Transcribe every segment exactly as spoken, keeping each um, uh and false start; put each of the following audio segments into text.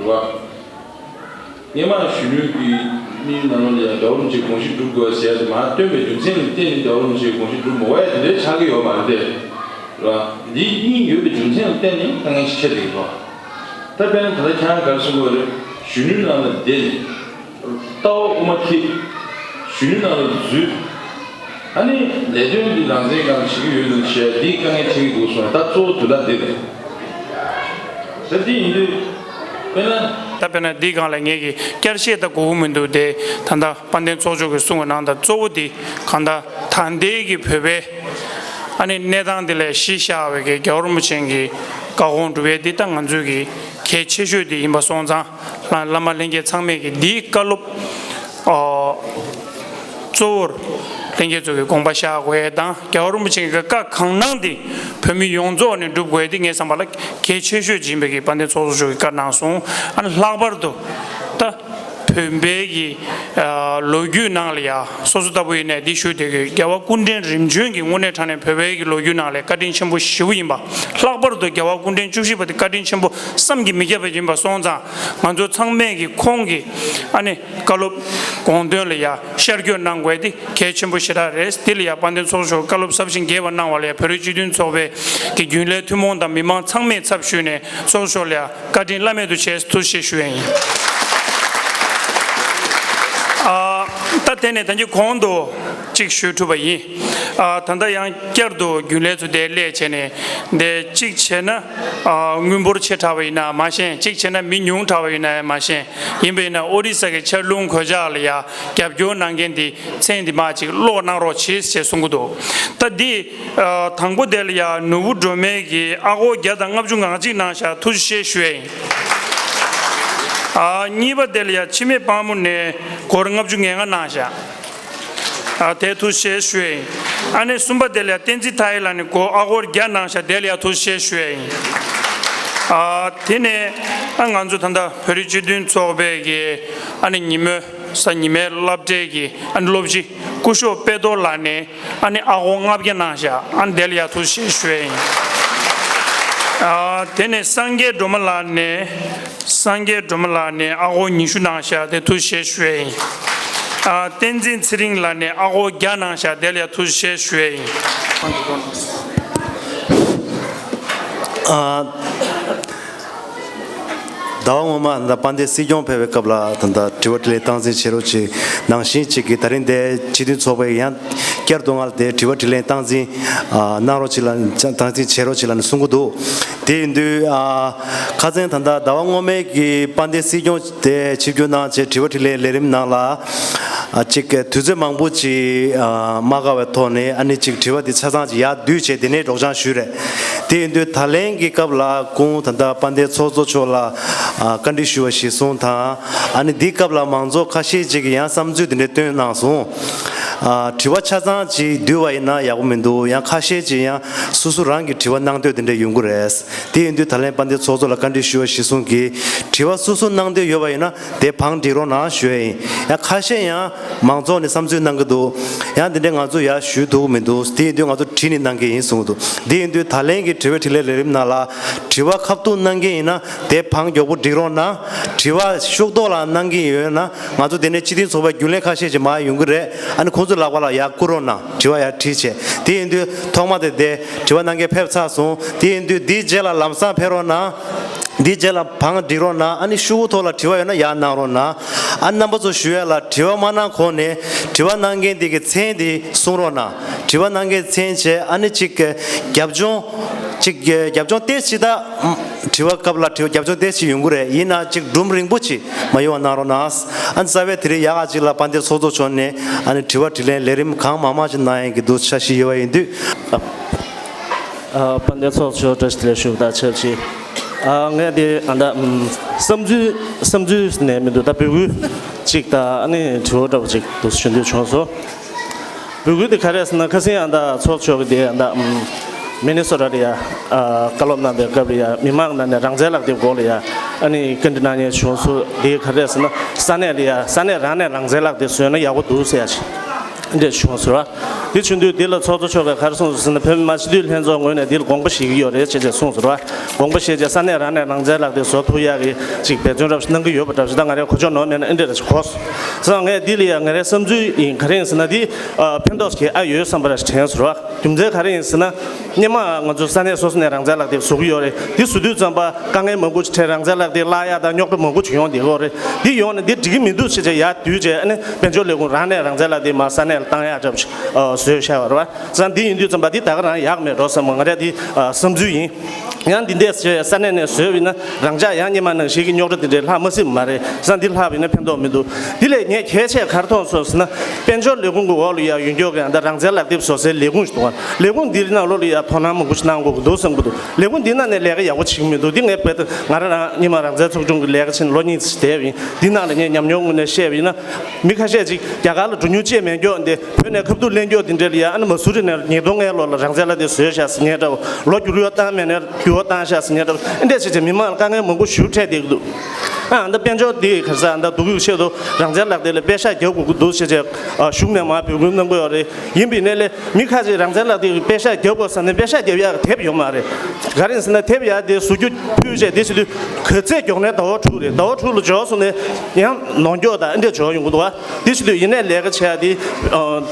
རེད་བ། སྔས་མ་གཞོན་ནུའི་གི་དམིགས་ཡུལ་ནང་ལོགས་ལ་ཡང་རྒྱལ་བ་རིན་པོ་ཆེའི་དགོངས་གཞི་སྒྲུབ་དགོས་ཟེར་ཡ་དེ་མར་བཏོན་པའི་རྒྱུ་མཚན་ལ་བརྟེན་ནས་རྒྱལ་བ་རིན་པོ་ཆེའི་དགོངས་གཞི་སྒྲུབ་མི་དགོས་ཡ་དེ་འདྲའི་ཆགས་ཀྱི་ཡོད་མ་རེད་དེ། རེད་བ། འདི་གཉིས་ཡོད་པའི་རྒྱུ་མཚན་ལ་བརྟེན་ནས་དཀའ་ངལ་ཞིག་འཕྲད་བསྡད་ཀྱི་འདུག་ད་དཔེར་ན་ད་ལྟ་ཁྱེད་རང་ག་རེ་གསུང་གི་ཡོད་རེད། གཞོན་ནུའི་ནང་ལ་བསྡད་ནས། ལྟ་བ་དབུ་མ་ཁྲིད། གཞོན་ནུའི་ནང་ལ་འཛུལ། ཨ་ནི་ལས་དོན་འདི་རང་བཙན་སྒང་བྱེད་ཀྱི་ཡོད་དམ་ཞེས་འདིའི་དཀའ་ངལ་འཕྲད་ཀྱི་འདུག་གསུངས། ད་གཙོ་བོ་དོན་དག་འདི་རེད། ད་འདི་ཡིན་དུས་དཔེར་ན། ད་དཔེར་ན་འདིའི་སྒང་ལ་ངེད་ཀྱིས་བསྐྱར་བཤད་ད་དགོས་ཀྱི་མི་འདུག་དེ་ད་ལྟ་དཔལ་ལྡན་ཚོགས་གཙོ་གིས་གསུངས་པ་ནང་ལྟར་གཙོ་བོ་འདི་གང་ལྟར་ད་ལྟའི་གི་བོད་པའི་ཨ་ནི་གནས་སྟངས་འདི་ལ་གཞི་བཞག་པའི་གི་རྒྱལ་བ་རིན་པོ་ཆེ་གི་བཀའ་དགོངས་སྒྲུབ་པའི་འདི་ད་ང་ཚོའི་གི་གལ་ཆེ་ཤོས་འདི་ཡིན་པ་སོང་ཙང་། བླ་བླ་མ་ལྷན་རྒྱས་ཚང་མས་ཀྱི་འདིའི་བཀའ་སློབ། ཨོ། གཙོ་བོར་ལྷན་རྒྱས་ཚོ་གི་དགོངས་པ་བཞག་དགོས་ཡས་དང་རྒྱལ་བ་རིན་པོ་ཆེ་གི་བཀའ་གང་གནང་དེ་བོད་མི་ཡོངས་རྫོགས་ནས་སྒྲུབ་དགོས་ཡས་དེ་ངའི་བསམ་པ་ལ་གལ་ཆེ་ཤོས་ཅིག་ཡིན་པའི་གི་དཔལ་ལྡན་ཚོགས་གཙོ་མཆོག་གིས་བཀའ་གནང་སོང་། ཨ་ནི་ལྷག་པར་དུ་ད་བོད་པའི་གི་ཨ་ལོ་རྒྱུས་ནང་ལ་ཡ་སོ་སོ་ལྟ་བུ་ཡིན་ནའི་འདི་ཞུ་བསྡད་ཀྱི་རྒྱལ་བ་སྐུ་ཕྲེང་རིམ་བྱོན་གྱི་དངོས་གནས་དྲང་གནས་བོད་པའི་གི་ལོ་རྒྱུས་ནང་ལ་བཀའ་དྲིན་ཆེན་པོ་ཞེ་པོ་ཡིན་པ། ལྷག་པར་དུ་རྒྱལ་བ་སྐུ་ཕྲེང་བཅུ་བཞི་པ་དེ་བཀའ་དྲིན་ཆེན་པོ་བསམ་གྱིས་མི་ཁྱབ་པ་ཡིན་པ་སོང་ཙང་། ང་ཚོ་ཚང་མས་ཀྱི་ཁོང་གི་ཨ་ནི་བཀའ་སློབ་དགོངས་དོན་ལ་ཡ་ཤར་བསྐྱོད་གནང་དགོས་དེ་གལ་ཆེན་པོ་ཞེ་དྲག་རེད། དེ་ལ་ཡ་དཔལ་ལྡན་ཚོགས་གཙོ་མཆོག་བཀའ་སློབ་ཟབ་ཞིང་རྒྱས་པ་གནང་བ་ལ་ཡ་བོད་རིགས་སྤྱི་མཐུན་ཚོགས་པའི་གི་རྒྱུན་ལས་ཐུན་མོང་དང་མི་མང་ཚང་མའི་ཚབ་ཞུས་ནས་ཚོགས་གཙོ་མཆོག་ལ་ཡ་བཀའ་དྲིན་བླ་མེད་དུ་ཆེ་ཐུགས་རྗེ་ཆེ་ཞུ་ཡ་ཡིན། ཨ། ད་དེ་ནས་ད་གིན་གོང་དུ་གཅིག་ཞུ་ཐུབ་པ་ཡིན། ཨ། ད་ལྟ་ཡང་བསྐྱར་དུ་རྒྱུན་ལས་ཚོ་དེ་སླེབས་བྱས་ནས་དེ་གཅིག་བྱས་ན། ཨ། དངུལ་འབོར་ཆེ་དྲགས་པ་ཡིན་ན་མ་ཤེས། གཅིག་བྱས་ན་མི་ཉུང་དྲགས་པ་ཡིན་ན་ཡང་མ་ཤེས། ཡིན་པ་ཡིན་ན་ཨོ་རི་ས་གི་ཆར་རླུང་གོད་ཆག་ལ་ཡ་རྒྱབ་སྐྱོར་གནང་མཁན་དེ་མཚན་དེ་མར་ཅིག་ཀློག་གནང་རོགས་བྱེད་ཅེས་གསུང་གི་འདུག་ད་འདི། ཨ། དང་པོ་དེ་ལ་ཡ་ནོར་བུ་སྒྲོལ་མའི་གི་ཨ་སྒོར་བརྒྱ་དང་ལྔ་བཅུ་ང་གཅིག་གནང་ཤག་ཐུགས་རྗེ་ཆེ་ཞུ་ཡ་ཡིན། ཨ། གཉིས་པ་དེ་ལ་ཡ་འཆི་མེད་དཔལ་མོ་ནས་སྒོར་ལྔ་བཅུ་ང་ལྔ་གནང་ཤག་ཨ། དེ་ཐུགས་རྗེ་ཆེ་ཞུ་ཡ་ཡིན། ཨ་ནི་གསུམ་པ་དེ་ལ་ཡ་བསྟན་འཛིན་མཐའ་ཡས་ལགས་ནས་སྒོར་ཨ་སྒོར་བརྒྱ་གནང་ཤག་དེ་ལ་ཡ་ཐུགས་རྗེ་ཆེ་ཞུ་ཡ་ཡིན། ཨ། དེ་ནས་ཨ་ང་ཚོ་ད་ལྟ་བོད་རིགས་སྤྱི་མཐུན་ཚོགས་པའི་གི་ཨ་ནི་ཉིན་མོའི་གཟའ་ཉི་མའི་སློབ་གྲྭའི་གི་ཨ་ནི་སློབ་སྤྱི་སྐུ་ཞབས་དཔལ་རྡོར་ལགས་ནས་ཨ་ནི་ཨ་སྒོར་ལྔ་བརྒྱ་གནང་ཤག་ཨ་ནི་དེ་ལ་ཡ་ཐུགས་རྗེ་ཆེ་ཞུ་ཡ་ཡིན། ཨ། དེ་ནས་སངས་རྒྱས་སྒྲོལ་མ་ལགས་ནས། སངས་རྒྱས་སྒྲོལ་མ་ལགས་ནས་ཨ་སྒོར་ཉི་ཤུ་གནང་ཤག་དེ་ཐུགས་རྗེ་ཆེ་ཞུ་ཡ་ཡིན། ཨ། བསྟན་འཛིན་ཚེ་རིང་ལགས་ནས་ཨ་སྒོར་བརྒྱ་གནང་ཤག་དེ་ལ་ཡ་ཐུགས་རྗེ་ཆེ་ཞུ་ཡ་ཡིན། ཨ། ཟླ་བ་སྔོན་མ་ད་དཔལ་ལྡན་སྲིད་སྐྱོང་ཕེབས་པའི་སྐབས་ལ་ད་ལྟ་དྲི་བ་དྲིས་ལན་སྟངས་འཛིན་བྱེད་རོགས་གྱིས་ནང་བཞིན་གཅིག་གིས་ད་རིང་དེ་སྤྱི་མཐུན་ཚོགས་པའི་ཡང་བསྐྱར་དུ་ང་ལ་དེ་དྲི་བ་དྲིས་ལན་སྟངས་འཛིན་གནང་རོགས་གྱིས་ལ་སྟངས་འཛིན་བྱེད་རོགས་གྱིས་ལ་ནི་གསུང་གི་འདུག་དེ་ཡིན་དུས་ཨ། ཁ་སང་ད་ལྟ་ཟླ་བ་སྔོན་མའི་གི་དཔལ་ལྡན་སྲིད་སྐྱོང་དེ་ཆིབས་བསྒྱུར་གནང་བྱས་དྲི་བ་དྲིས་ལན་ལས་རིམ་ནང་ལ་ཨ། གཅིག་དུས་ཚོད་མང་པོ་ཅིག་ཨ། མ་བཀག་པའི་ཐོག་ནས་ཨ་ནི་གཅིག་དྲི་བ་དེ་ཆ་ཚང་ཅིག་ཡར་བསྡུས་བྱས་དེ་ནས་སྒྲོག་སྦྱང་ཞུས་རེད། དེ་ཡིན་དུས་ད་ལན་གྱི་སྐབས་ལ་སྐུ་ངོ་ད་ལྟ་དཔལ་ལྡན་ཚོགས་གཙོ་མཆོག་ལ་ཨ། བཀའ་འདྲི་ཞུ་བ་གཞིར་བཟུང་དང་ཨ་ནི་འདིའི་སྐབས་ལ་མང་ཚོགས་ཁ་ཤས་ཅིག་གིས་ཡང་བསམ་ཚུལ་དེ་འདྲ་བཏོན་གནང་སོང་། ཨ། དྲི་བ་ཆ་ཚང་ཅིག་བསྡུས་པ་ཡིན་ན་ཡག་པོ་མི་འདུག་ཡང་ཁ་ཤས་ཅིག་ཡང་སོ་སོ་རང་གི་དྲི་བ་གནང་འདོད་དེ་འདྲ་ཡོང་གི་རེད། དེ་ཡིན་དུས་ད་ལན་དཔལ་ལྡན་ཚོགས་གཙོ་ལ་བཀའ་འདྲི་ཞུ་བ་གཞིར་བཟུང་གིས་དྲི་བ་སོ་སོ་གནང་འདོད་ཡོད་པ་ཡིན་ན་དེ་བང་སྒྲིག་རོགས་གནང་ཞུ་ཡ་ཡིན། ཡང་ཁ་ཤས་ཡང་མང་ཚོགས་ནས་བསམ་ཚུལ་གནང་གི་འདུག་ཡང་དེ་འདྲ་ང་ཚོ་ཡར་ཞུས་ཐུབ་ཀྱི་མི་འདུག་དེ་ཡིན་དུས་ང་ཚོ་བྲིས་ནས་གནང་གི་ཡིན་གསུངས་འདུག་དེ་ཡིན་དུས་ད་ལན་གྱི་དྲི་བ་དྲིས་ལན་ལས་རིམ་ནང་ལ་དྲི་བ་ཁ་ཐུག་གནང་གི་ཡིན་ན་དེ་བང་མགྱོགས་པོ་སྒྲིག་རོགས་གནང་། དྲི་བ་ཤུགས་ཐོག་ལ་གནང་གི་ཡོད་ན་ང་ཚོ་དེ་ནས་སྤྱི་མཐུན་ཚོགས་པའི་རྒྱུན་ལས་ཁ་ཤས་ཅིག་མར་ཡོང་གི་རེད། ཨ་ནི་ཁོང་ཚོའི་ལག་པ་ལ་ཡར་བསྐུར་རོགས་གནང་། དྲི་བ་ཡར་དྲིས་བྱས། དེ་ཡིན་དུས་ཐོག་མ་དེ་དེ་དྲི་བ་གནང་མཁན་ཕེབས་ཚར་སོང་། དེ་ཡིན་དུས་འདིའི་རྗེས་ལ་ལམ་སང་ཕེབས་རོགས་གནང་། འདིའི་རྗེས་ལ་བང་སྒྲིག་རོགས་གནང་། ཨ་ནི་ཤུགས་ཐོག་ལ་དྲི་བ་ཡོད་ན་ཡར་གནང་རོགས་གནང་། ཨ་ནི་རྣམ་པ་ཚོ་ཞུ་ཡ་ལ་དྲི་བ་མ་གནང་གོང་ནས་དྲི་བ་གནང་མཁན་དེ་གི་མཚན་དེ་གསུང་རོགས་གནང་། དྲི་བ་གནང་མཁན་མཚན་བྱས་ཨ་ནི་གཅིག་རྒྱབ་ལྗོངས་གཅིག་རྒྱབ་ལྗོངས་ཏོག་ཙམ་ད་དྲི་བ་སྐབས་ལ་དྲི་བ་རྒྱབ་ལྗོངས་ཏོག་ཙམ་ཡོང་གི་རེད། ཡིན་ན་གཅིག་སྒྲུང་རིང་པོ་ཅིག་མ་ཡོང་བ་གནང་རོགས་གནང་། ཨ་ནི་རྩ་བའི་དེ་རིང་ཡག་ག་ཅིག་ལ་དཔལ་ལྡན་ཚོགས་གཙོ་མཆོག་ནས་ཨ་ནི་དྲི་བ་དྲིས་ལན་ལས་རིམ་གང་མང་མང་ཅིག་གནང་ཡག་གི་འདུག་འཆར་གཞི་ཡོད་པ་ཡིན་དུས། ཨ། དཔལ་ལྡན་ཚོགས་གཙོ་མཆོག་བཀྲ་ཤིས་བདེ་ལེགས་ཞུ་བ་དང་ཆབས་ཅིག་ཨ། ངས་དེ་ཨ་ད་ཨམ་བསམ་ཚུལ་བསམ་ཚུལ་ནས་མི་འདུག་ད་འབོད་སྐུལ་ཅིག་དང་ཨ་ནི་དྲི་བ་འདྲ་བོ་ཅིག་འདུག་ཞུ་འདོད་བྱུང་སོང་། འབོད་སྐུལ་དེ་ག་རེ་ཟེར་ན་ཁ་སང་ཨ་ད་ཚོགས་གཙོ་མཆོག་གིས་དེ་ཨ་ད་ཨམ་མི་ནི་སོ་ཊ་ལ་ཡ་ཨ་བཀའ་སློབ་གནང་པའི་སྐབས་ལ་ཡ་མི་མང་ནང་ནས་རང་བཙན་ལག་དེབ་སྐོར་ལ་ཡ་ཨ་ནི་བཀའ་འདྲི་གནང་མཁན་བྱུང་སོང་། དེ་ག་རེ་ཟེར་ན་ས་གནས་ལ་ཡ་ས་གནས་རང་ནས་རང་བཙན་ལག་དེབ་བཟོས་ན་ཡག་པོ་འདུག་ཟེར་ཡ་ཅིག་འདྲ་བྱུང་སོང་། དེ་བྱུང་དུས་འདི་ལ་ཚོགས་གཙོ་མཆོག་གིས་ག་རེ་གསུངས་སོང་ཟེར་ན། བོད་མི་མང་སྤྱི་འཐུས་ལྷན་ཚོགས་ངོས་ནས་འདི་ལ་དགོངས་པ་བཞེས་ཀྱི་ཡོད་རེད་ཅེས་ཅེས་གསུངས་སོང་ར། དགོངས་པ་བཞེས་རྗེས་ས་གནས་རང་ནས་རང་བཙན་ལག་དེབ་བཟོ་ཐུབ་ཡག་གི་ཅིག་འབད་བརྩོན་རབ་གནང་གི་ཡོད་པ་འདྲ་ཞིག་ད་ང་རའི་གོ་ཆོད་ནོར་མེད་ན་ཨེ་འདྲ་ར་ཞིག་གོ་སོང་། ངས་འདི་ལ་ཡ་ང་རའི་བསམ་ཚུལ་ཡིན། ག་རེ་ཡིན་ཟེར་ན། འདི་ཕན་ཐོགས་ཀྱི་ཨ་ཡོད་བསམ་པ་ར་ཞིག་དྲན་སོང་ར། རྒྱུ་མཚན་ག་རེ་ཡིན་ཟེར་ན། སྔོན་མ་ང་ཚོ་ས་གནས་སོ་སོ་ནས་རང་བཙན་ལག་དེབ་བཟོ་གི་ཡོད་རེད། འདི་བཟོ་དུས་ཙམ་པ་དཀའ་ངལ་མང་པོ་ཞིག་འཕྲད། རང་བཙན་ལག་དེབ་བརླག་ཡག་དང་རྙོག་དྲ་མང་པོ་ཞིག་ཡོང་བསྡད་ཀྱི་ཡོད་རེད། འདི་ཡོང་ནས་འདི་འགྲིག་གི་མི་འདུག་ཟེར་བྱས་ཡར་བསྡུས་བྱས། ཨ་ནི་དཔལ་འབྱོར་ལས་ཁུངས་རང་ནས་རང་བཙན་ལག་དེབ་མར་ས་གནས་ལ་བཏང་ཡག་འདྲ་པོ་ཞིག་བཟོས་བཞག་པ་རེད་བ། ཙང་འདི་ཡིན་དུས་ཙམ་པ་འདི་ད་ག་རང་ཡག་མེད་འགྲོ་བསམ། ང་རའི་འདི་བསམ་ཚུལ་ཡིན། ཡང་འདི་འདྲས་བྱས་ས་གནས་ནས་བཟོས་པ་ཡིན་ན་རང་འཇགས་ཡང་སྔོན་མ་ནང་བཞིན་གྱི་རྙོག་དྲ་འདི་འདྲས་ལྷག་མ་སྲིད་པ་མ་རེད། ཙང་འདི་ལྷག་པ་ཡིན་ན་ཕན་ཐོགས་མི་འདུག་འདི་ལས་ངས་གལ་ཆེ་ག་རེ་མཐོང་སོང་ཟེར་ན། དཔལ་འབྱོར་ལས་ཁུངས་ཀྱི་འོག་ལ་ཡ་ཡོད་མཁན་གྱི་ཨ་ད་རང་བཙན་ལག་དེབ་བཟོ་སའི་ལས་ཁུངས་ཤིག་འདུག་ག་ལས་ཁུངས་འདིའི་ནང་ལོགས་ལ་ཡ་དོ་སྣང་མང་པོ་ཞིག་གནང་དགོས་ཀྱི་འདུག་བསམ་གྱི་འདུག་ལས་ཁུངས་འདིའི་ནང་ནས་ལས་ཀ་ཡག་པོ་བྱེད་ཀྱི་མི་འདུག་འདི་ངས་རྦད་དེ་ང་རང་རང་སྔོན་མ་རང་བཙན་ཚོགས་ཆུང་གི་ལས་ཀ་བྱས་ནས་ལོ་གཉིས་ཙམ་བསྡད་པ་ཡིན། འདིའི་ནང་ལ་ངས་ཉམས་མྱོང་ངོས་ནས་བཤད་པ་ཡིན་ན། མི་ཁ་ཤས་ཅིག་རྒྱ་གར་ལ་འགྲོ་མྱོང་ཅིག་མེད་མཁན་འདི་བོད་ནས་ཁ་ཐུག་ལེན་རྒྱུ་འདི་འདྲ་ལ་ཡ། ཨ་ནི་མ་སུ་རི་ནས་ཉིས་སྟོང་ལྔའི་ལོ་ལ་རང་བཙན་ལག་དེབ་བཟོས་བཞག་ཟེར་མཁན་འདྲ་བོ། ལོ་འགྱུར་བ་བཏང་མེད་ནས་འགྱུར་བ་བཏང་བཞག་ཟེར་མཁན་འདྲ་བོ། ཨ་འདྲས་བྱས་བྱས་མི་མང་ལ་དཀའ་ངལ་མང་པོ་ཞེ་པོ་འཕྲད་བསྡད་ཀྱི་འདུག་ཨ་ད་དཔལ་འབྱོར་འདི་ག་རེ་ཟེར། ཨ་ད་སྡུག་གུ་ཆེད་དུ་རང་བཙན་ལག་དེབ་ལ་པེ་ཤག་རྒྱག་དགོས་ཀྱི་འདུག་ཟེར་བྱས་གཞུང་ནས་མར་འབོད་སྐུལ་གནང་གི་ཡོད་རེད། ཡིན་པའི་ནས་ལས་མི་ཁ་ཅིག་རང་བཙན་ལག་དེབ་པེ་ཤག་རྒྱག་དགོས་ཟེར་ནས་པེ་ཤག་རྒྱབ་ཡག་དེབ་ཡོད་མ་རེད། ག་རེ་ཡིན་ཟེར་ན་དེབ་ཡག་དེ་བཟོ་རྒྱུ་ཕུལ་བྱས་དེ་བྱེད་དུས་ག་ཚད་མགྱོགས་ནས་ཟླ་བ་དྲུག་རེད། ཟླ་བ་དྲུག་ལ་འབྱོར་སོང་ནས་ཡང་ནོར་འཁྱོག་དང་ཨ་འདྲས་འབྱོར་ཡོང་གི་འདུག་བ། དེ་བྱེད་དུས་ཡིན་ནས་ལས་ཀ་བྱེད་ཡག་དེ་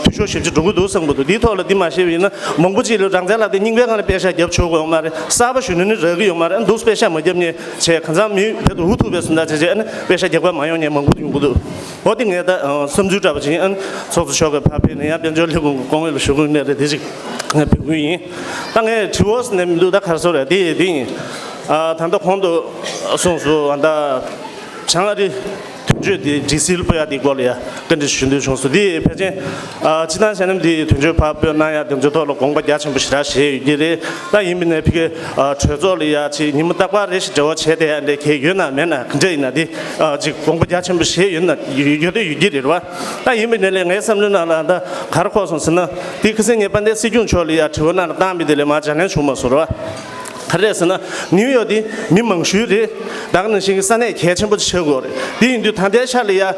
འཐུས་ཤོར་ཞེ་པོ་ཅིག་འགྲོ་གི་འདུག་བསམ་གྱི་འདུག་འདིའི་ཐོག་ལ་འདི་མ་ཤེས་པ་ཡིན་ན་མང་པོ་ཅིག་ལ་རང་བཙན་ལག་དེབ་རྙིང་པའི་སྒང་ལ་པེ་ཤག་རྒྱབ་ཆོག་གི་ཡོད་མ་རེད། གསར་པ་གཞོན་ནུ་ནི་རག་གི་ཡོད་མ་རེད། ཨ་འདུག་པེ་ཤག་མ་རྒྱབ་མཁན་བྱས་གང་ཚང་མི་བོད་དུ་འུ་ཐུག་པའི་སུ་འདྲ་བྱས་བྱས། ཨ་ནི་པེ་ཤག་རྒྱག་པ་མ་ཡོང་མཁན་མང་པོ་ཡོང་གི་འདུག་འོ་དེ་ངས་ད་བསམ་ཚུལ་འདྲ་པོ་ཅིག་ཡིན། ཨ་ནི་ཚོགས་གཙོ་མཆོག་གིས་ཕར་ཕེབས་ནས་ཡང་དཔལ་འབྱོར་ལས་ཁུངས་ཀྱི་གོང་འོག་ལ་ཞུ་གི་ཡིན་ནའི་རེད། དེ་ཅིག་ངས་འབོད་སྐུལ་ཡིན། ད་ངས་དྲི་བ་ཟེར་ནས་མི་འདུག་ད་ག་རེ་ཟེར་རེད། དེ་དེ་ཡིན། ཨ་ད་ལྟ་གོང་དུ་གསུངས་སོང་། ཨ་ད་བྱང་ཨ་རི་དོན་གཅོད་དེ་ཌི་སི་ལ་སྤོ་ཡག་དེའི་སྐོར་ལ་ཡ་བཀའ་འདྲི་ཞུ་འདོད་བྱུང་སོང་། དེ་ཕལ་ཆེར་ཨ་སྤྱི་བཏང་བྱས་ན་དེ་དོན་གཅོད་ཕར་སྤོ་གནང་ཡག་དེ་ཚོའི་ཐོག་ལ་དགོངས་པ་རྒྱ་ཆེན་པོ་ཞེ་དྲག་བཞེས་ཡོད་ཀྱི་རེད། ད་ཡིན་པ་ཡིན་ནའི་ཕ་གིའི་ཨ་གྲོས་ཚོགས་ལ་ཡ་ཅིག་ཉི་མ་རྟག་པར་རེ་བཞིན་འབྲེལ་བ་བྱས་བསྡད་ཡག་འདྲ་གང་ཡོད་ན་མེད་ན་ག་འདྲ་ཡིན་ན། དེ་ཨ་ཅིག་དགོངས་པ་རྒྱ་ཆེན་པོ་བཞེས་ཡོད་ན་ཡོད་ཡོད་དེ་ཡོད་ཀྱི་རེད་བ། ད་ཡིན་པ་ཡིན་ནའི་ངའི་བསམ་བློའི་ནང་ལ་ད་ག་རེ་འཁོར་སོང་ཟེར་ན། དེ་ཁ་སང་ངས་དཔལ་ལྡན་སྲིད་སྐྱོང་མཆོག་ལ་ཡ་དྲི་བ་གནང་ལ་བཏང་བ་དེ་ལ་མར་ལྗགས་ལན་བྱུང་མ་སོང་རེད་བ། ག་རེ་ཟེར་ན་ནིའུ་ཡོག་དེ་མི་མང་ཤོས་རེད། ད་ག་ནང་བཞིན་གྱི་ས་གནས་གལ་ཆེན་པོ་ཆགས་ཀྱི་ཡོད་རེད། དེ་ཡིན་དུས་ད་ལྟའི་ཆ་ལ་ཡ་ཨ་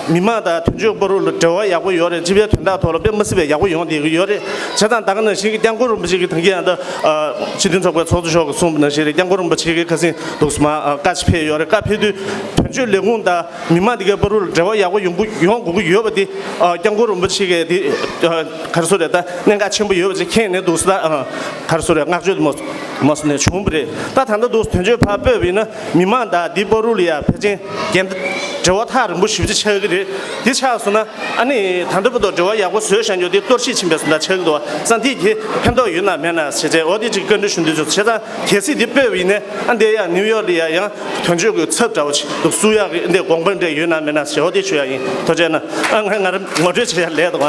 མི་མང་དང་དོན་གཅོད་བར་དུ་ལ་འབྲེལ་བ་ཡག་པོ་ཡོད་རེད། སྤྱི་པའི་དོན་དག་ཐོག་ལ་དཔེ་མི་སྲིད་པའི་ཡག་པོ་ཡོང་བསྡད་ཀྱི་ཡོད་རེད། བྱས་ཙང་ད་ག་ནང་བཞིན་གྱི་སྐྱབས་མགོན་རིན་པོ་ཆེ་གིས་ད་གིན་ཨ་ད་ཨ་སྤྱི་མཐུན་ཚོགས་པའི་ཚོགས་གཙོ་མཆོག་གིས་གསུངས་པ་ནང་བཞིན་རེད། སྐྱབས་མགོན་རིན་པོ་ཆེ་གིས་ཁ་སང་འདུག་སེ་མར་ཨ་བཀའ་ཅིག་ཕེབས་ཡོད་རེད། བཀའ་ཕེབས་དུས་དོན་གཅོད་ལས་ཁུངས་དང་མི་མང་དེ་གའི་བར་དུ་ལ་འབྲེལ་བ་ཡག་པོ་ཡོང་དགོས་ཡོང་དགོས་ཀྱི་ཡོད་པ་དེ་ཨ་སྐྱབས་མགོན་རིན་པོ་ཆེ་གིས་དེ་ཨ་ག་རེ་ཟེར་རེད། ད་གནད་འགག་ཆེན་པོ་ཡོད་པ་ཅིག་མཁྱེན་ནས་འདུག་སེ་ད་ཨ་ག་རེ་ཟེར་རེད། བསྔགས་བརྗོད་དེ་མ་མ་སོང་ནས་བྱུང་བ་རེད། ད་ད་ལྟ་འདུག་སེ་དོན་གཅོད་ཕར་སྤོས་པ་ཡིན་ན་མི་མང་དང་དེའི་བར་དུ་ལ་ཡ་ཕལ་ཆེར་འགལ་ཟླ་འབྲེལ་བ་ཐག་རིང་པོ་ཞེ་པོ་ཅིག་ཆགས་ཀྱི་རེད། དེ་ཆགས་སོང་ན་ཨ་ནི་ད་ལྟ་བར་དུ་འབྲེལ་བ་ཡག་པོ་བཟོས་བཞག་རྒྱུ་དེ་གཏོར་བཤིག་ཕྱིན་པའི་བཟོ་འདྲ་ཆགས་ཀྱི་འདུག་བ། ཙང་དེ་གི་ཕན་ཐོགས་ཡོད་ན་མེད་ན་ཟེར་བྱས་འོ་དེ་ཅིག་བཀའ་འདྲི་ཞུ་འདོད་བྱུང་། བྱས་ཙང་གལ་སྲིད་དེ་སྤོས་པ་ཡིན་ནའི་ཨ་འདི་ཡ་ནིའུ་ཡོག་ལ་ཡ་ཡང་དོན་གཅོད་ཀྱི་ཚབ་འདྲ་བོ་ཅིག་འདུག་བསུ་ཡག་གི་འདི་དགོངས་པ་འདྲ་ཡོད་ན་མེད་ན་ཟེར་འོ་དེ་ཞུ་ཡག་ཡིན། ཐུགས་རྗེ་གནང་། ཨ་ང་ང་རང་ངོ་སྤྲོད་བྱེད་ཡག་ལས་དང་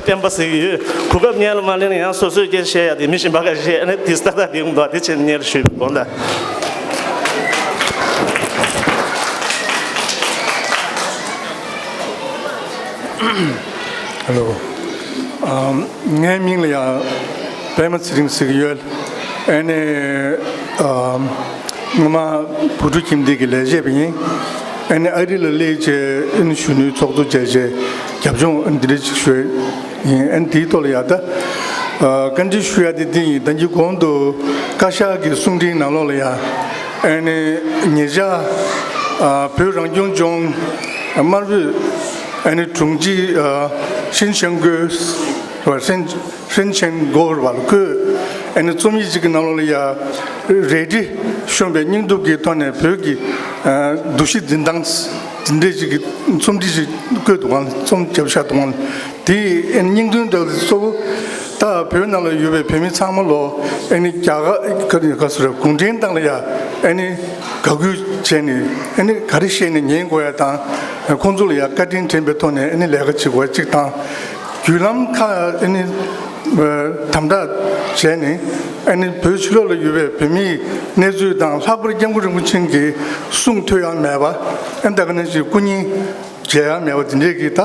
སྤེན་པ་ཟེར་གྱི་ཡོད། གོ་སྐབས་སྔོན་ལ་མ་ལེན་ན་ཡང་སོ་སོའི་སྐད་བཤད་ཡག་དེ་མི་གཞན་པ་ག་བཤད་ཨ་ནི་དེ་ལྟ་ལྟ་དེ་ཡོང་འདུག་དེ་བྱས་ནས་སྔོན་ལ་ཞུས་པའི་དགོངས་དག་ཧེ་ལོ། ཨམ། ངའི་མིང་ལ་ཡང་པད་མ་ཚེ་རིང་ཟེར་གྱི་ཡོད། ཨ་ནི་ཨམ། སྔོན་མ་བོད་ཕྲུག་ཁྱིམ་སྡེ་གི་ལས་བྱེད་པ་ཡིན། ཨ་ནི་ཨ་རི་ལ་སླེབས་བྱས་ཨ་ནི་གཞོན་ནུའི་ཚོགས་གཙོ་བྱས་བྱས་རྒྱབ་ལྗོངས་འདི་འདྲ་ཅིག་ཞུས་ཡིན། ཨ་ནི་དེའི་ཐོག་ལ་ཡང་ད་ཨ་བཀའ་འདྲི་ཞུ་ཡག་དེ་འདི་ཡིན། ད་གིན་གོང་དུ་བཀའ་ཤག་གི་གསུང་འཕྲིན་ནང་ལོགས་ལ་ཡང་ཨ་ནི་ཉེ་ཆར་ཨ་བོད་རང་སྐྱོང་ལྗོངས་དམར་པོའི་ཨ་ནི་དྲུང་ཆེ་ཨ་ཤིན་ཆན་ཀོས་ཝར་ཤིན་ཧྲིན་ཆེན་གོར་བ་ལ་ཁོས་ཨ་ནི་རྩོམ་ཡིག་ཅིག་གི་ནང་ལོགས་ལ་ཡ་རལ་གྲི་ཤོར་བའི་སྙིང་སྟོབས་ཀྱི་ཐོག་ནས་བོད་ཀྱི་ཨ་འདུ་ཤེས་འཛིན་སྟངས་འདི་འདྲས་ཅིག་གི་རྩོམ་བྲིས་ཤིག་བཀོད་འདུག་ག་རྩོམ་རྒྱབ་ཤག་འདུག་ག་དེ་ཨ་ནི་སྙིང་དོན་དག་གཙོ་བོ་ད་བོད་ནང་ལ་ཡོད་པའི་བོད་མི་ཚང་མ་ལོ་ཨ་ནི་རྒྱ་གར་ག་རེ་ག་ཟེར་རེད། གུང་ཁྲན་ཏང་ལ་ཡ་ཨ་ནི་དགའ་གུས་བྱས་ནས་ཨ་ནི་ག་རེ་བཤད་ནས་ཉན་དགོས་ཡ་དང་ཁོང་ཚོ་ལ་ཡ་བཀའ་དྲིན་དྲན་པའི་ཐོག་ནས་ཨ་ནི་ལས་ཀ་བྱེད་དགོས་ཡ་གཅིག་དང་། བརྒྱུད་ལམ་ཁག་ཨ་ནི་དམ་དྲག་བྱས་ནས་ཨ་ནི་བོད་ཕྱི་ལོགས་ལ་ཡོད་པའི་བོད་མིའི་གནས་ཚུལ་དང་ལྷག་པར་སྐྱབས་མགོན་རིན་པོ་ཆེ་གི་གསུང་ཐོས་ཡག་མེད་པ། ཨ་ནི་ད་ག་ནང་བཞིན་སྐུ་ཉིད་མཇལ་ཡག་མེད་པ་དེ་འདྲས་ཀྱི་ད་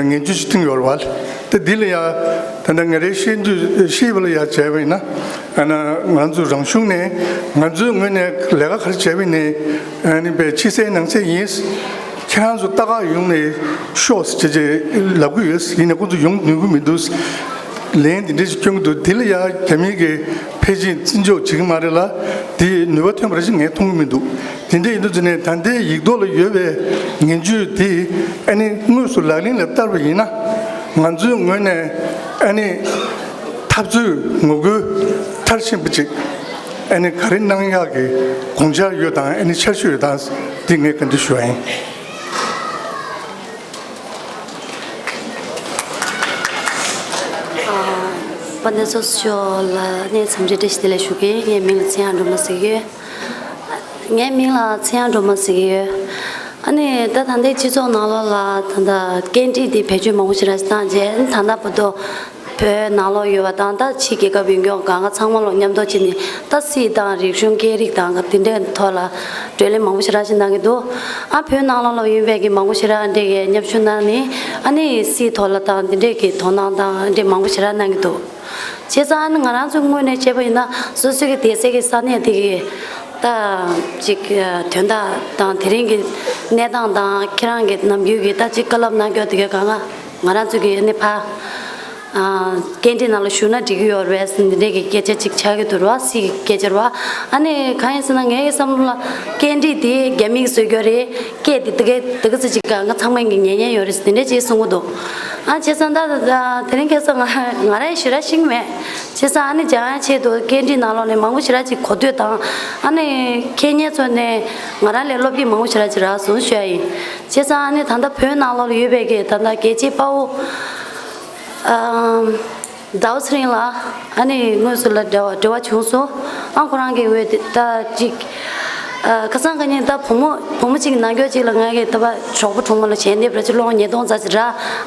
ངན་ཇུས་ཤིག་བཏིང་ཡོད་རེད་བ། ད་འདི་ལ་ཡ་ད་ལྟ་ང་རའི་ཤེས་འདོད་ཤེས་པ་ལ་ཡ་བྱས་པ་ཡིན་ན་ཨ་ནི་ང་ཚོ་རང་གཞུང་ནས་ང་ཚོའི་ངོས་ནས་ལས་ཀ་ག་རེ་བྱས་པ་ཡིན་ནའི་ཨ་ནི་དཔེ་ཕྱི་གསལ་ནང་གསལ་ཡིན། ཁྱེད་རང་ཚོ་ལྟ་ག་ཡོང་ནས་ཤོག་ཅེས་ཅེས་ལབ་ཀྱི་ཡོད། ཡིན་ནའི་ཁོང་ཚོ་ཡོང་ནུས་ཀྱི་མི་འདུག། ལན་དེ་འདྲ་ཞིག་སྐྱོན་གྱི་འདུག། དེ་ལ་ཡང་རྒྱ་མི་གིས་ཕལ་ཆེར་བརྩི་འཇོག་བྱེད་ཀྱི་མ་རེད་ལ། དེ་ནུས་པ་ཐོན་པ་རེད་ཅེས་ངས་མཐོང་གི་མི་འདུག། དེ་འདྲ་ཡིན་དུས་ཙམ་ནས་ད་ལྟའི་ཡིག་ཐོག་ལ་ཡོད་པའི་ངན་ཇུས་དེ་ཨ་ནི་དངོས་སུ་ལག་ལེན་ལ་བསྟར་བ་ཡིན་ན། ང་ཚོའི་ངོས་ནས་ཨ་ནི་འཐབ་རྩོད་ངོ་རྒོལ་མཐར་ཕྱིན་པ་ཅིག་ཨ་ནི་ག་རེ་གནང་ཡག་གི་དགོངས་འཆར་ཡོད་དང་། ཨ་ནི་འཆར་གཞི་ཡོད་དང་། དེ་ངས་བཀའ་འདྲི་ཞུ་བ་ཡིན། དཔལ་ལྡན་ཚོགས་གཙོ་མཆོག་ལ་གནས་འཚམས་འདྲི་བཀྲ་ཤིས་བདེ་ལེགས་ཞུ་གི། ངའི་མིང་ལ་ཚེ་དབྱངས་སྒྲོལ་མ་ཟེར་གྱི་ཡོད། ངའི་མིང་ལ་ཚེ་དབྱངས་སྒྲོལ་མ་ཟེར་གྱི་ཡོད། ཨ་ནི་ད་ད་ལྟའི་སྤྱི་ཚོགས་ནང་ལོགས་ལ་ད་ལྟ་སྐད་འདྲེན་དེ་བེད་སྤྱོད་མང་པོ་ཞེ་དྲག་ཞིག་བཏང་རྗེས། ད་ལྟ་བར་དུ་བོད་ནང་ལོགས་ཡོད་པ་དང་། ད་ཕྱི་རྒྱལ་ཁབ་ཡིན་ཀྱང་གང་ག་ཚང་མ་ལོག་མཉམ་དུ་བྱས་ནས་ད་སྲིད་དང་རིག་གཞུང་སྐད་རིགས་དང་དེ་འདྲའི་ཐོག་ལ་བགྲོ་གླེང་མང་པོ་ཞེ་དྲག་ཞིག་གནང་གི་འདུག། ཨ་བོད་ནང་ལོགས་ལ་ཡོད་པའི་གི་མང་པོ་ཞེ་དྲག་འདྲ་གི་མཉམ་ཞུགས་གནང་ནས། ཨ་ནི་སྲིད་ཐོག་ལ་དང་དེ་འདྲའི་གི་དོ་སྣང་དང་འདྲ་མང་པོ་ཞེ་དྲག་གནང་གི་འདུག། བྱས་ཙང་ཨ་ནི་ང་རང་ཚོའི་ངོས་ནས་བྱས་པ་ཡིན་ན། སོ་སོའི་གི་སྡོད་སའི་གི་ས་གནས་དེ་གི་ད་ཅིག་དོན་དག་དང་དེ་རིང་གི་གནས་སྟངས་དང་། ཁྱེད་རང་གི་ནམ་རྒྱུན་གི་ད་ཅིག་བཀའ་སློབ་གནང་སྐྱོར་དེ་གི་གང་ག་ང་རང་ཚོའི་གི་ཨ་ནི་ཕ་སྐད་འདྲེན་ནང་ལ་ཞུགས་ན་འགྲིག་གི་ཡོད་རེད་ཟེར་འདི་འདྲའི་གི་སྐད་ཆ་ཅིག་ཆགས་ཀྱི་འདུག་ར། སྲིད་ཀྱི་སྐད་ཆ་རེད་བ། ཨ་ནི་གང་ཡིན་ཟེར་ན། ངའི་བསམ་བློ་ལ་སྐད་འདྲེན་དེ་རྒྱ་མིས་བཟོས་ཀྱི་ཡོད་རེད། སྐད་དེ་དེ་ག་དེ་ག་ཚོད་ཅིག་ག་ང་ཚང་མས་ཀྱི་ཉན་ཉན་ཡོད་རེད་ཟེར་དེ་འདྲ་ཅིག་གསུང་གི་འདུག། ཨ་བྱས་ཙང་ད་ད་དེ་རིང་ཁ་སང་ང་ང་རང་ཞེ་དྲག་ཤེས་ཀྱི་མེད། བྱས་ཙང་ཨ་ནི་སྦྱང་ཡག་ཆེད་དུ་སྐད་འདྲེན་ནང་ལོགས་ནས་མང་པོ་ཞེ་དྲག་ཅིག་གོ་ཐོས་དང་། ཨ་ནི་མཁས་མཁན་ཚོ་ནས་ང་རང་ལས་སློབ་ཁྲིད་མང་པོ་ཞེ་དྲག་ཅིག་རག་སོང་ཞུ་ཡ་ཡིན། བྱས་ཙང་ཨ་ནི་ད་ལྟ་བོད་ནང་ལོགས་ལ་ཡོད་པའི་གི་ད་ལྟ་རྒྱལ་གཅེས་དཔའ་བོ་ཨམ། ཟླ་བ་ཚེ་རིང་ལགས། ཨ་ནི་དངོས་སུ་ལ་འབྲེལ་བ་འབྲེལ་བ་བྱུང་སོང་། ཨ་ཁོ་རང་གི་འོས་དེ་ད་ཅིག་ཨ་ཁ་སང་ཁ་ཉིན་ད་བུ་མོ་བུ་མོ་གཅིག་ནང་འཁོད་ཅིག་ལ་ང་གི་ད་པ་གྲོགས་པོ་གྲོགས་མོ་ལ་ཞལ་འདེབས་ར་ཅིག་སློང་། ཉིས་སྟོང་ཙམ་ཅིག་ར།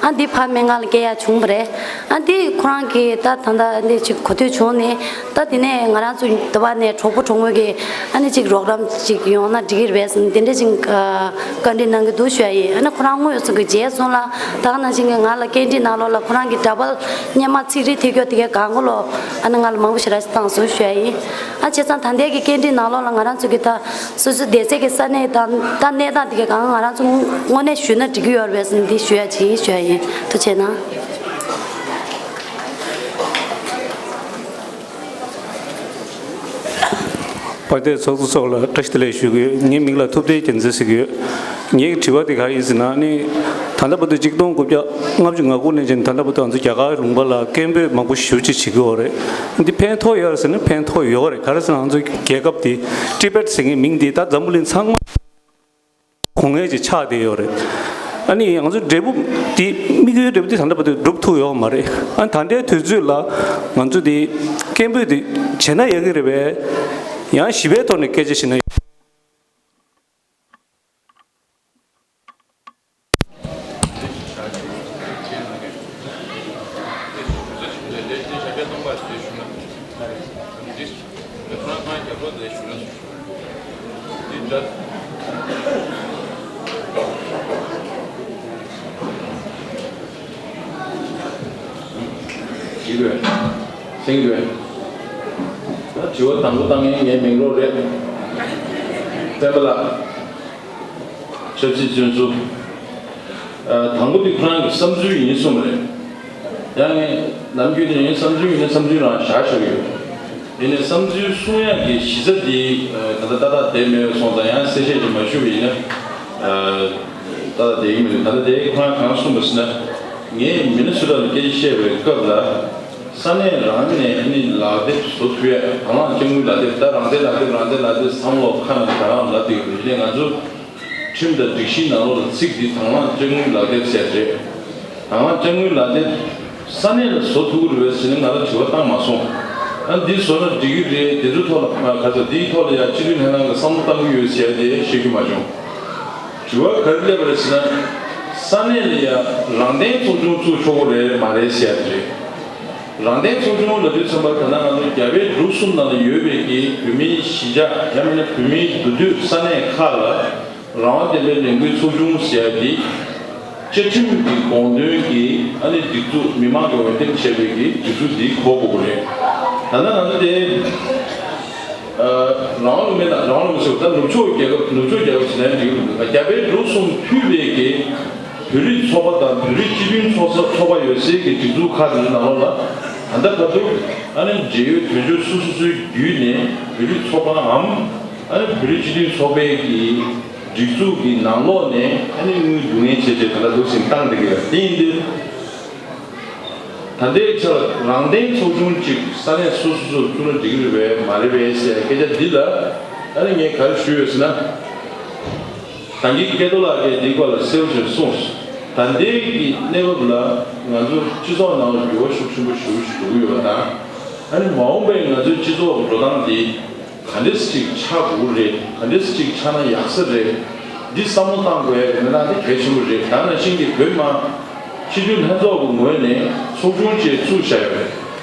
ཨ་འདི་ཕ་སྨན་ཁང་ལ་སྐྱེལ་ཡག་བྱུང་བ་རེད། ཨ་འདི་ཁོ་རང་གི་ད་ད་ད་འདི་ཅིག་གོ་ཐོས་བྱུང་ནས། ད་དེ་ནས་ང་རང་ཚོ་ད་པ་ནས་གྲོགས་པོ་གྲོགས་མོ་གི་ཨ་ནི་ཅིག་རོགས་རམ་ཅིག་ཡོང་ན་འགྲིག་གི་རེད་པས་ཟེར་ནས་དེ་འདྲ་ཅིག་ཨ། བཀའ་འདྲི་གནང་གི་འདུག་ཞུ་ཡ་ཡིན། ཨ་ནི་ཁོ་རང་དངོས་སུ་གི་མཇལ་སོང་ལ། ད་ག་ནང་བཞིན་གི་ང་ལ་སྐད་འདྲི་ནང་ལོགས་ལ་ཁོ་རང་གི་འདྲ་པར་སྔོན་མ་ཚིག་རིས་ཐོས་སྐྱོར་དེ་གའི་གང་གོ་ལོ། ཨ་ནི་ང་ལ་མང་པོ་ཞེ་དྲག་ཞིག་བཏང་སོང་ཞུ་ཡ་ཡིན། ཨ་བྱས་ཙང་ད་ལྟའི་གི་སྐད་འདྲི་ནང་ལོགས་ལ་ང་རང་ཚོ་གི་ད་སོ་སོའི་བསྡད་སའི་གི་ས་གནས་དང་ད་གནས་སྟངས་དེ་གའི་གང་ང་རང་ཚོ་དངོས་གནས་ཞུས་ན་འགྲིག་གི་ཡོད་རེད་པས་ཟེར་ནས་འདི་ཞུ་ཡ་ཅིག་ཡིན་ཞུ་ཡ་ཡིན། ཐུགས་རྗེ་གནང་། དཔལ་ལྡན་ཚོགས་གཙོ་མཆོག་ལ་བཀྲ་ཤིས་བདེ་ལེགས་ཞུ་གི་ཡོད། ངའི་མིང་ལ་ཐུབ་བསྟན་རྒྱལ་མཚན་ཟེར་གྱི་ཡོད། ངའི་དྲི་བ་དེ་ག་རེ་ཡིན་ཟེར་ན་ནི། ད་ལྟ་བར་དུ་གཅིག་སྟོང་དགུ་བརྒྱ་ལྔ་བཅུ་ང་དགུ་ནས་བྱས་ནས་ད་ལྟ་བར་དུ་ང་ཚོ་རྒྱ་གར་ལུང་པ་ལ་སྐད་འབོད་མང་པོ་ཞེ་པོ་ཅིག་བྱེད་ཀྱི་ཡོད་རེད། འདི་ཕན་ཐོགས་ཡོད་རེད་ཟེར་ན་ཕན་ཐོགས་ཡོད་རེད། ག་རེ་ཟེར་ན་ང་ཚོའི་རྒྱལ་ཁབ་དེ་ཊི་བེཊ་ཟེར་མཁན་མིང་དེ་ད་འཛམ་བུ་གླིང་ཚང་མ་གོ་མཁན་ཅིག་ཆགས་བསྡད་ཡོད་རེད། ཨ་ནི་ང་ཚོ་འབྲས་བུ་དེ་དམིགས་ཡུལ་འབྲས་བུ་དེ་ད་ལྟ་བར་དུ་འགྲུབ་ཐུབ་ཡོད་མ་རེད། ཨ་ད་ལྟའི་དུས་ཚོད་ལ་ང་ཚོ་དེ་སྐད་འབོད་དེ་བྱས་ན་ཡག་གི་རེད་པས། ཡང་ཞི་བའི་ཐོག་ནས་སྐད་ཆ་བཤད་ན། ཞིག་རེད། སེང་རེད། ད་དྲི་བ་དང་པོ་བཏང་མཁན་ངའི་མིང་རོ་རེད། བསྟན་པ་ལགས། ཆབ་སྲིད་བཙོན་ཟུར། ཨ་དང་པོ་དེ་ཁོ་རང་གི་བསམ་ཚུལ་ཡིན་གསུངས་པ་རེད། ཡང་ངས་ནམ་རྒྱུན་དེ་ངའི་བསམ་ཚུལ་ཡིན་ན་བསམ་ཚུལ་རང་བཞག་ཆོག་ཡོད། ཡིན་ནའི་བསམ་ཚུལ་གསུང་ཡག་གི་གཞི་རྩ་དེ་ཨ་ད་ལྟ་ཏག་ཏག་བསྡད་མེད་པ་སོང་ཙང་། ཡང་གསལ་བཤད་ཅིག་མ་ཞུས་པ་ཡིན་ན། ཨ་ཏག་ཏག་བསྡད་ཀྱི་མི་འདུག། ད་ལྟ་དེ་ཁོ་རང་གང་གསུངས་པ་ཟེར་ན། ངས་མི་ནི་སོ་ཊ་ལ་སྐད་ཆ་བཤད་པའི་སྐབས་ལ། ས་གནས་རང་ནས་ཨ་ནི་ལག་དེབ་བཟོ་ཐུབ་ཡ། དང་བླངས་དཔྱ་དངུལ་ལག་དེབ། ད་རང་བཙན་ལག་དེབ་རང་བཙན་ལག་དེབ་བསམ་བློ་ཁ་ནང་ག་རང་ལབ་བསྡད་ཡོད་རེད། ཡིན་ནའི་ང་ཚོ་ཁྲིམས་དང་སྒྲིག་གཞིའི་ནང་ལོགས་ལ་ཚིག་འདི་དང་བླངས་དཔྱ་དངུལ་ལག་དེབ་ཟེར་རེད། དང་བླངས་དཔྱ་དངུལ་ལག་དེབ་ས་གནས་ལ་བཟོ་ཐུབ་ཀྱི་རེད་པས་ཟེར་ནས་ང་ལ་དྲི་བ་བཏང་མ་སོང་། ཨ་འདི་བཟོ་ན་འགྲིག་གི་རེད། དེ་ཚོའི་ཐོག་ལ་ཨ་ག་ཚོད་འདིའི་ཐོག་ལ་ཡང་སྤྱི་འཐུས་ལྷན་ཁང་གིས་བསམ་བློ་བཏང་གི་ཡོད་ཟེར་ཡ་དེ་ཤེས་རྒྱུ་མ་བྱུང་། དྲི་བ་ག་རེ་སླེབས་པ་རེད་ཟེར་ན། ས་གནས་ལ་ཡ་རང་བདེན་ཚོགས་ཆུང་བཙུགས་ཆོག་གི་རེད་མ་རེད་ཟེར་ཡ་དེ་རེད། རང་བདེན་ཚོགས་ཆུང་ལབ་དུས་ཙམ་པར་ད་ལྟ་ང་ཚོ་རྒྱ་བལ་འབྲུག་གསུམ་ནང་ལ་ཡོད་པའི་གི་བོད་མིའི་གཞིས་ཆགས་ཡང་མིན་ན་བོད་མིའི་འདུས་སྡོད་ས་གནས་ཁག་ལ་རང་དབང་བདེན་པའི་ལས་འགུལ་ཚོགས་ཆུང་ཟེར་ཡ་དེ་བཅའ་ཁྲིམས་ཀྱི་དགོངས་དོན་གྱི་ཨ་ནི་སྒྲིག་འཛུགས་མི་མང་གི་འོས་འདེམས་བྱས་པའི་གི་སྒྲིག་འཛུགས་འདི་གོ་དགོས་ཀྱི་རེད། ད་ལྟ་ང་ཚོ་དེ། རང་དབང་ལུང་པའི་ནང་། རང་དབང་ལུང་པ་ཟེར་བ་ད་ནུབ་ཕྱོགས་རྒྱལ་ཁབ། ནུབ་ཕྱོགས་རྒྱལ་ཁབ་ཟེར་ན་འགྲིག་གི་མི་འདུག་རྒྱ་བལ་འབྲུག་གསུམ་ཕུད་པའི་གི་བོད་རིགས་ཚོགས་པ་དང་བོད་རིགས་སྤྱི་མཐུན་ཚོགས་ས་ཚོགས་པ་ཡོད་སའི་གི་སྒྲིག་འཛུགས་ཁག་དེ་ཚོའི་ནང་ལོགས་ལ་ད་ལྟ་བར་དུ་ཨ་ནི་འབྲེལ་ཡོད་དོན་གཅོད་སོ་སོ་སོའི་བརྒྱུད་ནས་བོད་རིགས་ཚོགས་པའམ་ཨ་ནི་བོད་རིགས་སྤྱི་མཐུན་ཚོགས་པའི་གི་སྒྲིག་འཛུགས་ཀྱི་ནང་ལོགས་ནས་ཨ་ནི་དངུལ་བསྡུ་ངན་བྱས་བྱས་ད་ལྟ་འདུག་སེ་བཏང་བསྡད་ཀྱི་ཡོད། དེ་ཡིན་དུས། ད་ལྟའི་ཆར་རང་བདེན་ཚོགས་ཆུང་གཅིག་ས་གནས་སོ་སོ་སོར་བཙུགས་ན་འགྲིག་གི་རེད་པས་མ་རེད་པས་ཟེར་སྐད་ཆ་འདི་ལ་ཨ་ནི་ངས་ག་རེ་ཞུས་ཡོད་ཟེར་ན། ད་གིན་སྐལ་རྡོར་ལགས་ཀྱིས་འདི་སྐོར་ལ་གསལ་པོ་ཞིག་གསུངས་སོང་། ད་ལྟའི་གི་གནས་བབ་ལ་ང་ཚོ་སྤྱི་ཚོགས་ནང་ལ་འགྱུར་བ་ཤུགས་ཆེན་པོ་ཞེ་པོ་ཞིག་འགྲོ་གི་ཡོད་པ་དང་། ཨ་ནི་མ་འོངས་པའི་ང་ཚོའི་སྤྱི་ཚོགས་ཀྱི་འགྲོ་སྟངས་འདི། ག་འདྲས་ཅིག་ཆགས་དགོས་རེད། ག་འདྲས་ཅིག་ཆགས་ན་ཡག་ས་རེད། འདི་བསམ་བློ་བཏང་དགོས་ཡ་གི་གནས་སྟངས་དེ་གལ་ཆེན་པོ་རེད། ད་ནང་བཞིན་གྱི་བོད་མི་མང་སྤྱི་འཐུས་ལྷན་ཚོགས་ཀྱི་ངོས་ནས་ཚོགས་ཆུང་ཅིག་བཙུགས་བཞག་ཡོད་རེད།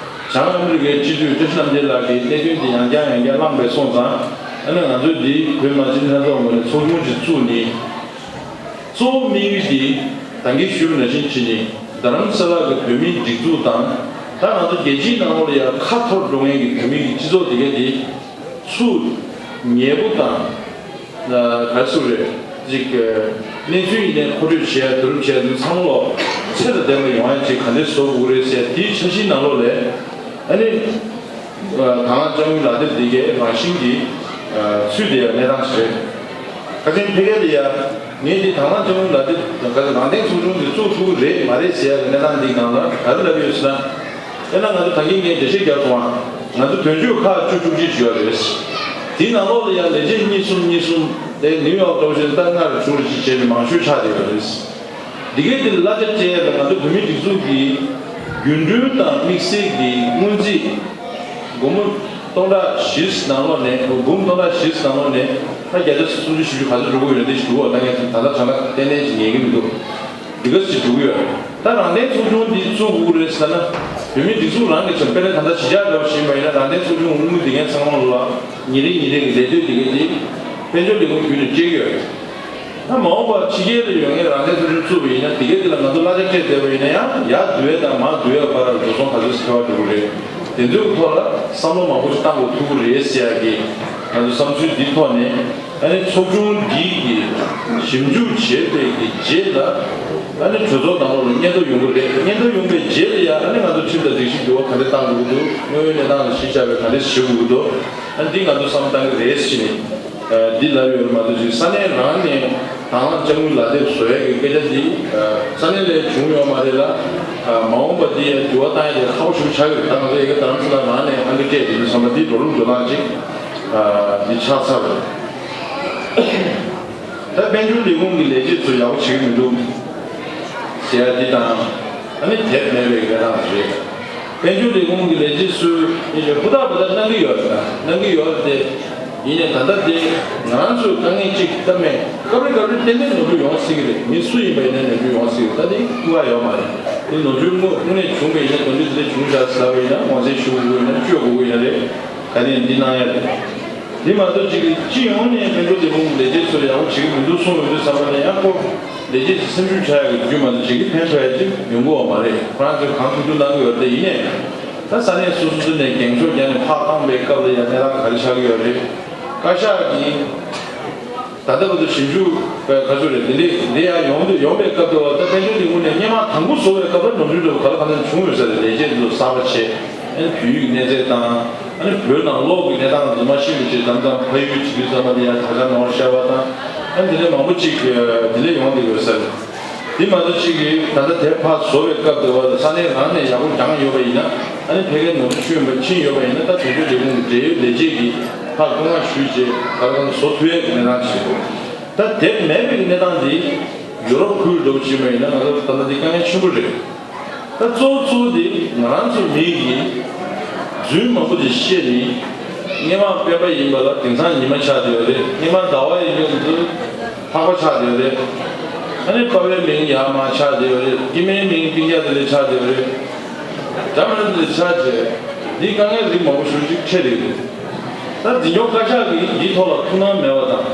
བྱང་ཨ་མི་རི་ཀའི་སྤྱི་འཐུས་བཀྲ་ཤིས་རྣམ་རྒྱལ་ལགས་ཀྱིས་གནད་དོན་འདི་ཡང་བསྐྱར་ཡང་བསྐྱར་གླེང་བའི་སོང་ཙང་། ཨ་ནི་ང་ཚོས་འདི་བོད་མི་མང་སྤྱི་འཐུས་ལྷན་ཚོགས་ངོས་ནས་ཚོགས་ཆུང་ཅིག་བཙུགས་ནས། གཙོ་བོ་དམིགས་ཡུལ་འདི་ད་གིན་ཞུས་པ་ནང་བཞིན་བྱས་ནས་རྡ་རམ་ས་ལ་གི་བོད་མིའི་སྒྲིག་འཛུགས་དང་། ད་ང་ཚོ་རྒྱལ་སྤྱིའི་ནང་ལོགས་ལ་ཡང་ཁ་འཐོར་འགྲོ་མཁན་གྱི་བོད་མི་གི་སྤྱི་ཚོགས་དེ་ག་དེ་ཚུར་ཉེ་པོ་དང་། ག་རེ་ཟེར་རེད། ཅིག་གནས་ཚུལ་ཡིན་ནའི་མཁོ་སྤྲོད་བྱེད་ཡ། བསྡུ་རུབ་བྱེད་ཡ་དེ་ཚང་མ་ལོག་ཚད་དང་ལྡན་པ་ཡོང་ཡ་ཅིག་ག་འདྲས་བཟོ་དགོས་རེད་ཟེར་དེའི་འཆར་གཞིའི་ནང་ལོགས་ལ་ཨ་ནི། དང་བླངས་དཔྱ་དངུལ་ལག་དེབ་འདི་གའི་རང་བཞིན་གྱིས་ཚུད་བསྡད་ཡ་གནས་སྟངས་ཤིག་རེད། ཁ་སང་ཕ་གི་ལ་ཡ། ངས་འདི་དང་བླངས་དཔྱ་དངུལ་ལག་དེབ་ག་ཚོད་རང་བདེན་ཚོགས་ཆུང་འདི་བཙུགས་ཐུབ་ཀྱི་རེད་མ་རེད་ཟེར་ཡ་གི་གནས་སྟངས་འདི་སྒང་ལ་ག་རེ་ལབ་ཡོད་ཟེར་ན། དཔེར་ན་ང་ཚོ་ད་གིན་ངས་འགྲེལ་བཤད་རྒྱབ་སོང་ཨ། ང་ཚོ་དོན་གཅོད་ཁག་བཅུ་དྲུག་ཅིག་ཡོད་རེད། དེའི་ནང་ལོགས་ལ་ཡང་ལས་བྱེད་གཉིས་གསུམ་གཉིས་གསུམ་དེ་ནིའུ་ཡོག་འདྲ་བོ་ཞིག་ལ་ད་ལྔ་རེ་དྲུག་རེ་ཅིག་བྱས་ནས་མང་ཤོས་ཆགས་བསྡད་ཡོད་རེད། འདི་གའི་དེ་ལ་གླ་ཆ་བཅད་ཡ་ལ་ང་ཚོ་བོད་མིའི་སྒྲིག་འཛུགས་ཀྱི་རྒྱུན་གྲོན་དང་དམིགས་བསལ་གྱི་སྔོན་རྩིས་སྒོར་མོ་སྟོང་ཕྲག་བཞིའི་ནང་ལོགས་ནས། འབུམ་སྟོང་ཕྲག་བཞིའི་ནང་ལོགས་ནས་ད་བརྒྱ་ཆ་སུམ་ཅུ་བཞི་བཅུ་ག་ཚོད་འགྲོ་གི་ཡོད་རེད། འདི་ཞུ་བ་ད་ངས་ད་ལྟ་དྲང་གནས་ཏན་ཏན་ཞིག་ངེས་ཀྱི་མི་འདུག་འདི་ག་ཞིག་འགྲོ་གི་ཡོད་རེད། ད་རང་བདེན་ཚོགས་ཆུང་འདི་བཙུགས་དགོས་རེད་ཟེར་ན། བོད་མིའི་སྒྲིག་འཛུགས་རང་གི་ཆ་དཔེར་ན་ད་ལྟ་གཞིས་ཆགས་འདྲ་བོ་ཞིག་ཡིན་པ་ཡིན་ན་རང་བདེན་ཚོགས་ཆུང་དངུལ་འདི་གའི་ཚང་མ་ལ་ཉིན་རེ་ཉིན་རེ་གི་ལས་དོན་འདི་གའི་དེ་དཔལ་འབྱོར་ལས་ཁུངས་བརྒྱུད་ནས་སྤྲད་ཀྱི་ཡོད་རེད། ད་མ་འོངས་པར་ཕྱི་རྒྱལ་ལ་ཡོད་མཁན་རང་བདེན་ཚོགས་ཆུང་བཙུགས་པ་ཡིན་ན་དེ་གའི་དེ་ལ་ང་ཚོ་གླ་ཆ་སྤྲད་བསྡད་པ་ཡིན་ན་ཡང་ཡར་བསྡུ་ཡས་དང་མར་བསྡུ་ཡས་བར་ལ་འགྲོ་སོང་ག་ཚོད་ཁེ་བ་འགྲོ་གི་རེད། དེ་ཚོའི་ཐོག་ལ་བསམ་བློ་མང་པོ་ཞིག་བཏང་དགོས་ཐུག་གི་རེད་ཟེར་ཡ་གི་ང་ཚོ་བསམ་ཚུལ་འདི་ཐོག་ནས། ཨ་ནི་ཚོགས་ཆུང་འདི་གི་ཞིབ་འཇུག་བྱས་པའི་གི་རྗེས་ལ། ཨ་ནི་གྲོས་ཚོགས་ནང་ལོགས་ལ་སྙན་ཐོ་ཡོང་གི་རེད། སྙན་ཐོ་ཡོང་པའི་རྗེས་ལ་ཡང་ཨ་ནི་ང་ཚོ་ཁྲིམས་དང་སྒྲིག་གཞི་འགྱུར་བ་ག་འདྲ་གཏང་དགོས་ཀྱི་འདུག་དངོས་ཡོད་གནས་སྟངས་ལ་གཞི་བཞག་པའི་ག་འདྲ་ཞུ་དགོས་ཀྱི་འདུག་ཨ་ནི་འདི་ང་ཚོ་བསམ་བཏང་གི་རེད་ཟེར་ནས། ཨ་འདི་ལབ་ཡོད་རེད་མ་གཏོགས་ཅིག་ས་གནས་རང་ནས་དང་བླངས་དཔྱ་དངུལ་ལག་དེབ་བཟོ་ཡས་ཀྱི་སྐད་ཆ་འདི་ཨ་ས་གནས་ལ་བྱུང་ཡོད་མ་རེད་ལ། ཨ་མ་འོངས་པ་འདི་ཡང་འགྱུར་བ་གཏང་ཡས་དེ་ཁག་པོ་ཞིག་ཆགས་ཡོད་རེད། ད་ང་ཚོ་ཡ་གི་རྡ་རམ་ས་ལ་རང་ནས་ཨང་ཀི་སྤྲད་དེ་འདི་བསམ་པ་འདི་འགྲོ་ལུགས་འགྲོ་སྟངས་ཅིག་ཨ་འདི་ཆགས་ཚར་རེད། ད་དཔལ་འབྱོར་ལས་ཁུངས་ཀྱི་ལས་བྱེད་ཚོ་ཡག་པོ་བྱེད་ཀྱི་མི་འདུག་ཟེར་ཡ་འདི་དང་། ཨ་ནི་དེབ་མེད་པའི་གནས་སྟངས་རེད། དཔལ་འབྱོར་ལས་ཁུངས་ཀྱི་ལས་བྱེད་ཚོས་ཨེ་ཧུར་ཐག་པ་ད་གནང་གི་ཡོད་རེད། གནང་གི་ཡོད་རེད་དེ། ཡིན་ནའི་ད་ལྟ་དེ་ང་རང་ཚོའི་དཀའ་ངལ་གཅིག་ད་མེད། སྐབས་རེ་སྐབས་རེ་ཏན་ཏན་ནོར་འཁྲུལ་ཡོང་སྲིད་ཀྱི་རེད། མི་སུ་ཡིན་པ་ཡིན་ན་ནོར་འཁྲུལ་ཡོང་སྲིད་ཀྱི་རེད། ད་དེ་སྐུལ་བ་ཡོད་མ་རེད། དེ་ནོར་འཁྲུལ་དངོས་དངོས་གནས་བྱུང་བ་ཡིན་ན་དོན་འཁྲུལ་དེ་འདྲ་བྱུང་བཞག་ཟེར་བ་ཡིན་ན་དབང་ཚད་ཞུ་དགོས་ཀྱི་ཡིན་ན་གཅོད་དགོས་ཀྱི་ཡིན་ན་རེད། ག་ནས་འདི་གནང་ཡ་རེད། དེ་མ་གཏོགས་ཅིག་གི་སྤྱི་ཡོངས་ནས་དཔལ་འབྱོར་ལས་ཁུངས་ཀྱི་ལས་བྱེད་ཚོས་ཡག་པོ་བྱེད་ཀྱི་མི་འདུག་གསུངས་ཡོང་དུས་ཙམ་པ་ནས་ཡང་ཁོ་ལས་བྱེད་ཀྱི་སེམས་ཤུགས་ཆག་ཡག་གི་རྒྱུ་མ་གཏོགས་ཅིག་གི་ཕན་ཐོགས་ཡག་ཅིག་ཡོང་གི་ཡོད་མ་རེད། ཁོ་རང་ཚོས་གང་ཐུབ་ཐུབ་གནང་གི་ཡོད་རེད། དེ་ཡིན་ནའི་ད་ས་གནས་སོ་སོ་སོ་ནས་འགེངས་ཤོག་བརྒྱབ་ནས་ཕར་བཏང་པའི་སྐབས་ལ་ཡང་གནས་སྟངས་ག་རེ་ཆགས་ཀྱི་ཡོད་རེད། བཀའ་ཤག་གིས་ད་ལྟ་བར་དུ་ཞིབ་འཇུག་པའི་ག་ཚོད་རེད། དེ་འདྲས་དེ་འདྲས་ཡང་ཡོང་དུས་ཡོང་པའི་སྐབས་དུ་བ་ད་དཔལ་འབྱོར་ལས་ཁུངས་ནས་སྔོན་མ་དང་པོ་བཟོ་བའི་སྐབས་ལ་ནོར་འཁྲུལ་འདྲ་བོ་ག་ལ་གང་འཚམ་བྱུང་ཡོད་ས་རེད། ལས་བྱེད་ཚོ་གསར་པ་བྱས། ཨ་ནི་བོད་ཡིག་གནས་ཚད་དང་། ཨ་ནི་བོད་ནང་ལོགས་ཀྱི་གནས་སྟངས་རྫུན་མ་ཤིན་ཏུ་ཅིག་དམ་དམ་ཕ་ཡུལ་བྱེད་དུས་ཙམ་པ་དེ་ཡང་དག་ཆ་ནོར་ཤར་བ་དང་། ཨ་ནི་དེ་ལས་མང་པོ་ཅིག་དེ་ལས་ཡོང་བསྡད་ཡོད་ས་རེད། དེ་མ་གཏོགས་ཅིག་གིས་ད་ལྟ་དེབ་ཕར་བཟོ་བའི་སྐབས་དེ་བ་ལ་ས་གནས་རང་ནས་ཡག་པོ་སྦྱངས་ཡོད་པ་ཡིན་ན། ཨ་ནི་ཕ་གིའི་ནོར་འཁྲུལ་ཕྱིན་པ་ཕྱིན་ཡོད་པ་ཡིན་ན་ད་དོན་གཅོད་ལས་ཁུངས་ཀྱི་འབྲེལ་ཡོད་ལས་བྱེད་ཀྱིས་ཕར་བཀའ་མངགས་ཞུས་རྗེས་ག་ལ་གང་བཟོ་ཐུབ་ཡས་ཀྱི་གནས་སྟངས་ཅིག་ད་དེབ་མེད་པའི་གནས་སྟངས་འདི་ཡུ་རོབ་ཁུལ་འདྲ་བོ་ཕྱིན་པ་ཡིན་ན་ང་ཚོ་ད་ལྟ་འདི་དཀའ་ངལ་ཆེན་པོ་རེད། ད་གཙོ་བོ་གཙོ་བོ་དེ་ང་རང་ཚོ་མི་ཡིས་རྫུན་མང་པོ་ཅིག་བཤད་ནས། སྔོན་མ་སྤེན་པ་ཡིན་པ་ལ་དེང་སང་ཉི་མ་ཆགས་བསྡད་ཡོད་རེད། སྔོན་མ་ཟླ་བ་ཡིན་པ་ཚོ་ལྷག་པ་ཆགས་བསྡད་ཡོད་རེད། ཨ་ནི་པ་ཕའི་མིང་ཡར་མར་ཆགས་བསྡད་ཡོད་རེད། སྐྱེ་དམན་མིང་སྤུན་ཀྱག་དེ་ལས་ཆགས་བསྡད་ཡོད་རེད། འདྲ་མི་འདྲ་དེ་ལས་ཆགས་བྱས། འདི་དཀའ་ངལ་རིགས་མང་པོ་ཞེ་པོ་ཅིག་འཕྲད་བསྡད་ཡོད། ད་འཛིན་སྐྱོང་བཀའ་ཤག་གིས་འདིའི་ཐོག་ལ་ཐུགས་སྣང་མེད་པ་དང་།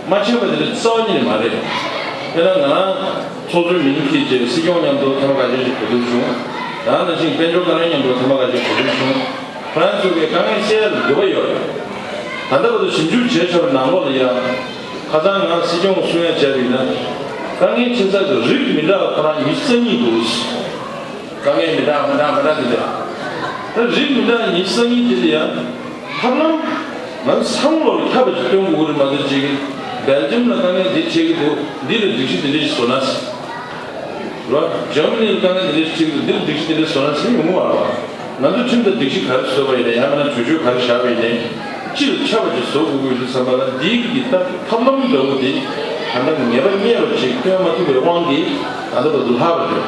མ་ཕྱིན་པ་དེ་ལས་རྩ་བ་ཉིད་ནས་མ་རེད། དཔེར་ན་ང་རང་ཚོགས་གཙོའི་མིང་འཁྱེར་བྱས་སྲིད་སྐྱོང་མཉམ་དུ་ཐེངས་མ་ཁ་ཤས་ཤིག་གོ་བསྡུར་བྱུང་། ད་ནང་བཞིན་དཔལ་འབྱོར་བཀའ་བློན་མཉམ་དུ་ཐེངས་མ་ཁ་ཤས་གོ་བསྡུར་བྱུང་། ཁོ་རང་ཚོ་གི་དཀའ་ངལ་སེལ་ཡག་ལ་འདོད་པ་ཡོད་རེད། ད་ལྟ་བར་དུ་ཞིབ་འཇུག་བྱས་ཚར་བའི་ནང་ལོགས་ལ་ཡང་། ཁ་སང་ང་སྲིད་སྐྱོང་གསུང་ཡ་བྱས་པ་ཡིན་ན། དཀའ་ངལ་ཆེ་ས་གི་རིགས་མི་འདྲ་བ་ཁོ་རང་ཉི་ཤུ་རྩ་གཉིས་འདུག་དཀའ་ངལ་མི་འདྲ་མི་འདྲ་མི་འདྲ་དེ་འདྲ། ད་རིགས་མི་འདྲ་ཉི་ཤུ་རྩ་གཉིས་དེ་ལ་ཡང་། ཐབས་ལམ། ང་ཚོ་བསམ་བློ་ལ་ཁྱབ་པ་ཅིག་སྟོན་དགོས་ཀྱི་རེད་མ་གཏོགས་ཅིག་སྦེལ་ཇམ་ལ་དཀའ་ངལ་འདི་འཕྲད་ཀྱི་འདུག་འདི་ལ་སྒྲིག་གཞི་འདི་འདྲ་ཞིག་བཟོ་ན། རོ། འཇར་མ་ནི་ལ་དཀའ་ངལ་འདི་འདྲ་ཞིག་འདི་འདིར་སྒྲིག་གཞི་འདི་འདྲ་བཟོ་ན་ཟེར་ཡོང་གི་མ་རེད་བ། ང་ཚོ་ཁྲིམས་དང་སྒྲིག་གཞི་ག་རེ་བཟོས་པ་ཡིན་ནའི་ཡང་མིན་ན་གྲོས་ཆོད་ག་རེ་བཞག་པ་ཡིན་ནའི། སྤྱིར་ཆགས་པ་ཅིག་བཟོ་དགོས་ཀྱི་ཡོད་དུས་ཙམ་པ་ལ་འདིའི་གི་ད་ཐབས་ལམ་འདྲ་བོ་འདི་ད་ལྟ་ངེས་པ་རྙེད་པ་ཅིག་སྟོན་མ་ཐུབ་པའི་དབང་གིས་ད་ལྟ་བར་དུ་ལྷག་པ་རེད།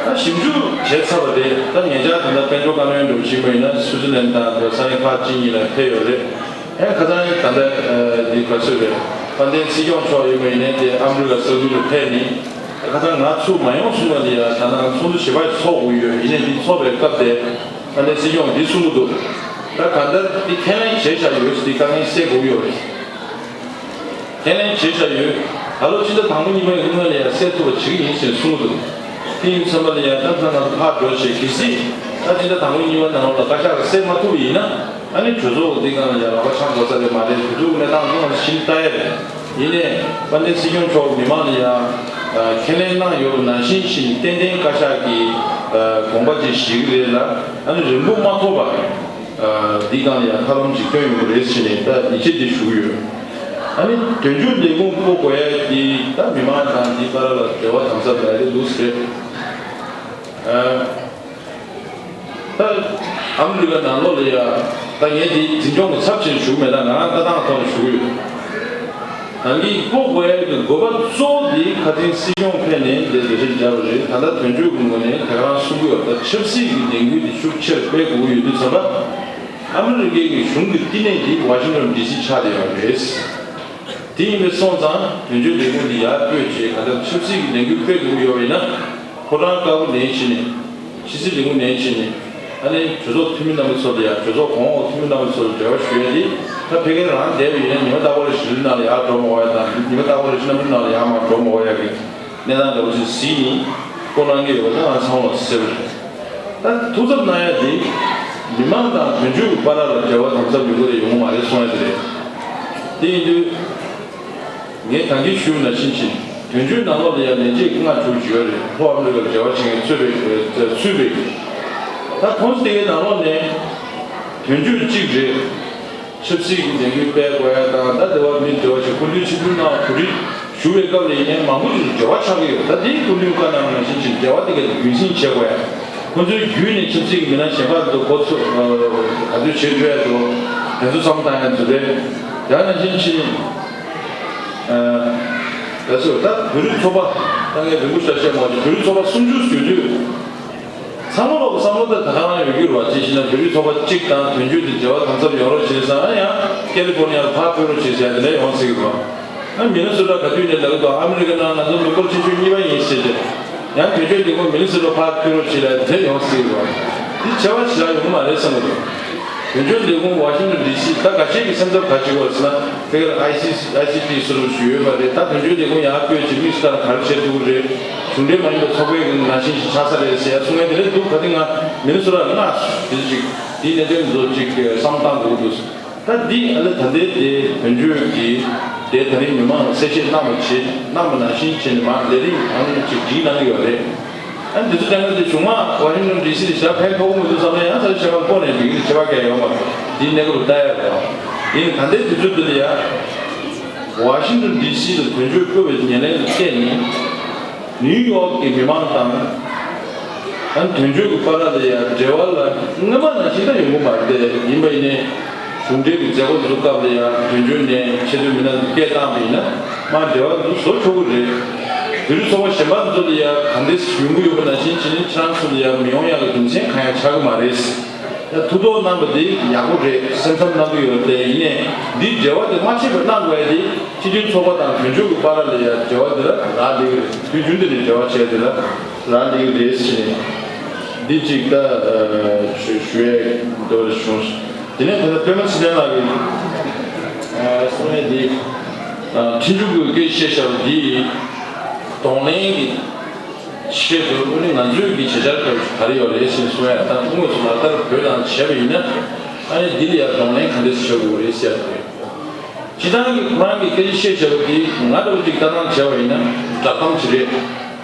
ད་ཞིབ་འཇུག་བྱས་ཚར་བ་རེད། ད་ཉེ་ཆར་ད་ལྟ་དཔལ་འབྱོར་བཀའ་བློན་འདྲ་བོ་ཞིག་མ་ཡིན་ན་སུའུ་ཙི་ལན་དང་དེ་ས་ཡིན་ཁག་གཅིག་གཉིས་ལ་ཕེབས་ཡོད་རེད། ཨེ་ཁ་སང་ད་ལྟ་འདི་ག་ཚོད་རེད། དཔལ་ལྡན་སྲིད་སྐྱོང་མཆོག་ཡོད་པ་ཡིན་ནའི་དེ་ཨ་མི་རི་ཀ་ས་ཁུལ་ལ་ཕེབས་ནས། ཁ་སང་ང་ཚུར་མ་ཡོང་གསུང་བ་ལ་ཡ་ད་ནང་ཚོགས་འདུ་ཞེ་པོ་ཚོགས་དགོས་ཡོད། ཡིན་ནའི་འདི་ཚོགས་པའི་སྐབས་དེ་དཔལ་ལྡན་སྲིད་སྐྱོང་འདི་གསུང་གི་འདུག་ད་གང་ལྟར་འདི་ཁས་ལེན་བྱས་བཞག་ཡོད། འདི་དཀའ་ངལ་སེལ་དགོས་ཡོད། ཁས་ལེན་བྱས་བཞག་ཡོད། ད་ལོ་ཕྱི་ཟླ་དང་པོ་གཉིས་པ་ཡི་སྔོན་ལ་ཡ་སེལ་ཐུབ་པ་བྱེད་ཀྱི་ཡིན་ཞེས་གསུང་གི་འདུག་དེ་ཡིན་ཙམ་པ་ལ་ཡ་ད་ལྟ་ང་ཚོ་ཕར་འགྲོ་བྱས་གལ་སྲིད་ད་ཕྱི་ཟླ་དང་པོ་གཉིས་པ་ནང་ལོགས་ལ་བཀའ་ཤག་གིས་སེལ་མ་ཐུབ་པ་ཡིན་ན། ཨ་ནི་གྲོས་ཚོགས་འདི་སྒང་ལ་ཡང་རང་དབང་ཆགས་དགོས་ས་རེད་མ་རེད། གྲོས་ཚོགས་ཀྱི་གནས་སྟངས་ཚང་མ་ཞིབ་ལྟ་ཡ་རེད། ཡིན་ནའི་དཔལ་ལྡན་སྲིད་སྐྱོང་མཆོག་མི་མང་ལ་ཡང་ཁས་ལེན་གནང་ཡོད་པ་ནང་བཞིན་བྱས་ནས་ཏན་ཏན་བཀའ་ཤག་གིས་དགོངས་པ་ཅིག་བཞེས་ཀྱི་རེད་ལ། ཨ་ནི་རིང་པོ་མ་ཐོགས་པར་འདི་སྒང་ལ་ཡང་ཐབས་ལམ་ཅིག་སྟོན་ཡོང་གི་རེད་ཟེར་ནས་ད་ཡིད་ཆེས་འདི་ཞུ་གི་ཡོད། ཨ་ནི་དོན་གཅོད་ལས་ཁུངས་སྤོ་དགོས་ཡ་འདི་ད་མི་མང་དང་འདི་བར་ལ་འབྲེལ་བ་དམ་ཟབ་ལ་ཡ་འདུག་ཟེར། ད་ཨ་མི་རི་ཀ་ནང་ལོགས་ལ་ཡ། ད་ངས་འདི་འཛིན་སྐྱོང་གི་ཚབ་བྱས་ཞུ་གི་མེད། ད་ང་རང་ལྟ་སྟངས་ཐོག་ནས་ཞུ་གི་ཡོད། ད་འདི་སྤོ་དགོས་ཡ་གི་དགོས་པ་གཙོ་བོ་འདི་ཁ་སང་སྲིད་སྐྱོང་ཕེབས་ནས་འདི་འགྲེལ་བཤད་བརྒྱབ་པ་རེད། ད་ལྟ་དོན་གཅོད་ཀྱི་ངོས་ནས་དེ་ག་རང་གསུང་གི་ཡོད། ད་ཆབ་སྲིད་ཀྱི་ལས་འགུལ་འདི་ཤུགས་ཆེར་སྤེལ་དགོས་ཀྱི་ཡོད་དུས་ཙམ་པ། ཨ་མི་རི་ཀའི་གི་གཞུང་གི་བསྟི་གནས་འདི་ཝ་ཤིང་ཊོན་ཌི་སི་ཆགས་བསྡད་ཡོད་རེད། དེ་ཡིན་པས་སོང་ཙང་དོན་གཅོད་ལས་ཁུངས་འདི་ཡར་སྤོས་བྱས་ག་འདྲ་ཆབ་སྲིད་ཀྱི་ལས་འགུལ་སྤེལ་དགོས་ཀྱི་ཡོད་པ་ཡིན་ན། ཁོ་རང་དཀར་པོ་ནན་བྱས་ནས། ཕྱི་སྲིད་ལས་ཁུངས་ནན་བྱས་ནས། ཨ་ནི་གྲོས་ཚོགས་འཐུས་མི་རྣམ་པ་ཚོ་ལ་ཡང་གྲོས་ཚོགས་གོང་འོག་འཐུས་མི་རྣམ་པ་ཚོ་ལ་འབྲེལ་བ་ཞུ་ཡ་དེ། ད་ཕ་གིར་རང་བསྡད་པ་ཡིན་ན་ཉི་མ་རྟག་པར་གཞིས་ལུས་ནང་ལ་ཡར་འགྲོ་མ་དགོས་ཡ་དང་ཉི་མ་རྟག་པར་གཞིས་ནང་ལ་ཡར་མར་འགྲོ་མ་དགོས་ཡ་གི་གནས་སྟངས་འདྲ་བོ་ཞིག་གཟིགས་ནས་བསྐོ་གནང་གི་ཡོད་པ་ད་ང་ཚང་མ་ལ་གསལ་པོ་རེད། ད་ཐུགས་འཚབ་གནང་ཡ་དེ། མི་མང་དང་དོན་གཅོད་ཀྱི་བར་ལ་འབྲེལ་བ་དམ་ཟབ་ཡོང་གི་རེད་ཡོང་གི་མ་རེད་གསུང་ཡ་དེ་རེད། དེ་ཡིན་དུས། ངས་ད་གིན་ཞུས་པ་ནང་བཞིན་བྱས། དོན་གཅོད་ནང་ལོགས་ལ་ཡང་ལས་བྱེད་ལྔ་དྲུག་ཅིག་ཡོད་རེད། ལྷོ་ཨ་མི་རི་ཀར་འབྲེལ་བ་བྱེད་མཁན་གཙོས་པའི་ཚུད་པའི། ད་ཁོང་ཚོ་དེའི་ནང་ལོགས་ནས་དོན་གཅོད་གཅིག་རེད། ཆབ་སྲིད་ཀྱི་ལས་འགུལ་སྤེལ་དགོས་ཡ་དང་ད་དེ་བ་མི་འབྲེལ་བ་བྱེད། སྐུ་མདུན་ཆིབས་བསྒྱུར་གནང་བ་གོ་སྒྲིག་ཞུ་བའི་སྐབས་ལ་ཡིན་ནའི་མང་པོ་ཅིག་འབྲེལ་བ་ཆགས་ཀྱི་ཡོད། ད་དེའི་སྐུ་མདུན་བཀའ་གནང་བ་ནང་བཞིན་བྱས་འབྲེལ་བ་དེ་ག་རྒྱུན་སྲིང་བྱེད་དགོས་ཡ། ཁོང་ཚོའི་བརྒྱུད་ནས་ཆབ་སྲིད་ཀྱི་མི་སྣ་གཞན་པ་ཚོ་འགོ་ཚུགས་ག་ཚོད་བྱེད་ཐུབ་ཡ་ཚོ་དེ་ཚོ་བསམ་བཏང་ཡ་ཚོ་རེད། ཡང་ནང་བཞིན་ཕྱིན། ཨ། ད་ཚོ་ད་བོད་རིགས་ཚོགས་པ་ད་ངས་རིང་པོ་ཞིག་བཤད་མ་བྱུང་། བོད་རིགས་ཚོགས་པ་སུམ་ཅུ་ཟེར་དུས། ཚང་མ་ལོག་བསམ་བློ་ད་ད་ག་རང་ཡོད་ཀྱི་རེད་བ། ཅི་ཞེ་ན་བོད་རིགས་ཚོགས་པ་གཅིག་དང་དོན་གཅོད་དེ་འབྲེལ་བ་དམ་ཟབ་ཡོང་རོགས་བྱས་ཙང་ཡང་ཀེ་ལི་ཧྥོར་ནི་ཡ་ལ་ཕར་ཕེབས་རོགས་བྱས་ཟེར་ཡ་དེ་འདྲ་ཡོང་སྲིད་ཀྱི་རེད་བ། ཨ་མི་ནི་སོ་ཊ་ག་དུས་ནས་ལབ་ཀྱི་འདུག་ཨ་མི་རི་ཀ་ནང་ང་ཚོ་མི་འབོར་ཆེ་ཤོས་གཉིས་པ་ཡིན་ཟེར་ཏེ། ཡང་དོན་གཅོད་ལས་ཁུངས་མི་ནི་སོ་ཊ་ཕར་ཕུད་རོགས་བྱེད་ལ་དེ་ཡོང་སྲིད་པ། འདི་བྱ་བ་ཞེ་དྲག་ཡོང་གི་མ་རེད་བསམ་གྱི་འདུག་དོན་གཅོད་ལས་ཁུངས་ཝ་ཤིང་ཊོན་ཌི་སི་ད་འགའ་ཤས་ཀྱི་སེམས་འཚབ་ག་ཅིག་ཡོད་ཟེར་ན་ཕ་གིར་ཨའི་སི་ཨའི་སི་ཊི་སོ་སོ་ཞིག་ཡོད་པ་རེད། ད་དོན་གཅོད་ལས་ཁུངས་ཡར་སྤོས་ཀྱི་དམིགས་སུ་བཀར་ག་རེ་བྱེད་ཐུབ་ཀྱི་རེད། གཞུང་འབྲེལ་མ་ཡིན་པའི་ཚོགས་པའི་གི་ནང་བཞིན་ཞིག་ཆགས་ས་རེད་ཟེར་ཡ་གསུང་མཁན་དེ་འདྲ་འདུག་ག་དེ་ང་མི་ནི་སོ་ཊ་ལ་ང་དེ་ཅིག་དེའི་གནད་དོན་དེ་ཚོ་ཅིག་བསམ་བཏང་དགོས་ཀྱི་འདུག་ད་འདི་ཨ་ལེ་ད་ལྟའི་དེ་དོན་གཅོད་ཀྱིས་དེ་ད་རིང་མི་མང་ལ་གསལ་བཤད་གནང་བ་བྱེད་གནང་བ་ནང་བཞིན་བྱས་ནས་མར་ལས་རིམ་གང་ཅིག་སྒྲིག་གནང་གི་ཡོད་རེད། ཨ་འདི་ཚོ་དྲན་ན་དེ་བྱུང་མ་ཝ་ཤིང་ཊོན་ཌི་སི་ལ་ཞག་ཕེབས་ཐུབ་ཀྱི་མི་འདུག་བསམ་ན་ཡང་ས་ཆ་ཁྱད་པར་སྤོ་ནས་འགྲིག་གི་རེད། ཁྱད་པར་གང་ཡང་ཡོད་མ་རེད། འདིའི་གནས་སྐབས་ལ་ལྟ་ཡ་རེད། ཡིན་ད་ལྟའི་དུས་ཚོད་འདི་ལ་ཡ་ཝ་ཤིང་ཊོན་ཌི་སི་ལ་དོན་གཅོད་བསྐོས་པའི་ཉེར་ལེན་ལ་བལྟས་ནས། ནིའུ་ཡོག་གི་མི་མང་དང་། ཨ་ནི་དོན་གཅོད་ཀྱི་བར་ལ་ཡང་འབྲེལ་བ་ལ་སྔོན་མ་ནང་བཞིན་ད་ཡོང་གི་མ་རེད་དེ། ཡིན་པ་ཡིན་ནའི་གཞུང་འབྲེལ་གྱི་མཛད་སྒོ་འཛུགས་སྐབས་ལ་ཡང་དོན་གཅོད་ནས་ཆེས་མཐོའི་མི་སྣ་ཚོ་སྐད་བཏང་བ་ཡིན་ན་མར་འབྲེལ་བ་འདུག་བཟོ་ཆོག་གི་རེད། བོད་རིགས་ཚོགས་པ་གཞན་པ་ཚོ་ལ་ཡང་ག་འདྲས་ཡོང་གི་ཡོད་པ་ནང་བཞིན་བྱས་ནས་ཁྱེད་རང་ཚོ་ལ་ཡང་མི་ཡོང་ཡག་གི་རྒྱུ་མཚན་གང་ཡང་ཆགས་ཀྱི་མ་རེད། ད་ཐུགས་དོགས་གནང་བ་དེ་ཡག་པོ་རེད། སེམས་འཚབ་གནང་གི་ཡོད་རེད་དེ། ཡིན་ནའི་འདིའི་འབྲེལ་བ་དེ་མ་ཆད་པར་གནང་དགོས་ཡ་དེ་སྤྱི་མཐུན་ཚོགས་པ་དང་དོན་གཅོད་ཀྱི་བར་ལ་ཡ་འབྲེལ་བ་དེ་ལ་རག་ལས་ཀྱི་རེད། དུས་རྒྱུན་དུ་ནས་འབྲེལ་བ་བྱས་དེ་ལ་རག་ལས་ཀྱི་རེད་ཟེར་ནས་འདི་གཅིག་ད་ཞུ་ཞུ་ཡས་འདོད་བྱུང་། དེ་ནས་ད་ལྟ་པད་མ་ཚེ་བརྟན་ལགས་ཀྱིས་གསུང་ཡས་འདི་ཁྲིན་ཀྲུང་གིས་སྐད་བཤད་བཞག་པ་འདི་གདོང་ལེན་གྱི་ཆེད་དུ་དངོས་གནས་ང་ཚོའི་གི་བྱེད་འཆར་ག་རེ་ཡོད་རེད་ཟེར་གསུང་ཡ། ད་དངོས་སུ་ལག་བསྟར་བོད་ནང་བྱས་པ་ཡིན་ན། ཨ་ནི་འདི་ལ་ཡང་གདོང་ལེན་ག་འདྲ་བྱེད་དགོས་རེད་ཟེར་ཡ་དེ་རེད། སྤྱིར་བཏང་གི་ཁོ་རང་གི་སྐད་ཆ་བཤད་བྱ་བ་འདི་ང་འདྲ་བོ་ཅིག་ལྟ་སྟངས་བྱས་པ་ཡིན་ན་བསྒྲགས་གཏམ་ཅིག་རེད།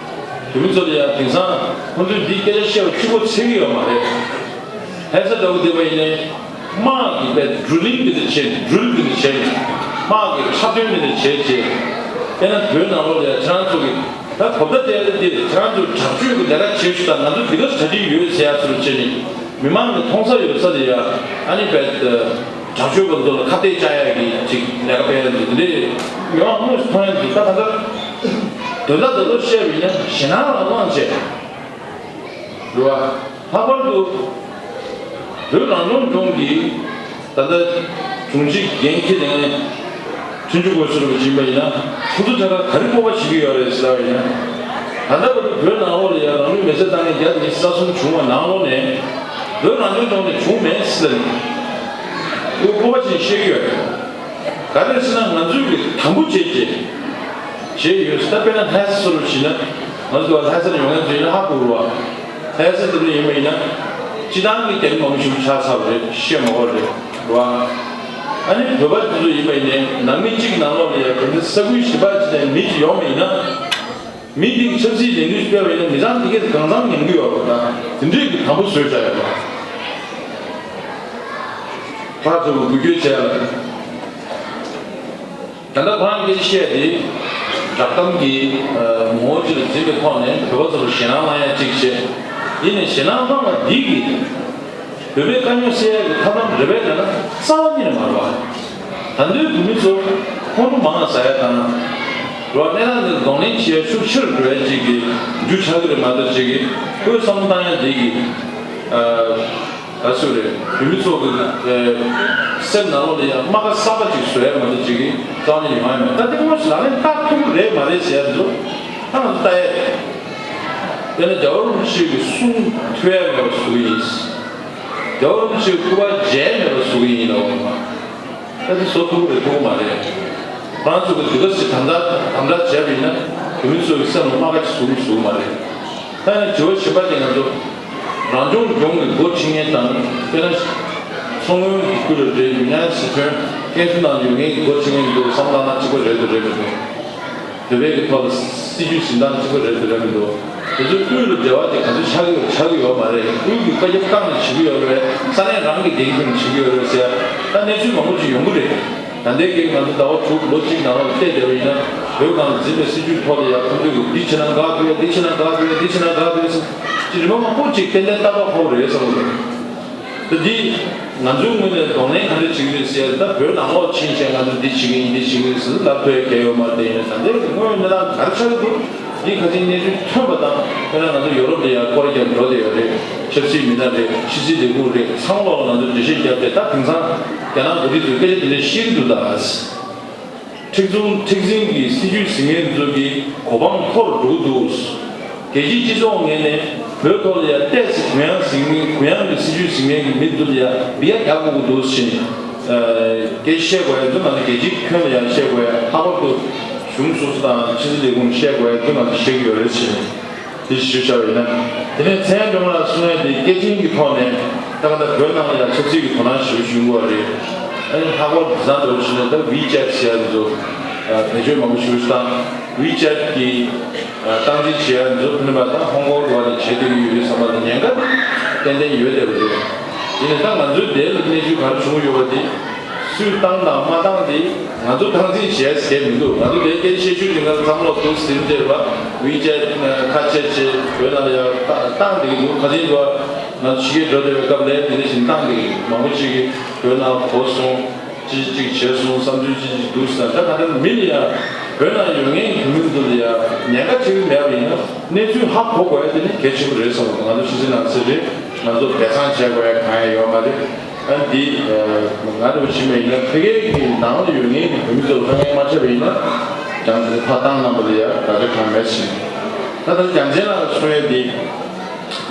བོད་མི་ཚོ་ལ་ཡང་དེང་སང་ཁོང་ཚོས་འདི་སྐད་ཆ་བཤད་པ་གཅིག་པོ་ཚད་ཀྱི་ཡོད་མ་རེད། ལྷ་ས་འདྲ་བོ་བསྡད་པ་ཡིན་ནའི་དམག་གི་དཔེ་ཌི་རི་ལིང་འདི་འདྲ་བྱས་ནས་ཌི་རིལ་འདི་འདྲ་བྱས་ནས་དམག་གི་འཁྲབ་སྟོན་འདི་འདྲ་བྱས་བྱས། དཔེར་ན་བོད་ནང་ལོགས་ལ་ཡང་ཁྱེད་རང་ཚོ་གི་ད་གོ་བརྡ་སྤྲད་ཡ་དེ་ཁྱེད་རང་ཚོས་དྲག་སྤྱོད་ཀྱི་ལས་ཀ་བྱེད་ཤོག་དང་ང་ཚོ་འདི་ག་གྲ་སྒྲིག་ཡོད་ཟེར་ཡ་སོགས་བྱས་ནས་མི་མང་གི་མཐོང་ས་ཡོད་ས་ལ་ཡ་ཨ་ནི་བས་དྲག་སྤྱོད་པ་ཚོ་ལ་ཁ་གཏད་བཅག་ཡ་གི་ཅིག་ལས་ཀ་སྤེལ་ཡ་འདི་འདི་འདྲའི་མི་མང་དངོས་སུ་མཐོང་ཡ་འདི་ད་ག་ད་དོན་དག་ད་ལྟ་བཤད་པ་ཡིན་ན་ཞེད་སྣང་ལ་བླངས་བྱས། རེད་བ། ལྷག་པར་དུ་བོད་རང་སྐྱོང་ལྗོངས་ཀྱི་ད་ལྟ་དྲུང་ཆེ་འགན་འཁྱེར་ནས་ཐོན་རྒྱུ་དགོས་ཟེར་བ་ཡིན་པ་ཡིན་ན་ཁོ་ཚོ་ད་ལྟ་ག་རེ་སྤོབས་པ་བྱེད་ཀྱི་ཡོད་རེད་ཟེར་བ་ཡིན་ན། ད་ལྟ་བར་དུ་བོད་ནང་ལོགས་ལ་ཡང་རང་ལུས་མེར་སྲེག་བཏང་མཁན་བརྒྱ་དང་ཉི་ཤུ་རྩ་གསུམ་བྱུང་བ་ནང་ལོགས་ནས་བོད་རང་སྐྱོང་ལྗོངས་ནས་བྱུང་མེད་ཟེར་ནས་ཁོ་སྤོབས་པ་བྱས་བཤད་ཀྱི་ཡོད་རེད། ག་རེ་ཟེར་ན་ང་ཚོས་ཀྱི་དམ་པོ་བྱས་བྱས་བྱས་ཡོད། ད་དཔེར་ན་ལྷ་ས་སོགས་ལ་བྱས་ན་ང་ཚོ་ལྷ་སར་ཡོང་མཁན་ཚོ་ཡིན་ན་ཧ་གོ་རེད་བ། ལྷ་ས་དེ་ཚོ་ཡིན་པ་ཡིན་ན་སྤྱི་བཏང་གི་རྒྱ་མི་མང་པོ་ཞིག་ཆགས་ཚར་བ་རེད། བཤད་མ་དགོས་རེད་བ། ཨ་ནི་བོད་པ་དེ་ཚོ་ཡིན་པ་ཡིན་ནའི་ནང་མི་གཅིག་ནང་ལོགས་ལ་ཡང་ག་ཚོད་ས་ཁུལ་གཞན་པ་ཅིག་ནས་མི་ཅིག་ཡོང་བ་ཡིན་ན། མི་འདི་གི་ཆབ་སྲིད་ལས་འགུལ་སྤེལ་བ་ཡིན་ན་མི་ཚང་དེ་གས་གང་ཚང་ཉན་གི་ཡོད་རེད་ད། དེ་འདྲའི་གི་དམ་པོ་བཟོས་བཞག་ཡོད་པ། ཕར་ཚུར་འགུལ་སྐྱོད་བྱས་ལ། ད་ལྟ་ཁོ་རང་གི་བཤད་དེ་བསྒྲགས་གཏམ་གྱི་ངོ་བོ་ཅིག་ལ་འཛིན་པའི་ཐོག་ནས་བོད་པ་ཚོར་ཞེད་སྣང་བསླང་ཡ་གཅིག་བྱས། ཡིན་ནའི་ཞེད་སྣང་བསླང་བ་འདི་གིས། བོད་པའི་དཀའ་རྙོག་སེལ་ཡག་གི་ཐབས་ལམ་རེ་བས་ལབ་ན་རྩ་བ་ཉིད་ནས་མ་རེད་པ། ད་ལྟའི་བོད་མི་ཚོ་ཁོང་ཁྲོ་མང་ང་ཟ་ཡ་དང་། རོགས་གནས་སྟངས་འདི་གདོང་ལེན་བྱེད་ཡ་ཤུགས་ཆེ་རུ་འགྲོ་ཡ་ཅིག་གི་རྒྱུ་ཆགས་ཀྱི་རེད་མ་གཏོགས་ཅིག་གི་ཁོའི་བསམ་བློ་བཏང་ཡ་འདི་གི་ཨ་ག་ཚོད་རེད། བོད་མི་ཚོ་གི་ཨ་སེམས་ནང་ལོགས་ལ་ཡ་རྨ་ཁ་གསར་པ་ཅིག་བཟོ་ཡ་མ་གཏོགས་ཅིག་གི་རྩ་བ་ཉིད་ནས་ཡོང་ཡ་མེད། ད་དེ་དངོས་སུ་ལག་ལེན་བསྟར་ཐུབ་ཀྱི་རེད་མ་རེད་ཟེར་ཡ་འདི་ཚོ་ད་ང་ཚོ་ལྟ་ཡ་རེད། དཔེར་ན་རྒྱལ་བ་རིན་པོ་ཆེ་གི་གསུང་ཐོས་ཡ་མེད་པ་བཟོ་གི་ཡིན། རྒྱལ་བ་རིན་པོ་ཆེའི་སྐུ་པར་མཇལ་མེད་པ་བཟོ་གི་ཡིན་ལབ་པ། ད་དེ་བཟོ་ཐུབ་ཀྱི་རེད་ཐུབ་ཀྱི་མ་རེད། ཁོ་རང་ཚོ་གི་འདི་ག་ཞིག་དམ་དྲག་དམ་དྲག་བྱས་པ་ཡིན་ན་བོད་མི་ཚོ་གི་སེམས་ལ་རྨ་ཁ་ཅིག་བཟོ་གི་བཟོ་གི་མ་རེད། ད་ཡང་དྲི་བ་གཞན་པ་དེ་ང་ཚོ་རང་སྐྱོང་ལྗོངས་ཀྱི་འགོ་ཁྲིད་མཁན་དང་དཔེར་ན་མཚོ་སྔོན་གྱི་ཁུལ་ལ་རེད། ཡུན་ནན་སི་ཁྲོན་ཀན་སུའུ་ནང་ཡོད་མཁན་གྱི་འགོ་ཁྲིད་མཁན་ཚོ་བསམ་བློ་བཏང་ན་གཅིག་པ་རེད་འདུག་རེད་མི་འདུག་བོད་པའི་གི་ཐོག་ལ་སྲིད་ཇུས་འཛིན་སྟངས་གཅིག་པ་རེད་འདུག་རེད་མི་འདུག་དེ་ཚོའི་དབུས་ལ་འབྲེལ་བ་དེ་ག་ཚོད་ཆགས་ཀྱི་ཡོད་ཆགས་ཀྱི་ཡོད་མ་རེད། དབུས་ཀྱི་བཀའ་ཁྱབ་བཏང་ནས་བྱེད་ཀྱི་ཡོད་རེད། ས་གནས་རང་གི་བདེ་སྐྱིད་ཀྱི་བྱེད་ཀྱི་ཡོད་རེད་ཟེར་ད་གནས་ཚུལ་མང་པོ་ཅིག་ཡོང་གི་རེད། ད་ལྟའི་གི་ང་ཚོ་ཟླ་བ་དྲུག་ལོ་གཅིག་ནང་ལ་བལྟས་བསྡད་པ་ཡིན་ན་བོད་ནང་ལ་འཛིན་པའི་སྲིད་ཇུས་ཐོག་ལ་ཡང་ཁོང་ཚོས་གི་འདི་བྱས་ན་དགའ་འདུག་ཡ། འདི་བྱས་ན་དགའ་འདུག་ཡ། འདི་བྱས་ན་དགའ་འདུག་ཡ་ཟེར་ཅིག་རི་མོ་མང་པོ་ཅིག་ཏན་ཏན་ལྟ་བ་ཁོ་རེད་བསམ་གི་འདུག་ད་འདི་ང་ཚོའི་ངོས་ནས་གདོང་ལེན་ག་འདྲ་བྱེད་ཀྱི་རེད་ཟེར་ད་བོད་ནང་ལོགས་ཕྱིན་བྱས་ང་ཚོ་འདི་བྱེད་ཀྱི་ཡིན་འདི་བྱེད་ཀྱི་ཡིན་ཟེར་ལབ་ཐུབ་ཡ་གལ་ཡོད་མ་རེད། དེ་ཡིན་ན་ད་ལྟའི་དངོས་ཡོད་གནས་སྟངས་ག་རེ་ཆགས་ཀྱི་འདུག་འདི་ཁ་སང་གནས་ཚུལ་ཐོན་པ་དང་དཔེར་ན་ང་ཚོ་ཡོ་རོབ་ལ་ཡང་སྐོར་རྒྱག་འགྲོ་བསྡད་ཡོད་རེད། ཆབ་སྲིད་མི་སྣ་རེད། ཕྱི་སྲིད་ལས་ཁུངས་རེད། ཚང་མ་ལོག་ལ་ང་ཚོ་འགྲེལ་བཤད་བརྒྱབ་བྱས་ད་དེང་སང་རྒྱ་ནག་འགོ་ཁྲིད་ཚོས་སྐད་ཆ་དེ་འདྲ་བཤད་ཀྱི་འདུག་ད། མཁྲེགས་བཟུང་མཁྲེགས་འཛིན་གྱི་སྲིད་ཇུས་ཟིན་མཁན་ཚོ་གི་གོ་འཕང་མཐོ་རུ་འགྲོ་གི་འདུག་རྒྱལ་སྤྱིའི་སྤྱི་ཚོགས་ངོས་ནས་བོད་ཐོག་ལ་ཡང་ཏོག་ཙམ་གུ་ཡངས་ཟིན་གུ་ཡངས་ཀྱི་སྲིད་ཇུས་ཟིན་མཁན་གྱི་མི་ཚོ་ལ་ཡང་འབུད་རྒྱག་དགོས་ཀྱི་འདུག་ཟེར་ནས་སྐད་ཆ་བཤད་དགོས་ཡ་ཚོ་ང་ཚོ་རྒྱལ་སྤྱིའི་ཁྱོན་ལ་ཡང་བཤད་དགོས་ཡ། ལྷག་པར་དུ་གཞུང་སོ་སོ་དང་ཕྱི་སྲིད་ལས་ཁུངས་བཤད་དགོས་ཡ་ཚོ་ང་ཚོ་བཤད་ཀྱི་ཡོད་རེད་ཟེར་ནས། དེ་ཞུ་བྱ་བ་ཡིན་ན། དེ་ནས་ཚེ་དབང་སྒྲོལ་མ་ལགས་གསུང་ཡ་དེ་སྐད་ཆེན་གྱི་ཐོག་ནས་ད་ག་ད་བོད་ནང་ལ་ཡང་ཆབ་སྲིད་ཀྱི་དོ་སྣང་ཞེ་པོ་ཞུ་དགོས་པ་རེད། ཨ་ནི་ལྷག་པར་དུ་བཟང་འདྲ་བོ་ཞུ་ན་ད་ཝི་ཅེཊ་ཟེར་ཡ་དེ་ཚོ་བེད་སྤྱོད་མང་པོ་ཞེ་པོ་ཞིག་བཏང་། ཝི་ཅེཊ་གི་སྟངས་འཛིན་བྱེད་ཡ་དེ་ཚོ་ཕུ་ནུ་མ་ད་ཧོང་ཀོང་འགྲོ་བ་ནས་བྱེད་བསྡད་ཀྱི་ཡོད་རེད་བསམ་པ་ལ་ཉེན་ཁ་ཏན་ཏན་ཡོད་བསྡད་པ་རེད། ཡིན་ནའི་ད་ང་ཚོའི་དེ་ལ་གནས་ཚུལ་ག་རེ་བྱུང་ཡོད་པ་དེ། སུས་བཏང་དང་མ་བཏང་དེ་ང་ཚོ་སྟངས་འཛིན་བྱས་ཟེར་མི་འདུག་ང་ཚོ་དེ་སྐད་ཆ་བཤད་རྒྱུ་དེ་ང་ཚོ་བསམ་བློ་འདུག་ཟིན་བྱས་པ་ཝི་ཅེཊ་ཁ་ཆད་བྱས་བོད་ནང་ལ་ཡང་བཏང་བསྡད་ཀྱི་འདུག་ཁ་སང་དུ་ང་ཚོ་ཕྱི་རྒྱལ་འགྲོ་བསྡད་པའི་སྐབས་ལ་དེ་འདྲ་བཞིན་བཏང་བསྡད་ཀྱི་འདུག་མང་པོ་ཅིག་གིས་བོད་ནང་གོ་སོང་ཅི་ཅིག་བྱས་སོང་བསམ་ཚུལ་ཅི་ཅིག་འདུག་ཟེར་ད་ད་ལྟ་མི་ལ་ཡང་བོད་ནང་ཡོད་མཁན་གྱི་མི་ཚོ་ལ་ཡང་ཉེན་ཁ་ཆེ་གི་མེད་པ་ཡིན་ན་གནས་ཚུལ་ཧ་གོ་དགོས་ཡ་དེ་ནི་གལ་ཆེན་པོ་རེད་བསམ་གི་འདུག་ང་ཚོ་ཕྱི་ཚེ་ནང་ཚེ་རེད། ང་ཚོ་སྦས་གསང་བྱས་དགོས་ཡ་གང་ཡང་ཡོད་མ་རེད། ཨ་འདི་ང་རུ་ཕྱི་མ་ཡིན་ན་ཕ་གིའི་གི་ནང་ལ་ཡོད་མཁན་གྱི་བོད་མི་ཚོར་དཀའ་ངལ་མ་འཕྲད་པ་ཡིན་ན་རྒྱང་ཕར་བཏང་གནང་པ་ལ་ཡ་དགའ་བྲལ་གང་མེད་ཟིན། ད་ལྟ་རྒྱལ་མཚན་ལགས་གསུང་ཡས་འདི་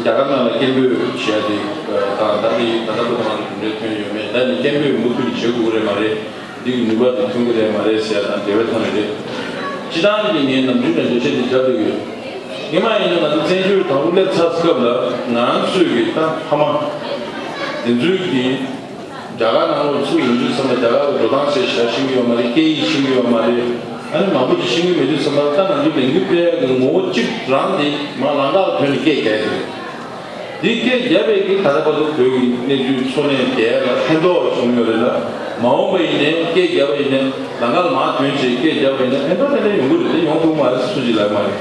རྒྱ་གར་ནང་ལ་སྐད་འབོད་བྱས་ཏེ་དང་ད་རེས་ད་ལྟ་བར་དུ་ང་ཚོ་གྲུབ་འབྲས་ཐོན་ཡོད་མེད་ད་ནི་སྐད་འབོད་མུ་མཐུད་བྱེད་དགོས་ཀྱི་རེད་མ་རེད། འདི་གི་ནུས་པ་དེ་ཐོན་གྱི་རེད་མ་རེད་ཟེར་དང་དེ་བས་ཐོན་ནས་རེད། སྤྱི་བཏང་གི་ངས་ནམ་རྒྱུན་ནས་འགྲེལ་བཤད་འདི་རྒྱབ་བསྡད་ཡོད། སྔོན་མ་ཡིན་ན་ང་ཚོ་བཙན་བྱོལ་དང་པོ་སླེབས་ཚར་སྐབས་ལ་ང་ཚོས་ཀྱི་ད་ཕ་མ་དེ་ཚོའི་གི་ རྒྱ་གར་ནང་ལོགས་ཚུར་ཡོང་དུས་ཙམ་ལ་རྒྱ་གར་གྱི་འགྲོ་སྟངས་ཟེར་ཞིག་ཤེས་ཀྱི་ཡོད་མ་རེད། སྐད་ཡིག་ཤེས་ཀྱི་ཡོད་མ་རེད། ཨ་ནི་མང་པོ་ཅིག་ཤེས་ཀྱི་མེད་དུས་ཙམ་པ་ལ་ད་ང་ཚོ་ལས་འགུལ་སྤེལ་ཡག་གི་ངོ་བོ་གཅིག་རང་དེ་མར་ལམ་ཁ་ལ་ཐོན་ནས་སྐད་རྒྱག་ཡག་དེ་རེད། འདི་སྐད་རྒྱབ་པའི་གི་ད་ལྟ་བར་དུ་བོད་ཀྱི་གནས་ཚུལ་འཚོ་གནས་བསྡད་ཡག་ལ་ཕན་ཐོགས་བྱུང་ཡོད་རེད་ལ། མ་འོངས་པ་ཡིན་ནའི་སྐད་རྒྱབ་པ་ཡིན་ནའི་ལམ་ཁ་ལ་མར་ཐོན་བྱས་སྐད་རྒྱབ་པ་ཡིན་ནའི་ཕན་ཐོགས་ཏན་ཏན་ཡོང་གི་རེད། དེ་ཡོང་ཐུབ་མ་རེད་སུ་གཅིག་ལབ་མ་རེད།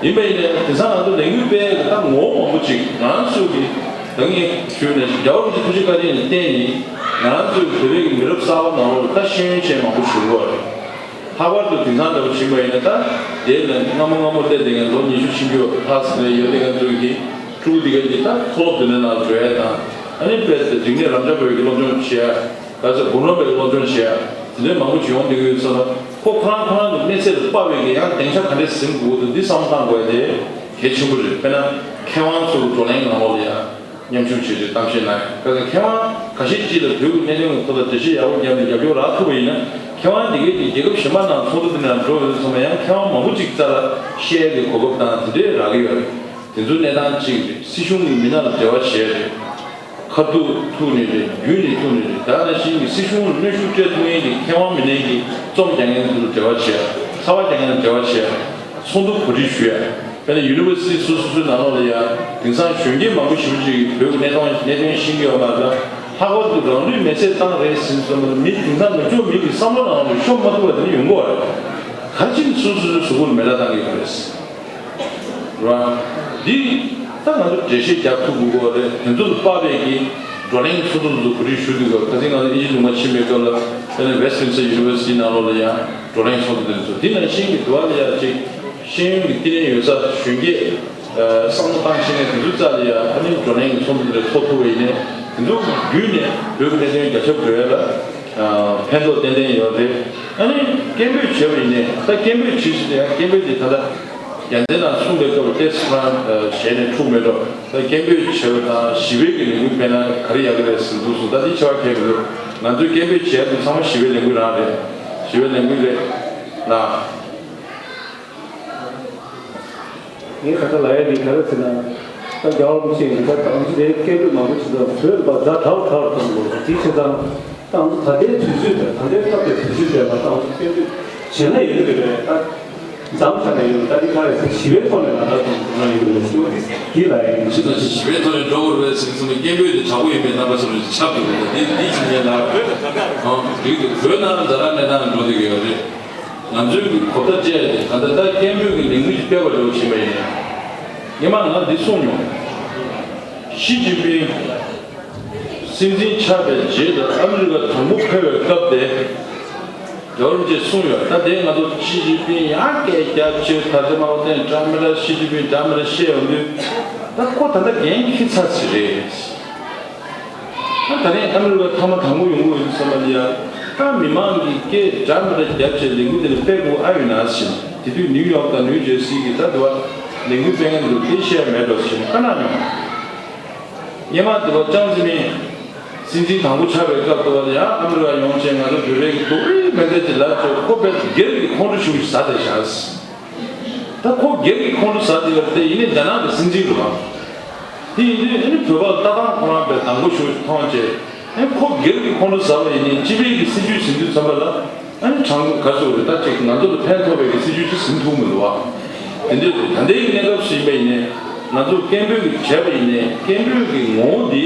ཡིན་པ་ཡིན་ནའི་དེང་སང་ང་ཚོ་ལས་འགུལ་སྤེལ་ཡག་གི་ད་ངོ་བོ་མང་པོ་ཅིག་ང་ཚོ་གི་ད་ངས་ཞུས་ནས་རྒྱལ་བ་རིན་པོ་ཆེ་ཐུགས་རྗེ་བཀའ་དྲིན་ལ་བརྟེན་ནས་ང་ཚོའི་བོད་པའི་གི་མི་རབས་གསར་པ་ནང་ལོགས་ལ་ད་ཤེས་ཡོན་ཅན་མང་པོ་ཞིག་ཡོད་རེད། ལྷག་པར་དུ་དེང་སང་འདྲ་པོ་ཕྱིན་པ་ཡིན་ན་ད་དེ་ལ་སྔ་མོ་སྔ་མོ་སླེབས་བསྡད་མཁན་ལོ་ཉི་ཤུ་ཕྱིན་རྒྱུ་ལྷག་ཙམ་ཡོད་བསྡད་མཁན་ཚོ་གིས་ཕྲུ་གུ་འདི་ག་གི་ད་མཐོ་སློབ་དེ་འདྲ་ནང་འགྲོ་ཡག་དང་ཨ་ནི་དཔེ་རིག་གནས་རབ་འབྱམས་པའི་གི་སློབ་སྦྱོང་བྱེད་ཡག་ག་ཚོད་དགུང་ལོ་བའི་སློབ་སྦྱོང་བྱེད་ཡག་དེ་འདྲའི་མང་པོ་ཞིག་ཡོང་བསྡད་ཀྱི་ཡོད་ཙང་ཁོ་ཁོ་རང་ཁོ་རང་གི་གནས་ཚད་ལ་དཔག་པའི་གི་ཡང་སྡིངས་ཆ་ག་འདྲས་ཟིན་དགོས་འདུག་འདི་བསམ་བློ་བཏང་དགོས་ཡག་དེ་གལ་ཆེན་པོ་རེད། དཔེར་ན་མཁས་དབང་ཚོ་གི་བགྲོ་གླེང་ནང་ལོགས་ལ་ཡང་། མཉམ་ཞུགས་བྱས་ཏེ་གཏམ་བཤད་གནང་ཡོད། གལ་སྲིད་མཁས་དབང་ཁ་ཤས་ཅིག་ལ་བོད་ཀྱི་གནད་དོན་ཐོག་ལ་འགྲེལ་བཤད་ཡག་པོ་བརྒྱབ་ནས་རྒྱབ་སྐྱོར་རག་ཐུབ་པ་ཡིན་ན། མཁས་དབང་དེ་གས་ཀྱིས་རྒྱལ་ཁབ་གཞན་པ་ནང་ཚོགས་འདུ་དེ་ནང་འགྲོ་ཡོང་དུས་ཙམ་པ་ཡང་མཁས་དབང་མང་པོ་ཅིག་རྩ་ལ་བཤད་ཡག་གི་གོ་སྐབས་དང་དེ་འདྲས་རག་གི་ཡོད་རེད། དེ་ཚོ་གནས་སྟངས་གཅིག་རེད། སྲིད་གཞུང་གི་མི་སྣ་ལ་འབྲེལ་བ་བྱས་རེད། ཁ་ཐུག་ཐུག་ནས་རེད། བརྒྱུད་ནས་ཐུག་ནས་རེད། ད་ནང་བཞིན་གྱི་སྲིད་གཞུང་ལ་གནོན་ཤུགས་སྤྲད་ཐུབ་མཁན་གྱི་མཁས་དབང་མི་སྣ་གི་རྩོམ་རྒྱག་མཁན་ཚོ་ལ་འབྲེལ་བ་བྱས། ཚགས་པར་རྒྱག་མཁན་ལ་འབྲེལ་བ་བྱས། ཚོགས་འདུ་གོ་སྒྲིག་ཞུ་ཡག་དཔེར་ན་ཡུ་ནི་ཝར་སི་ཊི་སོ་སོ་སོའི་ནང་ལོགས་ལ་ཡང་དེང་སང་གཞོན་སྐྱེས་མང་པོ་ཞེ་པོ་ཅིག་གིས་བོད་ཀྱི་གནས་སྟངས་གནད་དོན་ཤེས་ཀྱི་ཡོད་མ་རེད་ལ། ལྷག་པར་དུ་རང་ལུས་མེ་སྲེག་བཏང་རེད་ཟེར་སོང་ན་མི་དེང་སང་ནུབ་ཕྱོགས་མི་གི་བསམ་བློ་ནང་ལ་ཤོང་མ་ཐུབ་པ་དེ་འདྲ་ཡོང་གི་ཡོད་རེད། ག་རེ་བྱས་ནས་སོ་སོ་སོའི་གཟུགས་པོ་ལ་མེ་སྲེག་བཏང་གི་ཡོད་རེད། རེད་བ། འདི་ད་ང་ཚོ་འགྲེལ་བཤད་རྒྱག་ཐུབ་དགོས་རེད། དེ་ཚོ་ལ་དཔག་པའི་གི་བགྲོ་གླེང་ཚོགས་འདུ་ཚོ་གོ་སྒྲིག་ཞུ་དུས་སྐབས་ཁ་སང་ང་ཚོ་དབྱིན་ཇི་ལུང་པ་ཕྱིན་པའི་སྐབས་ལ་དཔེར་ན་Westminster University་ནང་ལོགས་ལ་ཡང་བགྲོ་གླེང་ཚོགས་འདུ་དེ་ཚོ་འདི་ནང་བཞིན་གྱི་འདུ་བ་ལ་ཡང་ཅིག་ཤེས་ཡོན་གྱི་བསྟི་གནས་ཡོད་ས་གཞོན་སྐྱེས་བསམ་བློ་བཏང་ཤེས་ནས་དེ་ཚོའི་རྩ་ལ་ཡང་ཨ་ནི་བགྲོ་གླེང་གི་ཚོགས་འདུ་དེ་འདྲ་ཚོགས་ཐུབ་པ་ཡིན་ནའི་དེ་ཚོ་བརྒྱུད་ནས་བོད་ཀྱི་གནད་དོན་རྒྱ་ཁྱབ་འགྲོ་ཡ་ལ་ཕན་ཐོགས་ཏན་ཏན་ཡོད་རེད། ཨ་ནི་སྐད་འབོད་བྱས་པ་ཡིན་ནའི་ད་སྐད་འབོད་བྱེད་ཤེས་ཡ་སྐད་འབོད་དེ་ད་ལྟ། རྒྱལ་མཚན་ནང་གསུངས་པའི་སྐབས་ལ་ཏེས་ཁོ་རང་ཞལ་ནས་འཁྲུག་མེད་འགྲོ། ད་སྐད་འབོད་བྱས་པ་དང་ཞི་བའི་གི་ལས་འགུལ་སྤེལ་ན་ག་རེ་ཡག་གི་རེད་ཟེར་འདུག་སོང་། ད་འདི་ཆེ་བ་གལ་མི་འདུག་ང་ཚོའི་སྐད་འབོད་བྱས་དུས་ཚང་མ་ཞི་བའི་ལས་འགུལ་རང་རེད། ཞི་བའི་ལས་འགུལ་རེད་ན། ངས་ད་ལྟ་ལབ་ཡ་འདི་ག་རེ་ཟེར་ན། ད་རྒྱལ་བ་རིན་པོ་ཆེ་ཡིན་ད་ང་ཚོ་དེ་སྐད་འབོད་མང་པོ་བྱེད་དུས་བོད་པ་ཛ་དྲག་དྲག་གཏོང་དགོས་རེད། དེ་བྱས་ཙང་། ཏང་ད་ལྟའི་དུས་ཚོད་དང་ད་ལྟའི་སྐབས་ཀྱི་དུས་ཚོད་དེ་ལ་ཏང་སྐད་འབོད་བྱས་ན་ཡོད་ཀྱི་རེད། ད་མཚམས་ཆགས་ནས་ཡོད། ད་འདི་ག་རེ་ཟེར་ཞི་བའི་ཐོག་ནས་ང་ད་ཐོག་ན་ཡོད་ཀྱི་རེད་ཟེར་བ་འདི་འདི་ལ་ཡིན། ཞི་དང་ཞི་བའི་ཐོག་ནས་འགྲོ་དགོས་རེད་ཟེར་གྱི་སོང་ནས་སྐད་འབོད་དེ་དྲག་པོ་ཡིན་པའི་རྣམ་པ་ཚོ་ལ་ཆགས་ཀྱི་རེད། འདི་འདི་ཅི་ཉན་ལ་རིག་གི་བོད་ནང་ཛ་དྲག་གནས་སྟངས་འགྲོ་བསྡད་ཀྱི་ཡོད་རེད། ང་ཚོའི་གི་གོ་བརྡ་སྤྲད་དེ་ད་ལྟ་ད་སྐད་འབོད་ཀྱི་ལས་འགུལ་ཞིག་སྤེལ་བ་འགྲོ་བཞིན་པ་ཡིན། སྔོན་མ་ང་འདི་གསུངས་མྱོང་། ཞི་ཅིན་ཕིང་། སྲིད་འཛིན་ཆགས་པའི་རྗེས་ལ་ཨ་མི་རི་ཀ་དང་པོ་ཕེབས་པའི་སྐབས་དེ། རྒྱལ་བ་རིན་པོ་ཆེས་གསུངས་ཡོད། ད་དེ་ང་ཚོ་ཞི་ཅིན་ཕིང་ཡང་སྐད་རྒྱབ་བྱས་ད་ཆ་མ་འོ་ཐེངས་འདྲ་མི་འདྲ་ཞི་ཅིན་ཕིང་འདྲ་མི་འདྲ་བཤད་ཡོང་དུས། ད་ཁོ་ད་ལྟ་འགན་འཁྱེར་ཚར་ཟིན་རེད། ད་ད་རིང་ཨ་མི་རི་ཀ་མཐའ་མ་དང་པོ་ཡོང་གི་ཡོད་དུས་ཙམ་པ་ལ་ཡ། ད་མི་མང་གིས་སྐད་འདྲ་མི་འདྲ་རྒྱབ་བྱས་ལས་འགུལ་དེ་ལ་སྤེལ་དགོས་ཨ་ཡོད་ན་ཟེར། དེ་དུས་ནིའུ་ཡོག་དང་ནིའུ་ཇར་སི་གི་ད་དུ་བ་ལས་འགུལ་སྤེལ་མཁན་འདུག་དེ་བཤད་མེད་འགྲོ་ཟེར་བཀའ་གནང་མྱོང་། སྔོན་མ་དུ་བ་ཅང་ཙེ་མིན་སྲིད་འཛིན་དང་པོ་ཆགས་པའི་སྐབས་དུ་བ་ལ་ཡང་ཨ་མི་རི་ཀ་ཡོང་བྱས་ང་ཚོ་བོད་པའི་གི་སྡུག་རུས་མེད་ཚད་ཀྱི་ལབ་བྱས་ཁོ་དཔེ་སྒེར་གྱི་ཁོང་ཁྲོ་ཞུ་ཞིག་ཟ་བསྡད་བཞག་ཟེར། ད་ཁོ་སྒེར་གྱི་ཁོང་ཁྲོ་ཟ་བསྡད་ཡོད་རེད་དེ་ཡིན་ནའི་རྒྱ་ནག་གི་སྲིད་འཛིན་རེད་བ། དེ་ཡིན་དུས་ཨ་ནི་བོད་པ་ལ་ལྟ་སྟངས་ཁོ་རང་དཔེ་དང་པོ་ཞུ་མཐོང་བྱས། ཨ་ནི་ཁོ་སྒེར་གྱི་ཁོང་ཁྲོ་ཟ་བ་ཡིན་ནའི་སྤྱི་པའི་གི་སྲིད་ཇུས་ཟིན་དུས་ཙམ་པ་ལ་ཨ་ནི་དྲང་ག་ཚོད་རེད་ད་ཅིག་ང་ཚོ་ལ་ཕན་ཐོགས་པའི་གི་སྲིད་ཇུས་ཅིག་ཟིན་ཐུབ་མི་འདུག་བ། དེ་འདྲ་རེད། ད་ལྟའི་གི་གནས་སྐབས་སུ་ཡིན་པ་ཡིན་ནའི་ང་ཚོ་སྐད་འབོད་ཀྱི་བྱས་པ་ཡིན་ནའི་སྐད་འབོད་ཀྱི་ངོ་བོ་འདི་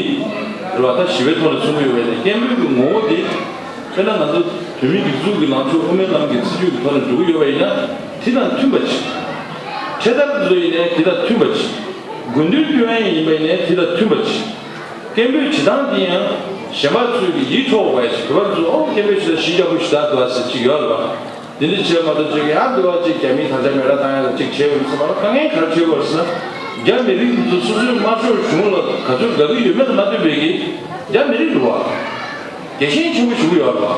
རེད་བ། ད་ཞི་བའི་ཐོག་ནས་གསུང་གི་ཡོད་པ་ཡིན་ནའི་སྐད་འབོད་ཀྱི་ངོ་བོ་འདི། དཔེར་ན་ང་ཚོ་བོད་མིའི་སྒྲིག་འཛུགས་ཀྱི་ལངས་ཕྱོགས་དབུ་མའི་ལམ་གྱི་སྲིད་ཇུས་ཀྱི་ཐོག་ནས་འགྲོ་གི་ཡོད་པ་ཡིན་ན་དེ་དང་མཐུན་པ་ཅིག་འཕྲེད་དར་དེ་ཚོ་ཡིན་ནའི་དེ་དང་མཐུན་པ་ཅིག་དགོས་འདུན་བཏོན་ཡ་ཡིན་པ་ཡིན་ནའི་དེ་དང་མཐུན་པ་ཅིག་སྐད་འབོད་བྱེད་སྟངས་དེ་ཡང་གཞན་པ་ཚོས་ཀྱི་ཡིད་འཕྲོག་པ་ཡ་ཅིག་བོད་པ་ཚོས་ཨོ་སྐད་འབོད་བྱེད་སྟངས་གཞི་རྒྱ་པོ་ཞིག་ད་འདུག་ཨ་ཟེར་ཅིག་ཡོད་རེད་བ། དེ་འདྲ་བྱས་མ་གཏོགས་ཅིག་ཡང་འདུག་ཨ་ཅིག་རྒྱ་མིས་ད་ཆ་མེ་ར་བཏང་ཡ་ལ་ཅིག་བྱས་ཡོད་ཟེར་བ་ལ་དཀའ་ངལ་ག་རེ་འཕྲད་ཀྱི་ཡོད་རེད་ཟེར་ན། རྒྱ་མི་རིགས་འདི་ཚོ་སོ་སོའི་དམར་ཤོག་གཞུང་ལ་ག་ཚོད་དགའ་གི་ཡོད་མེད་ལ་མ་ལྟོས་པའི་གི་རྒྱ་མི་རིགས་འདུག་བ། རྒྱལ་ཞེན་ཆེན་པོ་ཞུ་གི་ཡོད་རེད་བ།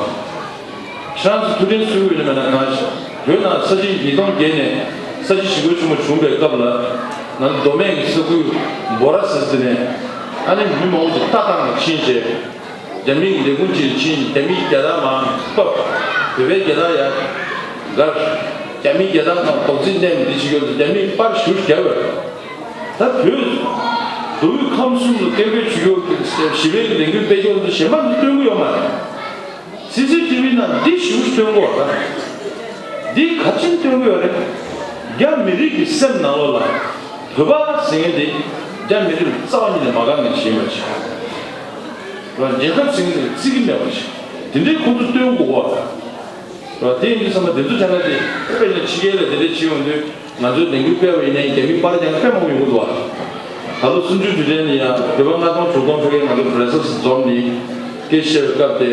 ཁྱེད་རང་ཚོ་ཐུགས་དྲན་གསོ་གི་ཡོད་ན་མེད་ན་གང་ཞིག་བོད་ནང་ས་བྱི་ཉིས་སྟོང་བརྒྱད་ནས་ས་བྱི་ཞི་རྒོལ་ཆེན་མོ་བྱུང་བའི་སྐབས་ལ་ང་ཚོ་མདོ་སྨད་ཀྱི་ས་ཁུལ་འབོ་ར་ཟེར་ཟེར་ནས་ཨ་ནི་མི་མང་པོ་ཞིག་རྟ་བཏང་ནས་ཕྱིན་བྱས། རྒྱ་མིའི་ལས་ཁུངས་ཅིག་ཕྱིན་རྒྱ་མིའི་རྒྱལ་དར་མར་ཕབ། བོད་པའི་རྒྱལ་དར་ཡར་སྒར། རྒྱ་མིའི་རྒྱལ་དར་ནང་རྡོག་རྫིས་མནན་འདི་བྱེད་ཀྱི་ཡོད་འདུག་རྒྱ་མིས་པར་ཞུ་བརྒྱབ་ཡོད། ད་བོད་ མདོ་དབུས་ཁམས་གསུམ་ལ་བསྟན་པའི་ཆོས་ཞུ་ཞི་བའི་ལས་འགུལ་སྤེལ་རྒྱུ་འདི་གཞན་པ་འདི་སྟོན་གྱི་ཡོད་མ་རེད། སི་སི་ཊི་བི་ནང་འདི་ཞིབ་སྟོན་གྱི་ཡོད་རེད། འདི་ག་ཅིན་སྟོན་གྱི་ཡོད་རེད། རྒྱ་མི་རིགས་ཀྱི་སེམས་ནང་ལོགས་ལ་བོད་པ་ཟེར་མཁན་དེ་རྒྱ་མི་རིགས་ལ་རྩ་བ་ཉིད་ནས་མ་དགའ་མཁན་ཞིག་ཡིན་པ་ཞིག་རེད། རྒྱལ་ཁབ་ཟེར་མཁན་དེ་བརྩི་གི་མེད་པ་ཞིག་དེ་འདྲའི་ཁོ་ཚོ་སྟོན་དགོས་པ་རེད། དེ་ཡིན་དུས་ཙམ་པ་དེ་ཚོ་བྱས་ན་དེ་དཔེ་ཡིན་ན་ཕྱི་རྒྱལ་ལ་དེ་འདྲ་བྱེད་ཡོང་དུས་ང་ཚོའི་ལས་འགུལ་སྤེལ་བ་ཡིན་ནའི་རྒྱ་མི་པར་རྒྱག་དཔེ་མང་པོ་ཡོང་གི་འདུག་བ། ད་ལོ་གསུམ་བཅུ་དུས་དྲན་ནི་ཡང་བོད་པ་ལྔ་སྟོང་དྲུག་སྟོང་ཕ་གིར་ང་ཚོ་བྷ་ར་སེལ་སི་འཛོམས་ནས་སྐད་ཆ་བཤད་པའི་སྐབས་དེ་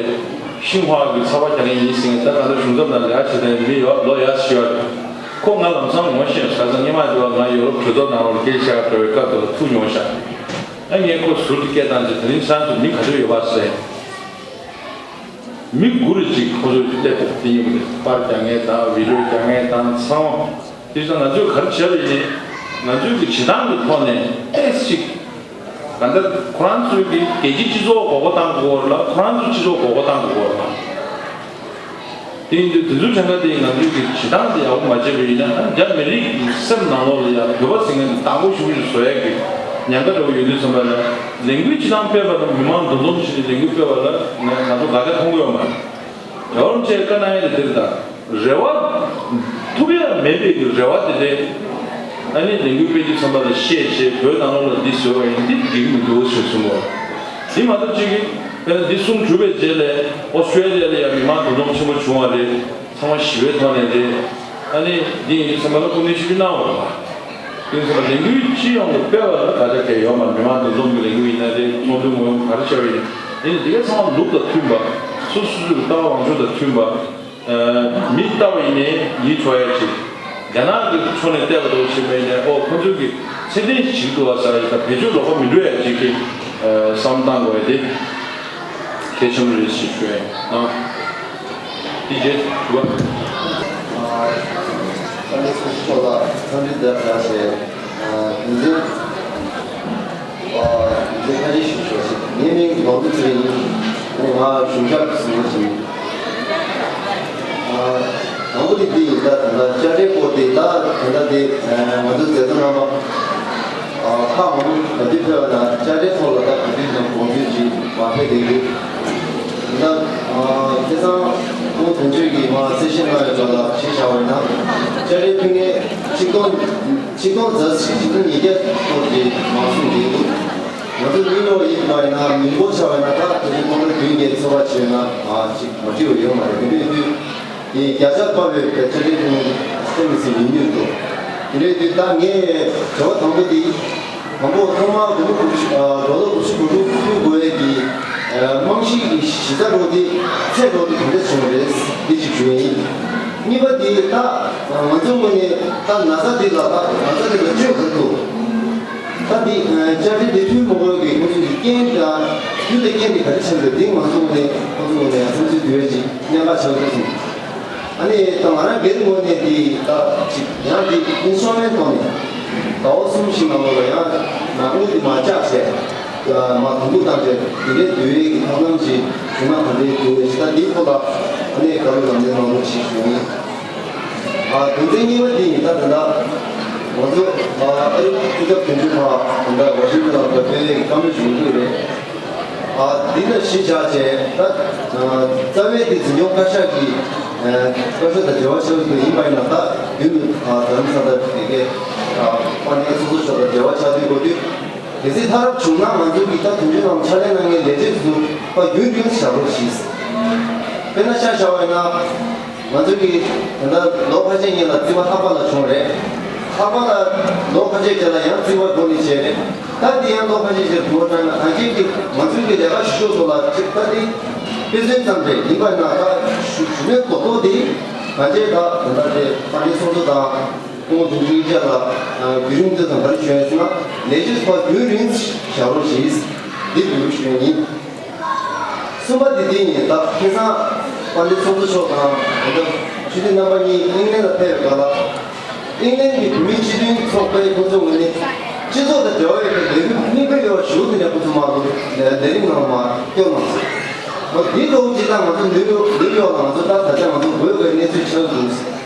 ཤིན་ཧྭ་གི་ཚགས་པར་རྒྱག་མཁན་ཡིན་ཟེར་མཁན་ད་ང་ཚོ་གཞུང་ཚབ་ནང་ལས་ཀ་བྱེད་མཁན་མི་ཡོད་ལོ་ཡ་ཞུ་བ་རེད། ཁོ་ང་ལམ་སང་ངོ་ཤེས་ས་ཚང་སྔོན་མ་དེ་བ་ང་ཡོ་རོབ་གྲོས་ཚོགས་ནང་ལོགས་སྐད་ཆ་བཤད་པའི་སྐབས་དེ་ལ་ཐུག་མྱོང་ཤག་ཨ་ངས་ཁོ་ཟུར་དུ་སྐད་བཏང་རྗེས་དེ་རིང་ཁྱེད་རང་ཚོ་མི་ག་ཚོད་ཡོད་པ་ཟེར། མི་དགུ་རེ་གཅིག་ཁོ་ཚོའི་སླེབས་པ་དེ་ཡིན་པ་རེད། པར་རྒྱག་མཁན་དང་བི་ཌི་ཡོ་རྒྱག་མཁན་དང་ཚང་མ། དེ་ཚོ་ང་ཚོས་ག་རེ་བྱས་པ་ཡིན་ནའི་ང་ཚོའི་གི་བྱེད་སྟངས་ཀྱི་ཐོག་ནས་ཏོག་ཙམ་ཅིག་ག་འདྲ་ཁོ་རང་ཚོའི་གི་རྒྱལ་སྤྱིའི་སྤྱི་ཚོགས་མགོ་སྐོར་བཏང་དགོས་རེད་ལ་ཁོ་རང་ཚོའི་སྤྱི་ཚོགས་མགོ་སྐོར་བཏང་དགོས་རེད་ལ། དེ་ཡིན་དུས་དེ་ཚོའི་གྲངས་ཀ་དེ་ང་ཚོའི་གི་བྱེད་སྟངས་དེ་ཡག་པོ་མ་བྱས་པ་ཡིན་ན་རྒྱ་མི་རིགས་ཀྱི་སེམས་ནང་ལོགས་ལ་ཡང་བོད་པ་ཟེར་མཁན་དེ་དང་པོ་ཤུགས་ཀྱིས་བཟོ་ཡག་གི་ཉེན་ཁ་འདྲ་པོ་ཡོད་དུས་ཙམ་པ་ལ་ལས་འགུལ་སྤྱི་བཏང་སྤེལ་བ་དང་མི་མང་འདུ་འཛོམས་བྱས་ནས་ལས་འགུལ་སྤེལ་བ་ལ་ང་ང་ཚོ་དགའ་སྐྱོ་མཐོང་གི་ཡོད་མ་རེད། རྒྱལ་བ་རིན་པོ་ཆེས་བཀའ་གནང་ཡ་དེ་འདིར་དང་རེ་བ་ཐུབ་ཡ་མེད་པའི་གི་རེ་བ་དེ་འདྲས་ཨ་ནི་ལས་འགུལ་སྤེལ་དུས་ཙམ་པ་ལ་བཤད་བྱས་བོད་ནང་ལོགས་ལ་འདི་བཟོས་པ་ཡིན་འདི་འགྲིག་གི་མི་འདུག་ཞེས་གསུངས་པ། འདི་མ་གཏོགས་གཅིག་གིས་དཔེར་ན་འདི་གསུང་གྲུབ་པའི་རྗེས་ལ་ཨོ་སི་ཊྲེ་ལི་ཡ་ལ་ཡང་མི་མང་འདུ་འཛོམས་ཆེན་པོ་བྱུང་བ་རེད། ཚང་མ་ཞི་བའི་ཐོག་ནས་རེད། ཨ་ནི་འདི་ཡིན་དུས་ཙམ་པ་ལ་སྐུ་ངལ་ཆེ་ཤོས་གནང་བ་རེད་པ། དེ་ཚོ་ལ་ལས་འགུལ་སྤྱི་ཡོངས་ལ་སྤེལ་བ་ལ་དགག་བྱ་གང་ཡང་ཡོད་མ་རེད། མི་མང་འདུ་འཛོམས་ཀྱི་ལས་འགུལ་ཡིན་ན་རེད། ཚོགས་འདུ་ངོ་ག་རེ་བྱས་པ་ཡིན་ཡིན་ནའི་དེ་གའི་ཚང་མ་ལུགས་དང་མཐུན་པ། སོ་སོ་སོའི་ལྟ་བ་ལངས་ཕྱོགས་དང་མཐུན་པ། ཨ་མི་ལྟ་བ་ཡིན་ནའི་ཡིད་འཕྲོག་ཡ་ཅིག་རྒྱ་ནག་གི་ཕྱོགས་ནས་བལྟས་པ་འདྲ་བོ་བྱས་པ་ཡིན་ནའི་ཨོ་ཁོ་ཚོས་ཀྱི་ཚད་ལྡན་ཞིག་འདུག་བ་ཟེར་ཡ་དང་བེད་སྤྱོད་ལོག་པ་མི་འགྲོ་ཡ་ཅིག་གི་ཨ་བསམ་བློ་བཏང་དགོས་ཡ་དེ་གལ་ཆེན་པོ་རེད་ཞེས་ཞུ་ཡ་ཡིན། ཨ་དེ་རྗེས་དྲི་བ། ཨ་ནི་སྐུ་ཞབས་མཆོག་ལ་འཚམས་འདྲི་བཀྲ་ཤིས་བདེ་ལེགས། ཨ་དེ་ཚེ་ཨ་དེ་ཚེ་ཁ་ཤས་ཞུ་ཆོག་ཅིག་ངའི་མིང་ནོར་བུ་ཚེ་རིང་ཡིན། ཨ་ནི་ང་གཞུང་ཞབས་སུ་ཡིན། ཨ་དང་པོ་དེ་འདི་ཡིན། ད་ད་ལྟ་དཔྱ་ཁྲལ་སྐོར་དེ་ད་ད་ལྟ་དེ་ང་ཚོ་མཛད་གཙོ་རྣམ་པ་ཨ་ཁག་མང་པོ་ག་དུས་ཕེབས་པ་དང་དཔྱ་ཁྲལ་ཐོག་ལ་ད་ག་དུས་ཀྱང་དགོངས་ཚུལ་ཅིག་མ་ཕེབས་བསྡད་ཡོད། ད་ཨ་ཁ་སང་ཁོང་དོན་གཅོད་ཀྱིས་མར་གསལ་བཤད་གནང་ཡོད་པ་ལ་གཞི་བཞག་པ་ཡིན་ན་དཔྱ་ཁྲལ་ཕུལ་མཁན་ཆིག་སྟོང་ཆིག་སྟོང་རྩ་གཅིག་ཆིག་སྟོང་ཉིས་བརྒྱ་སྐོར་གྱི་མང་སུམ་ཡོད་འདུག་ང་ཚོ་མི་ཉུང་བ་ཡིན་པ་ཡིན་ན་མི་འབོར་ཆ་བ་ཡིན་ན་ད་དེ་རིང་སྟོང་ཕྲག་བདུན་བརྒྱད་ཚོད་པ་བྱས་ན་ཨ་ཅིག་མ་འགྲིག་པ་ཡོད་མ་རེད། དེ་འདྲ་ཡིན་དུས་དེ་བརྒྱ་ཆ་ཕབ་པའི་དཔྱ་ཁྲལ་ཕུལ་མཁན་ཁྲི་ལོ་ཙཱ་བ་ཡིན་མི་འདུག་དེ་འདྲ་ཡིན་དུས་ད་ངས་དྲི་བ་དང་པོ་དེ་དང་པོ་ཐོག་མར་དགུང་ལོ་དགུ་བཅུ་ཨ་ལོ་ལོ་དགུ་བཅུ་གོ་དྲུག་ཕུལ་དགོས་ཡས་ཀྱི་ཨ་རྨང་གཞི་གི་གཞི་རྩ་འགྲོ་དེ་ཚད་འགྲོ་དེ་ག་འདྲ་བྱུང་རེད་འདི་ཅིག་ཞུ་ཡ་ཡིན། གཉིས་པ་དེ་ད་ང་ཚོའི་ངོས་ནས་ད་ན་ཚ་འདི་ལ་ད་ན་ཚ་འདི་ལ་བཅོས་ག་རེ་འདུག་ད་འདི་དཔྱ་ཁྲལ་འདི་ཕུལ་མ་དགོས་ཀྱི་ཁོང་ཚོ་གི་རྐྱེན་དང་རྒྱུ་དང་རྐྱེན་དེ་ག་རེ་ཆགས་འདུག་འདི་ང་ཚོ་ངོས་ནས་ཁོང་ཚོ་ངོས་ནས་བསམ་ཚུལ་བསྡུ་ཡ་ཅིག་གནད་འགག་ཆགས་འདུག་གསུངས། ཨ་ནི་ད་ང་རང་སྒེར་ངོས་ནས་འདི་ད་ཅིག་ཡང་འདི་ཨིན་སི་ཊོལ་མེན་ཊི་ཐོག་ནས་ཟླ་བ་གསུམ་བཞི་ནང་ལོགས་ལ་ཡང་ནང་དངུལ་འདི་མར་བཅག་བྱས་མར་དུམ་བུ་བཏང་བྱས་འདི་འདྲའི་བསྡུ་ཡས་ཀྱི་ཐབས་ལམ་ཅིག་བྱུང་ན་ག་འདྲའི་འདུག་ལས་ད་འདིའི་ཐོག་ལ་ཨ་ནི་བཀའ་སློབ་ལམ་སྟོན་གནང་རོགས་ཞེས་ཞུ་ཡིན། ཨ་དོན་ཚན་གཉིས་པ་འདི་ཡིན། ད་ད་ལྟ་ང་ཚོ་ཨ་ཨ་རི་སྐུ་ཚབ་དོན་གཅོད་ཁང་ད་ལྟ་ཝ་ཤིང་ཊོན་ལ་བོད་དོན་བཀའ་མོལ་ཞུ་གི་རེད། ཨ་འདི་ལ་གཞི་བཞག་བྱས་ད་རྩ་བའི་དེ་འཛིན་སྐྱོང་བཀའ་ཤག་གི་བཀའ་ཤག་དང་འབྲེལ་བ་ཆགས་ཡོད་པ་ཡིན་པ་ཡིན་ན་ད་རྒྱུན་དུ་རྡ་རམ་ས་ལ་དེ་གའི་དཔལ་ལྡན་ཚོགས་གཙོ་མཆོག་དང་འབྲེལ་བ་ཆགས་བསྡད་དགོས་དུས་གལ་སྲིད་མཐའ་རབས་བྱུང་ན་ང་ཚོ་གི་ད་དོན་གཅོད་རྣམས་ཕྱག་ལས་གནང་མཁན་ལས་བྱེད་ཚོ་ཕར་རྒྱུན་རིང་བཞག་རོགས་གྱིས། དཔེར་ན་ཆ་བཞག་པ་ཡིན་ན། ང་ཚོ་གིས་ད་ལྟ་ལོ་ཁ་ཤས་སྔོན་ལ་རྩིས་པ་ལྷག་པ་ལ་བྱུང་རེད། ལྷག་པ་ལ་ལོ་ཁ་ཤས་རྗེས་ལ་ཡང་རྩིས་པ་འགྲོ་ནི་བྱས་རེད། ད་འདི་ཡང་ལོ་ཁ་ཤས་རྗེས་འགྲོ་བཏང་ན་གང་ཅིའི་གི་ང་ཚོའི་གི་ལས་ཀ་ཞུ་ཕྱོགས་ཚོ་ལ་ཅིག་ད་འདི་དཔེ་མཚོན་ཙམ་རེད། ཡིན་པ་ན་ད་ཞུ་ཞུ་མེད་རྡོག་རྡོག་འདི་གང་ཅི་ད་ད་ལྟ་དེ་ས་གནས་ཚོགས་གཙོ་དང་ཁོང་དོན་གཅོད་བཅས་ལ་བརྒྱུད་རིམ་འདི་དང་ག་རེ་བྱུང་ཡོད་ཟེར་ན་ལས་བྱེད་ཚོ་རྒྱུན་རིང་བཞག་རོགས་ཞེས་འདི་འབུལ་ཞུ་ཡ་ཡིན། གསུམ་པ་དེ་འདི་ཡིན། ད་ཁ་སང་དཔལ་ལྡན་ཚོགས་གཙོ་མཆོག་དང་ད་ལྟ་ཆོས་སྡེ་རྣམ་པ་གཉིས་ཨིང་ལན་ལ་ཕེབས་པའི་སྐབས་ལ་ཨིང་ལན་གྱི་བོད་མིའི་སྤྱི་མཐུན་ཚོགས་པའི་ཁོང་ཚོའི་ངོས་ནས་སྤྱི་ཚོགས་དང་འབྲེལ་བ་ཡོད་པའི་ལས་རིམ་དམིགས་བསལ་ཡོད་པ་ཞུ་དེ་ནས་ཁོང་ཚོ་མར་ལོ་ལས་རིམ་ནང་ལ་མར་སྐྱོད་གནང་སོང་། འོ་དེ་འདྲ་བོ་ཅིག་ད་ང་ཚོ་ནིའུ་ཡོག་ནིའུ་ཡོག་ལ་ང་ཚོ་ད་ད་ཆ་ང་ཚོ་དགོས་པའི་གནས་ཚུལ་ཆགས་འདུག་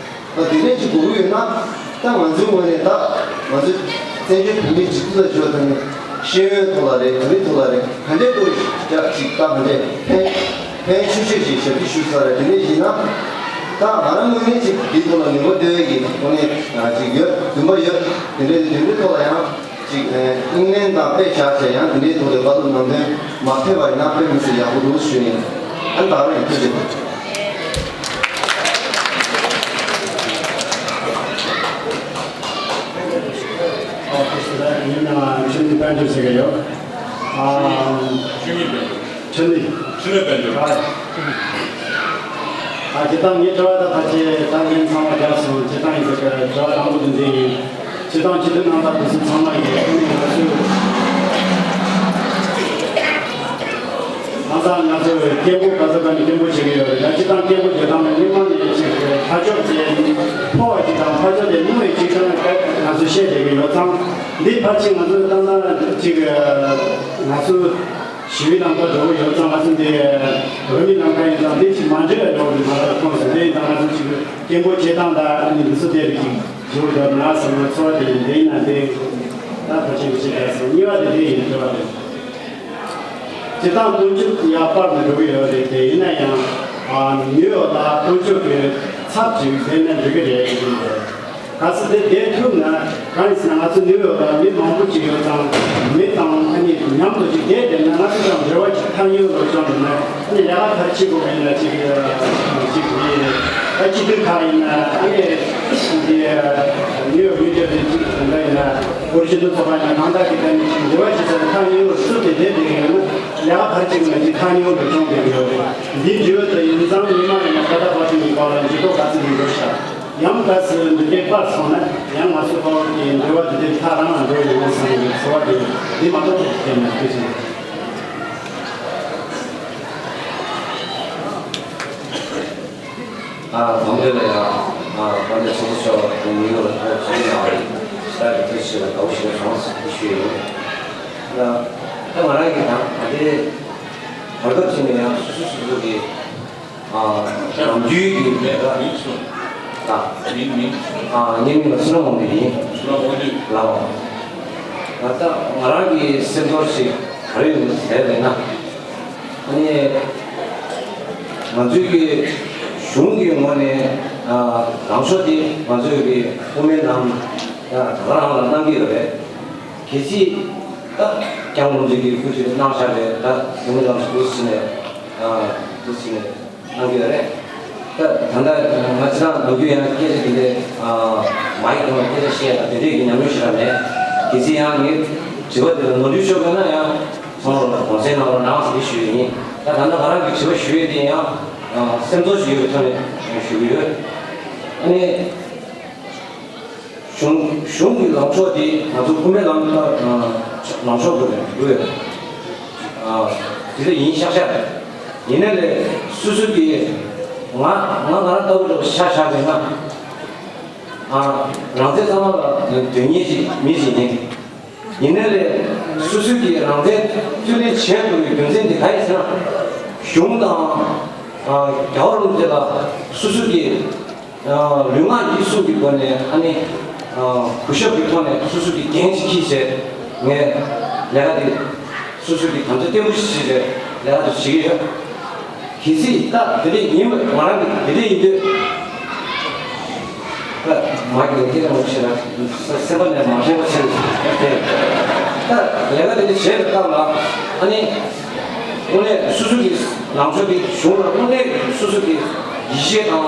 ད་དེ་འདྲ་ཅིག་དགོས་ཀྱི་ཡོད་ན་ད་ང་ཚོའི་ངོས་ནས་ད་ང་ཚོའི་བཙན་བྱོལ་བོད་མིའི་སྒྲིག་འཛུགས་ལ་ཞུ་བ་དང་ནི་ ཤེས་ཡོན་ཐོག་ལ་རེད། དེ་འདྲའི་ཐོག་ལ་རེད། ག་འདྲའི་ཐོག་ཅིག་ད་ག་འདྲའི་ཕན་ཕན་ཆེ་ཤོས་ཅིག་ཞབས་ཕྱི་ཞུ་ས་རེད། དེ་འདྲ་ཡིན་ན་ད་ང་རང་ངོས་ནས་ཅིག་འདིའི་ཐོག་ལ་ནུས་པ་བཏོན་ཡས་ཀྱི་གོ་གནས་ཅིག་ཡོད། འདུན་པ་ཡོད། དེ་འདྲའི་དེ་འདྲའི་ཐོག་ལ་ཡང་ཅིག་དབྱིངས་ལན་དང་དཔེ་བཞག་བྱས་ཡང་དེ་འདྲའི་ཐོག་ལ་བཀའ་སློབ་གནང་དོན་མ་ཕེབས་པ་ཡིན་ན་དཔེ་མི་སྲིད་ཡག་པོ་འདུག་ཞུ་ཡིན། ཨ་ནི་ད་རང་ཡང་ཐུགས་རྗེ་ཆེ། ཨ་ཁོ་སི་ར་ཡིན་ན་ཆུ་ནི་དཔལ་འབྱོར་ཟེར་གི་ཡོད། ཨ། ཆུ་ནི་དཔལ་འབྱོར། ཆུ་ནི། ཆུ་ནི་དཔལ་འབྱོར། ཨ། ཨ་སྤྱིར་བཏང་ངའི་དྲི་བ་ད་ཕལ་ཆེར་ད་ལན་ཚང་མ་རྒྱབ་སོང་། སྤྱིར་བཏང་ཡིན་ཟེར་གི་དྲི་བ་དང་པོ་དེ་འདི་ཡིན། སྤྱིར་བཏང་སྤྱི་འཐུས་རྣམ་པ་དེ་ཚོ་ཚང་མ་ཡིན། ཨ་ནི་ང་ཚོས། ང་ཚོ་ང་ཚོ་སྐད་འབོད་ག་ཚོད་ག་ནས་སྐད་འབོད་བྱེད་ཀྱི་ཡོད་རེད། ད་སྤྱིར་བཏང་སྐད་འབོད་བྱེད་སྟངས་ནི་སྔོན་མ་ནས་ཅིག་ཕར་ཕྱོགས་དེ་མཐོ་བ་ཅིག་དང་ཕར་ཕྱོགས་དེ་ཉུང་བའི་ཅིག་ད་ང་ཚོས་བཤད་བསྡད་ཀྱི་ཡོད་ཙང་། འདི་ཕལ་ཆེར་ང་ཚོས་བཏང་ན་ཅིག་ང་ཚོ་ཞི་བའི་ལམ་ཁ་འགྲོ་གི་ཡོད་ཙང་། ང་ཚོ་འདི་འོས་མིའི་ལམ་ཁ་ཡིན་ཙང་འདི་ཅིག་མ་འདྲེས་པ་འགྲོ་གི་རེད། ང་ཚོ་ཁོངས་སུ་འདི་ཡིན་ཙང་ང་ཚོ་ཅིག་སྐད་འབོད་བྱེད་སྟངས་དང་ཨ་ནི་འདི་ཚོ་དེ་རིགས་ཅིག་འགྱུར་འགྲོ་ན་བསམ་ན་ཚོར་བ་དེ་ཡིན། དེ་ཡིན་ན་དེ་ད་ཕལ་ཆེར་ཅིག་རེད་སོང་། གཉིས་པ་དེ་དེ་ཡིན། དྲི་བ་དེ། སྤྱིར་བཏང་དཀོན་མཆོག་ཡར་སྤར་ནས་འགྲོ་གི་ཡོད་རེད་དེ། ཡིན་ན་ཡང་ཨ་ནུས་ཡོད་ལ་དཀོན་མཆོག་གི་ཚབ་ཅིག་བྱས་ན་འགྲིག་གི་རེད་ཟེར་གྱི་འདུག་གལ་སྲིད་དེ་བསྡད་ཐུབ་ན། གང་ཡིན་ཟེར་ན་ང་ཚོ་ནུས་ཡོད་ལ་མི་མང་པོ་ཅིག་ཡོད་ཙང་། མི་དང་ཨ་ནི་མཉམ་དུ་ཅིག་བསྡད་བསྡད་ན་ང་ཚོ་ཀྱང་འབྲེལ་བ་ཅིག་ཐག་ཉེ་བོ་ལོ་ཅང་འདུག་ན། ཨ་ནི་ལས་ཀ་ག་རེ་བྱེད་དགོས་པ་ཡིན་ན་ཅིག་ཅིག་ཨ་སྤྱི་འཐུས་ཁག་ཡིན་ན། ཨ་ནི་འདི་ནུས་ཡོད་མི་སྐྱོ་དེ་ཅིག་དེ་འདྲ་ཡིན་ན། བོད་སྤྱི་འཐུས་ཚོགས་པ་ཡིན་ན་གང་ལྟར་གྱི་ད་ནི་ཅིག་འབྲེལ་བ་བྱེད་ས་ཐག་ཉེ་བོ་སུ་དེ་བསྡད་བསྡད་ཀྱི་ཡོད་ན། ལས་ཀ་ག་རེ་བྱེད་དགོས་ན་ཅིག་ཐག་ཉེ་བོ་ལོ་ཅང་བསྡད་ཀྱི་ཡོད་རེད། འདི་འབྲེལ་བ་དེ་ཡིན་ཙང་མི་མང་ཡིན་ན་ད་ལྟ་བར་དུ་ཡིན་པ་ལ་འགྱུར་ལྡོག་ག་ཚོད་ཡིན་དགོས་ཤག་ཡང་གལ་སྲིད་འདི་འདྲའི་པར་སོང་ན་ཡང་ང་ཚོ་ཕ་བོད་ཀྱི་འབྲེལ་བ་འདི་འདྲའི་ཐག་རང་ལ་འགྲོ་ཡོང་བསམ་པའི་ཚོར་བ་དེ་འདི་མ་གཏོགས་དེ་མེད། ཐུགས་རྗེ་ཆེ། ཨ་དང་པོ་ལ་ཡང་ཨ་དཔལ་ལྡན་ཚོགས་གཙོ་མཆོག་དང་ཉེ་བར་ཐུག་ཕྱི་ནང་ལ་ཞེ་དྲག་གི་ཐུགས་རྗེ་ཆེ་ལ་དགའ་བོ་ཞིག་བྱུང་ཞེས་ཞུས་ཡོད། ད་ད་ང་རང་གིས་ད་ད་ལྟའི་བར་སྐབས་ཅིག་ནས་ཡང་སོ་སོ་སོ་སོ་གི་ཨ་ནམ་རྒྱུན་གྱི་ལས་ཀ་མིང་གསུངས། ད་མིང་མིང་། ཨ་ངའི་མིང་ལ་བསོད་ནམས་དབང་འདུས་ཡིན། བསོད་ནམས་དབང་འདུས། ལགས། ད་ལྟ་ང་རང་གི་སེམས་ཚོར་ཞིག་ག་རེ་ཡོད་ཟེར་ལབ་ན། ཨ་ནི་ང་ཚོའི་གི་གཞུང་གི་ངོས་ནས་ཨ་ལངས་ཕྱོགས་དེ་ང་ཚོའི་གི་དབུ་མའི་ལམ་ད་ག་རང་ལ་གནང་གི་ཡོད་རེད། གལ་སྲིད་ད་སྐྱབས་མགོན་རིན་པོ་ཆེ་གིས་སྐུ་ཚེ་གནང་བཞག་པའི་ད་དབུ་མའི་ལམ་ཞིག་འདུག་ཟེར་ནས་ཨ་འདུག་ཟེར་ནས་གནང་གི་ཡོད་རེད། ད་ད་ལྟ་ང་ཚོ་ནམ་རྒྱུན་ཡང་སྐད་ཆ་དེ་འདྲས་ཨ་མ་ཡིག་ཐོག་ལ་སྐད་ཆ་བཤད་ཡ་དང་དེ་འདྲས་ཀྱི་ཉམས་མྱོང་ཞེ་དྲག་མེད། གལ་སྲིད་ཡང་ངའི་དྲི་བ་དེ་ལ་ནོར་འཁྲུལ་ཤོར་དགོས་ན་ཡང་ཚང་མ་ལ་དགོངས་སེལ་གནང་རོགས་གནང་ཟེར་ཞུ་ཡི་ཡིན། ད་ད་ལྟ་ང་རང་གི་དྲི་བ་ཞུ་ཡས་དེ་ཡང་ཨ་སེམས་ཚོར་ཞིག་ཡོད་པའི་ཐོག་ནས་ཞུ་གི་ཡོད། ཨ་ནི། གཞུང་གཞུང་གི་ལངས་ཕྱོགས་དེ་ང་ཚོ་དབུ་མའི་ལམ་ལ་ལངས་ཕྱོགས་དགོས་རེད་འདུག་ཡོད། དེ་འདྲ་ཡིན་ཤག་ཤག་ཡིན་ན་ལས་སོ་སོ་གི་ང་ང་ང་རང་ལྟ་བུ་འདྲ་བོ་ཤག་ཤག་རེད་ན། རང་བཙན་ཚང་མ་ལ་དོན་གཉེར་ཅིག་མི་ཞིག་ཡིན། ཡིན་ན་ལས་སོ་སོ་གི་རང་བཙན་རྩོད་ལེན་བྱེད་དགོས་པའི་རྒྱུ་མཚན་དེ་ག་ཡིན་ཟེར་ན། གཞུང་དང་རྒྱལ་བ་རིན་པོ་ཆེ་ལ་སོ་སོ་གི་ལུས་ངག་ཡིད་གསུམ་གྱི་སྒོ་ནས་ཨ་ནི་གུས་ཞབས་ཀྱི་ཐོག་ནས་སོ་སོ་གི་འགན་ཅིག་འཁྱེར་བྱས་ངས་ལས་ཀ་དེ་སོ་སོ་གི་དམ་བཅའ་བརྟན་པོ་ཞིག་བྱས་པའི་ལས་ཀ་དེ་བྱེད་ཀྱི་ཡོད། གལ་སྲིད་ད་དེ་འདྲ་ཡིན་པ་ང་རང་གི་དེ་འདྲ་ཡིན་དུས་ད་མ་གི་སྐད་མ་བཤད་ན་སེམས་པ་ནས་མ་ཕན་པ་ཆེ་ད་ལས་ཀ་དེ་འདྲ་བྱས་པའི་སྐབས་ལ་ཨ་ནི། དངོས་གནས་སོ་སོ་གི་ལངས་ཕྱོགས་དེ་གཞུང་ལ་དངོས་གནས་སོ་སོ་གི་ཡིད་ཆེས་དང་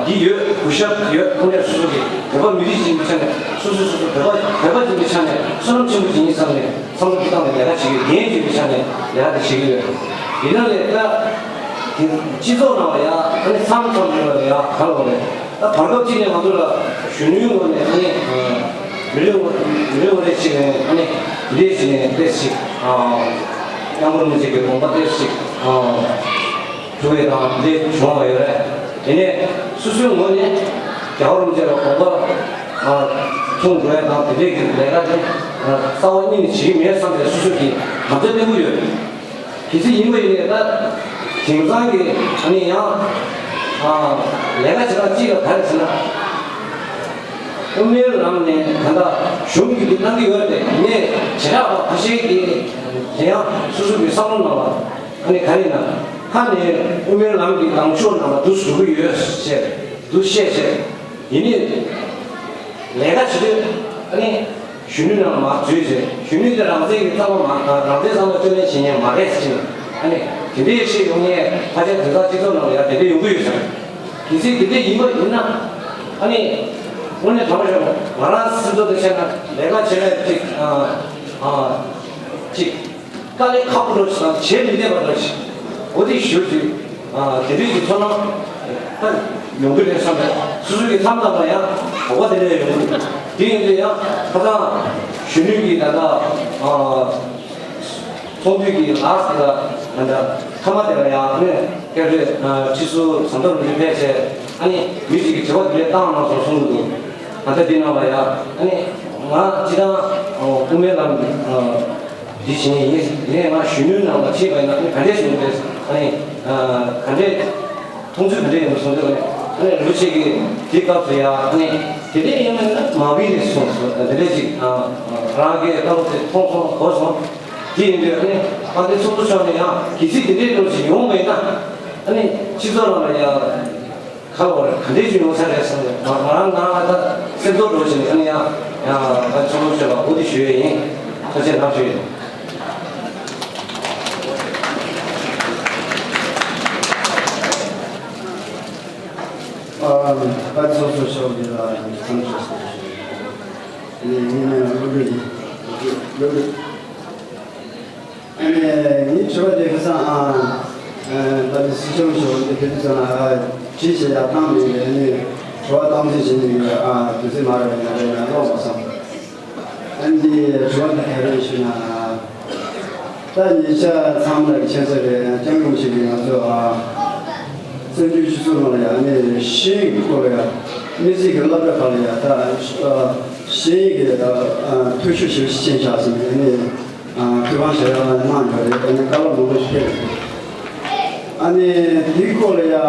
འདི་ཡོད། གུས་ཞབས་ཡོད། དངོས་གནས་སོ་སོ་གི་བོད་པ་མི་རིགས་ཅིག་ཡིན་པའི་ཆ་ནས་སོ་སོ་སོ་སོ་བོད་པ་བོད་པ་ཅིག་ཡིན་པའི་ཆ་ནས་བསོད་ནམས་ཆེན་པོ་ཅིག་ཡིན་བསམ་ནས་བསམ་བློ་བཏང་ནས་ལས་ཀ་བྱེད་ཀྱི་འགན་ཡོད་པའི་ཆ་ནས་ལས་ཀ་དེ་བྱེད་ཀྱི་ཡོད། ཡིན་ན་ལས་ཀ་དེ་སྤྱི་ཚོགས་ནང་ལ་ཡ་ཨ་ནི་མཚམས་མཚམས་ནང་ལ་ཡ་ག་ལ་བ་རེད། ད་བར་སྐབས་ཅིག་ནས་ང་ཚོ་ལ་གཞོན་ནུའི་ངོས་ནས་ཨ་ནི་མི་རེ་ངོ་མི་རེ་ངོ་རེ་ཞིག་ནས་ཨ་ནི་འདི་ཞིག་ནས་ཏོག་ཙམ་ཞིག་སྐྱབས་མགོན་རིན་པོ་ཆེ་གི་དགོངས་པ་ཏོག་ཙམ་ཞིག་ཐུགས་ཡིད་དང་འདི་བྱུང་བ་ཡོད་རེད། དེ་ནས་སོ་སོའི་ངོས་ནས་རྒྱལ་བ་རིན་པོ་ཆེ་ལ་དགོངས་པ་ཐོངས་འགྲོ་ཡ་དང་དེ་འདྲས་ཀྱི་ལས་ཀ་དེ་རྩ་བ་ཉིད་ནས་བྱེད་ཀྱི་མེད་བསམ་པའི་སོ་སོ་གི་དམ་བཅའ་བརྟན་པོ་ཡོད། གལ་སྲིད་ཡིན་པ་ཡིན་ནའི་ད་དེང་སང་གི་ཨ་ནི་ཡང་ཨ་ལས་ཀ་བྱེད་སྟངས་གཅིག་ལ་ག་རེ་ཟེར་ན། དབུ་མའི་ལམ་ནས་ད་ལྟ་གཞུང་གིས་འདི་གནང་གི་ཡོད་རེད་དེ། ངས་བྱེ་བྲག་པ་ཁ་ཤས་ཀྱིས་དེ་ཡང་སོ་སོ་གི་བསམ་བློ་གནང་བ། ཨ་ནི་ག་རེ་ན། ཁ་ནས་དབུ་མའི་ལམ་གྱི་ལངས་ཕྱོགས་རྣམས་ལ་འདུ་བཟོ་གི་ཡོད་ཅེས་འདུ་ཤེས་བྱས། ཡིན་ནའི་ལས་ཀ་བྱེད་དུས་ཨ་ནི་གཞོན་ནུ་རྣམས་མར་འཛུལ་བྱས། གཞོན་ནུ་དེ་རང་བཙན་གྱི་རྩ་བ་མ། རང་བཙན་རྩ་བ་སྤྱོད་ལེན་བྱེད་མཁན་མ་རེད་ཟེར་ནས། ཨ་ནི་དེ་འདྲའི་བཤད་ཡོང་མཁན་ཕལ་ཆེར་དེང་སང་སྤྱི་ཚོགས་ནང་ལ་ཡང་དེ་འདྲ་ཡོང་གི་ཡོད་ཟེར། གལ་སྲིད་དེ་འདྲ་ཡིན་པ་ཡིན་ན། ཨ་ནི་དངོས་གནས་དྲང་པོ་བཤད་ན་ང་རང་སེམས་ཚོར་དུ་བཤད་ན་ལས་ཀ་བྱེད་ཡ་ཅིག་ཨ་ཨ་ཅིག་དཀའ་ལས་ཁག་པོ་འགྲོ་ཞིག་དང་བྱེད་མི་བདེ་བ་འགྲོ་ཞིག་འོ་དེ་ཞུ་དུས། ཨ་དེ་རིགས་ཀྱི་ཚོར་སྣང་ད་ཡོང་གི་རེད་བསམ་པས། སོ་སོ་གི་མཚམས་མཚམས་ལ་ཡང་དོགས་པ་དེ་འདྲ་ཡོང་གི་འདུག་དེ་ཡིན་དུས་ཡང་ཁ་སང་གཞོན་ནུ་གི་ད་ལྟ་ཨ། ཚོགས་འདུ་གི་ལགས་སེ་ལ་ང་ད་མཐའ་མ་དེ་ལ་ཡང་ཨ་ནི་སྐད་འབོད་ཁྲི་ཟུར་ཟམ་གདོང་རིན་པོ་ཆེ་ཕེབས་བྱས། ཨ་ནི་མི་གཅིག་གིས་དྲི་བ་དེ་འདྲ་བཏང་གནང་སོང་གསུང་གི་འདུག་ད་ལྟ་འདི་ནང་ལ་ཡང་ཨ་ནི་ང་སྤྱི་བཏང་དབུ་མའི་ལམ་འདི་བྱེད་མཁན་ཡིན། ངས་ང་གཞོན་ནུའི་ནང་ལ་ཕྱིན་པ་ཡིན་ན་ཨ་ནི་ག་འདྲས་བྱུང་རེད། ཨ་ནི་ག་འདྲས། མཐོང་ཚུལ་དེ་འདྲ་ཡིན་པ་སོང་ཙང་། ཨ་ནི་རིན་པོ་ཆེ་གིས་དེའི་སྐབས་སུ་ཡང་ཨ་ནི་དེ་འདྲ་ཡིན་མིན་ན་མ་བི་རེད་གསུངས་སོང་། དེ་འདྲ་ཅིག་ཨ་རང་གིས་བཀའ་སློབ་དེ་མཐོང་སོང་གོ་སོང་། དེ་ཡིན་དུས་ཨ་ནི་དཔལ་ལྡན་ཚོགས་གཙོ་མཆོག་ནས་ཡང་གལ་སྲིད་དེ་འདྲའི་འགྲོ་ཞིག་ཡོང་བ་ཡིན་ན། ཨ་ནི་སྤྱི་ཚོགས་ནང་ལ་ཡང་ཁ་ལོ་རེ་ག་འདྲས་ཅིག་ཡོང་ས་རེད་བསམ་ནས། ང་ང་རང་ང་རང་ད་སེམས་ཚོར་འགྲོ་བཞིན། ཨ་ནི་ཡང་ཡང་དཔལ་ལྡན་ཚོགས་གཙོ་མཆོག་ལ་འོ་དེ་ཞུ་ཡས་ཡིན། ཐུགས་རྗེ་གནང་ཞུ་ཡས་ཡིན། ཨ། ད་ཚོགས་གཙོ་མཆོག་གིས་ལ་འཚམས་འདྲི་ཞུ། ངའི་མིང་ལ་བློ་གྲོས་ཡིན། བློ་གྲོས། ཨ་ནི་ངའི་དྲི་བ་དེ་ཁ་སང་ཨ་ད་ལྟ་སྲིད་སྐྱོང་མཆོག་འདི་ཕེབས་དུས་ཙམ་ལ་དྲིས་བྱས་ཡར་བཏང་མེད་པས། ཨ་ནི་དྲི་བ་བཏང་རྩིས་བྱེད་ནས་ཡོད། ཨ་དུས་ཚོད་མ་རག་ཡིན་ན་རེད་ན་ཀློག་མ་སོང་། ཨ་ནི་དྲི་བ་འདི་ག་རེ་ཞུ་ན། ད་ཉེ་ཆར་ཚང་མ་ལ་མཁྱེན་གསལ་རེད། སྐྱབས་མགོན་ཆེན་པོས་ང་ཚོ་ཨ་བཙན་བྱོལ་སྤྱི་ཚོགས་ནང་ལ་ཡ་ཨ་ནི་ཤེས་ཡོན་གྱི་སྐོར་ལ་ཡ་དམིགས་བསལ་གྱི་སློབ་གྲྭ་ཁག་ལ་ཡ་ད་ཨ་ཤེས་ཡོན་གྱི་ཨ་མཐོ་ཤོས་ཞེ་པོ་ཅིག་ཆགས་སོང་། ཨ་ནི་ཨ་ཐོས་དཔང་བྱེད་ཡ་གནང་ཡོད་རེད། ཨ་ནི་བཀའ་སློབ་མང་པོ་ཞིག་ཕེབས་རེད། ཨ་ནི་དེའི་སྐོར་ལ་ཡ་ཨ་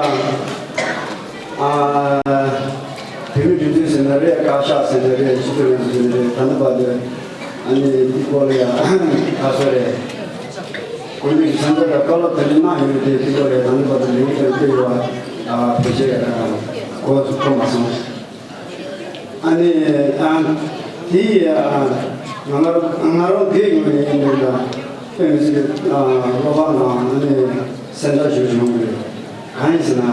བོད་མིའི་སྒྲིག་འཛུགས་ཟེར་ན་རེད། བཀའ་ཤག་ཟེར་ན་རེད། སྤྱི་ཚོགས་ཡོངས་ཟེར་ན་རེད། ད་ལྟ་བར་དུ་ཨ་ནི་དེའི་སྐོར་ལ་ཡ་ག་ཚོད་རེད། དགོན་སྡེ་གི་མཚན་རྟགས་དང་བཀའ་སློབ་དེ་འདྲ་གནང་ཡོད་རེད་དེ། དེའི་སྐོར་ལ་ཡ་ད་ལྟ་བར་དུ་ལེའུ་དེ་སྤེལ་བ་ཨ་བེད་སྤྱོད་གོ་གོ་མ་སོང་། ཨ་ནི་ཨ་དེ་ཡི་ཨ་ང་ང་རང་སྒེར་ངོས་ནས་ཡིན་པ་ཡིན་ན་དཔེ་མི་སྲིད་ཨ་བློ་ཕམ་དང་ཨ་ནི་སེམས་ཁྲལ་ཞེ་པོ་ཅིག་ཡོང་གི་རེད། གང་ཡིན་ཟེར་ན།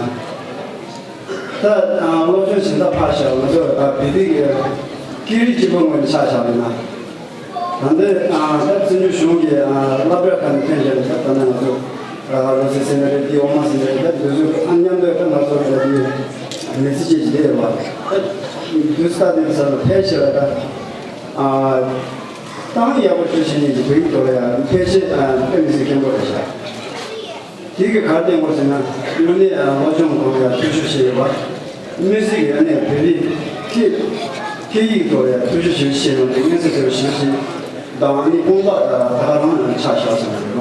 ད་ཨ་སློབ་སྦྱོང་གཞན་དག་ཕར་བཞག་ང་ཚོ་ཨ་བོད་པའི་གི་སྐད་རིགས་གཅིག་པུ་ངོས་ནས་ཆ་བཞག་པ་ཡིན་ན། ད་ལྟ་ཨ་ད་བཙན་བྱོལ་གཞུང་གི་ཨ་སློབ་གྲྭ་ཁག་ནས་ཐོན་བཞག་ནས། ད་ལྟ་ང་ཚོ་ཨ་ལོ་ཙཱ་ཟེར་ན་རེད། དེ་འོག་མ་ཟེར་ན་རེད། ད་དེ་ཚོ་ཨ་མཉམ་དུ་ད་ང་ཚོ་ལ་དེ་མི་ཚེ་སྐྱེལ་གྱི་བསྡད་ཡོད་པ། ད་དུས་ད་དེ་ས་ལ་ཕལ་ཆེ་བ་ད་ཨ་གཏམ་ཡག་པོ་ཤོད་བྱེད་མཁན་གྱི་བོད་ཡིག་ཐོག་ལ་ཡང་ཕལ་ཆེར་ཨ་དཔེ་མི་སྲིད་མཁན་པོ་རེད་ཤག་དེ་གི་ག་རེ་བསྟན་དགོས་ཟེར་ན། དངོས་གནས་ཨ་སློབ་སྦྱོང་སྐོར་ལ་ཡང་ཐུགས་ཞིབ་བྱས་ཡོད་པ། དམིགས་བསལ་གྱི་ཨ་ནི་བོད་རིགས་སྐད་སྐད་ཡིག་ཐོག་ལ་ཡང་ཐུགས་ཞིབ་ཞེ་པོ་བྱས་ཡོང་དུས་མངོན་གསལ་དོད་པོ་ཞེ་པོ་ཅིག་དང་། ཨ་ནི་དཔུང་པ་ད་ག་རང་ཡང་ཆ་བཞག་ཟིན་པ་རེད་པ།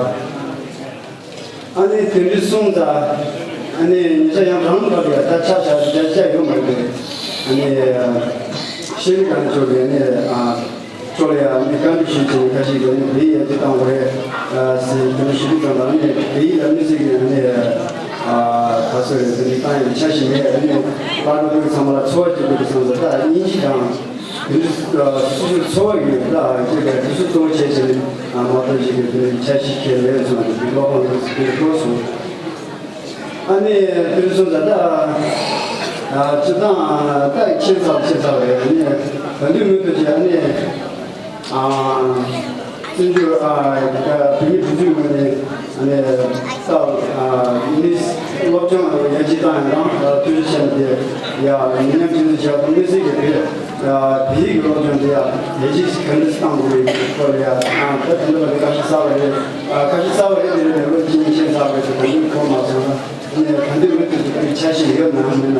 ཨ་ནི་དེ་འདྲ་སོང་ཙང་ཨ་ནི་ཉེ་ཆར་ཡང་རང་ག་ལ་ཡང་ད་ཆ་བཞག་བསྡད་ཡ་ཡོད་མ་རེད། ཨ་ནི་ཤེས་རིག་དང་ཕྱོགས་ཀྱི་ཨ་ནི་ཨ་ཕྱོགས་ལ་ཡང་ཨ་ནི་བཀའ་འདྲི་ཞུས་བྱས་ནས་ཁ་ཤས་ཀྱིས་ཨ་ནི་བོད་ཡིག་ཡར་རྒྱས་བཏང་དགོས་རེད་ཟེར་དེ་འདྲ་ཞུ་དུས་ཙམ་ལ། ཨ་ནི་བོད་ཡིག་ལ་དམིགས་བསལ་གྱི་ཨ་ནི་ཨ་ག་ཚོད་རེད། དེ་འདྲ་བཏང་ཡ་འཆར་གཞི་མེད། ཨ་ནི་བླ་སྤྲུལ་ཚང་མ་ལ་ཚོར་བ་ཅིག་དགོས་འདུག་བསམ་ཙང་། ད་དབྱིན་ཇི་དང་དེ་འདྲ་སོ་སོའི་འཚོ་བ་ཡོད་ལ་སྐྱེས་པའི་དུས་ཚོད་གཙོ་བོ་བྱས་བྱས་ནས་མ་གཏོགས་ཅིག་གི་དེ་འཆར་གཞི་ཁས་ལེན་སོང་བ་དེ་བློ་ཕམ་ལ་སྐྱེས་འགྲོ་སོང་། ཨ་ནི་དེ་སོང་ཙང་ད་སྤྱིར་བཏང་ད་ཁྱད་མཚར་ཁྱད་མཚར་རེད། ཨ་ནི་ད་དུང་མུ་མཐུད་ཀྱི་ཨ་ནི། ཨ་བཙན་བྱོལ་ཨ་བོད་མིའི་སྒྲིག་འཛུགས་ངོས་ནས་ཨ་ནི་ད་ཨ་མི་སློབ་སྦྱོང་ཡར་རྒྱས་བཏང་ཡ་དང་ཐུགས་རྗེ་ཆེ་ནས་དེ་ཡ་མི་ཉམས་རྒྱུན་འཛིན་བྱ་དགོས། མི་སེར་གྱི་བོད་ཨ་བོད་ཡིག་གི་སློབ་སྦྱོང་དེ་ཡ་ཡར་རྒྱས་ག་འདྲ་བཏང་དགོས་རེད་སྐོར་ལ་ཡ། ཨ་ད་དེ་འདྲ་བ་དེ་བཀའ་ཤག་གསར་པ་རེད། ཨ་བཀའ་ཤག་གསར་པ་རེད། དེ་རེད་ནས་ལོ་གཅིག་གཉིས་ཕྱིན་ཚར་བ་རེད། དེ་ད་དུང་གོ་མ་སོང་ན། ཨ་ནི་ད་དུང་མུ་མཐུད་དུ་དེ་འཆར་གཞི་ཡོད་ནམ་མེད་ན།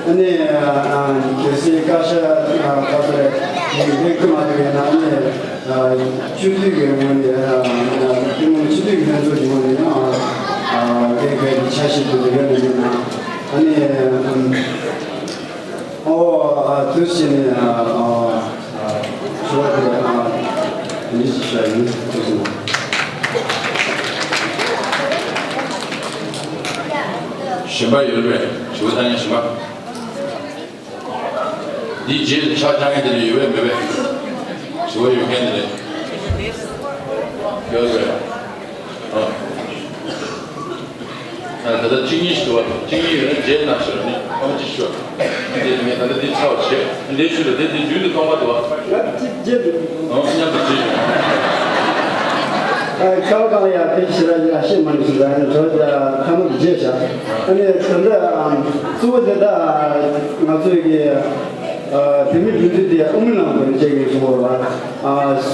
ཨ་ནི་ཨ་གལ་སྲིད་བཀའ་ཤག་ཨ་ག་ཚོད་རེད། དེ་འགྲིག་གི་མ་འདུག་ཡིན་ན། ཨ་ནི་ཨ་སྤྱི་འཐུས་ཀྱི་ངོས་ནས། ཨ་ཨ་ཐུན་མོང་སྤྱི་འཐུས་ཀྱི་ལྷན་ཚོགས་ཀྱི་ངོས་ནས་ཡང་ཨ་འགན་འཁྱེར་གྱི་འཆར་གཞི་དེ་འདྲ་ཡོད་ནམ་མེད་ན། ཨ་ནི་ཨ། ཨོ། ཨོ། ཨ། དུས་ཕྱིན་ནས། ཨ། ཨ། ཨ། ཞུ་བ་དེ། ཨ། དེ་འདྲ་ཞིག་ཞུ་ཡ་ཡིན། དུས་ཕྱིན་ནས། གཞན་པ་ཡོད་རེད་པས། ཞུ་བ་བཏང་ཡ་གཞན་པ། འདི་རྗེས་ལ་ཕྱག་བཅར་མཁན་དེ་འདྲ་ཡོད་པས་མེད་པས། ཞུ་བ་ཡོད་མཁན་དེ་འདྲ་ཡོད་རེད་པས། ཨ། ད་ལྟ་གཅིག་གཉིས་ཞིག་འདུག་བ། གཅིག་གཉིས་ཡོད་ན་རྗེས་གནང་ཞུ་རོགས་ནི་ཨ་མ་ཅིག་ཞུ། འདི་ངས་ད་ལྟ་འདི་ཚར་བ་བྱས། འདི་ཞུ་ལ་འདི་འདི་མདུན་དུ་གཏོང་པ་འདུག་བ། ང་གཅིག་རྗེས་འདུག་ཨོ། མཉམ་དུ་བྱེད་ཞུ། ཨ། ཁ་བ་གང་ཡང་དེ་ཞེ་དྲག་ཡ་ཤེས་མ་ནུས་སུ་ཟ་ནས་གྲོད་ད་ཐ་མ་དུ་བརྗེད་བཞག་ཨ་ནི་ད་ལྟ་གཙོ་བོ་དེ་དག་ང་ཚོའི་གི་བོད་མི་སྒྲིག་འཛུགས་དེ་དབུ་མའི་ལམ་དུ་བྱེད་ཀྱི་ཡོད་སོང་བ།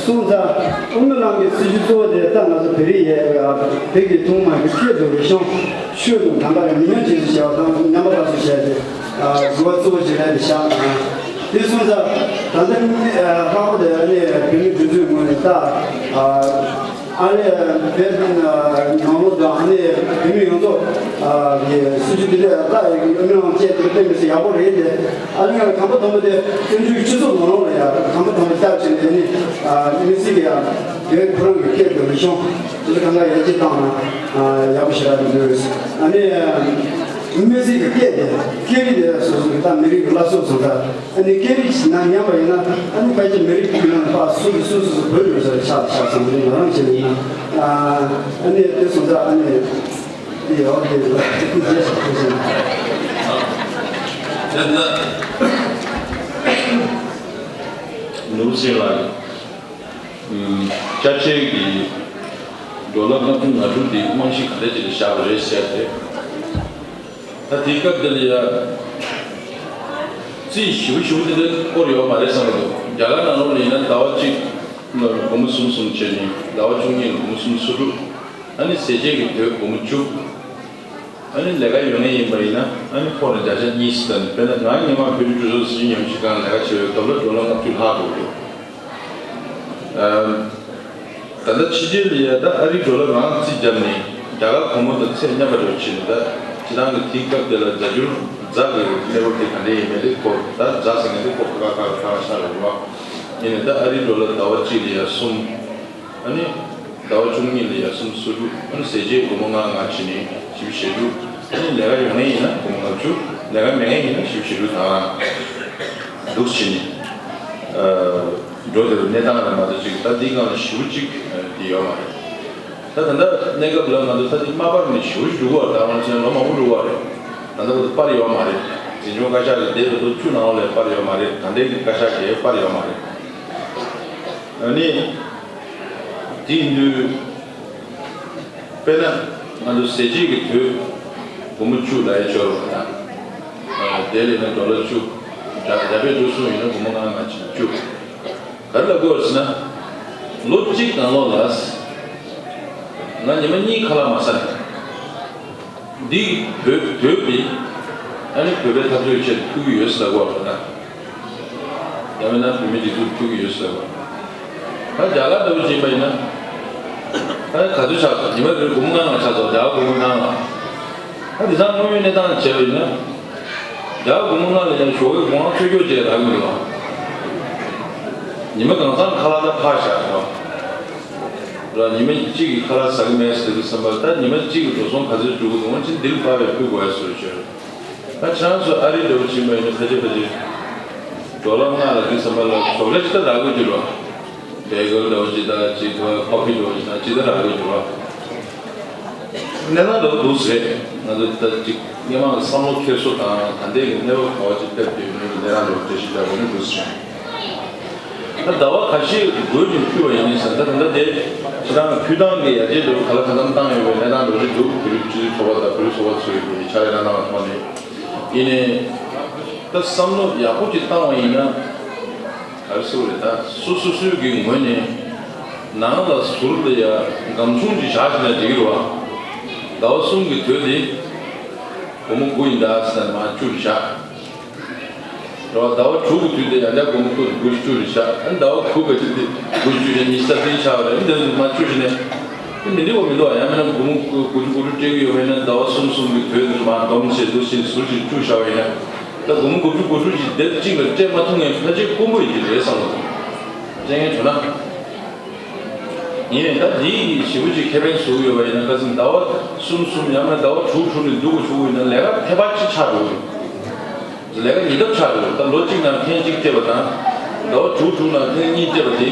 སོང་ཙང་དབུ་མའི་ལམ་གྱི་སྲིད་བྱུས་གཙོ་བོ་དེ་ད་ང་ཚོ་བོད་རིགས་ཡས་བོད་ཀྱི་ཐུན་མོང་གི་སྐད་དུ་རིག་གཞུང་ཆོས་དང་དམ་པ་ལ་ཉམས་མྱོང་ཅན་ཞེས་པ་དང་ཉམས་པ་སླར་གསོ་བྱས་ཏེ། དགོས་པ་གཙོ་བོ་ཞིག་རེད་བཞག་དེ་སོང་ཙང་ད་ལྟ་ལྷག་པར་དུ་ཨ་ནི་བོད་མི་སྒྲིག་འཛུགས་ངོས་ནས་ད། ཨ་ནི་བོད་ནང་ལོགས་དང་ཨ་ནི་བོད་མི་ཡོངས་རྫོགས་ཀྱི་སྲིད་བྱུས་དེ་འདྲ་ད་ཡོད་མི་ཡོང་ཅེས་དེ་སྟོན་མི་སྲིད་ཡག་པོ་རེད་དེ། ཨ་ནི་ང་ལ་དང་པོ་དང་པོ་དེ་བཙན་བྱོལ་སྤྱི་ཚོགས་ནང་ལོགས་ལ་ཡང་དང་པོ་དང་པོ་བསྐྱར་བྱས་ནས་ཨ་ནི་མི་སྲིད་ཀྱི་ཡང་བོད་ཁོ་རང་གི་སྐད་དང་རིག་གཞུང་དེ་ཚོ་གང་ག་ཡར་རྒྱས་བཏང་ན་ཡག་པོ་ཞེ་དྲག་འདུག་ཨ་ནི་མི་སྲིད་ཀྱི་སྐད་དེ་སྐད་རིགས་དེ་སོ་སོ་གི་ད་མི་རིགས་ཀྱི་བླ་སྲོག་སོང་ཙང་། ཨ་ནི་སྐད་རིགས་ཤིག་ནང་ཉམས་པ་ཡིན་ན་ཨ་ནི་ཕལ་ཆེར་མི་རིགས་ཀྱི་ནང་ཕར་སུ་གི་སུ་སུ་སུ་བོད་ཡོད་ས་རེད་ཆགས་ཆགས་སོང་། དེ་ང་རང་བྱས་ནས་ཡིན་ན་ཨ་ནི་དེ་སོང་ཙང་ཨ་ནི་དེ་ཡོད་དེ་ཡོད་དེ་རྗེས་སུ་ཐུགས་ཆེན། དེ་ན་ནོར་བུ་སེང་ལགས་ཀྱིས་ཅ་ཆས་ཀྱི་ཌོ་ལར་ལྔ་བཅུ་ང་དྲུག་དེ་རྨང་གཞི་ག་འདྲ་ཅིག་ལ་བཞག་པ་རེད་ཟེར་ཏེ། ད་དེའི་སྐབས་དེ་ལ་ཡ། རྩིས་ཞིབ་ཞིབ་དེ་འདྲ་སྐོར་ཡོད་མ་རེད་བསམ་གྱི་འདུག་རྒྱ་གར་ནང་ལོགས་ལ་ཡིན་ན་ཟླ་བ་གཅིག་ལ་སྒོར་མོ་གསུམ་གསུམ་བྱས་ནས་ཟླ་བ་བཅུ་གཉིས་ལ་སྒོར་མོ་སུམ་ཅུ་སོ་དྲུག་ཨ་ནི་ཟས་བཅད་ཀྱི་དུས་སྒོར་མོ་བཅུ། ཨ་ནི་ལས་ཀ་ཡོད་མཁན་ཡིན་པ་ཡིན་ན་ཨ་ནི་ཁོ་ལ་བརྒྱ་ཆ་གཉིས་སུ་བཏང་ནས། དཔེར་ན་ང་སྔོན་མ་བོད་ཀྱི་གྲོས་ཚོགས་སྲིད་བྱུས་ཉམས་ཞིབ་ཁང་ལས་ཀ་བྱེད་པའི་སྐབས་ལ་ཌོ་ལར་ལྔ་བཅུ་ལྷག་འགྲོ་གི་འདུག་ད་ལྟ་ཕྱི་རྒྱལ་ལ་ཡ་ད་ཨ་རིའི་ཌོ་ལར་རང་རྩིས་བརྒྱབ་ནས་རྒྱ་གར་སྒོར་མོ་དང་ཚད་མཉམ་པ་འདྲ་བོ་བྱས་ནས། ད་སྤྱིར་བཏང་གི་དེའི་སྐབས་དེ་ལ་རྫ་འགྱུར་རྫ་གི་གནས་བབ་དེ་ག་འདྲ་ཡིན་མིན་དེ་སྐོར། ད་རྫ་ཟེར་མཁན་དེ་སྐོར་ཁ་ཁ་ཁ་ཁ་ཤ་རེད་བ། ཡིན་ནའི་ད་ཨ་རིའི་ཌོ་ལར་ཟླ་བ་གཅིག་ལ་ཡ་གསུམ། ཨ་ནི་ཟླ་བ་བཅུ་གཉིས་ལ་ཡ་གསུམ་སོ་དྲུག་ཨ་ནི་ཟས་བཅད་སྒོར་མོ་ལྔ་ལྔ་བྱས་ནས་བཞི་བཅུ་ཞེ་དྲུག་ཨ་ནི་ལས་ཀ་ཡོད་མཁན་ཡིན་ན་སྒོར་མོ་ལྔ་བཅུ། ལས་ཀ་མེད་མཁན་ཡིན་ན་བཞི་བཅུ་ཞེ་དྲུག་དང་། འདུག་བྱས་ནས། འགྲོ་བསྡད་པའི་གནས་སྟངས་རེད་མ་གཏོགས་ཅིག་ད་འདིའི་སྒང་ལ་ཞེ་པོ་ཅིག་འདི་ཡོད་མ་རེད། ད་ད་ལྟ་གནས་སྐབས་ལ་ང་ཚོ་ད་འདི་དམའ་བར་ནས་ཞེ་པོ་ཅིག་འགྲོ་གི་ཡོད་རེད། ད་ང་ཚོ་ལོ་མང་པོ་འགྲོ་གི་ཡོད་རེད། ད་ལྟ་བར་དུ་སྤར་ཡོད་མ་རེད། འཛིན་སྐྱོང་བཀའ་ཤག་གི་འདས་པའི་ལོ་བཅུ་ནང་ལོགས་ལ་སྤར་ཡོད་མ་རེད། ད་ལྟའི་གི་བཀའ་ཤག་གིས་སྤར་ཡོད་མ་རེད། ཨ་ནི། དེ་ཡིན་དུས། དཔེར་ན། ང་ཚོ་ཟས་བཅད་ཀྱི་དུས། སྒོར་མོ་བཅུ་ལ་ཡ་འབྱོར་བ་དང་། དེ་ལས་ན་ཌོ་ལར་བཅུ། རྒྱ་རྒྱ་བལ་འབྲུག་གསུམ་ཡིན་ན་སྒོར་མོ་ལྔ་ལྔ་བྱས་བཅུ། ག་རེ་ལབ་དགོས་རེད་ཟེར་ན། ལོ་གཅིག་གང་ལོག་ལ། ང་ཉི་མ་གཉིས་ཁ་ལག་མ་ཟ་ནས། འདི་བོད་བོད་འདི་ཨ་ནི་བོད་པའི་འཐབ་རྩོད་ཆེད་ཕུལ་གྱི་ཡོད་ཟེར་གོ་བ་ན། ཡང་མིན་ན་བོད་མི་སྒྲིག་འཛུགས་ཕུལ་གྱི་ཡོད་ཟེར་བ། ད་རྒྱ་གར་ལྟ་བུ་ཅིག་ཡིན་པ་ཡིན་ན། ད་ག་ཚོད་ཆགས་སོང་། ཉི་མ་རེར་སྒོར་མོ་ལྔ་ལྔ་ཆགས་སོང་། རྒྱ་གར་སྒོར་མོ་ལྔ་ལྔ། ད་དེང་སང་དངོས་ཡོད་གནས་སྟངས་བྱས་པ་ཡིན་ན། རྒྱ་གར་སྒོར་མོ་ལྔ་ལ་ཡང་ཞོགས་ཀས་སྒོ་ལྔ་འཚོལ་སྐྱོར་བྱས་རག་གི་འདུག་ཉི་མ་གང་ཚང་ཁ་ལག་ད་ཕར་བཞག་འདུག་ལ་ཉི་མ་གཅིག་གི་ཁ་ལག་ཟ་གི་མེད་ཟེར་གི་བསམ་པ། ད་ཉི་མ་གཅིག་གི་འགྲོ་སོང་ག་ཚོད་འགྲོ་གི་འདུག་འོན་ཀྱང་འདིར་ཕར་བས་ཕུལ་དགོས་ཡ་བཟོ་བྱས། ད་ཁྱེད་རང་ཚོ་ཨ་རི་འདྲ་བོ་ཕྱིན་པ་ཡིན་ན་ཕལ་ཆེར་ཕལ་ཆེར་ཌོ་ལར་ལྔ་ལ་འདི་ཙམ་པ་ལ་ཆོག་ལེ་ཅི་ལྟར་རག་གི་འགྱུར་བ། བྷེ་གལ་འདྲ་བོ་ཅིག་དང་ཅིག་ཁོ་ཁོ་ཕི་འདྲ་བོ་ཅིག་དང་ཅི་ལྟར་རག་གི་འགྱུར་བ། གནས་སྟངས་འདྲ་བོ་འདུག་ཟེར། ང་ཚོ་ད་ཅིག་སྔོན་མ་གི་བསམ་བློ་འཁྱེར་སོ་དང་ད་ལྟའི་གི་གནས་བབ་ག་བ་ཅིག་ཕེབས་ཡོད་མེད་ཀྱི་གནས་སྟངས་འདྲ་བོ་འགྲེལ་བཤད་རྒྱག་དགོས་ནི་འདུག་ཟེར། ད་ཟླ་བ་ཁ་ཤས་སྒོས་ནས་ཕུལ་བ་ཡིན་ནའི་ཟེར། ད་ད་ལྟ་དེ་ཁྱེད་རང་ཕུལ་སྟངས་ཀྱི་ཡར་རྒྱས་འདྲ་བོ་ག་ལ་གང་འཚམ་བཏང་ཡོད་པའི་གནས་སྟངས་འདྲ་བོ་ཅིག་འདུག་བོད་རིགས་སྤྱི་འཐུས་ཚོགས་པ་དང་བོད་རིགས་ཚོགས་པ་ཚོས་ཀྱི་ཕྱག་ལས་གནང་སྟངས་ཀྱི་ཐོག་ནས་ཡིན་ནའི། ད་བསམ་བློ་ཡག་པོ་ཅིག་བཏང་བ་ཡིན་ན། ག་རེ་ཟེར་དགོས་རེད། ད་སོ་སོ་སོའི་གི་ངོས་ནས་ནང་ལ་ཟུར་ལ་ཡ་སྒམ་ཆུང་ཅིག་བཞག་བཞག་ན་འགྲིག་གི་རེད་བ། ཟླ་བ་གསུམ་གྱི་དུས་དེ་སྒོར་མོ་དགུ་ཡིན་ད་ཟེར་ན་མར་བཅུ་རེ་བཞག་རེད་བ། ཟླ་བ་དྲུག་གི་དུས་དེ་ཡང་བསྐྱར་སྒོར་མོ་དགུ་བཅུ་རེ་བཞག་ཨ་ནི་ཟླ་བ་དགུ་ག་ཅིག་དེ་དགུ་བཅུ་རེ་ཉི་ཤུ་རྩ་བདུན་ཆགས་པ་རེད། འདི་འདི་མར་བཅུ་བྱས་ནས་དེ་མི་འགྲིག་པ་མི་འདུག་ཡང་མིན་ན་སྒོར་མོ་དགུ་བཅུ་དགུ་བཅུ་སྤྲད་ཀྱི་ཡོད་པ་ཡིན་ན་ཟླ་བ་གསུམ་གསུམ་གྱི་དུས་དེ་མར་སྡོམ་བྱས་འདུག་ཕྱིན་ཟུར་ཅིག་བཅུ་བཞག་པ་ཡིན་ན། ད་སྒོར་མོ་དགུ་བཅུ་དགུ་བཅུ་ཞིག་སྡེབ་གཅིག་ལ་སྤྲད་མ་ཐུབ་མཁན་ཕལ་ཆེར་དཀོན་པོ་ཡིན་གྱི་རེད་བསམ་གྱི་འདུག་སྤྲད་མཁན་བྱུང་ན། ཡིན་ནའི་ད་འདིའི་ཞེ་པོ་ཅིག་ཁེ་ཕན་བཟོ་གི་ཡོད་པ་ཡིན་ན། ཁ་སང་ཟླ་བ་གསུམ་གསུམ་ཡང་ན་ཟླ་བ་དྲུག་དྲུག་ནས་བསྡུ་དགོས་བྱུང་བ་ཡིན་ན་ལས་ཀ་ཐེབས་པ་གཅིག་ཆགས་འགྲོ་གི་རེད། ལས་ཀ་ཉིས་ལྡབ་ཆགས་འགྲོ་གི་རེད། ད་ལོ་གཅིག་ནང་ཐེངས་གཅིག་སྤྲད་པ་དང་། ཟླ་བ་དྲུག་དྲུག་ནང་ཐེངས་གཉིས་སྤྲད་པ་དེ།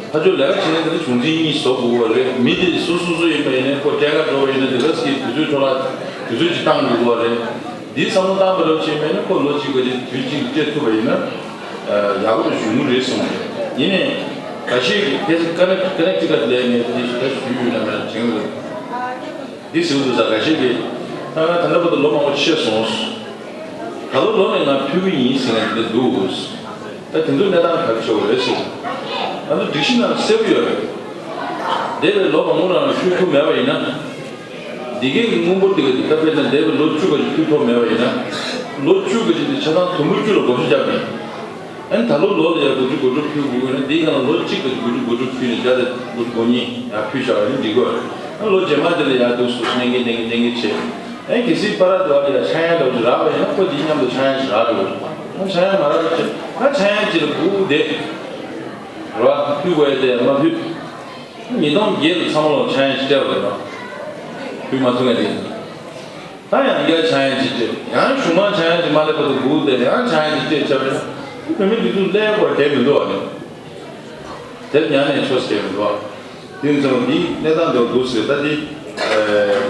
ཕར་ཕྱོགས་ལས་ཀ་བྱེད་མཁན་དེ་ཚོ་བྱུང་འཛིན་གཉིས་བཟོ་དགོས་པ་རེད། མི་དེ་སུ་སུ་སུ་ཡིན་པ་ཡིན་ནའི་ཁོ་སྤྲད་ག་འགྲོ་བ་ཡིན་ན་དེ་ག་ཙམ་གྱི་དུས་ཚོད་འཕྲོ་བརླག་དུས་ཚོད་ཅིག་བཏང་དགོས་པ་རེད། འདི་བསམ་བློ་བཏང་པ་རེད་བྱས་མེད་ན་ཁོ་ལོ་གཅིག་ག་ཅིག་དུས་གཅིག་སྤྲད་ཐུབ་པ་ཡིན་ན། ཡག་པོ་ཞིག་ཡོང་གི་རེད་གསུངས་ཏེ། ཡིན་ནའི་འགའ་ཤས་ཀྱིས་ཁ་ནས་ཁ་ནས་ཅི་ག་ལས་ངས་འདི་ཞིག་ད་ཞུས་ཡོད་ན་མེད་ན་དྲན་གི་འདུག་འདི་ཟེར་གི་འདུག་ས། འགའ་ཤས་ཀྱིས་ད་ང་ད་ལྟ་བར་དུ་ལོ་མང་པོ་ཕྱིན་སོང་། ད་ལོ་ལོ་ནས་ང་ཕུལ་གི་ཡིན་ཟེར་ནས་འདི་འདུག་ད་དེ་ཚོ་གནས་སྟངས་ག་རེ་ཆགས་ཡོད་རེད་ཟེར། ང་ཚོ་སྒྲིག་གཞི་ནང་གསལ་པོ་ཡོད་རེད། འདས་པའི་ལོ་མང་པོ་ནང་ཕུལ་ཐུབ་མེད་པ་ཡིན་ན། འདི་གའི་སྔོན་པོ་འདི་ག་འདི་ད་དཔེར་ན་འདས་པའི་ལོ་བཅུ་ག་ཅིག་ཕུལ་ཐུབ་མེད་པ་ཡིན་ན། ལོ་བཅུ་ག་ཅིག་འདི་ཆ་ཚང་དུམ་བུ་བཅུ་ལ་བགོ་བཤའ་རྒྱབ་ནས། ཨ་ནི་ད་ལོ་ལོ་ལ་ཡ་དགུ་བཅུ་དགུ་བཅུ་ཕུལ་དགོས་ཀྱི་ན། འདིའི་སྒང་ལ་ལོ་གཅིག་ག་ཅིག་དགུ་བཅུ་དགུ་བཅུ་ཕུལ་ནས་བརྒྱ་དང་དགུ་བཅུ་གོ་གཉིས་ཡར་ཕུལ་བཞག་པ་ཡིན་ན་འགྲིག་གི་རེད། ཨ་ལོ་རྗེས་མ་དེ་ལ་ཡར་འདུག་སུ་གནོན་གྱིན་གནོན་གྱིན་གནོན་གྱིན་བྱས། ཨ་ནི་གལ་སྲིད་པ་ར་དེ་བ་ལ་ཡ་ཆག་ཡང་འདྲ་བོ་ཅིག་རག་པ་ཡིན་ན་ཁོ་འདིའི་མཉམ་དུ་ཆག་ཡང་ཞིག་རག་འགྲོ་གི་རེད། ཨ་ཆག་ཡང་མ་རག་པ་བྱས། ཨ་ཆག་ཡང་ཅིག་ལ་སྒུག་བསྡད་རེད་བ། ཕུལ་དགོས་ཡ་དེ་མ་ཕུལ། ཉིས་སྟོང་བརྒྱད་དུ་ཚང་མ་ལ་ཆག་ཡང་ཞིག་སྤྲད་པ་རེད་བ། ཕུལ་མ་ཐུབ་མཁན་དེ། ད་ཡང་བསྐྱར་ཆག་ཡང་ཅིག་སྤྲད། ཡང་གཞུག་མ་ཆག་ཡང་ཅིག་མ་སླེབས་བར་དུ་སྒུག་བསྡད། ཡང་ཆག་ཡང་ཅིག་སྤྲད་བྱས་པ་ཡིན་ན། བོད་མི་འདི་ཚོ་སླེབས་པར་བསྡད་མི་འདུག་བ་ནི། དེབ་ཉར་ནས་ཆོག་ཟེར་མི་འདུག་བ། དེ་ཚོ་འདི་གནས་སྟངས་འདི་འདུག་ཟེར། ད་འདི་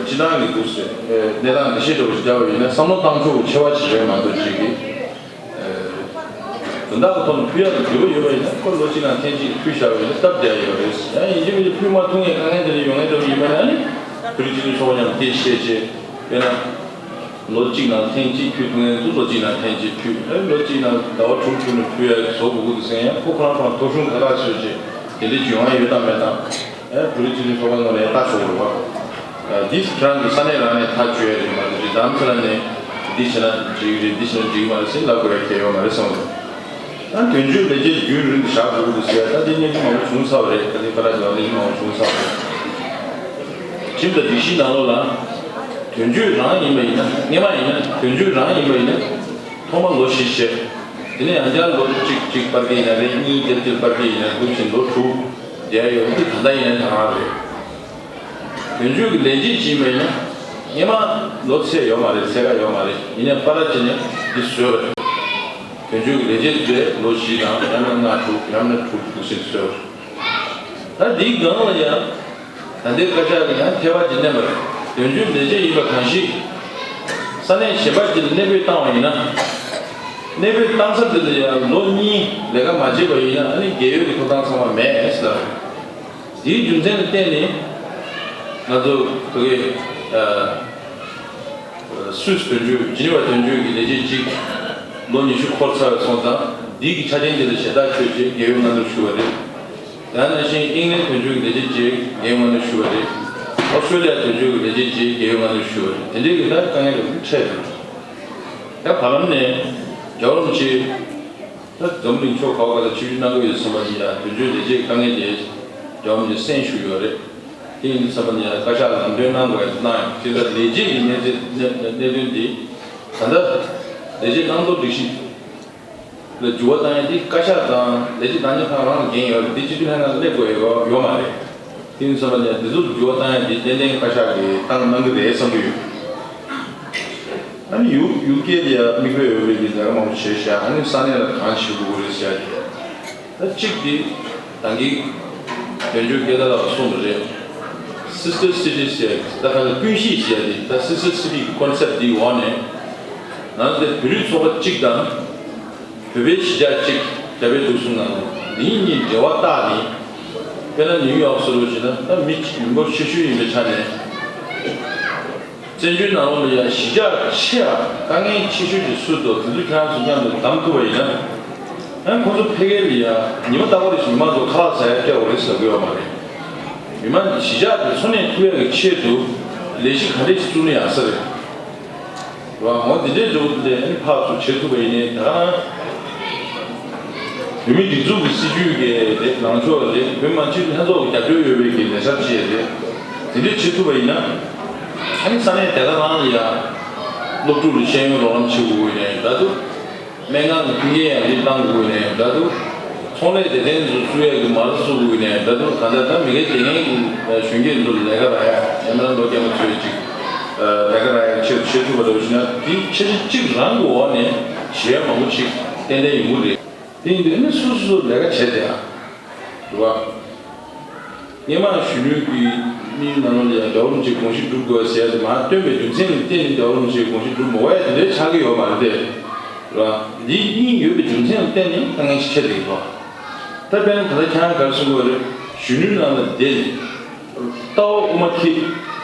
སྤྱི་བཏང་གི་འདུག་ཟེར། གནས་སྟངས་འདི་ཤེས་འགྲོ་བ་ཞིག་བྱ་བ་ཡིན་ན་བསམ་བློ་བཏང་ཕྱོགས་ཆེ་བ་ཞིག་རེད་མ་གཏོགས་ཅིག་གི་དོན་དག་གི་ཐོག་ནས་ཕུལ་ཡག་གི་འདོད་པ་ཡོད་པ་ཡིན་ན་ཁོ་ལོ་གཅིག་ནང་ཐེངས་གཅིག་ཕུལ་བཞག་པ་ཡིན་ན་སྟབས་བདེ་ཡོད་རེད། ཡང་ཡིན་གཅིག་མིན་གཅིག་ཕུལ་མ་ཐུབ་མཁན་དཀའ་ངལ་དེ་འདྲ་ཡོད་མཁན་འདྲ་བོ་ཡིན་པ་ན་ཨ་ནི་བོད་རིགས་སྤྱི་མཐུན་ཚོགས་པ་མཉམ་དུ་སྐད་ཆ་བཤད་བྱས། དཔེར་ན་ལོ་གཅིག་ནང་ཐེངས་གཅིག་ཕུལ་ཐུབ་མཁན་ཚོ་ལོ་གཅིག་ནང་ཐེངས་གཅིག་ཕུལ། ཨ་ནི་ལོ་གཅིག་ནང་ཟླ་བ་དྲུག་དྲུག་ནས་ཕུལ་ཡག་བཟོ་དགོས་ཀྱི་འདུག་ཟེར་ཡང་ཁོ་ཁོ་རང་ཁོ་རང་ཐོ་གཞུང་ག་ལ་བཟོས་བྱས་དེ་འདྲའི་ཡོང་ཡག་ཡོད་དམ་མེད་དམ། ཨེ་བོད་རིགས་སྤྱི་མཐུན་ཚོགས་པའི་ངོས་ནས་ལྟ་ཆོག་གི་རེད་བ། ཨ་འདི་ཁྱེད་རང་གི་ས་གནས་རང་ནས་ཐག་གཅོད་ཡ་རེད་མ་གཏོགས་རྡ་རམ་ས་ལ་ནས་འདི་བྱས་ན་འགྲིག་གི་རེད། འདི་བྱས་ན་འགྲིག་གི་མ་རེད་ཟེར་ལབ་དགོས་ཡ་གལ་ཡོད་མ་རེད་བསམ་གི་འདུག་ཨ་དོན་གཅོད་ལས་བྱེད་རྒྱུན་རིང་དུ་བཞག་དགོས་ཀྱི་འདུག་ཟེར་ཡ་ད་འདི་གནས་ཚུལ་མང་པོ་བྱུང་ཚར་བ་རེད། ད་འདི་ཁ་ལག་འདི་གནས་ཚུལ་མང་པོ་བྱུང་ཚར་བ་རེད། ཁྲིམས་དང་སྒྲིག་གཞིའི་ནང་ལོགས་ལ་དོན་གཅོད་རང་ཡིན་པ་ཡིན་ན། སྔོན་མ་ཡིན་ན་དོན་གཅོད་རང་ཡིན་པ་ཡིན་ན་ཐོག་མ་ལོ་བཞི་བྱས། དེ་ནས་ཡང་བསྐྱར་ལོ་གཅིག་གཅིག་སྤར་གྱི་ཡིན་ན་རེད། གཉིས་བསྐྱར་གཅིག་སྤར་གྱི་ཡིན་ན་རེད། འདུག་བཞིན་ལོ་དྲུག་བསྡད་ཡོད་འདི་ད་ལྟ་ཡིན་ན་དེ་རང་རེད། དོན་གཅོད་ཀྱི་ལས་བྱེད་ཅིག་ཡིན་པ་ཡིན་ན། སྔོན་མ་ལོ་ཚད་ཡོད་མ་རེད། ཚད་བཀག་ཡོད་མ་རེད། ཡིན་ནའི་པ་ར་བྱས་ནས་འདི་བཟོས་པ་རེད། དོན་གཅོད་ཀྱི་ལས་བྱེད་དེ་ལོ་བཞི་དང་ཡང་ན་ལྔ་དྲུག་ཡང་ན་དྲུག་འདུག་ཟེར་བཟོས་པ་རེད། ད་འདིའི་སྒང་ལ་ཡང་ད་ལྟའི་བཀའ་ཤག་གི་ཡང་ཐེ་བ་ཅིག་གནས་པ་རེད། དོན་གཅོད་ལས་བྱེད་ཡིན་པ་གང་ཞིག་ས་གནས་གཞན་པ་ཅིག་ལ་གནས་སྤོས་བཏང་བ་ཡིན་ན། གནས་སྤོས་བཏང་ས་དེ་ལ་ཡང་ལོ་གཉིས་ལས་ཀ་མ་བྱས་པ་ཡིན་ན་ཨ་ནི་རྒས་ཡོལ་གྱི་ཐོབ་ཐང་ཚང་མ་མེད་ཟེར་ལབ་རེད། དེའི་རྒྱུ་མཚན་ལ་བརྟེན་ནས་ང་ཚོ་བོད་སྐད་ཨ་སུད་སི་དོན་གཅོད་ཇི་ནི་ཝ་དོན་གཅོད་ཀྱི་ལས་བྱེད་ཅིག་ལོ་ཉི་ཤུ་འཁོར་ཚར་བའི་སོང་ཙང་འདི་གི་ཆ་རྐྱེན་དེ་ལ་ཞེ་དྲག་ཆོད་ཅེས་རྒས་ཡོལ་མངགས་འདུག་ཞུ་བ་རེད། ཡང་ན་ཤིང་ཨིང་ལན་དོན་གཅོད་ཀྱི་ལས་བྱེད་ཅིག་རྒས་ཡོལ་མངགས་འདུག་ཞུ་བ་རེད། ཨོ་སི་ཀྲོ་ལི་ཡ་དོན་གཅོད་ཀྱི་ལས་བྱེད་ཅིག་རྒས་ཡོལ་མངགས་འདུག་ཞུ་བ་རེད། དེ་འདྲའི་གི་ད་དཀའ་ངལ་རེ་འཕྲད་འདུག་ད་བར་ལམ་ནས་རྒྱལ་བ་རིན་པོ་ཆེ། ད་འཛམ་གླིང་ཕྱོགས་ག་བ་ག་ལ་ཆིབས་བསྒྱུར་གནང་གི་ཡོད་ཙམ་པ་ཡིན་ཡང་དོན་གཅོད་ལས་བྱེད་དཀའ་ངལ་དེ་རྒྱལ་བ་རིན་པོ་ཆེ་གསན་ཞུས་ཡོད་རེད། དེ་ཡིན་དུས་ཙམ་པ་ཡིན་ཡང་བཀའ་ཤག་ལམ་སྟོན་གནང་དགོས་ཡ་གནང་ཡོད། དེ་ལྟར་ལས་བྱེད་ཀྱི་གནས་ཚད་གནད་གནད་དོན་འདི་ད་ལྟ་ལས་བྱེད་བླང་དོར་སྒྲིག་གཞི་ལ་འགྱུར་བ་བཏང་ཡ་འདི་བཀའ་ཤག་དང་ལས་བྱེད་བདག་གཉེར་ཁང་རང་ལ་འགན་ཡོད་རེད། འདི་སྤྱི་འཐུས་ལྷན་ཁང་ལ་སླེབས་དགོས་ཡ་ཡོད་མ་རེད། དེ་ཡིན་ཙམ་པ་ཡིན་ཡང་འདི་ཚོ་ལ་འགྱུར་བ་བཏང་ཡ་འདི་ཏན་ཏན་བཀའ་ཤག་གིས་བཏང་གནང་གི་རེད་བསམ་གྱི་ཡོད། ཨ་ནི་ཡུ་ཡུ་ཀེ་ལ་ཡ་མིག་དཔེ་ཡོད་པའི་གི་ལས་ཀ་མང་པོ་བྱས་ཤག་ཨ་ནི་ས་གནས་ལ་གང་བྱེད་དགོས་རེད་ཟེར་ཡ་དེ། ད་གཅིག་དེ་ད་གིན་དོན་གཅོད་སྐལ་བཟང་ལགས་གསུངས་པ་རེད། སི་སི་ཊར་སི་ཊི་ཟེར་ཡ་གི་ད་ག་ལ་ཀུན་གཞི་ཟེར་ཡ་དེ། ད་སི་སི་ཊར་སི་ཊི་གི་ཀོན་སེབ་དེའི་འོག་ནས་ང་ཚོ་བོད་རིགས་ཚོགས་པ་གཅིག་དང་། བོད་པའི་གཞིས་ཆགས་གཅིག་རྒྱ་བལ་འབྲུག་གསུམ་ནང་ལ་འདི་གཉིས་གཉིས་འབྲེལ་བ་བཏགས་ནས། དཔེར་ན་ནིའུ་ཡོག་ཟེར་བ་ཞིག་ན་ད་མི་མི་འབོར་ཆེ་ཤོས་ཡིན་པའི་ཆ་ནས། བཙན་བྱོལ་ནང་ལོགས་ལ་ཡང་གཞིས་ཆགས་ཆེ་བ་དཀའ་ངལ་ཆེ་ཤོས་ཀྱི་སུ་འདུག་དེ་ཚོ་ཁྱེད་རང་ཚོ་མཉམ་དུ་བདམས་ཐུབ་པ་ཡིན་ན། ཡང་ཁོ་ཚོ་ཕ་གིར་ལ་ཡང་ཉི་མ་རྟག་པར་རེ་བཞིན་མི་མང་ཚོ་ཁ་ལག་ཟ་ཡ་སྤྲད་དགོས་རེད་ཟེར་དགོས་ཡོད་མ་རེད། མི་མང་གཞིས་ཆགས་དེ་འཚོ་གནས་ཐུབ་ཡ་གི་ཆེད་དུ་ལས་གཞི་ག་འདྲས་ཤིག་བཙུགས་ན་ཡག་ས་རེད། རང་འོ་དེ་འདྲའི་འགྲོ་ལས་ཕར་ཚུར་བྱེད་ཐུབ་པ་ཡིན་ནའི་ད་ག་རང་། བོད་མིའི་སྒྲིག་འཛུགས་ཀྱི་སྲིད་ཇུས་ཀྱི་རེད། ནང་ཆོས་རེད། བོད་མི་མང་སྤྱི་འཐུས་ལྷན་ཚོགས་ཀྱི་རྒྱབ་སྐྱོར་ཡོད་པའི་གི་ལས་འཆར་ཅིག་རེད། དེ་འདྲའི་བྱེད་ཐུབ་པ་ཡིན་ན། ཨ་ནི་ས་གནས་དེ་ག་རང་ལ་ཡང་སློབ་ཕྲུག་ལ་ཤེས་ཡོན་རོགས་རམ་བྱེད་དགོས་ཀྱི་ཡིན་ནའི་ད་དུ། སྨན་ཁང་གི་མཐུན་རྐྱེན་ཡག་ཞིག་བཏང་དགོས་ནས་འདྲ་འདུག་ཚོང་ལས་སྡེ་ཚན་ཚོ་བཙུགས་ཡག་གི་མ་རྩ་བཙུགས་དགོས་ནས་འདྲ་འདུག་གང་ལྟར་ད་མི་སྒེར་སྡེ་ཚན་གྱི་གཞོན་སྐྱེས་ཚོ་ལས་ཀ་རག་ཡག་ཡང་ན་ལོ་རྒན་པ་ཚོས་ཅིག་ལས་ཀ་རག་ཡག་ཆེད་དུ་བྱེད་ཐུབ་པ་འདྲ་བོ་ཞིག་ན་དེ་འཆར་གཞི་གཅིག་རང་གི་འོག་ནས་གཞི་མང་པོ་ཞིག་ཏན་ཏན་ཡོང་གི་རེད། དེ་ཡིན་དུས་ཨ་ནི་སོ་སོ་སོ་ལས་ཀ་བྱས་ཏེ་ཨ། རེད་བ། སྔོན་མ་གཞོན་ནུའི་གི་དམིགས་ཡུལ་ནང་ལོགས་ལ་ཡང་རྒྱལ་བ་རིན་པོ་ཆེའི་དགོངས་གཞི་སྒྲུབ་དགོས་ཟེར་ཡ་དེ་མར་བཏོན་པའི་རྒྱུ་མཚན་ལ་བརྟེན་ནས་རྒྱལ་བ་རིན་པོ་ཆེའི་དགོངས་གཞི་སྒྲུབ་མ་དགོས་ཡ་དེ་འདྲའི་ཆགས་ཀྱི་ཡོད་མ་རེད་དེ། རེད་བ། འདི་གཉིས་ཡོད་པའི་རྒྱུ་མཚན་ལ་བརྟེན་ནས་དཀའ་ངལ་ཞིག་འཕྲད་བསྡད་ཀྱི་འདུག་ད་དཔེར་ན་ད་ལྟ་ཁྱེད་རང་ག་རེ་གསུང་གི་ཡོད་རེད། གཞོན་ནུའི་ནང་ལ་བསྡད། ལྟ་བ་དབུ་མ་འཁྱེར།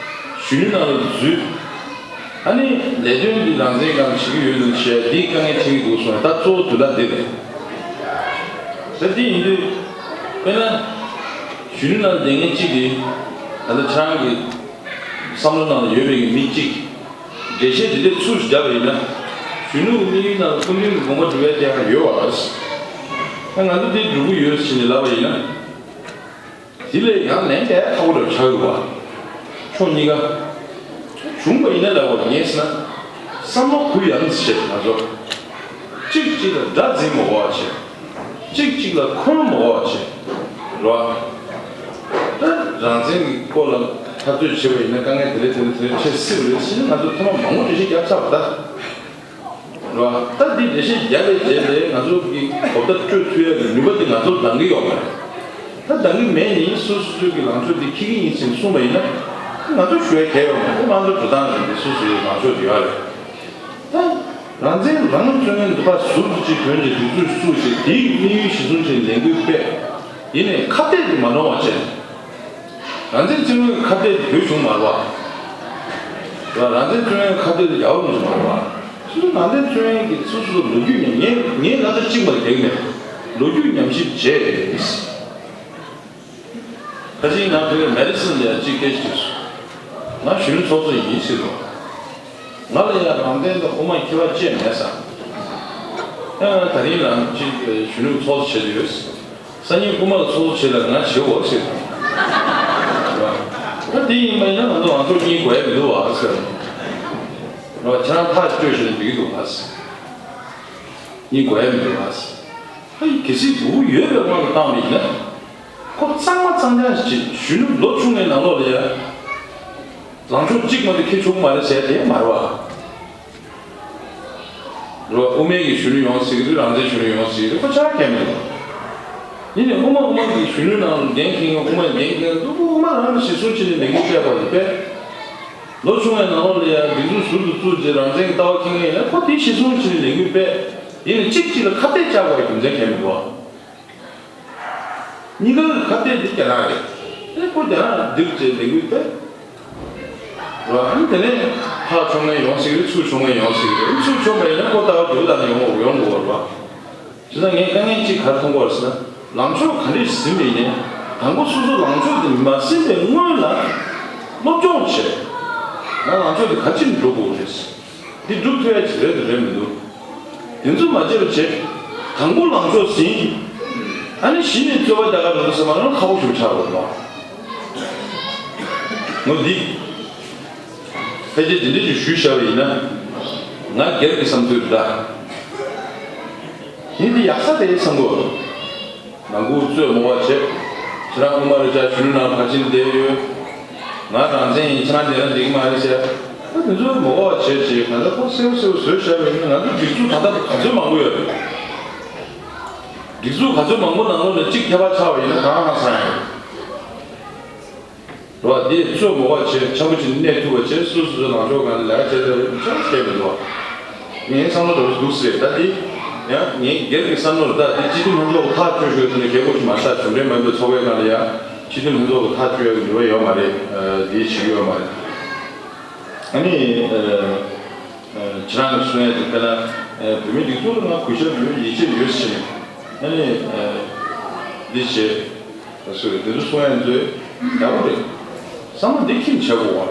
གཞོན་ནུ་ནང་ལ་འཛུལ། ཨ་ནི་ལས་དོན་འདི་རང་བཙན་སྒང་བྱེད་ཀྱི་ཡོད་དམ་ཞེས་འདིས་དཀའ་ངལ་འཕྲད་ཀྱི་འདུག་གསུངས་ད་གཙོ་བོ་དོན་དག་འདི་རེད། ད་འདི་ཡིན་དུས་དཔེར་ན་གཞོན་ནུ་ནང་ལ་བསྡད་མཁན་གཅིག་གིས་ད་ལྟ་ཁྱེད་རང་གི་བསམ་བློ་ནང་ལ་ཡོད་པའི་མི་གཅིག་འགྲེལ་བཤད་འདི་འདྲས་ཚུར་བརྒྱབ་པ་ཡིན་ན་གཞོན་ནུ་གི་དམིགས་ཡུལ་ནང་ལ་སྐུ་མདུན་གྱི་དགོངས་པ་སྒྲུབ་ཡ་དེ་ཡང་ཡོད་པ་རེད། ད་ང་ཚོ་འདི་སྒྲུབ་ཀྱི་ཡོད་ཟེར་ནས་ལབ་པ་ཡིན་ན། དེ་ལས་ཡང་ལན་གལ་ཁག་པོ་འདྲ་ཆགས་ཡོད་པ། ཕྱོགས་གཉིས་ཀ། བྱུང་བ་ཡིན་ན་ལབ་པ་ངས་ཟེར་ན། བསམ་བློ་གུ་ཡངས་བྱེད་ང་ཚོ། གཅིག་གཅིག་ལ་དགྲ་འཛིན་མ་དགོས་པ་བྱེད། གཅིག་གཅིག་ལ་འཁོན་མ་དགོས་པ་བྱེད། རེད་བ། ད་རང་བཙན་གྱི་སྐོར་ལ་འཐབ་རྩོད་བྱེད་པ་ཡིན་ན་དཀའ་ངལ་དེ་འདྲ་དེ་འདྲ་དེ་འདྲ་འཕྲད་སྲིད་པ་རེད་ཟེར་ནས་ང་ཚོ་ཐེངས་མ་མང་པོ་འགྲེལ་བཤད་བརྒྱབ་ཚར་བ་ད། རེད་བ། ད་འདི་འགྲེལ་བཤད་བརྒྱབ་པའི་རྗེས་ལ་ང་ཚོ་གི་གོ་བརྡ་སྤྲོད་ཐུབ་ཡག་གི་ནུས་པ་དེ་ང་ཚོར་འདང་གི་ཡོད་མ་རེད། ད་འདང་གི་མེད་ནི་སོ་སོ་སོའི་གི་ལངས་ཕྱོགས་འདི་འཁྱེར་གི་ཡིན་ཟེར་གསུངས་པ་ཡིན་ན། ང་ཚོ་ཞུ་ཡ་གལ་ཡོད་མ་རེད། ང་ཚོ་འགྲོ་སྟངས་རེད་འདི་སོ་སོའི་ལངས་ཕྱོགས་དེ་ཡོད་རེད། ད་རང་བཙན་རང་བཙོན་ལེན་འདུག་པ་ཟུར་དུ་ཅིག་གྱོན་ཅིག་སྒྲིག་འཛུགས་སུ་ཅིག་དེའི་དམིགས་ཡུལ་གཞི་བཟུང་བྱས་ལས་འགུལ་སྤེལ། ཡིན་ནའི་ཁ་གཏད་དེ་མ་འགྲོ་བ་བྱས། རང་བཙན་རྩོད་མཁན་གྱི་ཁ་གཏད་དེ་བོད་གཞུང་མ་རེད་བ། རང་བཙན་རྩོད་མཁན་གྱི་ཁ་གཏད་དེ་རྒྱལ་བ་རིན་པོ་ཆེ་མ་རེད་བ། སོ་སོ་རང་བཙན་རྩོད་མཁན་གྱི་སོ་སོ་ལོ་རྒྱུས་ཉམས་ངས་ངས་ང་ཚོ་གཅིག་མ་རེད་མེད། ལོ་རྒྱུས་ཉམས་ཞིབ་བྱས་རེད། ཁ་ཅིག་ང་ཕ་གིར་མེ་ཌི་སིན་ལ་ཡང་གཅིག་སྐད་ཆ་དྲིས་སོང་། ང་གཞོན་ནུ་ཚོགས་གཙོ་ཡིན་ཟེར་རོ། ང་ལ་ཡང་རང་བཙན་དང་དབུ་མ་ཁྱད་པར་ཅི་མེད་ས། ཡང་ང་ད་རིང་རང་གཅིག་གཞོན་ནུ་ཚོགས་གཙོ་བྱེད་དུ་ཡོད། སང་ཉིན་དབུ་མ་ལ་ཚོགས་གཙོ་བྱེད་ལ་ང་བྱེད་དགོས་ཟེར། ད་དེ་ཡིན་པ་ཡིན་ན་ང་ཚོ་ང་ཚོ་གཉིས་དགོས་ཡ་མི་འདུག་བ་ཟེར། ཁྱེད་རང་ཐག་གཅོད་བྱས་ནས་འགྲིག་གི་འདུག་བ་ཟེར། གཉིས་དགོས་ཡ་མི་འདུག་བ་ཟེར། ཨ་ཡི་གལ་སྲིད་འདུག་ཡོད་པའི་དབང་དུ་བཏང་བ་ཡིན་ན། ཁོ་གཙང་མ་གཙང་རྐྱང་ཞིག་གཞོན་ནུ་ལོ་ཆུང་བའི་ནང་ལོགས་ལ་ཡ། ལངས་ཕྱོགས་གཅིག་མ་གཏོགས་ཁྱེར་ཆོག་མ་རེད་ཟེར་དེ་མ་རེད་བ། རོ་དབུ་མའི་གི་གཞོན་ནུ་ཡོང་སྲིད་ཀྱི་རེད། རང་བཙན་གཞོན་ནུ་ཡོང་སྲིད་ཀྱི་རེད། ཁོ་ཆ་ར་གལ་མི་འདུག་ཡིན་ནའི་དབུ་མ་དབུ་མ་གི་གཞོན་ནུ་ནང་ལ་འགན་འཁྱེར་མཁན་དབུ་མ་འགན་འཁྱེར་མཁན་དབུ་མ་རང་གི་གཞི་བཟུང་བྱས་ནས་ལས་འགུལ་སྤེལ་བ་རེད་པས། ལོ་ཆུང་བའི་ནང་ལོགས་ལ་ཡང་སྒྲིག་འཛུགས་ཟུར་དུ་བཙུགས་རྗེས་རང་བཙན་གྱི་ལྟ་བ་འཁྱེར་མཁན་ཡིན་ན་ཁོ་དེའི་གཞི་བཟུང་བྱས་ནས་ལས་འགུལ་སྤེལ། ཡིན་ནའི་གཅིག་གཅིག་ལ་ཁ་གཏད་བཅག་དགོས་པའི་རྒྱུ་མཚན་གལ་མི་འདུག་བ། གཉིས་ཀ་གི་ཁ་གཏད་འདི་རྒྱ་ནག་རེད། ཨེ་ཁོ་རྒྱ་ནག་འདིར་བྱས་ལས་འགུལ་སྤེལ། རོ་ཨ་ནི་དེ་ནས་ཕར་ཕྱོགས་ངན་ཡོང་སྲིད་རེད། ཚུར་ཕྱོགས་ངན་ཡོང་སྲིད་རེད། ཚུར་ཕྱོགས་པ་ཡིན་ན་ཁོ་ལྟ་བ་འགྱུར་བ་ནི་ཡོང་ཡོང་དགོས་པ་རེད་བ། བྱས་ཙང་ངས་དཀའ་ངལ་གཅིག་ག་རེ་མཐོང་གི་ཡོད་རེད་ཟེར་ན། ལངས་ཕྱོགས་ག་འདྲས་ཟིན་པ་ཡིན་ནའི་དང་པོ་སོ་སོ་ལངས་ཕྱོགས་དེ་མ་ཟིན་པའི་སྔོན་ལ་སློབ་སྦྱོང་བྱས། ང་ལངས་ཕྱོགས་དེ་ག་ཅི་ནས་འགྲོ་དགོས་རེད། འདི་སྒྲུབ་ཐུབ་ཡ་ཅིག་རེད་དང་རེད་མི་འདུག་དེ་ཚོ་མ་བྱས་པ་བྱས། དང་པོ་ལངས་ཕྱོགས་ཟིན། ཨ་ནི་གཞི་ནས་རྩོད་པ་རྒྱག་ག་འགྲོ་འདུག་ཟེར་མ་ལབ་ན་ཁག་པོ་ཞིག་ཆགས་འགྲོ་འདུག་ངོ་འདི། ཕལ་ཆེར་འདི་འདྲ་ཞིག་ཞུས་བཞག་པ་ཡིན་ན། ང་སྒེར་གྱི་བསམ་ཚུལ་རེད་ད། ངས་འདི་ཡག་ས་རེད་བསམ་གི་འདུག་ནང་ཁུལ་རྩོད་མོ་བ་བྱེད། ཁྱེད་རང་དབུ་མ་རེད་ཤག་གཞོན་ནུ་ནང་ཕར་ཕྱིན་བསྡད་ཡོད། ང་རང་བཙན་ཡིན། ཁྱེད་རང་བསྡད་ན་འགྲིག་གི་མ་རེད་ཟེར། ད་དེ་ཚོ་མོ་བ་བྱེད་ཅིག་ང་ཚོ་ཁོ་སེའུ་སེའུ་བཟོས་བཞག་པ་ཡིན་ན་ང་ཚོ་སྒྲིག་འཛུགས་ད་ལྟ་ག་ཚོད་མང་པོ་ཡོད་རེད། སྒྲིག་འཛུགས་ག་ཚོད་མང་པོ་ནང་ལོགས་ནས་གཅིག་ཁྱད་པར་ཆགས་པ་ཡིན་ན་གང་ཧང་སང་ཡོད། རེད་བ། དེ་རྩོད་མོ་བ་བྱེད། འཆམ་པོ་བྱེད་ནས་གནས་ཐུབ་པ་བྱེད། སོ་སོ་སོ་ལངས་ཕྱོགས་སྒང་ལ་ལས་ཀ་བྱེད་ཐུབ་པ་ཅང་བྱས་མི་འདུག་བ། ངའི་བསམ་བློ་འདྲ་བོ་ཞིག་འདུག་ཟེར། ད་འདི་ཡང་ངའི་སྒེར་གྱི་བསམ་བློ་རེད། ད་འདི་སྤྱི་འཐུས་ལྷན་ཚོགས་ཀྱི་ཐག་གཅོད་ཞུ་བའི་ཐོག་ནས་གལ་པོ་ཞིག་མ་རེད། ད་གཞུང་འབྲེལ་མ་ཡིན་པའི་ཚོགས་པའི་སྒང་ལ་ཡང་སྤྱི་འཐུས་ལྷན་ཚོགས་ཀྱི་ཐག་གཅོད་ཡག་གི་འགྱུར་བ་ཡོད་མ་རེད། འདི་བྱེད་ཀྱི་ཡོད་མ་རེད། ཨ་ནི། ཁྱེད་རང་གིས་གསུང་ཡ་དེ་དཔེར་ན། བོད་མིའི་སྒྲིག་འཛུགས་ལ་ང་གུས་ཞབས་ཡོད། ཡིད་ཆེས་ཡོད་ཟེར་ནས། ཨ་ནི། འདི་བྱེད། སུ་རེད། དེ་ཚོ་གསུང་ཡ་ཚོས་ཡག་པོ་རེད། བསམ་བློ་འདི་ཁྱིམ་བྱེད་དགོས་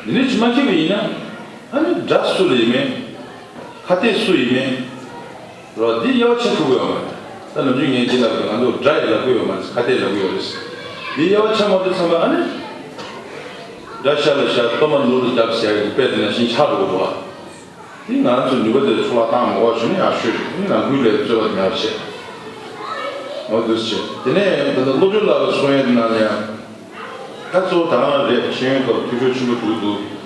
པ། འདི་འདྲ་ཅིག་མ་ཁྱེར་བ་ཡིན་ན། ཨ་ནི་དགྲ་སུ་ལ་ཡིན་མིན། ཁ་གཏད་སུ་ཡིན་མིན། རོ་འདི་དབྱེ་བ་ཕྱེ་ཐུབ་ཀྱི་ཡོད་མ་རེད། ད་ནམ་རྒྱུན་ངས་འདི་ལབ་དུས་ང་ཚོ་དགྲ་ཡི་ལབ་ཀྱི་ཡོད་མ་རེད། ཁ་གཏད་ལབ་ཀྱི་ཡོད་རེད། འདི་དབྱེ་བ་ཕྱེ་མ་ཐུབ་ཙམ་པ་ཨ་ནི། དགྲ་ཤ་ལ་ཤ་གཏོར་མ་ནོར་ལ་བརྡབ་ཟེར་ཡག་གི་དཔེ་དེ་ནང་བཞིན་ཆགས་འགྲོ་གི་འདུག་ཨ། དེ་ང་ཚོ་ནུས་པ་དེ་ཚོ་ལ་བཏང་མ་དགོས་བྱུང་ན་ཡག་ཤོས་རེད། དེ་ནང་ཁུལ་ལ་རྩོད་པ་དེ་ཡག་བྱས། འོ་འདུག་སེ་བྱས། དེ་ནས་ད་ལྟ་བློ་གྲོས་ལགས་ལ་གསུང་ཡས་དེ་ནང་ལ་ཡང་། ད་གཙོ་བོ་ད་ང་རང་རེད། ཤེས་ཡོན་སྐབས་འཐུས་ཤོར་ཆེན་པོ་འགྲོ་གི་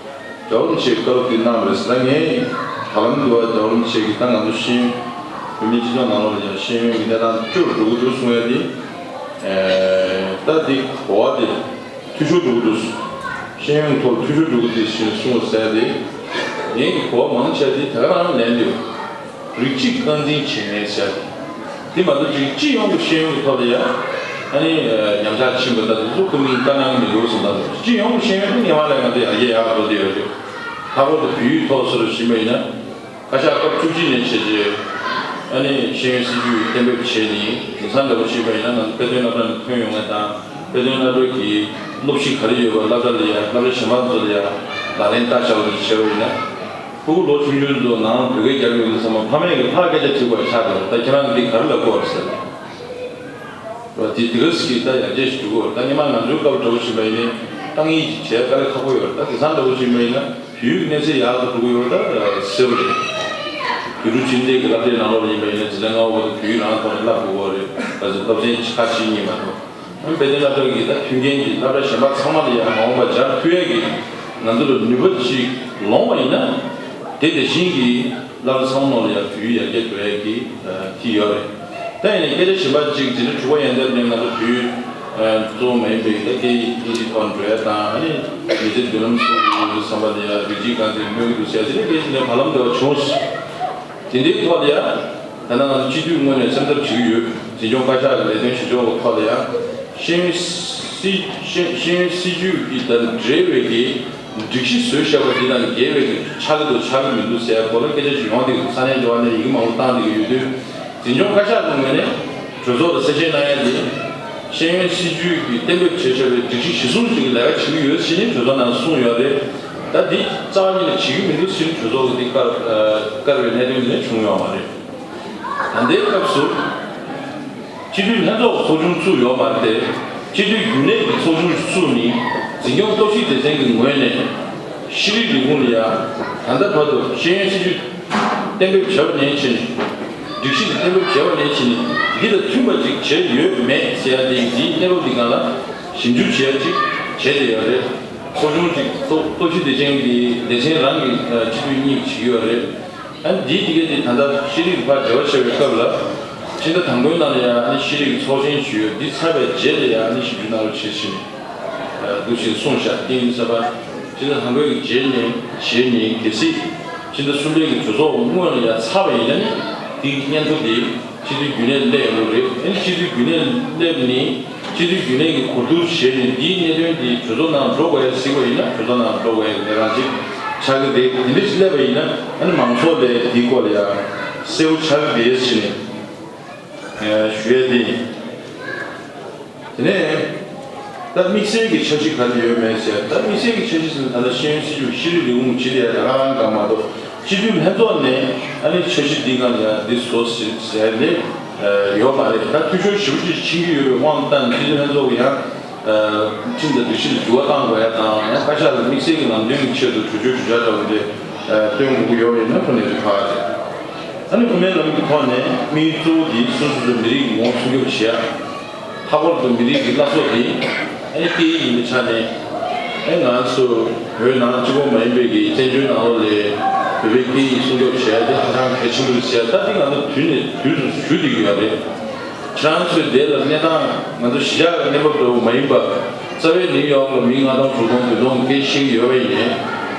འདུག་རྒྱལ་བ་རིན་པོ་ཆེས་བཀའ་སློབ་འདི་གནང་བ་རེད་ཟེར། ད་ངས་ད་ལམ་འདི་བ་རྒྱལ་བ་རིན་པོ་ཆེ་གིས་ད་ང་ཚོ་ཤེས་ཡོན་བོད་མིའི་སྤྱི་ཚོགས་ནང་ལོགས་ལ་ཡང་ཤེས་ཡོན་གྱི་གནས་སྟངས་སྐྱོ་རུ་འགྲོ་གི་འདུག་གསུང་ཡ་དེ། ཨེ། ད་འདི་གོ་བ་དེ་འཐུས་ཤོར་འགྲོ་གི་འདུག་ཤེས་ཡོན་ཐོག་འཐུས་ཤོར་འགྲོ་གི་འདུག་ཞེས་གསུངས་ཟེར་ཡ་དེ། ངས་གོ་བ་མང་ཆེ་བ་དེ་ད་ག་རང་ལེན་འདུག་རིགས་གཅིག་རྐང་འཛིན་བྱེད་མཁན་ཟེར། དེ་མ་གཏོགས་ཅིག་སྤྱི་ཡོངས་ཀྱི་ཤེས་ཡོན་གྱི་ཐོག་ལ་ཡང་ཨ་ནི་ཉམས་ཆག་ཕྱིན་པ་ལྟ་བུ་ཁོ་མིང་བཀའ་གནང་གི་མི་འདུག་གསུངས་ལྟ་བུ། སྤྱི་ཡོངས་ཀྱི་ཤེས་ཡོན་དེ་སྔོན་མ་ལས་ང་ཚོ་ཡར་རྒྱས་ཡག་འགྲོ་བསྡད་ཡོད་རེད། ལྷག་པར་དུ་བོད་ཡིག་ཐོག་སོ་སོར་ཕྱིན་པ་ཡིན་ན། བཀའ་ཤག་སྐབས་བཅུ་གཅིག་ནས་བྱས་རྗེས་ཨ་ནི་ཤེས་ཡོན་སྲིད་ཇུས་གཏན་འབེབས་བྱས་ནས། དེང་སང་འདྲ་པོ་ཕྱིན་པ་ཡིན་ན་ང་ཚོ་དཔེ་སྟོན་སློབ་གྲྭ་ནས་ཐོན་ཡོང་མཁན་དང་། དཔེ་སྟོན་སློབ་གྲྭ་གི་སློབ་གཞི་ག་རེ་ཡོད་པ་སློབ་གྲྭ་ལ་ཡང་སློབ་གྲྭ་གཞན་པ་ཚོ་ལ་ཡང་ལག་ལེན་བསྟར་བཞག་པ་ནས་བྱས་པ་ཡིན་ན། ཕྲུ་གུ་ལོ་ཆུང་ཆུང་ཚོ་ནང་བོད་སྐད་རྒྱབ་ཡོང་དུས་ཙམ་པ་ཕ་མས་ཀྱི་ཕར་སྐད་ཆ་དྲིས་པ་ཆགས་འགྲོ། ད་ཁྱེད་རང་འདི་ག་རེ་ལབ་དགོས་རེད་ཟེར་ལ། དེ་དེ་ག་ཟིག་གིས་ད་ཡར་རྒྱས་ཤིག་འགྲོ་གི་རེད། ད་སྔོན་མ་ང་ཚོའི་སྐབས་འདྲ་པོ་བྱས་པ་ཡིན་ན་ཏང་ཡིག་ཅིག་བྱས་དཀའ་ལས་ཁག་པོ་ཡོད་རེད། ད་དེང་སང་འདྲ་པོ་བྱས་པ་ཡིན་ན་བོད་ཡིག་གི་གནས་ཚད་ཡག་ཏུ་འགྲོ་གི་ཡོད་རེད། ད་གསལ་པོ་རེད། དུས་རབས་ཕྱི་ཟླའི་གི་སློབ་གྲྭའི་ནང་ལོགས་ལ་ཡིན་པ་ཡིན་ན་འཛིན་གྲྭ་ལྔ་པ་བར་དུ་བོད་ཡིག་རང་ཐོག་ནས་བསླབ་དགོས་ཀྱི་རེད། ད་ཚོ་སློབ་ཚན་ཁག་ཅིག་གཉིས་མ་གཏོགས། དཔེ་སྟོན་སློབ་གྲྭ་གི་ད་མཐུན་རྐྱེན་གྱི་སློབ་གྲྭ་གཞན་པ་ཚང་མ་ལ་ཡང་མ་འོངས་པ་སྦྱར་ཐུབ་ཡས་ཀྱི་ང་ཚོ་ལ་ནུས་པ་ཅིག་ལོང་བ་ཡིན་ན། དེ་དེ་བཞིན་གྱི་སློབ་གྲྭ་ཚང་མ་ནང་ལ་ཡང་བོད་ཡིག་ཡར་རྒྱས་འགྲོ་ཡས་ཀྱི་ཨ་དེ་ཡོད་རེད། ད་ཡིན་ནའི་སྐད་ཆ་གཞན་པ་ཅིག་འཛིན་གྲྭ་དྲུག་པ་ཡན་འདབ་ནས་ང་ཚོ་བོད་ཡིག་ཨ་གཙོ་བོ་མ་ཡིན་པའི་ད་སྐད་ཡིག་དབྱིན་ཇི་ཐོག་འགྲོ་ཡས་དང་། ཨ་ནི་མི་ཚེ་མདུན་ལམ་སྲུང་གི་ཡོད་བསམ་པ་ལ་ཡང་རིགས་གཅིག་རྐང་འཛིན་སྨོས་ཀྱི་འདུག་ཟེར་ཡ་དེ་འདྲའི་སྐད་ཆ་འདི་བར་ལམ་འདྲ་བ་བྱུང་སོང་། དེ་འདྲའི་ཐོག་ལ་ཡང་ད་ལྟ་ང་ཚོ་སྤྱི་འཐུས་ངོས་ནས་སེམས་འཚབ་བྱེད་ཀྱི་ཡོད། འཛིན་སྐྱོང་བཀའ་ཤག་གི་ལས་དོན་བྱེད་ཕྱོགས་ཀྱི་ཐོག་ལ་ཡང་ཤེས་ཡོན་སྲིད་ཤེས་ཤེས་ཡོན་སྲིད་ཇུས་ཀྱི་དང་འབྲེལ་བའི་གི་སྒྲིག་གཞི་བཟོས་བཞག་པ་འདི་དང་འགལ་བའི་གི་ཆགས་ཀྱི་འདུག་ཆགས་ཀྱི་མི་འདུག་ཟེར་ཡ་སྐོར་ལ་སྐད་ཆ་ཞིག་ཡོང་བསྡད་ཀྱི་འདུག་ས་གནས་འབྲེལ་བ་ནས་ཡི་གེ་མང་པོ་བཏང་བསྡད་ཀྱི་ཡོད་དུས། འཛིན་སྐྱོང་བཀའ་ཤག་གི་ངོས་ནས་གྲོས་ཚོགས་ལ་གསལ་བཤད་གནང་ཡ་འདི། ཤེས་ཡོན་སྲིད་ཇུས་ཀྱིས་གཏན་འབེབས་བྱས་བཞག་པའི་སྒྲིག་གཞི་གཞིར་བཟུང་ཞིག་གི་ལས་ཀ་བྱེད་ཀྱི་ཡོད་ཟེར་ནས་གྲོས་ཚོགས་ནང་གསུངས་ཡོད་རེད། ད་འདི་རྩ་བ་ཉིད་ནས་བྱེད་ཀྱི་མི་འདུག་ཟེར་ནས་གྲོས་ཚོགས་ཀྱིས་འདི་བཀར་ཨ་བཀར་བའི་གནད་དོན་འདི་ནས་བྱུང་ཡོད་མ་རེད། ད་ལྟའི་སྐབས་སུ་སྤྱི་འཐུས་ལྷན་ཚོགས་ཀྱི་ཚོགས་ཆུང་བཙུགས་ཡོད་མ་རེད་དེ། སྤྱི་འཐུས་རྒྱུན་ལས་ཀྱི་ཚོགས་ཆུང་བཙུགས་ནས་འཛིན་སྐྱོང་སྟོབས་ཤུགས་སྡེ་ཚན་གྱི་ངོས་ནས་ཤེས་རིག་ལས་ཁུངས་ལ་ཡང་ད་ལྟ་བར་དུ་ཤེས་ཡོན་སྲིད་ཇུས་གཏན་འབེབས་བྱས་པ་ནས་བྱས་ནས། སྒྲིག་གཞི་དེ་གཏན་འབེབས་བྱས་པ་ནས་བྱས་ནས་འདི་དང་མཐུན་པ་ཅིག་བྱས་ཡོད་མེད་ཟེར་ཡ་དེ་འདིའི་གནས་བབ་འདི་སྒང་ལ་ཞིབ་འཇུག་བྱེད་ཡ་ཅིག་བྱས་ཏེ་ཡོད་རེད། ཚོགས་ཆུང་ཅིག་ཚོགས་གཙོ་སྤྱི་བདེ་ཆེན་གྱི་སྡེ་ཚན་རང་གི་ཨ་སྤྱི་འཐུས་གཉིས་བྱེད་ཀྱི་ཡོད་རེད། ཨ་ནི་འདིའི་དེ་གས་དེ་ད་ལྟ་ཤེས་རིག་གི་ཕར་འབྲེལ་བ་བྱས་པའི་སྐབས་ལ་ཕྱི་ཟླ་དང་པོའི་ནང་ལ་ཡང་ཨ་ནི་ཤེས་རིག་གི་ཚོགས་ཆེན་ཞུས་ཡོད། འདི་ཚར་བའི་རྗེས་ལ་ཡང་ཨ་ནི་ཞིབ་འཇུག་གནང་རོགས་བྱེད་ཟེར་ནས་འདུག་ཅེས་གསུངས་བཞག་དེ་ཡིན་ཙང་ཕྱི་ཟླ་དང་པོའི་རྗེས་ནས་རྗེས་ནས་གལ་སྲིད་ཕྱི་ཟླ་གསུམ་པའི་གི་གྲོས་ཚོགས་སྔོན་ལ་ཡང་ཚར་བ་ཡིན་ན་ནི་དེའི་སྙན་ཐོ་དེ་སྤྱི་འཐུས་རྒྱུན་ལས་སླེབས་ཡོང་གི་རེད། ཨ་ནི་སྤྱི་འཐུས་རྒྱུན་ལས་སླེབས་ནས་སྤྱི་འཐུས་རྒྱུན་ལས་ཀྱིས་གོ་བསྡུར་བྱས་ནས་འདིའི་གནད་དོན་དེ་གྲོས་ཚོགས་ནང་འགྲོ་དགོས་ཡ་གཟིགས་པ་ཡིན་ན་གྲོས་ཚོགས་ནང་འགྲོ་དགོས་ཡ་གི་ལས་རང་ཅིག་ཆགས་ཀྱི་རེད། དེ་འདྲ་ཞིག་སླེབས་པ་ཡིན་ན་ཨ་ནི་མང་ཚོགས་ལ་དེའི་སྐོར་ལ་ཡང་གསལ་པོ་ཆགས་ཀྱི་རེད་ཟེར་ནས་ཞུ་ཡ་དེ་ཡིན། དེ་ནས་ད་དམིགས་བསལ་གྱི་འཆར་གཞི་ག་རེ་ཡོད་མེད་ཟེར། ད་དམིགས་བསལ་གྱི་འཆར་གཞི་ཟེར་ན་ད་ལྟ་ཤེས་ཡོན་སྲིད་ཇུས་ཤེས་རིག་ལས་ཁུངས་ཇི་ལྟར་ད་ག་རང་གང་མ་གཏོགས་སྤྱི་འཐུས་ལྷན་ཚོགས་ནས་ཨ་ནི་འཆར་གཞི་འདི་གང་ཡང་འདི་བཟོ་ཟེར་ཟེར་ནས་ཡོད་མ་རེད། ད་འཐུས་ཤོར་ཞེ་པོ་ཅིག་ཕྱིན་གྱི་ཡོད་པའི་དབང་བཏང་ནས་སྤྱི་འཐུས་ལྷན་ཚོགས་ཀྱི་ཡང་ཁྲིམས་དང་སྒྲིག་གཞི་ལ་འགྱུར་བ་གཏང་དགོས་ཡ་དང་། ཡང་བཀའ་ཤག་ལ་དམིགས་བསལ་གྱི་ལམ་སྟོན་གྱི་ཆེད་དུ་གྲོས་ཆོད་གྲོས་འཆར་འདྲ་བོ་དེ་སྟོན་དགོས་ཀྱི་ཡོད་པ་ཡིན་ན་ཁོ་ནས་རིགས་ཁག་རེད། ཨ་ནི་དབུ་མའི་ལམ་གྱི་ཐོག་ནས་དམིགས་ཡུལ་གཙོ་བོ་དེ་སོ་སོ་སོའི་མི་རིགས་ཀྱི་ངོ་བོ་སྲུང་སྐྱོབ་བྱེད་ཡ། ལྷག་པར་དུ་མི་རིགས་ཀྱི་བླ་སྲོག་དེ་ཨ་ནི་སྐད་ཡིག་ཡིན་པའི་ཆ་ནས། ཨ་ནི་ང་ཚོ་བོད་ནང་གཅིག་པོ་མ་ཡིན་པའི་གི་བཙན་བྱོལ་ནང་ལོགས་ལ་བོད་པའི་སྐད་ཡིག་སྲུང་སྐྱོབ་བྱེད་ཡ་དེ་ཧ་ཅང་གལ་ཆེན་པོ་རེད་ཟེར་ཡ་ད་དེ་ང་ཚོ་དུས་ནས་དུས་སུ་ཞུ་བསྡད་ཀྱི་ཡོད་རེད། ཁྱེད་རང་ཚོའི་དེ་ལ་གནས་སྟངས་ང་ཚོ་གཞིས་ཆགས་ཀྱི་གནས་བབ་འདྲ་བོ་མ་ཡིན་པ། རྩ་བའི་ནིའུ་ཡོག་ལ་མི་ལྔ་སྟོང་དྲུག་སྟོང་བདུན་སྟོང་སྐད་ཤེས་ཀྱི་ཡོད་པ་ཡིན་ནའི་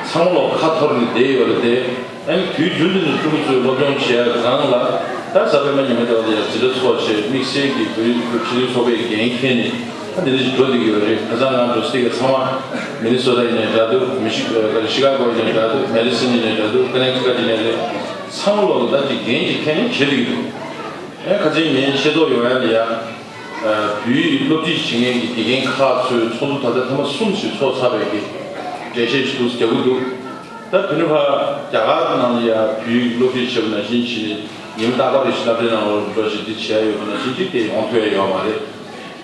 ཚང་མ་ལོག་ཁ་འཐོར་ནས་བསྡད་ཡོད་རེད་དེ། ཨ་ནི་དུས་རྒྱུན་དུ་ནས་ཕྲུ་གུ་ཚོའི་སློབ་སྦྱོང་བྱེད་ཡ་སྒང་ལ་ད་གཟའ་སྤེན་པ་ཉི་མ་དེ་བ་ལ་ཡང་འཛིན་གྲྭ་ཚོགས་བྱས་དམིགས་བསལ་གྱི་བོད་རིགས་ཕྱི་དྲིལ་ཚོགས་པའི་འགན་འཁྱེར་ནས་ད་འདི་འདྲ་ཞིག་འགྲོ་བསྡད་ཀྱི་ཡོད་རེད། ཁ་སང་ང་འགྲོ་སྟེ་གི་ཚང་མ་མི་ནི་སོ་ཊ་ཡིན་ནའི་འདྲ་འདུག་མི་ཤི་ཤི་ཀ་གོ་ཡིན་ནའི་འདྲ་འདུག་མེ་ཌི་སིན་ཡིན་ནའི་འདྲ་འདུག་ཀ་ནེག་ཊི་ཀ་ཊི་ཡིན་ནའི་རེད། ཚང་མ་ལོག་ལ་ད་ཅིག་འགན་ཅིག་འཁྱེར་ནས་བྱེད་བསྡད་ཀྱི་འདུག་ཨ་ཁ་ཅིག་ངས་ཤེས་རྟོགས་ཡོང་ཡ་ལ་ཡ། བོད་ཡིག་སློབ་ཁྲིད་བྱེད་མཁན་གྱི་དགེ་རྒན་ཁག་ཚོའི་ཚོགས་འདུ་ད་ལྟ་ཐེངས་མ་གསུམ་ཞིག་ཚོགས་ཚར་བའི་གི་འགྲེལ་བཤད་ཞིག་འདུག་རྒྱག་གི་འདུག་ད་དེ་ནས་ཕར་རྒྱ་གར་ནང་ལ་ཡ་བོད་ཡིག་སློབ་ཁྲིད་བྱེད་པ་ནང་བཞིན་བྱས་ནས་ཉིན་རྟག་པར་རེ་བཞིན་སློབ་གྲྭའི་ནང་ལོགས་འགྲོ་བྱས་འདི་བྱས་ཡོད་པ་ནང་བཞིན་ཅིག་དེ་ཡོང་ཐུབ་ཡ་ཡོད་མ་རེད།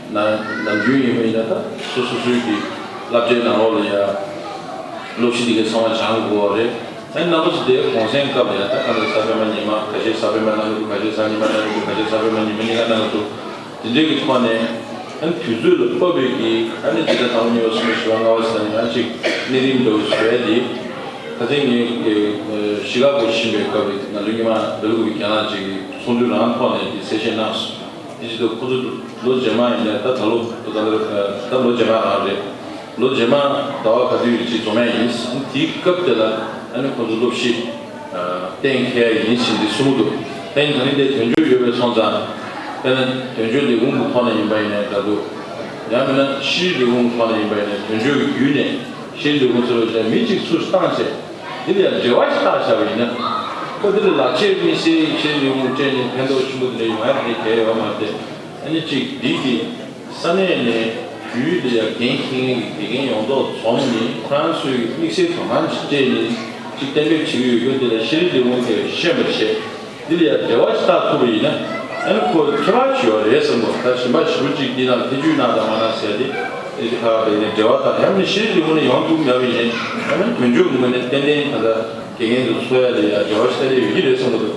ན་ནམ་རྒྱུན་ཡིན་པ་ཡིན་ན་ད་སོ་སོ་སོའི་གི་སློབ་གྲྭའི་ནང་ལོགས་ལ་ཡ་སློབ་ཁྲིད་འདི་གའི་ཚང་མ་སྦྱང་དགོས་པ་རེད། ཨ་ནི་རྣམ་པ་ཚོ་དེ་གུང་སེང་སྐབས་ལ་ཡང་ད་ག་འདྲ་གཟའ་སྤེན་པ་ཉི་མ་ཁ་ཤས་གཟའ་སྤེན་པ་གནང་གི་འདུག་ཁ་ཤས་གཟའ་ཉི་མ་གནང་གི་འདུག་ཁ་ཤས་གཟའ་སྤེན་པ་ཉི་མ་གཉིས་ཀ་གནང་གི་འདུག་དེ་འདྲའི་གི་ཐོག་ནས་ཨ་ནི་དུས་ཚོད་ལ་བབས་པའི་གི་ཨ་ནི་འདི་ལྟར་དང་པོ་གཉིས་པ་གསུམ་པ་བཞི་པ་ལྔ་པ་ཟེར་ནས་ཨ་ཅིག་གནས་རིམ་འདྲ་བོ་བཟོ་ཡ་དེ། ད་ཐེངས་ངས་ཤི་ཀ་གོ་ཕྱིན་པའི་སྐབས་ལ་ང་ཚོ་སྔོན་མ་ལ་ལུ་གི་རྒན་ལགས་ཅིག་གིས་ཚོགས་འདུ་རང་ཐོག་ནས་དེ་གསལ་བཤད་གནང་སོང་། དེ་བྱེད་དུས་ཁོ་ཚོ་ལོ་རྗེས་མ་ཡིན་ནའི་ད་ད་ལོ་ད་ད་ད་ལོ་རྗེས་མ་རང་རེད། ལོ་རྗེས་མ་ཟླ་བ་ག་དུས་ཡོད་ཅིག་འཛོམས་ཡ་ཡིན། དེའི་སྐབས་དེ་ལ་ཨ་ནི་ཁོ་ཚོ་སློབ་གཞི་གཏན་འཁེལ་ཡ་ཡིན་ཞེས་འདི་གསུངས་འདུག་ཨ་ནི་ད་ནི་དེ་དོན་འཁྱོལ་ཡོད་པའི་སོང་ཙང་། དཔེར་ན་དོན་འཁྱོལ་ལས་ཁུངས་ཀྱི་ཐོག་ནས་ཡིན་པ་ཡིན་ནའི་ད་དུ། ཡང་མིན་ན་ཤེས་རིག་ལས་ཁུངས་ཐོག་ནས་ཡིན་པ་ཡིན་ནའི་དོན་འཁྱོལ་གྱི་བརྒྱུད་ནས་ཤེས་རིག་ལས་ཁུངས་ཚོ་ལ་མི་གཅིག་ཚུར་བཏང་བྱས། འདི་ལ་ཡང་འབྲེལ་བ་ཞིག་བཏགས་བཞག་པ་ཡིན་ན། ཁོ་འདི་ལ་ལག་ཁྱེར་དམིགས་བསལ་ཤེས་རིག་ལས་ཁུངས་སྤྲད་ནས་ཕན་ཐོགས་ཆེན་པོ་འདི་འདྲ་ཡོང་ཡ་དེ་གལ་ཡོད་མ་རེད། ཨ་ནི་གཅིག་འདི་གི་ས་གནས་ནས་བོད་ལ་ཡང་འགན་འཁྱེར་མཁན་གྱི་དགེ་རྒན་ཡོངས་རྫོགས་འཛོམས་ནས་ཁོ་རང་ཚོའི་དམིགས་བསལ་དོ་སྣང་ཅིག་སྤྲད་ནས་ཅིག་གཏན་འབེབས་བྱེད་ཀྱི་ཡོད་སྐྱོན་དེ་ལ་ཤེས་རིག་ལས་ཁུངས་ཀྱིས་ཤེས་པར་བྱས། འདི་ལ་ཡང་འབྲེལ་བ་ཞིག་བཏགས་ཐུབ་པ་ཡིན་ན། ཨ་ནི་ཁོ་ཁྱད་པར་ཞིག་ཡོད་རེད་བསམ་གྱི་འདུག་ད་གཞན་པ་ཞེ་པོ་ཅིག་འདི་ནང་ཐེ་བྱུས་གནང་དང་མ་གནང་ཟེར་ཏེ། ཨེ་ཅིག་ཁག་དེ་ནས་འབྲེལ་བ་དང་ཡང་མིན་ཤེས་རིག་ལས་ཁུངས་ནས་ཡོང་ཐུབ་མེད་པ་ཡིན་ན། ཨ་ནི་དོན་གཅོད་ངོས་ནས་ཏན་ཏན་ད་ལྟ་དགེ་རྒན་དུ་འཚོ་ཡ་ལ་ཡང་འབྲེལ་བ་ཞིག་ཏན་ཏན་ཡོད་ཀྱི་རེད་བསམ་གྱི་འདུག་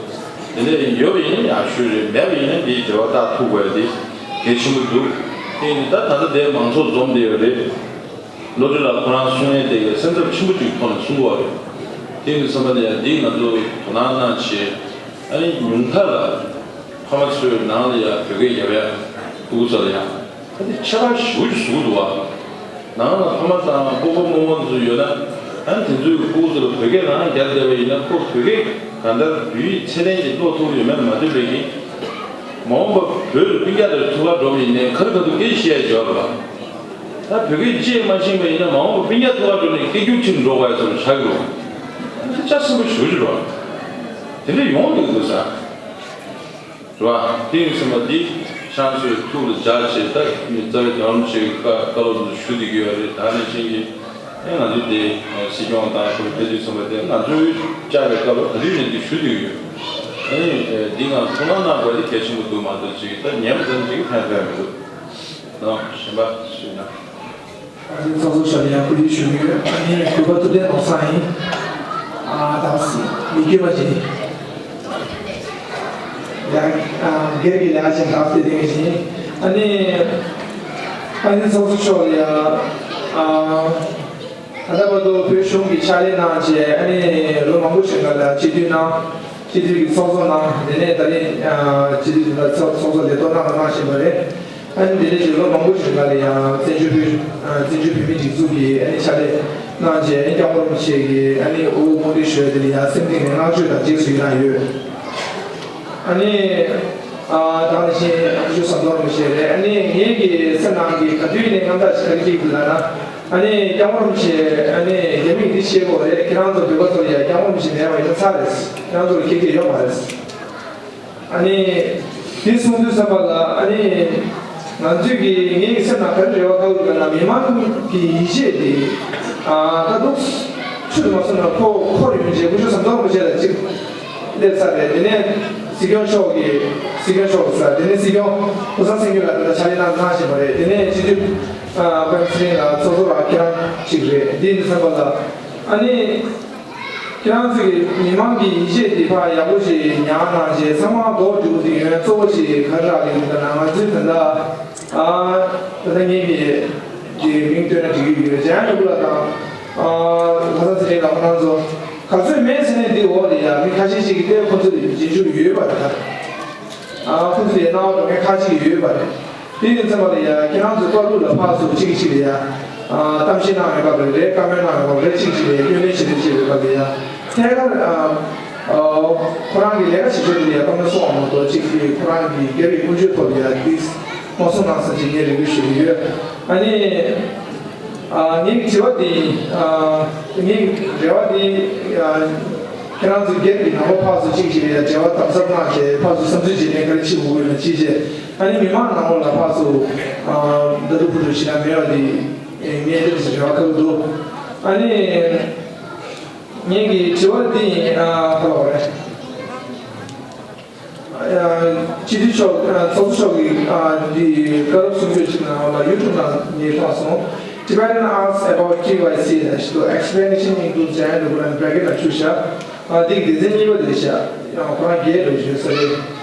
དེ་འདྲ་ཡོད་པ་ཡིན་ན་ཡག་ཤོས་རེད། མེད་པ་ཡིན་ན་འདིའི་འབྲེལ་བ་བཏགས་ཐུབ་དགོས་ཡ་དེ་གལ་ཆེན་པོ་འདུག་དེ་ཡིན་ད་ད་ལྟ་དེ་མང་ཚོགས་འཛོམས་བསྡད་ཡོད་རེད། བློ་གྲོས་ལགས་ཁོ་རང་གསུང་ཡས་དེ་གའི་སེམས་འཚབ་ཆེན་པོ་ཅིག་ཐོག་ནས་གསུང་གི་ཡོད་རེད། དེ་ཡིན་དུས་ཙམ་པ་ལ་ཡང་འདི་ང་ཚོ་དོ་སྣང་གནང་བྱས། ཨ་ནི་ཉུང་མཐའ་ལ་ཕ་མ་ཚོའི་ནང་ལ་ཡང་བོད་སྐད་རྒྱབ་ཡ་ཕྲུ་གུ་ཚོ་ལ་ཡང་ཨ་ནི་ཁྱད་པར་ཞེ་པོ་ཅིག་བཟོ་གི་འདུག་བ། ནང་ལ་ཕ་མ་དང་སྤོ་བོ་རྨོ་མོ་ཚོ་ཡོད་ན། ཨ་ནི་དེ་ཚོའི་ཕྲུ་གུ་ཚོ་ལ་བོད་སྐད་རང་རྒྱབ་བསྡད་པ་ཡིན་ན་ཁོ་བོད་སྐད་གང་ལྟར་བོད་ཡིག་ཚད་ལྡན་ཅིག་ཀློག་ཐུབ་ཡོད་མེད་ལ་མ་ལྟོས་པའི་གི། མ་འོངས་པ་བོད་ལ་སྤུན་ཀྱག་དེར་ཐུག་ག་འགྲོ་བ་ཡིན་ནའི་ཁ་རི་ཁ་ཐུག་སྐད་ཆ་བཤད་ཡ་ཡོད་རེད་བ། ད་བོད་སྐད་ཅིག་མ་ཤེས་པ་ཡིན་ན་མ་འོངས་པ་སྤུན་ཀྱག་ཐུག་ག་འགྲོ་ནས་སྐད་སྒྱུར་ཁྲིད་འགྲོ་དགོས་ཡ་བཟོ་འདྲ་ཆགས་ཀྱི་རེད་བ། ད་ཆ་ཚང་པོ་ཞུ་རྒྱུ་རེད་བ། དེ་འདྲ་ཡོང་འདུག་འདུག་ས། རེད་བ། དེ་ཡིན་ཙམ་པ་འདི་ཁྱེད་ཚོའི་ཐུགས་ལ་འཇགས་བྱས། ད་རྩ་བའི་རྒྱལ་བ་རིན་པོ་ཆེའི་བཀའ་བཀའ་སློབ་འདི་ཞུ་བསྡད་ཀྱི་ཡོད་རེད། ད་ནང་བཞིན་གྱི་ཨེ་ང་ཚོ་དེ་སྲིད་སྐྱོང་དང་ཁོ་རང་ཕེབས་དུས་ཙམ་པ་དེ་ང་ཚོའི་བཅར་བའི་སྐབས་ལ་ག་དུས་ནས་འདི་ཞུ་བསྡད་ཀྱི་ཡོད། ཨེ་འདི་ང་ཐུགས་སྣང་གནང་དགོས་དེ་གལ་ཆེན་པོ་འདུག་མ་གཏོགས་ཅིག་ད་ཉན་པ་ཙམ་ཅིག་ཕན་ཐོགས་མི་འདུག་ནོ། གཞན་པ་ཞུས་ན། ཨ་ནི་ཚོགས་གཙོ་མཆོག་ལ་ཡང་སྐུ་ལུས་ཞུ་གི་ཡོད། ཨ་ནི་གུས་པ་ཐུབ་བསྟན་ནོར་བཟང་ཡིན། ཨ་ད་མི་དགེ་བ་ཅན། ཡང་ཨ་སྒེར་གྱི་ལས་ཀ་ཅན་ད་དེ་དེ་ངེས་ཡིན། ཨ་ནི་ཨ་ནི་ཚོགས་གཙོ་མཆོག་ལ་ཡང་ཨ་ད་ལྟ་བར་དུ་བོད་གཞུང་གི་ཕྱག་ལས་གནང་བྱས། ཨ་ནི་ལོ་མང་པོ་ཞིག་ལ་སྤྱི་འཐུས་གནང་། སྤྱི་འཐུས་ཀྱི་ཚོགས་གཙོ་གནང་། དེ་ནས་ད་རེས་ཨ་སྤྱི་འཐུས་དེ་ལ་ཚོགས་ཚོགས་གཙོ་ལས་ཐོག་གནང་དང་གནང་བཞིན་པ་རེད། ཨ་ནི་དེ་ནས་ལོ་མང་པོ་ཞིག་ལ་ཡང་བཙན་བྱོལ་བོད་ཨ་བཙན་བྱོལ་བོད་མིའི་སྒྲིག་འཛུགས་ཀྱི་ཨ་ནི་ཕྱག་ལས་གནང་བྱས། ཨ་ནི་སྐྱབས་མགོན་རིན་པོ་ཆེ་གི་ཨ་ནི་དབུ་དཔུང་སྒྲིག་ཞུ་ཡ་དེ་ལ་ཡང་སེམས་གཏིང་ནས་བསྔགས་བརྗོད་དང་རྗེས་སུ་ཡི་རང་ཡོད། ཨ་ནི་ཨ་ད་ག་ནང་བཞིན་སྐུ་ཞབས་ཟམ་གདོང་རིན་པོ་ཆེ་རེད། ཨ་ནི་ངེད་ཀྱི་སེམས་ནང་གི་ག་དུས་ནས་རྔམ་སྟག་ཞིག་ག་རེ་སྐྱེས་འདུག་ལབ་ན། ཨ་ནི་སྐྱབས་མགོན་རིན་པོ་ཆེ་ཨ་ནི་རྒྱ་མིས་འདི་བཤད་ཀྱི་ཡོད་རེད། ཁྱེད་རང་ཚོ་བོད་པ་ཚོ་ལ་ཡང་སྐྱབས་མགོན་རིན་པོ་ཆེ་མེད་པ་ཡིན་ན་ཚར་རེད། ཁྱེད་རང་ཚོ་ལ་ཁྱད་ཆོས་ཡོད་མ་རེད། ཨ་ནི་འདི་གསུང་དུས་ཙམ་པ་ལ་ཨ་ནི་ང་ཚོས་ཀྱི་ངེད་ཀྱི་སེམས་ནང་ག་རེ་རེ་བ་བསྐྱེད་ཀྱི་ཡོད་ན། མི་མང་གི་ཡིད་ཆེས་དེ་ཨ་ད་དུང་ཆུད་དུ་མ་སོང་ན་ཁོ་འཁོར་ཡོང་རྗེས་སྐུ་ཞབས་ཟམ་གདོང་རིན་པོ་ཆེ་ལ་གཅིག་སླེབས་ཚར་རེད། དེ་ནས་སྲིད་སྐྱོང་མཆོག་གིས་སྲིད་སྐྱོང་མཆོག་ཟེར། དེ་ནས་སྲིད་སྐྱོང་ཀུན་བཟང་སེང་གེ་ལགས་དེ་འདྲ་ཕྱག་ལས་གནང་གནང་བཞིན་པ་རེད། དེ་ནས་སྤྱི་འཐུས་ཨ་པད་མ་ཚེ་རིང་ལགས་ཚོགས་གཙོ་ལགས་ཁྱེད་རང་གཅིག་རེད། འདི་ཡིན་དུས་ཙམ་པ་ལ་ཨ་ནི་ཁྱེད་རང་ཚོ་གི་མི་མང་གི་ཡིད་ཆེས་འདི་ཕར་ཡག་པོ་ཞིག་ཉར་གནང་བྱས། ཚང་མ་མགོ་འགྲོ་གི་ཡོན་གཙོ་བོ་ཞིག་ག་རེ་རག་གི་འདུག་ན། ང་ཚོའི་ད་ལྟ་ཨ་ད་ལྟ་ངེད་ཀྱི་གི་མིང་བཏོན་ན་འགྲིག་གི་ཡོད། འཇམ་དབྱངས་ལྷུན་པོ་ལགས་དང་ཨ་ལྷ་བཟང་ཚེ་རིང་ལགས་ཁོང་རང་ཚོ་ག་ཚོད་མེད་ཟེར་ནས་འདི་འོག་ལ་ཡ་མི་ཁ་ཤས་ཤིག་གིས་ཏེ་ཁོ་ཚོ་ལ་རྗེས་འཇུག་ཡོད་པ་རེད། ད་ཨ་ཁོ་ཚོ་ལ་སྣང་བ་འགྲོ་མཁན་ཁ་ཤས་ཡོད་པ་རེད། དེ་ཡིན་ཙམ་པ་ལ་ཡ་ཁྱེད་རང་ཚོ་བཀའ་ལུགས་ལ་ཕར་ཚུར་གཅིག་གཅིག་ལ་ཡ་ཨ་གཏམ་བཤད་གནང་ཡོད་པ་རེད། བཀའ་མོལ་གནང་ཡོད་པ་རེད། གཅིག་གཅིག་ལ་ཡ་བསྐྱོན་གནས་བྱེད་རེས་བྱས་ཡོད་པ་ལ་ཡ་ཐད་ཀར་ཨ་ཨ་ཁོ་རང་གི་ལས་ཀ་བྱེད་ཕྱོགས་དེ་ལ་ཡ་བཀའ་མོལ་གསུང་བ་མ་གཏོགས། གཅིག་གིས་ཁོ་རང་གི་སྒེར་གྱི་ཀུན་སྤྱོད་ཐོག་ལ་ཡ་དེ་མ་གསུང་གནང་ས་ཅིག་ངས་རེ་སྐུལ་ཞུ་གི་ཡོད། ཨ་ནི། ཨ་ངའི་དྲི་བ་འདི། ཨ་ངའི་རེ་བ་འདི། ཨ་ཁྱེད་རང་ཚོ་སྒེར་གྱི་ནང་པ་ཕར་ཚུར་གཅིག་གཅིག་ལ་འབྲེལ་བ་དམ་ཟབ་གནང་བྱས། ཕར་ཚུར་བསམ་ཚུལ་བརྗེ་ལེན་ག་རེ་བྱེད་དགོས་ཀྱི་ཡོད་ན་བྱས་བྱས། ཨ་ནི་མི་མང་ནང་ལོགས་ལ་ཕར་ཚུར་ཨ་ལྟ་རྟོག་ཕུ་ཐུག་ཞིག་ན་མེད་པ་འདི་ངས་འདི་འདྲ་ཞིག་རེ་བ་ཁ་ཐུག་འདུག་ཨ་ནི་ངའི་གི་དྲི་བ་འདི་ཡིན། ཨ་ཧ་ལོ་རེད། སྤྱི་འཐུས་མཆོག་ཚོགས་གཙོ་མཆོག་གིས་འདི་བཀའ་སློབ་གསུང་ཆོས་ཅིག་ནང་ལ་ཡུ་ཊུབ་ནང་ངས་མཐོང་སོང་། Tibetan Arts about T Y C ལ་ཞིག་ཏུ་Explanation into Jain འདུག་ལ་bracket ལ་བཅུག་བཞག་ཨ་དེ་སྡེ་ཚན་གཉིས་པ་དེ་བཞག་ཡང་ཁོ་རང་བརྒྱད་འགྲོ་བཞག་ས་རེད།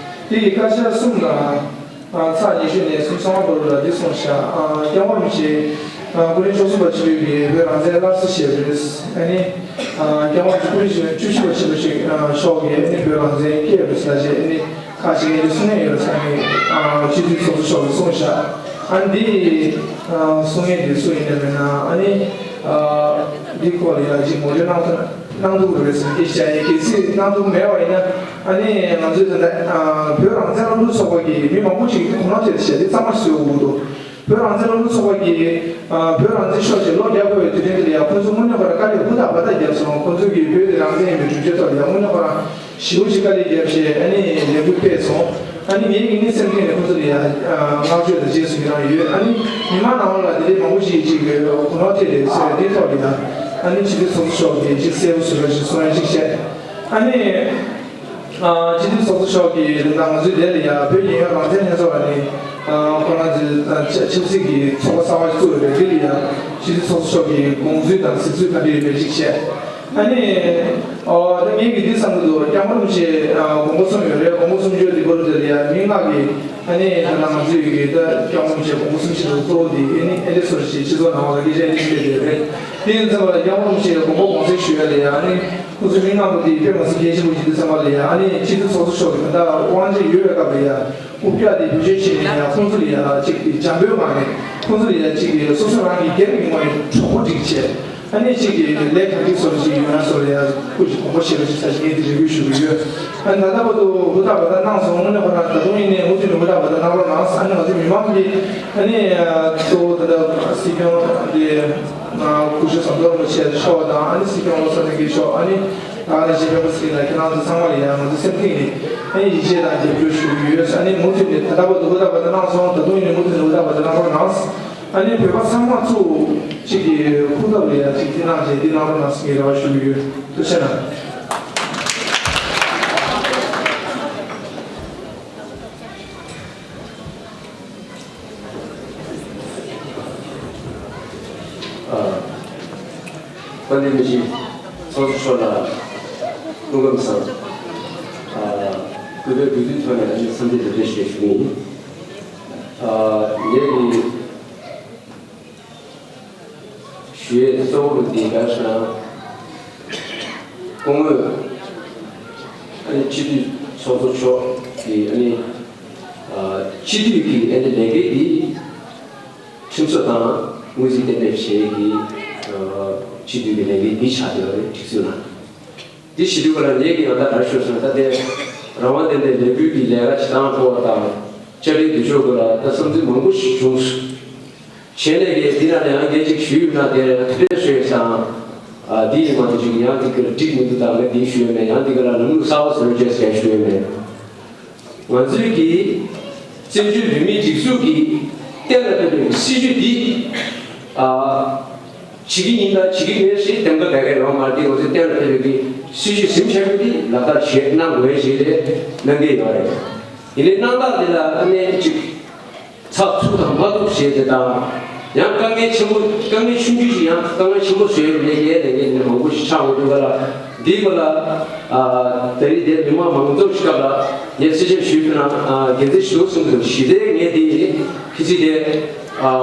དེ་ཡི་དཀར་ཆག་གསུམ་དང་ཚགས་ཉི་ཤུ་ནས་སུམ་ཅུ་སོ་ལྔ་བར་ལ་འདི་གསུངས་བཞག་སྐྱབས་མགོན་རིན་པོ་ཆེ་ཀུན་མཁྱེན་བཅུ་གསུམ་པ་ཆེན་པོས་ཀྱི་བོད་རང་བཙན་སླར་གསོ་བྱས་པ་རེད། ཨ་ནི་སྐྱབས་མགོན་རིན་པོ་ཆེ་ཀུན་མཁྱེན་བཅུ་བཞི་པ་ཆེན་པོ་ཞིག་མཆོག་གིས་ཨ་ནི་བོད་རང་བཙན་སྐྱེས་པ་རེད་ཟེར་བྱས་ཨ་ནི། ཁ་ཅིག་ཡིན་གསུང་ཡས་ཡོད་ས་ནི་སྤྱི་འཐུས་ཚོགས་གཙོ་མཆོག་གིས་གསུངས་བཞག་ཨ་འདི་གསུང་ཡས་འདི་སུ་ཡིན་ནམ་མིན་ན་ཨ་ནི་འདི་སྐོར་ལ་ཡང་ཅིག་ངོ་སྤྲོད་གནང་ཐུབ་གནང་ཐུབ་རེད་ཟེར་གྱི་བཤད་ཡས་གལ་སྲིད་གནང་ཐུབ་མེད་པ་ཡིན་ན་ཨ་ནི་ང་ཚོའི་ད་ལྟ་བོད་རང་བཙན་སློབ་ཕྲུག་ཚོགས་པ་གི་མི་མང་པོ་ཅིག་གིས་དོ་སྣང་བྱས་ཏེ་བཤད་དེ་གཙང་མ་བཟོས་འོང་གི་འདུག་བོད་རང་བཙན་སློབ་ཕྲུག་ཚོགས་པ་གིས་ཨ་བོད་རང་བཙན་ཤོག་ཅེས་གློག་རྒྱག་དགོས་པའི་དུས་དྲན་དེ་ལ་ཡང་ཁོང་ཚོས་དངོས་གནས་ཁོ་རང་དཀའ་ལས་ཧུར་ཐག་འབད་ཐག་བརྒྱབ་སོང་། ཁོང་ཚོས་ཀྱིས་བོད་དེ་རང་བཙན་ཡིན་པའི་སྒྲུབ་བྱེད་ཐོག་ལ་ཡང་དངོས་གནས་ཁོ་རང་ཞེ་པོ་ཅིག་དཀའ་ལས་བརྒྱབ་བྱས་ཨ་ནི་ལས་འགུལ་སྤེལ་སོང་། ཨ་ནི་ངེད་ཀྱི་ནི་སེམས་གཏིང་ནས་ཁོང་ཚོ་ལ་ཡང་བསྔགས་བརྗོད་དང་རྗེས་སུ་ཡི་རང་ཡོད། ཨ་ནི་མི་མང་ནང་ལ་དེ་འདྲའི་མང་པོ་ཞིག་ཅིག་གིས་གོ་ནོར་ཐེབས་ཏེ་ཟེར་བའི་དེའི་ཐོག་ལ་ཡང་ཨ་ནི་སྤྱི་འཐུས་ཚོགས་གཙོ་མཆོག་གིས་ཅིག་གསལ་པོ་བཟོ་རོགས་ཞེས་གསུང་ཡ་ཅིག་བྱས། ཨ་ནི། ཨ་སྤྱི་འཐུས་ཚོགས་གཙོ་མཆོག་གིས་ད་ང་ཚོའི་ལས་ལ་ཡང་བོད་རྒྱལ་ཡོངས་རང་བཙན་ལྷན་ཚོགས་ལ་ནི་ཨ་ཁོ་རང་ཚོའི་ཆབ་སྲིད་ཀྱི་ཚོགས་པ་གསར་པ་ཞིག་བཙུགས་ཡོད་པས་འདི་ལ་ཡང་སྤྱི་འཐུས་ཚོགས་གཙོ་མཆོག་གིས་དགོངས་ཚུལ་དང་གཟིགས་ཚུལ་ག་འདྲ་ཡོད་མེད་ཅིག་བཤད། ཨ་ནི་ཨོ་ད་ངས་ཀྱིས་འདི་བསམ་གྱི་འདུག་སྐྱབས་མགོན་རིན་པོ་ཆེ་ཨ་དགོངས་པ་གསུམ་ཡོད་རེད། དགོངས་པ་གསུམ་བརྗོད་འདི་བར་དུ་ལ་ཡང་མི་ལྔ་གིས་ཨ་ནི་ད་ལྟ་ང་ཚོའི་ཡི་གེ་ད་སྐྱབས་མགོན་རིན་པོ་ཆེ་དགོངས་པ་གསུམ་བཞེས་འདུག་གཙོ་བོ་འདི་ཨ་ནི་ཨེ་འདྲ་སོར་ཞིག་སྤྱི་ཚོགས་ནང་ལ་སྐད་ཆ་འདི་བཤད་བསྡད་རེད། དེ་ཡིན་ཙང་ལ་སྐྱབས་མགོན་རིན་པོ་ཆེ་དགོངས་པ་དགོངས་སེལ་ཞུ་ཡ་ལ་ཡང་ཨ་ནི། ཁོ་ཚོ་མི་མང་པོ་དེ་དཔེ་མ་སྲིད་གལ་ཆེན་པོ་ཞིག་འདུག་བསམ་པ་ལ་ཡ་ཨ་ནི་སྤྱི་འཐུས་ཚོགས་གཙོ་མཆོག་གིས་ད་ལྟ་དབང་ཆ་ཡོད་པའི་སྐབས་ལ་ཡ་རྐུབ་བཀྱག་དེ་བེད་སྤྱོད་བྱས་ནས་ཡ་ཁོང་ཚོ་ལ་ཡ་ཅིག་འཇམ་པོའི་ངང་ནས་ཁོང་ཚོ་ལ་ཡ་ཅིག་སོ་སོ་རང་གི་སྒེར་གྱི་ངོས་ནས་གྲོགས་པོ་སྒྲིག་བྱས་ཨ་ནི་ཅིག་ལས་ག་འདྲ་སོ་ཞིག་ཡོད་ན་སོ་ལ་ཡ་སྐུ་ཞིག་དགོངས་པ་བཞེས་རོགས་ཞེས་ས་ཞིག་ངས་དེ་རེ་སྐུལ་ཞུ་གི་ཡོད། ཨ་ནི་ད་ལྟ་བར་དུ་ཧུར་ཐག་པ་ད་གནང་སོང་། དངོས་གནས་ཁོ་རང་ད་དུང་ཡིན་ནའི་མུ་མཐུད་ནས་ཧུར་ཐག་པ་ད་གནང་རོགས་གནང་། ཨ་ནི་ང་ཚོ་མི་མང་གིས་ཨ་ནི་གཙོ་བོ་ད་ལྟ་སྲིད་སྐྱོང་དེ། སྐུ་ཞབས་ཟམ་གདོང་རིན་པོ་ཆེ་མཆོག་དང་ཨ་ནི་སྲིད་སྐྱོང་བློ་བཟང་སེང་གེ་མཆོག་ཨ་ནི་ཨ་ནི་གཞིས་སྤེན་པ་ཚེ་རིང་ལགས་ཁྱེད་རང་ཚོ་ཚང་མ་ལ་ཡང་ང་ཚོ་སེམས་གཏིང་ནས་ཨ་ནི་ཡིད་ཆེས་དང་རྒྱབ་སྐྱོར་ཞུ་གི་ཡོད། ཨ་ནི་མུ་མཐུད་ནས་ད་ལྟ་བར་དུ་ཧུར་ཐག་པ་ད་གནང་སོང་། ད་དུང་ཡིན་ནའི་མུ་མཐུད་ནས་ཧུར་ཐག་པ་ད་གནང་རོགས་གནང་། ཨ་ནི་བོད་པ་ཚང་མ་ཚུར་གཅིག་གི་ཧུར་ཐག་ལ་ཡང་གཅིག་འདི་གནང་བྱས་འདི་གནང་རོགས་གནང་ཟེར་ངས་རེ་བ་ཞུ་གི་ཡོད། ཐུགས་རྗེ་གནང་། ཨ། དཔལ་ལྡན་མི་རྗེ་ཚོགས་གཙོ་མཆོག་ལ་སྐུ་ཁམས་བཟང་། ཨ། སྐུ་བོད་བོད་དོན་ཐོག་ནས་ཨ་ནི་འཚམས་འདྲི་ལེགས་གྲས་ཞུ་ཞུ་གི་ཡིན། ཨ། ངེད་ཀྱི་ཞུ་ཡས་གཙོ་བོ་འདི་ག་རེ་ཟེར་ན། སྐུ་ངོ་ཨ་ནི་སྤྱི་འཐུས་ཚོགས་གཙོ་མཆོག་གིས་ཨ་ནི་ཨ་སྤྱི་འཐུས་ཀྱི་ཨ་ནི་ལས་འགན་འདི་ཁྲིམས་བཟོ་དང་དངོས་རྫས་གཏན་འབེབས་བྱེད་ཡས་ཀྱི་ཨ་སྤྱི་འཐུས་ཀྱི་ལས་འགན་འདི་ཆགས་བསྡད་པ་རེད། སྒྲིག་སྲོལ་ནང་འདི་ཞིག་འདུག་ག་ལ། ངེད་ཀྱིས་ཡང་ད་ག་རེ་ཞུ་ཟེར་ན། ད་ལྟའི་རང་དབང་ལྡན་པའི་ལས་འགུལ་གྱི་ལས་ཀ་བྱེད་སྟངས་སྐོར་དང་བཅའ་ཁྲིམས་འདི་ཕྱོགས་སྐོར་ལ་ད་བསམ་ཚུལ་མང་པོ་ཞིག་བྱུང་སོང་། བྱས་ནས་ཀྱི་འདི་ནང་ལ་ཡང་སྐད་ཅིག་ཞུས་ཡོད་ན་དེ་ལ་ཡང་ཐུགས་ཕན་གསོས་ཡོད་ཙང་། ཨ། འདི་ཡིན་མ་གཏོགས་ཅིག་ཡང་འདི་ག་ལ་འགྲིག་མི་འདུག་དང་། ངས་འདི་ཞུས་ཡོད་མེད། ཡང་འདི་ག་ལ་ལམ་ལུགས་གསར་པ་བཟོ་རྒྱུ་ཞིག་ཞུས་ཡོད་མེད། ང་ཚོའི་གི་བཙན་བྱོལ་བོད་མིའི་སྒྲིག་འཛུགས་ཀྱི་གཏན་ལ་ཕེབས་པའི་སྲིད་བྱུས་འདི། ཨ། བྱེད་ཀྱི་ཡིན་ད་བྱེད་ཀྱི་མེད་ཞེས་གདམ་ག་ག་གེ་ཡོང་མ་རེད། འདི་ང་ཚོའི་གཏན་ལ་ཕེབས་པའི་གི་སྲིད་བྱུས་ཟིན་བྱ་རྒྱུ་འདི་ལག་བསྟར་བྱེད་གནང་དགོས་ཞེས་ལས་གནང་གི་ཡོད་རེད། ཡིན་ནའི་གནང་སྟངས་འདི་ལ་ཨ་ནེ་གཅིག་ཚགས་ཚུད་དང་མ་ཐུབ་ཞེས་དེ་དང་། ཡང་དཀའ་ངལ་ཆེན་པོ་དཀའ་ངལ་ཆུང་ཆུང་ཞིག་ཡང་དཀའ་ངལ་ཆེན་པོ་བཟོས་ཡོད་མེད་ཀྱི་ལས་འགན་ནི་མང་པོ་ཞིག་ཆགས་འོང་དུས་ག་ལ། འདིའི་སྐོར་ལ་ཨ་ད་རེས་དེ་མི་མང་མང་ཚོགས་ཤིག་སྐབས་ལ་ངས་གསལ་བཤད་ཞུས་ཐུབ་ན་དགེ་མཚན་ཞིག་འདུག་བསམ་གྱི་འདུག་ཞི་བདེ་ངས་དེ་ཁི་ཆི་དེ་ཨ།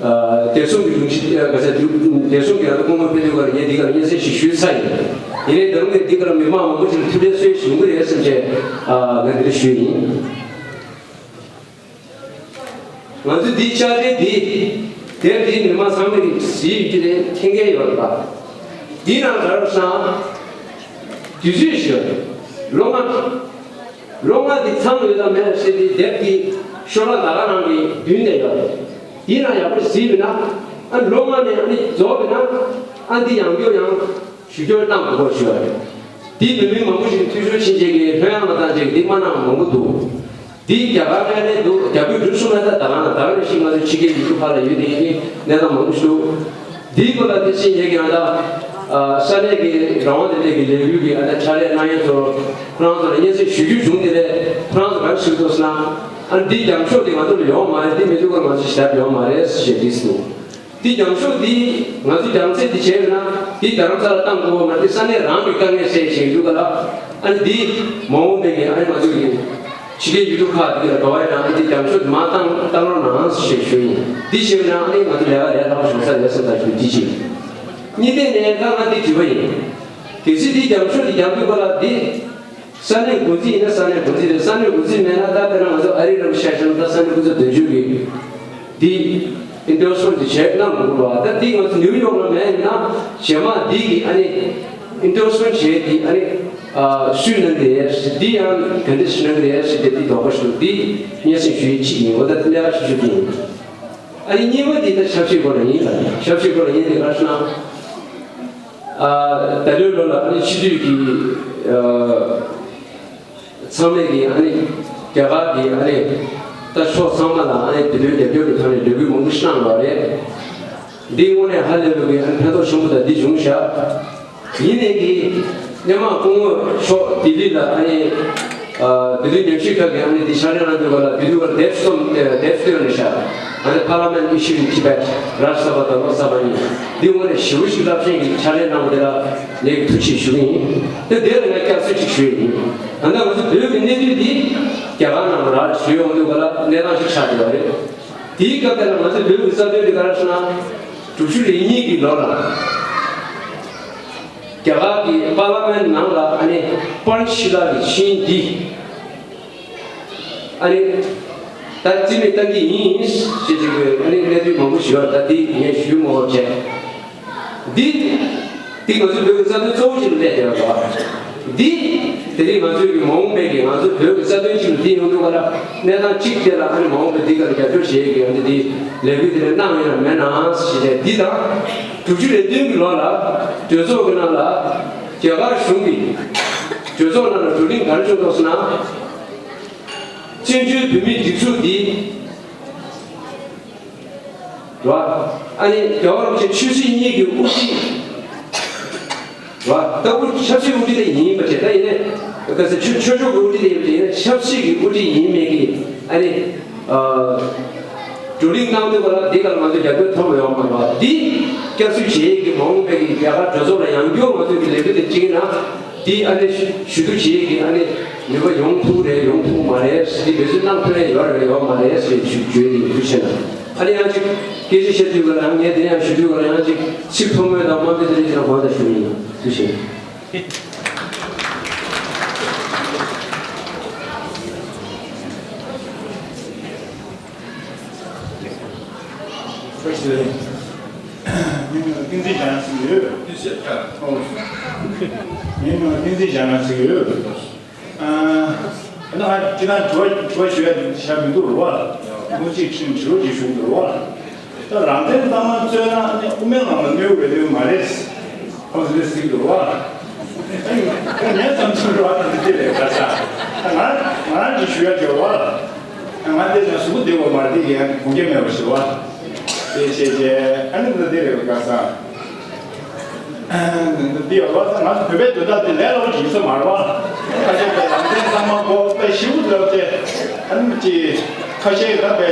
ཨ། བདེ་སྲུང་གི་དྲུང་ཆེ། ཨ། ག་ས་དེ་བདེ་སྲུང་གི་ཨ་ནི་སྐུ་ངོ་དཔལ་ལྡན་པ་ལ་ངས་འདི་ག་ལ་སྙན་སེང་ཞིག་ཞུས་ཚར་ཡིན། ཡིན་ནའི་ད་རུང་ངས་འདི་ག་ལ་མི་མང་མང་པོ་ཞིག་ལ་ཐུགས་ཕན་གསོས་ཡོང་གི་རེད་བསམ་བྱས། ཨ། ང་འདི་ལ་ཞུས་ཡིན། ང་ཚོ་འདི་དཔྱ་ཁྲལ་འདི་དེབ་འདི་མི་མང་ཚང་མས་གཟིགས་ཡོད་ཀྱི་རེད། མཁྱེན་མཁན་ཡོད་རེད་པ། འདི་ནང་ལ་རོགས་སང་དུས་ཚོད་ཞིག་ལོ་ལྔ། ལོ་ལྔ་འདི་ཚང་ཡོད་དམ་མེད་ཟེར་ཏེ་དེབ་ཀྱི་ཤོ་ལོ་ཀ་ད་ག་ནང་གི་མདུན་ནས་ཡོད་རེད། འདི་ན་ཡག་པོ་གཟིགས་མིན་ན། ཨ་ལོ་ལྔ་ནས་ཨ་ནི་རྫོགས་པ་ན། ཨ་འདི་ཡང་བསྐྱར་ཡང་ཞུ་སྐྱོར་གནང་དགོས་པ་ཞུ་བ་རེད། འདི་མི་མི་མང་པོ་ཞིག་འཐུས་ཤོར་ཕྱིན་ཆད་ཀྱི་ལྷོད་ཡངས་ལ་བཏང་ཆད་ཀྱི་འདི་མ་གནང་མང་པོ་འདུག་འདི་རྒྱ་གར་ནས་རེད་འདུག་རྒྱ་བོད་འབྲུག་གསུམ་ལ་ད་ད་ག་ན་ད་ག་ནས་ཤིག་ང་ཚོ་ཕྱི་རྒྱལ་ཡུལ་གྲུ་ཁག་ལ་ཡོད་དེ་ཡིན་གནས་སྟངས་མང་པོ་ཞིག་འདུག་འདིའི་སྐོར་ལ་དེ་བཞིན་ངེད་ཀྱི་ཨ་ད་ས་གནས་ཀྱི་རང་དབང་ལྡན་པའི་གི་ལས་འགུལ་གྱི་ཨ་ད་ཕྱག་ལས་གནང་ཡས་ཚོར་ཁོ་རང་ཚོ་ལ་སྙན་སེང་ཞུ་རྒྱུ་བྱུང་དེ་ལས་ཁོ་རང་ཚོ་ག་རེ་ཞུ་འདུག་ཟེར་ན། ཨ་འདི་རྒྱང་ཤོག་འདི་ང་ཚོ་ལ་ཡོང་མ་རེད། འདི་མི་འདུག་ག་ང་ཚོ་ཞབས་ཡོང་མ་རེད་ཞེས་བྲིས་སོང་། འདི་རྒྱང་ཤོག་འདི་ང་ཚོ་རྒྱང་ཚད་འདི་བྱས་ཡོད་ན་འདི་རྡ་རམ་ས་ལ་བཏང་དགོས་པ་མ་རེད། འདི་ས་གནས་རང་གི་དཀའ་ངལ་སེལ་བྱེད་འདུག་ག་ལ། ཨ་ནི་འདི་མ་འོངས་པའི་གི་ཨ་ནི་ང་ཚོ་གི་ཕྱི་རྒྱལ་ཡུལ་གྲུ་ཁག་འདི་ལ་འགྲོ་བ་ཡིན་ན་ཨ་ནི་འདི་རྒྱང་ཤོག་འདི་མ་བཏང་བཏང་རོགས་གནང་ཞེས་ཞུ་ཡིན། འདི་བྱས་ཡོད་ན་ཨ་ནི་ང་ཚོ་ལས་ཀ་ལས་སླ་པོ་བྱུང་ས་རེད་བསམ་ད་ཞུ། འདི་བྱས་གཉིས་ལྡན་ནས་ད་ང་འདི་དྲི་བ་ཡིན། གལ་སྲིད་འདི་རྒྱང་ཤོག་འདི་རྒྱང་དགོས་པ་ལ་འདི། ས་གནས་འགོ་འཛིན་ཡིན་ན་ས་གནས་འགོ་འཛིན་རེད། ས་གནས་འགོ་འཛིན་མེད་ན་ད་དཔེར་ན་ང་ཚོ་ཨ་རི་རབ་ཤ་ཤ་ན་ད་ས་གནས་སྐུ་ཚབ་དོན་གཅོད་ཀྱིས་འདི་ཨིན་ཌོར་སི་མེན་ཊི་འདི་བྱས་གནང་དགོས་རེད་བ། ད་འདི་ང་ཚོ་ནིའུ་ཡོག་ལ་མེད་ཡིན་ན་རྗེས་མ་འདི་གི་ཨ་ནི་ཨིན་ཌོར་སི་མེན་ཊི་བྱས་འདི་ཨ་ནི་ཨ་སུས་གནང་གི་རེད། འདི་ཡང་ག་འདྲ་ཞིག་གནང་གི་རེད་ཟེར་ཏེ་འདི་དོགས་པ་ཞུ། འདི་སྙན་སེང་ཞུ་ཡས་གཅིག་ཡིན། འོ་ད་འདི་ལས་ཀ་ཞུ་ཞུ་གི་ཡིན། ཨ་ནི་གཉིས་པ་འདི་ད་ཆབ་སྲིད་སྐོར་ལ་ཡིན་ལ། ཆབ་སྲིད་སྐོར་ལ་ཡིན་དེ་ག་རེ་ཟེར་ན། ཨ་ད་ལོའི་ལོ་ལ་ཨ་ནི་སྤྱི་འཐུས་ཀྱི་ཨ་ཚང་མས་ཀྱི་ཨ་ནི་རྒྱ་གར་གྱི་ཨ་ནི་ད་ཕྱོགས་ཚང་མ་ལ་ཨ་ནི་དེ་ལོའི་རྒྱབ་སྐྱོར་གྱི་ཐོག་ནས་ལས་འགུལ་མང་པོ་ཞིག་གནང་བ་རེད། འདིའི་དངོས་གནས་ཧ་ལས་པའི་ཨ་ནི་ཕན་ཐོགས་ཆེན་པོ་དང་འདི་བྱུང་ཤག་ཡིན་ནའི་གི་སྔོན་མ་སྐུ་ངོ་མཆོག་ལྡི་ལི་ལ་ཨ་ནི་ཨ་དེ་དུས་ཉམས་ཞིབ་ཁང་གི་ཨ་ནི་འདི་ཕྱག་ལས་གནང་དུས་སྐབས་ལ་དེ་དུས་སྐབས་ལ་དེབ་གསུམ་དེབ་བཏོན་ནས་ཤག་ཨ་ནི་Parliament Issue in Tibet རཱཇ་སབ་བ་དང་ལོག་སབ་བ་གཉིས། འདི་དངོས་གནས་ཞེ་པོ་ཞིག་རླབས་ཆེན་གྱི་ཕྱག་ལས་གནང་བ་དེ་ལ་ངས་ཐུགས་རྗེ་ཆེ་ཞུ་གི་ཡིན། དེ་དེ་ལ་ངས་བསྐྱར་གསོ་ཅིག་ཞུ་ཡི་ཡིན། ད་ལྟ་ང་ཚོ་བོད་ཀྱི་གནས་ཚུལ་འདི་རྒྱ་གར་ནང་ལ་རག་ཞུ་ཡོང་དུས་སྐབས་ལ་གནས་སྟངས་ཤིག་ཆགས་བསྡད་པ་རེད། དེའི་སྐབས་དེ་ལ་ང་ཚོ་བོད་ཀྱི་རྩ་དོན་འདི་ག་རེ་ཟེར་ན། དྲུག་ཅུ་རེ་གཉིས་ཀྱི་ལོ་ལ་རྒྱ་གར་གྱི་པར་ལི་མེན་ནང་ལ་ཨ་ནི་པཱན་ཤི་ལ་གི་ཆིངས་འདི་ཨ་ནི་ད་རྩིས་མེད་གཏང་གི་ཡིན་ཞེས་བྱས་པའི་ཨ་ནི་གནས་ཚུལ་མང་པོ་ཞིག་ཡོད། ད་འདི་ངས་ཞུ་མ་དགོས་བྱས། འདི་འདི་ང་ཚོའི་བོད་ཀྱི་རྩ་དོན་གཙོ་བོ་ཅིག་ལ་སླེབས་བསྡད་པ་རེད། འདི་དེ་རིང་ང་ཚོའི་གི་མ་འོངས་པའི་གི་ང་ཚོའི་བོད་ཀྱི་རྩ་དོན་ཅིག་ལ་འདི་ཡོང་དུས་སྐབས་ལ་གནས་སྟངས་གཅིག་དེ་ལ་ཨ་ནི་མ་འོངས་པའི་འདི་ག་ལ་རྒྱབ་སྐྱོར་བྱེད་ཀྱི་ཨ་ནི་འདི་ལས་འགུལ་དེ་ལ་གནང་ཡོད་ན་མེད་ན་ཞེས་བྱས། འདི་དང་དྲུག་ཅུ་རེ་བདུན་གྱི་ལོ་ལ་གྲོས་ཚོགས་ཀྱི་ནང་ལ་རྒྱ་གར་གཞུང་གིས་གྲོས་ཚོགས་ནང་ལ་བགྲོ་གླེང་ག་རེ་བྱུང་འདུག་ཟེར་ན། བཙན་བྱོལ་བོད་མིའི་སྒྲིག་འཛུགས་འདི། རེད་བ། ཨ་ནི་རྒྱལ་བ་རིན་པོ་ཆེ་ཆོས་སྲིད་གཉིས་ཀྱི་དབུ་ཁྲིད། རེད་བ། ད་དབུ་ཆབ་སྲིད་དབུ་ཁྲིད་དེ་ཡིན་པ་བྱས། ད་ཡིན་ནའི་ག་ཚོད་ཆོས་ཆོས་ཕྱོགས་ཀྱི་དབུ་ཁྲིད་དེ་ཡིན་པ་བྱས། ཡིན་ནའི་ཆབ་སྲིད་ཀྱི་དབུ་ཁྲིད་ཡིན་མེད་ཀྱི་ཨ་ནི་ཨ་བགྲོ་གླེང་གནང་དུས་སྐབས་ལ་འདི་ག་ལ་ང་ཚོས་རྒྱབ་སྐྱོར་ཐོབ་ཡོད་མ་རེད་བ། འདི་བསྐྱར་གསོ་བྱེད་ཀྱི་མ་འོངས་པའི་གི་རྒྱ་གར་གྲོས་ཚོགས་ལ་ཡང་བསྐྱར་ང་ཚོས་ཀྱི་ལས་འགུལ་དེ་བྱེད་ཀྱི་ན། འདི་ཨ་ནི་ཞུ་གཏུག་བྱེད་ཀྱི་ཨ་ནི་ནུས་པ་ཡོང་ཐུབ་རེད་ཡོང་ཐུབ་མ་རེད། འདི་འབད་བརྩོན་གནང་ཐུབ་ཡ་ཡོད་རེད་ཡོད་མ་རེད་ཞེས་ཞུ་བརྗོད་ཡིན། ཐུགས་རྗེ་ཆེ་གནང་། ཨ་ནི་ཡང་ཅིག་སྐད་ཆ་བཤད་དུས་སྐབས་ལ་ཡང་ངས་དེ་ནས་ཡང་ཞུ་དུས་སྐབས་ལ་ཡང་ཅིག་ཚིག་ཐོག་མའི་དང་དམའ་འབེབས་དེ་འདྲ་ཅིག་ལ་དགོངས་དག་ཞུ་གི་ཡིན། ཐུགས་རྗེ་ཆེ། ངས་ཀུན་གཟིགས་བྱ་ཡང་ཟེར་གྱི་ཡོད། ཨོ། ངས་ཀུན་གཟིགས་བྱ་ཡང་ཟེར་གྱི་ཡོད། ཨ་ན་ང་ཅི་ན་དྲི་བ་དྲི་བ་ཞུ་ཡ་བྱ་མི་འདུག་རོ་བ། མུ་གཅིག་ཁྲིམས་དྲི་བ་ཅིག་ཞུ་འདུག་རོ་བ། ད་རང་བཙན་གཙང་མ་རྩོད་ན་ནི་དབུ་མའི་ལམ་ལ་གནོད་རེ་གནོད་མ་རེད། ཁོང་ཚོས་ཟེར་གྱི་འདུག་རོ་བ། ད་ངས་བསམ་ཚུལ་རོ་བ་དེ་འདི་རེད་ཁ་ས། ད་ང་ང་རང་གིས་ཞུ་ཡ་བྱ་བ། ང་འདི་ནས་གཟུགས་བདེ་བ་མ་རེད་དེ་ཡང་དགོངས་འགལ་མེད་པར་ཞུ་བ། དེ་བྱས་རྗེས་ཨ་ནི་འདི་འདི་རེད་བཀའ་ས། འདི་ཡོད་པ་ང་བོད་པའི་དོན་དག་དེ་ལས་སླ་པོ་ཅིག་ཡིན་ས་མ་རེད་བ། ཁ་ཤས་པའི་རང་བཙན་གཙང་མ་གོ་པའི་ཞིབ་ལབ་སྟེ་ཨ་ནི་ཅི་ཁ་ཤས་ད་པའི་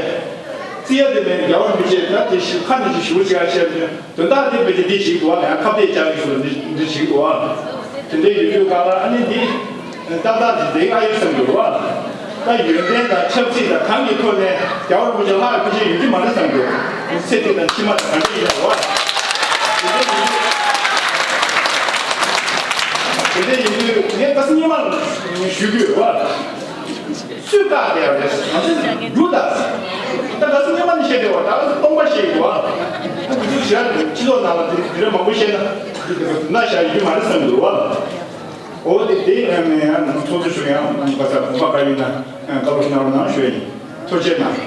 རྩི་ཡ་དེ་ནས་རྒྱལ་བ་རིན་པོ་ཆེ་ད་དེ་ཞིབ་ཁ་ནས་ཅིག་ཞིབ་ཅིག་ཨ་ཤེས་ཏེ། དོན་དག་འདི་བེད་སྤྱོད་འདི་ཞིག་འདུག་བ། ཡང་ཁ་གཏད་བཅག་གི་ཞུ་འདི་འདི་ཞིག་འདུག་བ། དེ་འདྲའི་ཡོད་དུས་ག་ལ་ཨ་ནི་འདི་ཏག་ཏག་འདི་འདི་ཨ་ཡོད་བསམ་འདུག་བ། ད་ཡོན་ཏན་དང་ཆབ་སྲིད་དང་གང་གི་ཐོག་ནས་རྒྱལ་བ་རིན་པོ་ཆེ་ལྷག་ཕལ་ཆེར་ཡོད་ཀྱི་མ་རེད་བསམ་འདུག་ཚེ་འདི་དང་ཕྱི་མ་དང་གང་འདྲ་ཡིན་ན་རེད་བ། དེ་འདྲ་ཡིན་དུས་ངས་ད་སྙན་མ་ཞུ་རྒྱུ་ཡོད་བ། སུས་བཀག་བསྡད་པ་རེད། ང་ཚོས་རྒྱུ་དང་། ད་ང་ཚོ་སྔོན་མ་ནས་བཤད་བསྡད་པ་ད་ང་ཚོ་སྟོང་པ་བཤད་ཡོད་པ། ང་ཚོ་ཞག་སྤྱི་ཚོགས་ནང་ལ་དེ་དེ་འདྲ་མང་པོ་བཤད་ན་དེ་དེ་ན་ཞག་ཡོད་མ་རེད་བསམ་གྱི་འདུག་བ། འོ་དེ་དེ་ཡང་ནས་ཡང་ཚོགས་གཙོ་ཞུ་ཡང་ག་ས་གོང་པ་བཀའ་ཡོད་ན་བཀའ་སློབ་གནང་རོགས་གནང་ཞུ་ཡ་ཡིན། ཐུགས་རྗེ་གནང་།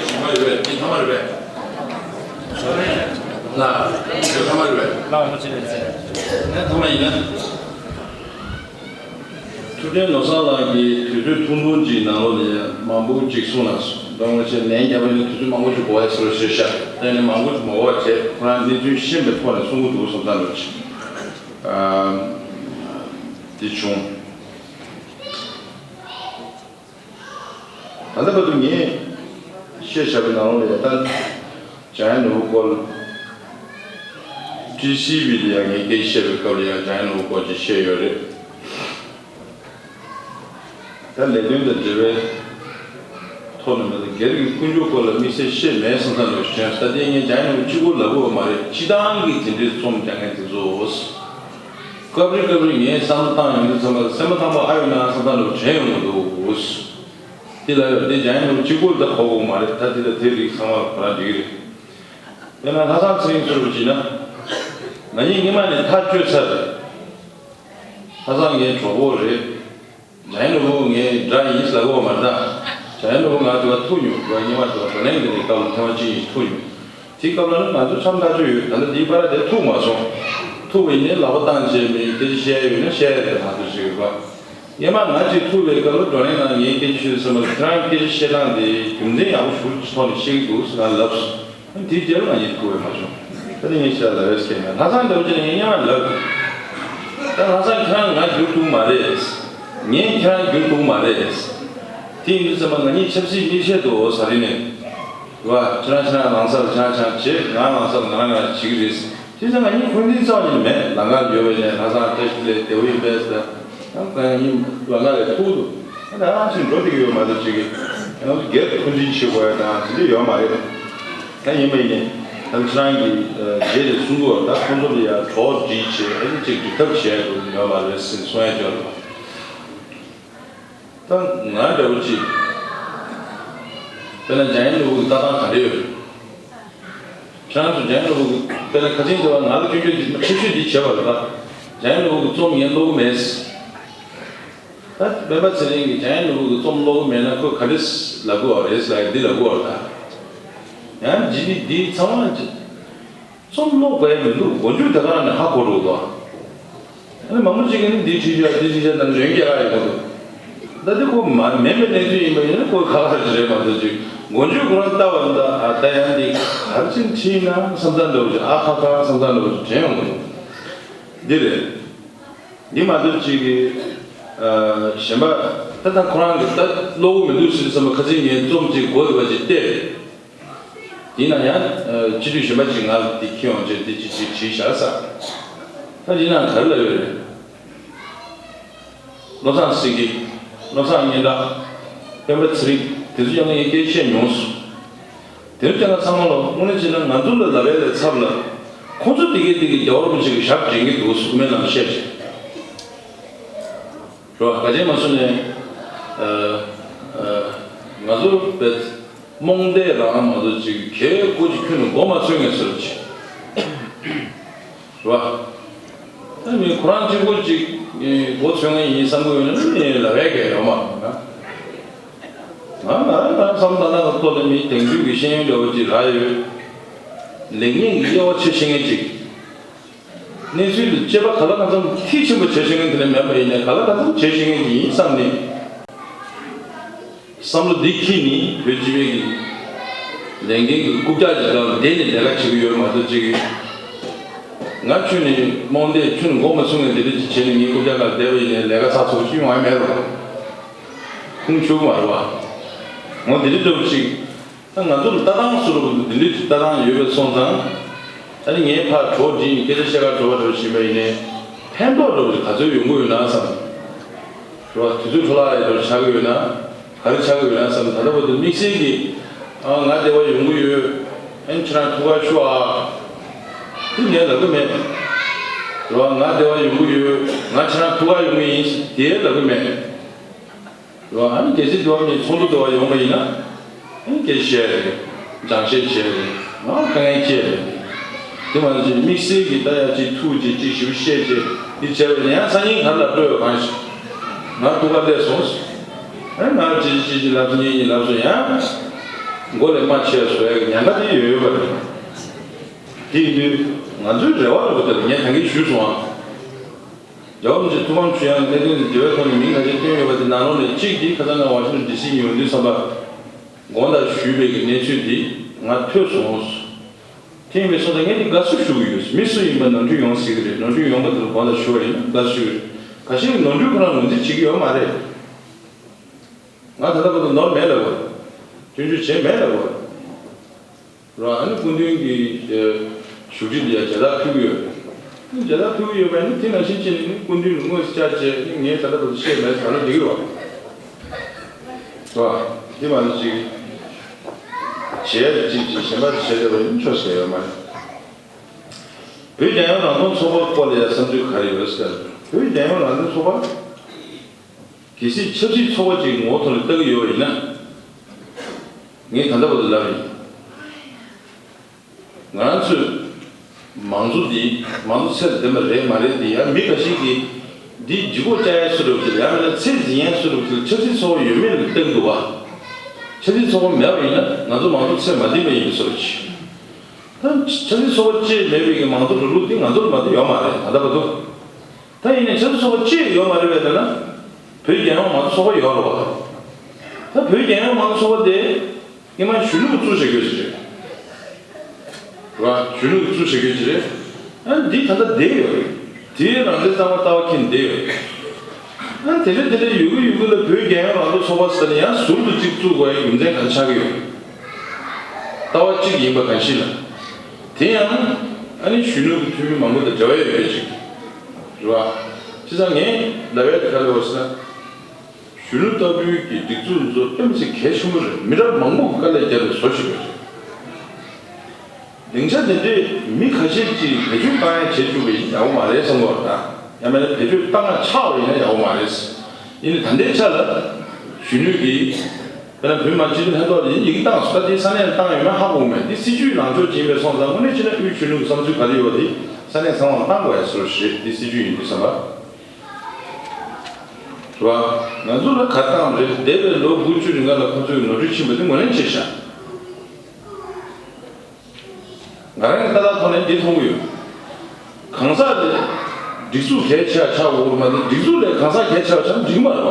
ཞིག་མ་ཡོད་པས་འདི་ཐ་མ་རེད་པས། ལགས། ཐ་མ་རེད་པས། ལགས་ཐུགས་རྗེ་ཆེ། ཐ་མ་ཡིན་ན། ཐུབ་བསྟན་ནོར་བཟང་ལགས་ཀྱིས་དུས་ཚོད་ཐུང་ཐུང་ཅིག་ནང་ལོགས་ལ་མང་པོ་ཅིག་གསུངས་ལ་སོང་། ད་ང་ཚོས་ནན་རྒྱབ་པ་ཡིན་ན་དུས་ཚོད་མང་པོ་ཅིག་འགོར་བ་ཡིན་ཟེར་བ་ཞིག་ཤག་ད་ཡིན་ན་མང་པོ་ཅིག་མ་འགོར་བ་བྱས་ཁོ་རང་གནས་ཚུལ་ཤེས་པའི་ཐོག་ནས་གསུང་གི་འདུག་བསམ་ས་འདྲ་ཅིག་ཨ། འདི་བྱུང་། ད་ལྟ་བར་དུ་ངས་བཤད་བཞག་པའི་ནང་ལོགས་ལ་ད་འཇམ་དབྱངས་ནོར་བུ་སྐོར། ཊི་སི་ཝི་ལ་ཡང་ངས་སྐད་ཆ་བཤད་པའི་སྐབས་ལ་ཡང་འཇམ་དབྱངས་ནོར་བུ་སྐོར་ཅིག་བཤད་ཡོད་རེད། ད་ལས་དོན་དང་འབྲེལ་བའི་ཐོག་ནས་མེད་ལ་སྒེར་གྱི་ཀུན་སྤྱོད་སྐོར་ལ་དམིགས་བསལ་བཤད་མེད་བསམ་བསམ་འདྲ་བོ་ཞིག་དྲན་སོང་། ད་ལྟའི་ངས་འཇམ་དབྱངས་ནོར་བུ་གཅིག་པོ་ལབ་དགོས་པ་མ་རེད། སྤྱི་བཏང་གི་དེ་འདྲའི་རྩོམ་རྒྱག་མཁན་དེ་ཚོ། སྐབས་རེ་སྐབས་རེ་ངས་བསམ་བློ་བཏང་ཡོང་དུས་ཙམ་པ་སེམས་པ་ཐག་པ་ཨ་ཡོད་ན་བསམ་བཏང་འདྲ་བོ་དྲན་ཡོང་གི་འདུག། དེ་ལ་ཡོད་དེ་འཇམ་དབྱངས་ནོར་བུ་གཅིག་པོ་ལ་ད་གོ་དགོས་མ་རེད། ད་དེ་ལ་དེ་རིགས་ཚང་མ་ལ་གོ་ན་འགྲིག་གི་རེད། དཔེར་ན་ལྷ་བཟང་ཚེ་རིང་ཚོ་ལ་བྱས་ན། ང་གཉིས་སྔོན་མ་ནས་ཐག་གཅོད་ཚར་རེད། ལྷ་བཟང་ངའི་གྲོགས་པོ་རེད། འཇམ་དབྱངས་ནོར་བུ་ངའི་དགྲ་ཡིན་ཟེར་ལབ་ཀྱི་ཡོད་མ་རེད་ད། འཇམ་དབྱངས་ནོར་བུ་ང་དེ་བ་ཐུག་མྱོང་། དེ་བ་སྔོན་མ་དེ་བ་བགྲོ་གླེང་དེ་ནས་སྐབས་ལ་ཐེངས་མ་གཅིག་གཉིས་ཐུག་མྱོང་། དེའི་སྐབས་ལ་ནི་ང་ཚོ་འཆམ་ཐག་ཆོད་ཡོད། ད་ལྟ་དེའི་བར་དེ་ཐུག་མ་སོང་། ཐུག་པ་ཡིན་ནའི་ལག་པ་བཏང་བྱས་མི་སྐད་ཆ་བཤད་ཡ་ཡོད་ན་བཤད་ཡ་དེ་ང་ཚོ་ཞིག་ཡོད་པ། སྔོན་མ་ང་གཅིག་ཐུག་པའི་སྐབས་ལ་བགྲོ་གླེང་ནང་ངས་སྐད་ཆ་ཤོད་ཟེར་མ་ཁྱེད་རང་སྐད་ཆ་བཤད་སྟངས་དེ་རྒྱུ་མཚན་ཡག་པོ་ཞེ་པོ་ཅིག་ཐོག་ནས་བཤད་ཀྱི་འདུག་ཟེར་ང་ལབ་སོང་། དེའི་རྗེས་ལ་ང་གཉིས་ཐུག་པ་མ་བྱུང་། ད་ནི་ངས་ཤ་ལ་རེས་ཁེལ་ན་ལྷ་བཟང་འདྲ་བོ་ཅིག་ལ་ངས་སྔོན་མ་ལབ། ད་ལྷ་བཟང་ཁྱེད་རང་ང་འགྱུར་ཐུབ་མ་རེད། ངས་ཁྱེད་རང་འགྱུར་ཐུབ་མ་རེད། དེ་ཡིན་དུས་ཙམ་པ་ང་གཉིས་ཆབ་སྲིད་མི་བྱེད་དོ་ཟ་རིན་ནས། རེད་བ། ཁྱེད་རང་ཁྱེད་རང་རང་སར་ཁྱེད་རང་ཁྱེད་རང་བྱེད། ང་རང་སར་ང་རང་ང་རང་བྱེད་ཀྱི་རེད། དེ་ཚོ་ང་གཉིས་འཁོན་འཛིན་རྩ་བ་ཉིད་ནས་མེད། ལམ་ཁ་ལ་ཡོད་པ་ཡིན་ནའི་ལྷ་བཟང་བཀྲ་ཤིས་བདེ་པོ་ཡིན་པས་ཟེར། ཡང་ང་གཉིས་ལམ་ཁ་ལ་ཐུག་འདུག་ཨ་ནི་ཨ་ཅིག་འགྲོ་བསྡད་ཀྱི་ཡོད་མ་གཏོགས་ཅིག་གི་ང་ཚོ་སྒེར་དུ་འཁོན་འཛིན་བྱེད་དགོས་ཡ་དང་དེ་འདྲ་ཡོད་མ་རེད། ད་ཡིན་པ་ཡིན་ནའི་ད་ཁྱེད་རང་གིས་རྗེས་ལ་གསུང་གི་ཡོད། ད་ཁོང་ཚོ་ལ་ཡ་གྲོགས་སྒྲིག་བྱས་ཨ་ནི་ཅིག་སྒྲིག་ཐབས་བྱས་དགོས་ཀྱི་ཡོད་མ་རེད་ཟེར་གསུང་ཡ་ཅིག་ཡོད་རེད་པ། ད་ང་འདྲ་བོ་ཅིག་དཔེར་ན་འཇམ་དབྱངས་ནོར་བུ་གི་ལྟ་སྟངས་ག་འདྲ་ཡོད་རེད། ཁྱེད་རང་ཚོ་འཇམ་དབྱངས་ནོར་བུ་གི་དཔེར་ན་ཁ་སང་དེ་བ་ང་ལ་སྐྱོན་བརྗོད་འདི་ཁྲེགས་ཆོད་འདི་བྱས་པ་རེད་ད། འཇམ་དབྱངས་ནོར་བུ་གི་རྩོམ་ངས་ཀློག་གི་མེད། ད་སྤེན་པ་ཚེ་རིང་གིས་འཇམ་དབྱངས་ནོར་བུ་གི་རྩོམ་ཀློག་གི་མེད་ན་ཁོས་ག་རེ་ལབ་དགོས་པ་རེད་ཟེར་ལབ་ཡ་འདི་ལབ་དགོས་པ་རེད་ད། ཡང་ཇི་ནི་འདི་ཚང་མ་རྩོམ་ཀློག་དགོས་ཡ་མི་འདུག་མགོ་མཇུག་དེ་ག་རང་ནས་ཧ་གོ་འགྲོ་འདུག་ཨ་ནི་མང་པོ་ཅིག་གིས་ནི་འདི་བྲིས་ཤག་འདི་བྲིས་ཤག་ད་ལོན་རྒྱག་ག་ཡོང་གི་འདུག་ད་འདི་ཁོ་མ་མེད་པའི་གནས་ཚུལ་ཡིན་པ་ཡིན་ན་ཁོ་ཁ་ཁ་ཞིག་རེད་མ་གཏོགས་ཅིག་མགོ་མཇུག་ཁོ་རང་ལྟ་བ་ད་ཨ་ད་ཡང་འདི་ག་རེ་ཅིག་བྲིས་ན་བསམ་ཚར་འདྲ་བོ་ཅིག་ཨ་ཁ་ཁ་བསམ་ཚར་འདྲ་བོ་ཅིག་དྲན་ཡོང་གི་འདུག་འདི་རེད། འདི་མ་གཏོགས་ཅིག་གི་ཨ་གཞན་པ་ད་ད་ཁོ་རང་གི་ད་ཀློག་གི་མི་འདུག་ཟེར་བསམ་པ་ཁ་སང་ངས་རྩོམ་ཅིག་མགོ་དེ་བ་ཅིག་བལྟས། དེས་ན་ཡང་སྤྱི་འཐུས་གཞན་པ་ཅིག་ང་ལ་འདི་འཁྱེར་ཡོང་བྱས་འདི་ཅིག་ཅིག་བྲིས་བཞག་ས། ད་འདི་ནང་ག་རེ་ལབ་ཡོད་རེད། བློ་བཟང་སེང་གེ། བློ་བཟང་སྙན་གྲགས། སྤེན་པ་ཚེ་རིང་དེ་ཚོ་ཡང་ངས་སྐད་ཆ་བཤད་མྱོང་སོང་། དེ་ཚོ་ཀྱང་ཚང་མ་ལ་དངོས་གནས་བྱས་ན་ང་ཚོ་ལ་ལབ་ཡ་ལས་ཚབ་ལ། ཁོང་ཚོ་དེ་གས་དེ་གས་རྒྱལ་བ་རིན་པོ་ཆེ་གི་ཞབས་འདྲེན་གྱི་འདུག་སྐུ་སྨན་ལམ་བཤད་བྱས། རོ་ག་ཅན་མ་སུ་ནས། ཨ་ཨ་ང་ཚོ་བེད་རྨོངས་དད་རང་མ་གཏོགས་ཅིག་གས་ཀོ་ཅིག་ཁྱོན་ནས་མགོ་མ་ཚོས་ངེས་ཟེར་ཅིག་རོ། ཨ་མི་ཁོ་རང་གཅིག་པོ་ཅིག་མགོ་ཚོས་ངེས་ཡིན་བསམ་གི་ཡོད་ན་མི་ལ་བས་གས་ཡོད་མ་རེད་ང་། ང་ང་རང་བསམ་ད་ན་ཐོག་ལ་མི་དེང་དུས་ཀྱི་ཤེས་ཡོན་འདྲ་བོ་ཅིག་རག་ཡོད། ལེགས་ཉེས་ཀྱི་དབྱེ་བ་ཕྱེ་ཤེས་མཁན་ཅིག་གནས་ཚུལ་དེ་དཔྱད་པ་ག་ལ་གང་འཚམ་མཐིལ་ཆེན་པོ་བྱེད་ཤེས་མཁན་དེ་ནས་མེད་པ་ཡིན་ནའི་ག་ལ་གང་འཚམ་བྱེད་ཤེས་མཁན་ཅིག་ཡིན་བསམ་ནས། བསམ་བློ་འདི་འཁྱེར་ནས་བོད་སྤྱི་པའི་གི་ལས་འགན་གྱི་རྐུབ་བཀྱག་ཅིག་སྒང་ལ་བསྡད་ནས་ལས་ཀ་བྱེད་ཀྱི་ཡོད་མ་གཏོགས་ཅིག་ང་ཁྱོན་ནས་རྨོངས་དད་ཁྱོན་ནས་མགོ་མ་ཚོས་ངས་འདི་འདྲ་ཅིག་བྱས་ནས་ངའི་རྐུབ་བཀྱག་སྒང་ལ་བསྡད་པ་ཡིན་ནའི་ལས་ཀ་ཚགས་ཚུད་ཅིག་ཡོང་ཡ་མེད་རོ། ཁུངས་འཁྱོལ་གི་མ་རེད་བ། འོ་འདི་འདྲ་འདྲ་བོ་ཅིག་ད་ང་ཚོ་ལ་ལྟ་སྟངས་སུ་རུ་འདི་འདྲའི་ལྟ་སྟངས་ཡོད་པའི་སོང་ཙང་། ད་ནི་ངའི་ཕར་གྲོགས་འདི་ཡིན་སྐད་ཆ་བཤད་ག་འགྲོ་བ་འགྲོ་བཞིན་པ་ཡིན་ནའི། ཕན་ཐོགས་འགྲོ་བ་ག་ཚོད་ཡོང་གི་ཡོད་ན་བསམ། རོ་དུས་ཚོད་འཕྲོ་བརླག་ཡོད་ཆགས་ཀྱི་ཡོད་ན། ག་རེ་ཆགས་ཀྱི་ཡོད་ན་བསམ། ད་ལྟ་བར་དུ་དམིགས་བསལ་གྱི། ཨ་ང་བདེ་བ་ཡོང་གི་ཡོད། ཨེ་ཁྱེད་རང་ཐུགས་ཁག་ཤོར་ཨ། དེ་ངས་ལབ་གི་མེད། རོ་ང་བདེ་བ་ཡོང་གི་ཡོད། ང་ཁྱེད་རང་ཐུགས་ཁག་ཡོང་གི་ཡིན་དེ་ལབ་གི་མེད། རེད་བ། ཨ་ནི་གལ་སྲིད་དེ་བ་མི་ཚོགས་འདུ་དེ་བ་ཡོང་བ་ཡིན་ན། ཨ་ནི་སྐད་ཆ་བཤད་རེད། སྦྱང་བཤད་བྱས་རེད། ང་དཀའ་ངལ་སྐྱེས་རེད། དེ་མ་ཟད་དམིགས་བསལ་གྱི་ད་ཡ་གཅིག་ཐུག་ཅིག་གཅིག་ཞིབ་བཤད་ཅིག་འདི་བྱས་པ་ཡིན་ན་ཡང་སང་ཉིན་ག་རེ་ལབ་འགྲོ་ཡོད་གང་ཞིག་ང་ཐུགས་ཁ་བདེ་སོང་། ཨ་ང་གཅིག་གཅིག་གཅིག་ལབ་སོང་ཉིན་གཉིས་ལབ་སོང་ཡང་། མགོ་ལས་མ་ཆད་བཟོ་ཡ་གི་ཉེན་ཁ་དེ་ཡོད་ཡོད་པ་རེད། དེ་ཡིན་དུས་ང་ཚོའི་རེ་བ་རེད་པ་དེ་ལ་ངས་ད་གིན་ཞུས་སོང་ཨ། རྒྱལ་བ་རིན་པོ་ཆེ་ཐུགས་ཕམ་བྱུང་ཡང་གནད་དོན་དེ་འབྲེལ་བའི་ཐོག་ནས་མིང་ཁ་ཤས་བཏོན་ཡོད་པ་དེ་ནང་ལོགས་ནས་གཅིག་དེ་ཁ་སང་ང་ཝ་ཤིང་ཊོན་ཌི་སི་ཡོང་དུས་ཙམ་པ། དགོངས་དག་ཞུས་པའི་གི་གནས་ཚུལ་དེ་ང་ཐོས་སོང་། དེ་ཡིན་པའི་སོང་ཙང་ངས་དེ་དགའ་བསུ་ཞུ་གི་ཡོད། མི་སུ་ཡིན་པ་ནོར་འཁྲུལ་ཡོང་སྲིད་གི་རེད། ནོར་འཁྲུལ་ཡོང་པ་དེ་ལ་དགོངས་དག་ཞུ་བ་ཡིན་ན་དགའ་བསུ་ཞུ་གི་རེད། ཁ་ཤས་ཀྱིས་ནོར་འཁྲུལ་ཁོ་རང་ངོས་འཛིན་བྱེད་ཀྱི་ཡོད་མ་རེད། ང་ད་ལྟ་བར་དུ་ནོར་མེད་ལབ་དགོས། སྐྱོན་བརྗོད་བྱས་མེད་ལབ་དགོས། རོ། ཨ་ནི་སྐུ་མདུན་གྱིས་བཞུགས་ཁྲི་འདི་ཡང་མཇལ་དར་ཕུལ་གྱི་ཡོད་རེད། མཇལ་དར་ཕུལ་གྱི་ཡོད་པ་ནི་དེ་ནང་བཞིན་བྱས་ནས་ནི་སྐུ་མདུན་ལ་དངོས་སུ་བཅར་བྱས་ནི་ངས་ད་ལྟ་བར་དུ་བཤད་མེད་ཟེར་ལ་འགྲིག་གི་རེད་བ། རོ། དེ་མ་ནི་ཅིག་བྱས་ཅིག་ཅིག་གཞན་པ་བྱས་བསྡད་པ་ཡིན་ཆོག་ཟེར་ཡོད་མ་རེད། བོད་རྒྱལ་ཡོངས་རང་དབང་ཚོགས་པ་སྐོར་ལ་ཡང་བསམ་ཚུལ་ག་རེ་ཡོད་ཟེར། བོད་རྒྱལ་ཡོངས་རང་དབང་ཚོགས་པ། གལ་སྲིད་ཆབ་སྲིད་ཚོགས་པ་ཅིག་ངོ་བོ་ཐོག་ནས་ལྟ་གི་ཡོད་པ་ཡིན་ན། ངས་ད་ལྟ་བར་དུ་ལབ་ཡིན། ང་རང་ཚོས་མང་གཙོ་འདི་མང་གཙོ་ཚད་ལྡན་པ་རེད་མ་རེད་འདི་ཡང་མི་འགའ་ཞིག་གིས་འདི་ལྗིད་ཁོག་བཅག་ཡ་སུ་རུབ་ཅིག་ཡང་མིན་ན་ཚད་འཛིན་ཡ་སུ་རུབ་ཅིག་ཆབ་སྲིད་ཚོགས་པ་ཡོད་མེད་ལ་བལྟ་གི་འདུག་བ། ཆབ་སྲིད་ཚོགས་པ་མེད་པ་ཡིན་ན་ང་ཚོ་མང་གཙོ་ཚད་མ་ལྡན་པ་ཡིན་པའི་བཟོ་ཅིག་ད་ཆབ་སྲིད་ཚོགས་པ་ཅིག་མེད་པའི་གི་མང་གཙོ་འགྲོ་ལུགས་འདི་ང་ཚོར་མ་གཏོགས་ཡོད་མ་རེད་ད་ལྟ་བར་དུ། ད་ཡིན་ནའི་ཆབ་སྲིད་ཚོགས་པ་གཅིག་ཡོད་མ་རེད་པས་ཟེར་ན། བོད་རྒྱལ་ཡོངས་མང་གཙོ་ཚོགས་པ་ཡོད་རེད་བ། ད་བོད་རྒྱལ་ཡོངས་མང་གཙོ་ཚོགས་པ་དེ་སྔོན་མ་གཞོན་ནུ་གིས་བཙུགས་བཞག་ཡོད་ཅིག་རེད་བ། གཞོན་ནུ་གིས་བཙུགས་བཞག་ཡོད་ཅིག་རེད། ཨ་འདི་ད་ལྟ་བསྡད་ཡོད་རེད། དེའི་རང་བཙན་གཙང་མ་ལྟ་བ་འཁྱེར་བསྡད་ཡོད་རེད། ཨ་དེ་འདྲ་དེ་འདྲ་ཡོད་གི་ཡོད་གི་ལ་བོད་རྒྱལ་ཡོངས་མང་གཙོ་ཚོགས་པ་ཟེར་ནས་ཡང་ཟུར་དུ་གཅིག་བཙུགས་དགོས་ཡ་རྒྱུ་མཚན་ག་རེ་ཆགས་ཀྱི་ཡོད། ལྟ་བ་གཅིག་ཡིན་པ་གང་ཞིག་ལ། དེ་ཡང་ཨ་ནི་གཞོན་ནུ་གི་འཐུས་མི་མང་པོ་དང་འབྲེལ་བ་ཡོད་ཡོད་ཅིག་རེད་བ། བྱས་ཙང་ངས་ལབ་ཡ་དེ་ག་རེ་རེད་ཟེར་ན། གཞོན་ནུ་ལྟ་བུའི་གི་སྒྲིག་འཛུགས་འཛུགས་དཔེ་མི་སྲིད་གལ་ཆེན་པོ་རེད། མི་རབས་མང་པོ་གི་དཀའ་ལས་བརྒྱབ་ནས་བཟོ་བཞིན་ཡོད་རེད། སྡིངས་ཆ་དེ་འདྲས་མི་ཁ་ཤས་ཀྱིས་བེད་སྤྱོད་བཏང་ཡ་བྱེད་བཅུག་པ་ཡིན་ན་ཡག་པོ་མ་རེད་བསམ་གྱི་ཡོད་རེད་ད། ཡང་མིན་ན་བེད་སྤྱོད་བཏང་ཡ་ཆགས་པ་ཡིན་ན་ཡག་པོ་མ་རེད། ཡིན་ནའི་ད་ལྟའི་ཆ་ལ་གཞོན་ནུ་གིས་དཔེར་ན་བོད་མི་མང་སྤྱི་འཐུས་ལྷན་ཚོགས་ལ་ཡིན་ཡིག་བཏང་སོང་། ད་དེ་ས་གནས་ལ་བཏང་ཡོད་མེད་ཧ་གོ་མེད། དེ་སྲིད་ཇུས་ལངས་ཕྱོགས་ཅིག་ཡིན་པས་སོང་ཙང་དངོས་གནས་བྱས་ན་དབུས་གཞོན་ནུ་གི་བསམ་ཚུལ་ག་རེ་ཡོད་པ་དེ་ས་གནས་ཚང་མར་བཏང་དགོས་ཡ་བཟོ་འདྲ་ཞིག་རེད། དེ་སྲིད་ཇུས་ཡིན་དུས་ཙམ་པ། རེད་བ། ང་ཚོ་ལ་ག་བཏང་རེད། འདས་པའི་ལོ་དགུ་བཅུ་རིང་ག་ལ་ཁོ་ཚོས་ནོར་འཁྲུལ་ཕྱིན་པ་དེ་ངོས་ལེན་བྱས་ཤག་ང་རང་གི་ལྟ་སྟངས་ཐོག་ནས་འདི་མཐོང་གི་ཡོད། གང་ཟག་ལས་སྒྲིག་འཛུགས་གལ་ཆེ་བ་ཆགས་དགོས་མ་གཏོགས་སྒྲིག་འཛུགས་ལས་གང་ཟག་གལ་ཆེ་བ་ཆགས་ན་འགྲིག་མ་རེད་བ།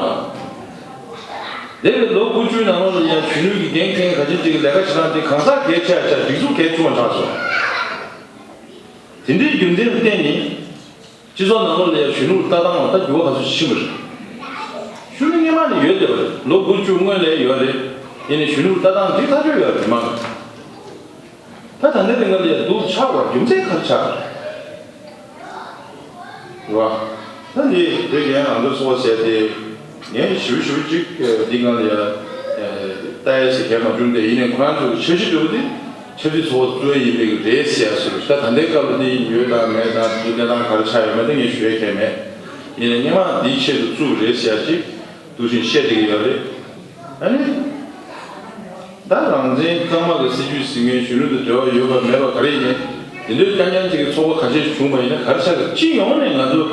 འདས་པའི་ལོ་དགུ་བཅུའི་ནང་ལོགས་ལ་ཡང་གཞོན་ནུ་གི་འགན་འཁྱེར་མཁན་ག་ཅི་ཅིག་གི་ལས་ཀ་བྱེད་སྟངས་དེ་གང་ཟག་གལ་ཆེ་བ་ཆགས། སྒྲིག་འཛུགས་གལ་ཆུང་བ་ཆགས་སོང་། དེ་འདྲའི་རྒྱུ་མཚན་ལ་བརྟེན་ནས། སྤྱི་ཚོགས་ནང་ལོགས་ལ་ཡང་གཞོན་ནུ་ལྟ་སྟངས་ལ་ད་འགྱུར་བ་ག་ཚོད་ཕྱིན་པ་རེད། གཞོན་ནུ་སྔོན་མ་ནས་ཡོད་བསྡད་པ་རེད། ལོ་དགུ་བཅུ་སྔོན་ལ་ཡོད་རེད། ཡིན་ནའི་གཞོན་ནུ་ལྟ་སྟངས་འགྲིག་ཐག་ཆོད་ཡོད་རེད་མ། ད་ད་ལྟའི་རིང་ལ་ཡང་སྡུག་ཆགས་པ་རྒྱུ་མཚན་ག་རེ་ཆགས་རེད་བ། ད་འདི་བོད་རྒྱལ་ཡོངས་རང་དབང་ཚོགས་པ་ཟེར་ཏེ་ངས་ཞིབ་ཞིབ་ཅིག་འདི་སྒང་ལ་ཡང་ལྟ་ཡ་ཟེར་མཁན་མ་བྱུང་སྟེ། ཡིན་ནའི་ཁོ་རང་ཚོ་གི་འཆར་གཞི་འདྲ་བོ་དེ་ཆབ་སྲིད་ཚོགས་པ་བཙུགས་ཡ་ཡིན་པའི་རེད་ཟེར་ཡ་སོགས། ད་ད་ལྟའི་སྐབས་ལ་དེ་ཡོད་དང་མེད་དང་དེ་གནས་སྟངས་ག་རེ་ཆགས་ཡོད་མེད་དེ་ངས་ཞུ་ཡ་གང་ཡང་མེད། ཡིན་ནའི་སྔོན་མ་འདིའི་ཆེད་དུ་བཙུགས་རེད་ཟེར་ཡ་ཅིག་འདུག་བཞིན་བཤད་བསྡད་ཀྱི་ཡོད་རེད། ཨ་ནི། ད་རང་བཙན་གཙང་མ་གི་སྲིད་ཇུས་ཟིན་མཁན་གཞོན་ནུ་དང་འབྲེལ་བ་ཡོད་པ་མེད་པ་ག་རེ་ཡིན་ནའི། དེ་འདྲའི་རྐྱང་རྐྱང་ཅིག་གི་ཚོགས་པ་ཁ་ཤས་ཤིག་བྱུང་བ་ཡིན་ན་ག་རེ་ཆགས་ཀྱི། སྤྱི་ཡོངས་ནས་ང་ཚོ་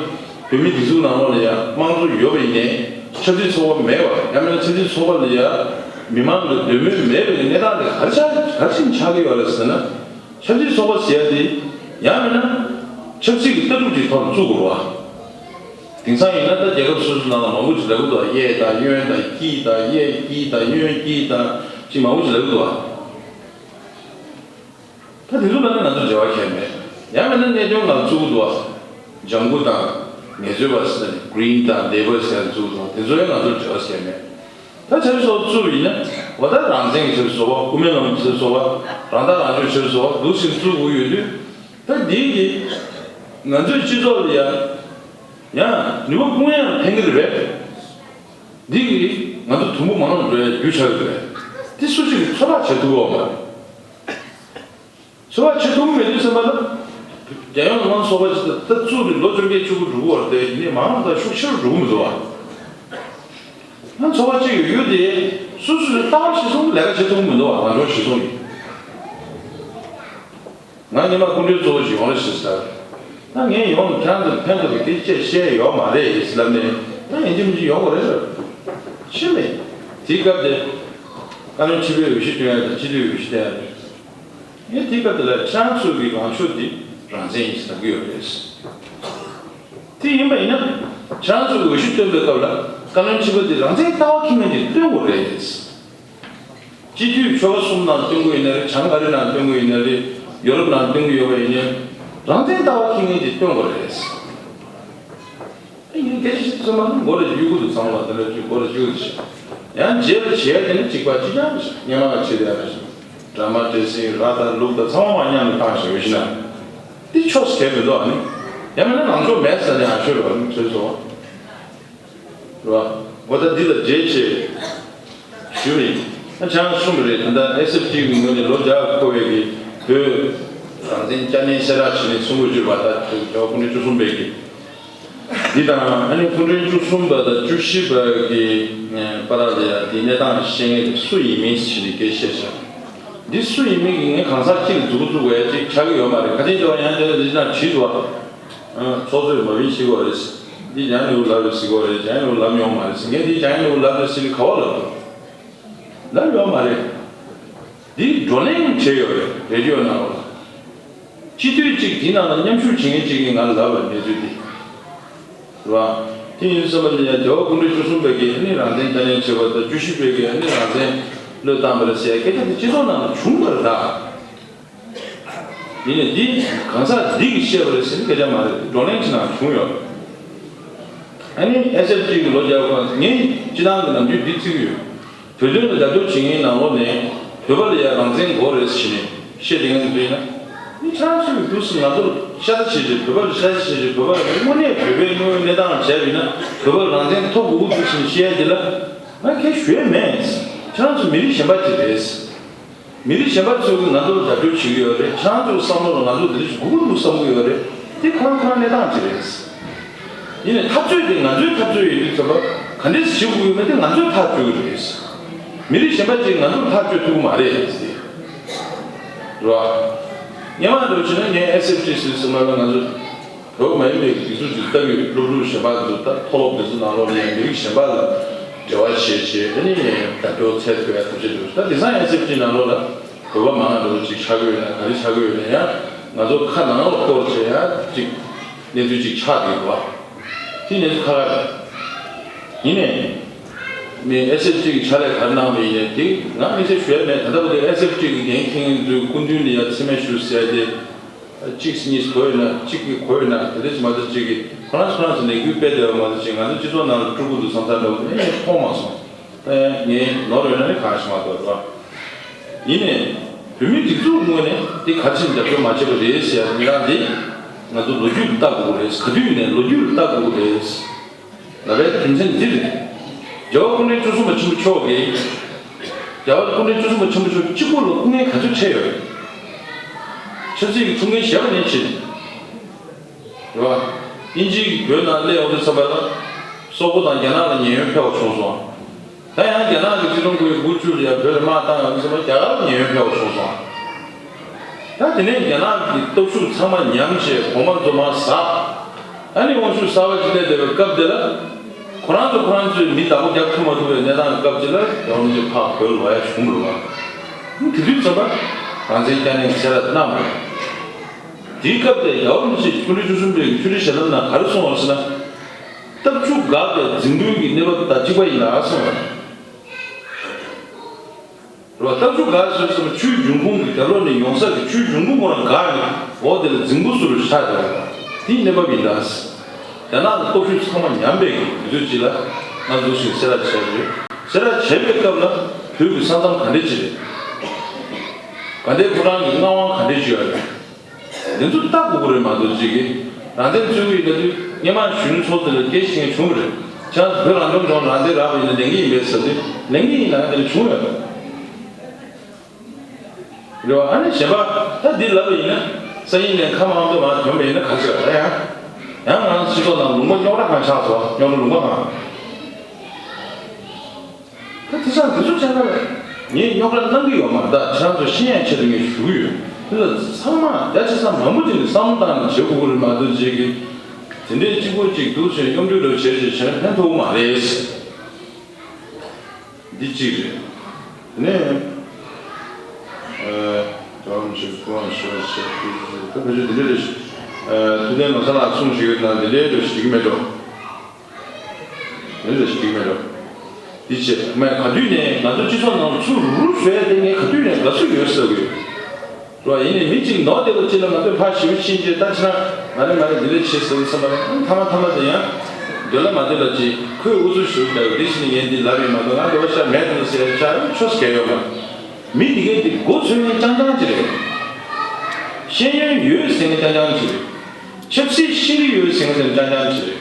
བོད་མིའི་སྒྲིག་འཛུགས་ནང་ལོགས་ལ་ཡང་དམངས་གཙོ་ཡོད་པ་ཡིན་ནའི་ཆབ་སྲིད་ཚོགས་པ་མེད་པ། ཡང་མིན་ན་ཆབ་སྲིད་ཚོགས་པ་ལ་ཡང་མི་མང་གི་འདོད་མོས་མེད་པའི་གནས་སྟངས་དེ་ག་རེ་ཆགས། ག་རེ་བཞིན་ཆགས་ཀྱི་ཡོད་རེད་ཟེར་ན། ཆབ་སྲིད་ཚོགས་པ་ཟེར་ཡ་དེ་ཡང་མིན་ན་ཆབ་སྲིད་ཀྱི་ལྟ་གྲུབ་ཅིག་ཐོག་ནས་བཙུགས་དགོས་རེད་བ། དེང་སང་ཡིན་ན་ད་རྒྱལ་ཁབ་སོ་སོའི་ནང་ལ་མང་པོ་ཅིག་ལབ་ཀྱི་འདུག་གཡས་དང་གཡོན་དང་དཀྱིལ་དང་གཡས་དཀྱིལ་དང་གཡོན་དཀྱིལ་དང་ཅིག་མང་པོ་ཅིག་ལབ་ཀྱི་འདུག་ད་དེ་ཚོ་ལ་ནི་ང་ཚོ་འབྲེལ་བ་གང་ཡང་མེད། ཡང་མིན་ན་གནས་དོན་ནང་བཙུགས་ཀྱི་འདུག་ལྗང་གུ་དང་ངལ་རྩོལ་བ་ཟེར་ནས་Green་དང་Labour་ཟེར་ནས་བཙུགས་འདུག་དེ་ཚོ་ཡང་ང་ཚོར་འབྲེལ་བ་གང་ཡང་མེད། ད་ཆབ་སྲིད་ཚོགས་པ་བཙུགས་པ་ཡིན་ན། འོ་ད་རང་བཙན་གྱི་ཆབ་སྲིད་ཚོགས་པ། དབུ་མའི་ལམ་གྱི་ཆབ་སྲིད་ཚོགས་པ། རང་ཐག་རང་གཅོད་ཆབ་སྲིད་ཚོགས་པ་འདུག་སེ་བཙུགས་དགོས་ཡོད་དུས། ད་འདི་གིས་ང་ཚོའི་སྤྱི་ཚོགས་ལ་ཡང་ཡང་ནུས་པ་སྤུངས་ཡང་ཕན་གྱི་རེད་པས། འདི་གིས་ང་ཚོ་དུམ་བུ་མང་རུ་འགྲོ་ཡ་རྒྱུ་ཆགས་ཀྱི་རེད། འདི་སུ་གཅིག་གིས་ཚོད་དཔག་བྱེད་ཐུབ་ཡོད་མ་རེད། ཚོད་དཔག་བྱེད་ཐུབ་ཀྱི་མེད་དུས་ཙམ་པ་ལ། རྒྱལ་ཡོངས་མི་མང་ཚོགས་པ་ཅིག་ད་བཙུགས་ནས་ལོ་བཅོ་བརྒྱད་བཅུ་དགུ་འགྲོ་གི་ཡོད་རེད་དེ། ཡིན་ནའི་མང་དང་ཤུགས་ཆེ་རུ་འགྲོ་གི་མི་འདུག་བ། ང་ཚོགས་པ་གཅིག་ཡོད་ཡོད་དེ། སོ་སོ་སོའི་ལྟ་བ་གཞིར་བཟུང་ལས་ཀ་བྱེད་ཐུབ་ཀྱི་མི་འདུག་བ། ང་ཚོ་གཞིར་བཟུང་ཡིན། ང་ཉི་མ་སྐུ་མགྲོན་གཙོ་བོ་ཞིག་ཡོང་རེ་ཞིག་ཟེར། ད་ངས་ཡོང་ཁྱེད་རང་ཚོར་ཕན་ཐོགས་པའི་སྐད་ཆ་བཤད་ཡོད་མ་རེད་ཟེར་ལབ་ནས། ད་ཡིན་གཅིག་མིན་གཅིག་ཡོང་དགོས་རེད་ཟེར། ཤེས་མེད། དེའི་སྐབས་དེ་བཀའ་བློན་ཁྲི་པའི་འོས་གཞི་བཏོན་ཡ་དང་སྤྱི་འཐུས་འོས་གཞི་བཏོན་ཡ་རེད། ངས་དེའི་སྐབས་དེ་ལ་ཁྱེད་རང་ཚོ་གི་ལངས་ཕྱོགས་དེ་རང་བཙན་ཡིན་ཟེར་ལབ་ཀྱི་ཡོད་རེད། དེ་ཡིན་པ་ཡིན་ན་ཁྱེད་རང་ཚོ་གི་འོས་གཞི་བཏོན་པའི་སྐབས་ལ་བཀའ་བློན་ཁྲི་པ་དེ་རང་བཙན་ལྟ་བ་འཁྱེར་མཁན་དེ་བཏོན་དགོས་རེད། སྤྱི་འཐུས་ཆོལ་ཁ་གསུམ་ནང་བསྟེན་གྱི་ཡོད་ན་རེད། བྱང་ཨ་རི་ནང་བསྟེན་གྱི་ཡོད་ན་རེད། ཡོ་རོབ་ནང་བསྟེན་གྱི་ཡོད་པ་ཡིན་ན། རང་བཙན་ལྟ་བ་འཁྱེར་མཁན་དེ་བསྟེན་དགོས་རེད། སྐད་ཆ་ཞིག་ཚོད་མ་མགོ་ལ་གཡུག་གུ་འདུག་ཚང་མ་དེ་འདྲ་ཅིག་མགོ་ལ་གཡུག་གུ་ཞིག་ཡང་རྗེས་ལ་བྱས་དེ་ནི་གཅིག་པ་གཅིག་རྐྱང་ཞིག་སྔོན་མ་ལ་བྱས་དེ་ཡང་ཞིག་ཌ་ར་མ་བྲིས་ཟིན་ར་དང་ལུག་དང་ཚང་མ་མཉམ་དུ་བཏང་ཞིག་འོས་ཤིག་ན། འདི་ཕྱོགས་སུ་གལ་མི་འདུག་ཨ་ནི། ཡང་མིན་ན་ནང་ཆོས་མེད་ས་ནས་ཨ་ཤོད་རོགས་ནི་ཚོད་སོང་། རེད་བ། འོ་ད་འདི་ལ་རྗེས་ཆེ། ཞུ་རེད། ཨ་ཅག་གསུངས་པ་རེད། ད་ལྟ་ཨེ་སི་ཨེཕ་ཅིག་གི་ངོས་ནས་ལོ་བརྒྱ་འཁོར་བའི་གི་བོད་རང་བཙན་བསྐྱར་ནན་གསལ་བསྒྲགས་བྱས་ནས་གསུང་དགོས་བཅུག་པ་ད་དུ་རྒྱལ་བ་སྐུ་ཕྲེང་བཅུ་གསུམ་པའི་གི། འདི་དང་ཨ་ནི་སྐུ་ཕྲེང་བཅུ་གསུམ་པ་དང་བཅུ་བཞི་པ་གི་བར་ལ་ཡ་འདི་གནས་སྟངས་ཤེས་མཁན་དེ་སུ་ཡིན་མིན་ཞིག་ནས་སྐད་བཤད་བྱ། འདི་སུ་ཡིན་མིན་གྱི་ངས་གང་ཟག་གཅིག་ལ་མཛུབ་གུ་བཙུགས་པ་ཡ་གཅིག་ཆགས་ཀྱི་ཡོད་མ་རེད། ཁ་ཆེན་དེ་བ་ཡང་དེ་ལ་འདི་ན་བྲིས་འདུག་བ། ཚོགས་གཙོས་མ་བིན་ཤི་གོ་རེད། འདི་ཡང་ནེའུ་ལབ་རེད་ཟེར་གོ་རེད། ཡང་ནེའུ་ལབ་མྱོང་མ་རེད་ཟེར། ངས་འདི་ཡང་ནེའུ་ལབ་རེད་ཟེར་གི་ག་བ་ལབ་འདུག་ལབ་ཡོད་མ་རེད། འདི་བགྲོ་གླེང་བྱས་ཡོད་རེད་རེ་ཌི་ཡོ་ནང་ལ། སྤྱི་འཐུས་གཅིག་འདི་ནང་ལ་མཉམ་ཞུགས་བྱེད་མཁན་གཅིག་གིས་ང་ལ་ལབ་པ་གནས་ཚུལ་འདི། རེད་བ། དེ་ཡིན་ཙམ་པ་ལ་ཡང་རྒྱལ་བ་སྐུ་ཕྲེང་བཅུ་གསུམ་པའི་གིས་ཨ་ནི་རང་བཙན་བསྐྱར་ནན་བྱས་པ་དང་བཅུ་བཞི་པའི་གིས་ཨ་ནི་རང་བཙན་བློས་བཏང་པ་རེད་ཟེར་ཡ་སྐད་ཆ་དེ་སྤྱི་ཚོགས་ནང་ལ་བྱུང་བ་རེད་ད། ཡིན་ནའི་འདི་གང་ཟག་འདི་གིས་བཤད་པ་རེད་ཟེར་ནས་སྐད་ཆ་མ་རེད། བགྲོ་གླེང་ཅིག་ནང་བྱུང་ཡོད། ཨ་ནི་ཨེ་སི་ཨེཕ་ཅིག་གི་ལོ་བརྒྱ་པ་ངས་སྤྱི་བཏང་གི་ནམ་རྒྱུན་འདི་བརྩི་གི་ཡོད། བོད་དོན་ལ་རྒྱབ་སྐྱོར་བྱེད་མཁན་ནང་ལོགས་ནས་བོད་པ་ལ་ཡང་རང་བཙན་དགོས་རེད་ཟེར་ནས་བཤད་བསྡད་མཁན་ཚོ་ཡིན་ན། མི་ཁྱེད་རང་ཚོས་འདུག་སེ་ང་ཚོར་ཤ་ཚ་བྱེད་བྱེད་བོད་པ་ལ་ཤ་ཚ་བྱེད་བྱེད་བོད་པ་ལ་དངོས་གནས་བོད་པའི་དངོས་ཡོད་གནས་སྟངས་ལ་བྱས་པ་ཡིན་ན་བོད་པ་ལ་རང་བཙན་ཐོབ་དགོས་ཀྱི་འདུག་ཟེར་ནས་བཤད་ཡ་དེ་ལ་ང་ཁྱད་ཞུ་ཡ་མེད། ཁྱེད་རང་ཚོ་མི་རིགས་གཞན་པ་ཅིག་རེད། མི་རིགས་གཞན་པ་ཚོས་ང་ཚོར་རྒྱབ་སྐྱོར་བྱེད་ཀྱི་ཡོད་རེད། ཁྱེད་རང་ཚོའི་བསམ་བློ་ལ་ང་ཚོ་འདི་འདྲ་ཞིག་དགོས་ཀྱི་འདུག་བསམ་གྱི་ཡོད་རེད། དེ་ཁོ་རང་ཁོ་རང་གནས་སྟངས་ཅིག་རེད། ཡིན་ནའི་འཐབ་རྩོད་དེ་ང་ཚོའི་འཐབ་རྩོད་ཡིན་དུས་ཙམ་པ་ག་འདྲས་བྱེད་དགོས་ཡོད་མེད་དེ་ང་ཚོས་ཐག་གཅོད་ཀྱི་རེད། མི་རིགས་གཞན་པ་ཅིག་ང་ཚོར་ཐག་གཅོད་ཐུབ་ཀྱི་མ་རེད་ཟེར། རེད་བ། སྔོན་མ་འདྲ་བོ་བྱས་ན་ངས་ཨེ་སི་ཨེཕ་ཅི་ཟེར་ཙམ་པ་ལ་ང་ཚོ། བོད་མ་ཡིན་པའི་སྒྲིག་འཛུགས་ཀྱི་ལྟ་བའི་སློབ་ཕྲུག་གཞན་པ་ཚོ་ད་མཐོ་སློབ་དེ་ཚོ་ནང་ལོགས་ལ་ཡང་མི་རིགས་གཞན་པ་ལ་འབྲེལ་བ་བྱས་བྱས་ཨ་ནི་རྒྱབ་སྐྱོར་འཚོལ་ཐུབ་ཡ་ཐུགས་རྗེ་ཆེ། ད་དེང་སང་ཨེ་སི་ཨེཕ་ཅི་ནང་ལོགས་ལ་བོད་པ་མང་ང་འདྲ་བོ་ཅིག་ཆགས་ཀྱི་ཡོད་ན་ག་རེ་ཆགས་ཀྱི་ཡོད་ན་ཡང་ང་ཚོ་ཁ་ནང་ལ་སྐོར་བྱས་ཡ་ཅིག་གནས་ཚུལ་ཅིག་ཆགས་བསྡད་འདུག་བ། དེ་གནས་ཚུལ་ཁག་ཁག་རེད། ཡིན་ནའི་མི་ཨེ་སི་ཨེཕ་ཅི་གི་ཕྱག་ལས་ག་རེ་གནང་བ་ཡིན་ནའི་དེ་ང་དམིགས་བསལ་ཞུ་ཡ་མེད། ད་ལྟ་བར་དུ་ཨེ་སི་ཨེཕ་ཅི་གི་འགན་འཁྱེར་མཁན་ཚོའི་སྐུ་མདུན་ལ་ཡ་མཚན་སྨད་ཞུ་ཟེར་ཡ་དེ། གཅིག་གཉིས་གོ་ཡོད་ན་གཅིག་གིས་གོ་ཡོད་ན་དེ་འདྲ་ཞིག་མ་གཏོགས་གཅིག་གིས་ཁོ་རང་ཁོ་རང་ཚོ་ལས་འགུལ་སྤེལ་བསྡད་པ་མ་གཏོགས་གཅིག་ང་ཚོ་སྤྱི་ཚོགས་ནང་ལ་དཀྲུག་གི་འདུག་བསམ་བསམ་འདྲ་བོ་དེ་ངས་མཐོང་མ་སོང་། ད་ཡང་ངས་ནོར་ཡོད་ན་ནི་གང་ཞིག་མ་གཏོགས་རེད་བ། ཡིན་ནའི་བོད་མིའི་སྒྲིག་འཛུགས་ངོས་ནས་དེ་ག་རེ་བྱས་ནས་རྒྱབ་སྐྱོར་མ་བྱས་པ་རེད་ཟེར་ཡ་མི་རང་དེ་ང་ཚོ་ལོ་རྒྱུས་ལ་ལྟ་དགོས་ཀྱི་རེད། ག་དུས་ནས་ལོ་རྒྱུས་ལ་ལྟ་དགོས་ཀྱི་རེད། ལབ་པའི་རྒྱུ་མཚན་འདི་རེད། རྒྱལ་བ་སྐུ་ཕྲེང་བཅུ་གསུམ་པ་ཆེན་པོ་མཆོག་གིས། རྒྱལ་བ་སྐུ་ཕྲེང་བཅུ་གསུམ་པ་ཆེན་པོ་མཆོག་གཅིག་པུ་ལ་སྐུ་ངལ་ག་ཚོད་འཕྲད་ཡོད་རེད། ཆབ་སྲིད་ཀྱི་ཐུགས་འགན་བཞེས་པ་ནས་ཕྱིན། རེད་བ། དབྱིན་ཇིའི་བོད་ནང་སླེབས་ཡོང་དུས་ཙམ་པ་ལ། སོག་པོ་དང་རྒྱ་ནག་ལ་ཉེན་གཡོལ་ཕེབས་པ་བྱུང་སོང་། ད་ཡང་རྒྱ་ནག་གི་སྤྱི་ནོར་གྱི་དབུ་བཅུ་ལ་ཡང་བོད་ལ་དམག་བཏང་ཡོང་དུས་ཙམ་པ་རྒྱ་གར་ལ་ཉེན་གཡོལ་ཕེབས་པ་བྱུང་སོང་། ད་དེ་ནས་རྒྱ་ནག་གི་སྟོབས་ཤུགས་ཚང་མ་ཉམས་བྱས་གོང་མ་རྫོང་མ་ཟག་ཨ་ནི་དབང་ཤུགས་གསར་པ་ཅིག་སླེབས་བསྡད་པའི་སྐབས་དེ་ལ། ཁོ་རང་ཚོ་ཁོ་རང་ཚོའི་མི་བདག་པོ་རྒྱག་ཐུབ་མ་ཐུབ་པའི་གནས་སྟངས་སྐབས་ཅིག་ལ་རྒྱལ་བ་རིན་པོ་ཆེ་ཕར་བོད་ལ་ལོག་ཡ་བྱུང་འགྲོ་བ། དེ་དུས་ཙམ་པ་རང་བཙན་བསྐྱར་ནན་གྱི་གསལ་བསྒྲགས་གནང་བ་རེད། དེའི་སྐབས་དེ་རྒྱལ་བ་རིན་པོ་ཆེ་སྐུ་ཕྲེང་བཅུ་གསུམ་པའི་ཆོས་ཁྲི་ཞལ་ལམ་ནང་ག་རེ་གསུངས་པ་རེད་ཟེར་ན། སྟག་ཕྱུགས་འགགས་པའི་རྫིང་བུའི་གི་གནས་བབ་དང་གཅིག་པ་ཡིན་ལ་གསུངས་པ་རེད། རེད་བ། སྟག་ཕྱུགས་འགག་ཟེར་ཙམ་ཆུའི་འབྱུང་ཁུངས་ཀྱི་རྒྱབ་ལོགས་ནས་ཡོང་ས་ཀྱི་ཆུའི་འབྱུང་ཁུངས་ཁོ་རང་འགག་ནས་འོག་དེ་ལ་རྫིང་བུ་ཟུར་ཆགས་བསྡད་པ་དང་དེའི་གནས་བབ་ཡིན་ད། རྒྱ་ནག་གི་སྟོབས་ཤུགས་ཚང་མ་ཉམས་པའི་དུས་ཚོད་ཅིག་ལ་ང་ཚོ་ཞིག་གསལ་བསྒྲགས་བྱས་རེད། གསལ་བསྒྲགས་བྱས་པའི་སྐབས་ལ་བོད་ཀྱི་ས་མཚམས་ག་འདྲས་ཅིག་རེད། དགའ་ལྡན་ཕོ་བྲང་གི་མངའ་དབང་ག་འདྲས་ཅིག་ཡོད་རེད། དེ་ཚོ་ལྟ་དགོས་ཀྱི་རེད་མ་གཏོགས་ཅིག་གིས་རང་བཙན་རྩོད་ཀྱི་ཡིན་ན་དུས་སྔོན་མ་གཞོན་ནུ་ཚོགས་སྡེ་ལ་སྐད་ཆ་བཤད་མཁན་བྱུང་བ་རེད། ཁྱེད་རང་ཚོ་བོད་རང་སྐྱོང་ལྗོངས་རང་བཙན་རག་པ་ཡིན་ན་ལེན་གྱི་ཡིན་པས་ཟེར་དུས་ལེན་གྱི་ཡིན་ལབ་མཁན་དེ་འདྲ་བྱུང་ཡོད་རེད་བ། ཨ་ནི་གཞན་པ་ད་འདི་ལབ་པ་ཡིན་ན་སང་ཉིན་ནས་ཁ་མང་པོ་མ་ཐོན་པ་ཡིན་ན་ག་ཚོད་ད་ཡང་ཡང་ང་རང་ཚོ་སྤྱི་ཚོགས་ནང་ལུང་པ་རྙོག་དྲ་གང་ཆགས་སོང་། རྙོག་དྲ་ལུང་པ་གང་། ད་དེ་ཚང་དེ་ཚོ་བྱས་ན་ལ་ངས་རྙོག་དྲ་གནང་གི་ཡོད་མ་རེད། ད་ཁྱེད་རང་ཚོ་ཤེས་ཡག་ཆེད་དུ་ངས་ཞུ་གི་ཡོད། དེ་ལ་ཚང་མ་རྒྱ་ཆེ་ས་མང་པོ་ཅིག་ནས་བསམ་བློ་བཏང་ནས་བྱེད་དགོས་ཀྱི་རེད་མ་གཏོགས་ཅིག་གིས་དེ་འདྲའི་གཅིག་པོ་གཅིག་འདུག་ཟེར་གཡོ་སྒྱུ་འདྲ་བོ་བྱས་བྱས་བྱས་ན་ཕན་ཐོགས་མ་རེད། འདི་གཅིག་རེད། དེ་ནས་ཨ་ད་ཅིག་སྐུ་དབང་ཞུ་བ་བྱས་ད་ཕལ་ཆེར་འདི་འདྲ་རེད། ཨ་ཐུབ་བསྟན་ལོ་གསར་ལགས་གསུངས་ཞིག་ཡོད་ན་འདི་འདྲའི་འདྲ་ཞིག་གི་མེད་འགྲོ། དེ་འདྲ་ཞིག་མེད་འགྲོ། འདི་བྱས་མ་ག་དུས་ནས་ང་ཚོ་སྤྱི་ཚོགས་ནང་ལ་ཚུར་རུ་བཟོས་ཏེ་ངས་ག་དུས་ནས་དགའ་བསུ་ཡོད་ཟེར་གི་ཡོད། རོ་ཡིན་ནས་མི་གཅིག་ནོར་བསྡད་པ་ཅིག་ལ་ང་ཚོས་ཕར་ཞིབ་ཕྱིན་རྗེས་ད་ཕྱིན་ང་རེ་ང་རེ་འདི་འདྲ་བྱེད་ཟེར་བསམ་པ་རེད། ཐ་མ་ཐ་མ་དེ་ཡང་ འདོད་ལ་མ་འདོད་ལ་ཅི་ཁོས་ཨུ་ཚུགས་ཞུ་འདྲ་འདི་ཕྱི་ནས་ངས་འདི་ལབ་ཡོད་མ་གཏོགས་ང་འདོད་ཤ་མེད་དུ་ཟེར་ཆ་ཆོས་སྐལ་ཡོད་མ། མི་འདི་གས་འདི་མགོ་ཚོས་ནས་ཅང་ཅང་ཅི་རེད། ཤེས་ཡོན་ཡོད་ཟེར་ནས་ཅང་ཅང་ཅི་རེད། ཆབ་སྲིད་ཤེས་ཀྱི་ཡོད་ཟེར་ནས་ཅང་ཅང་ཅི་རེད།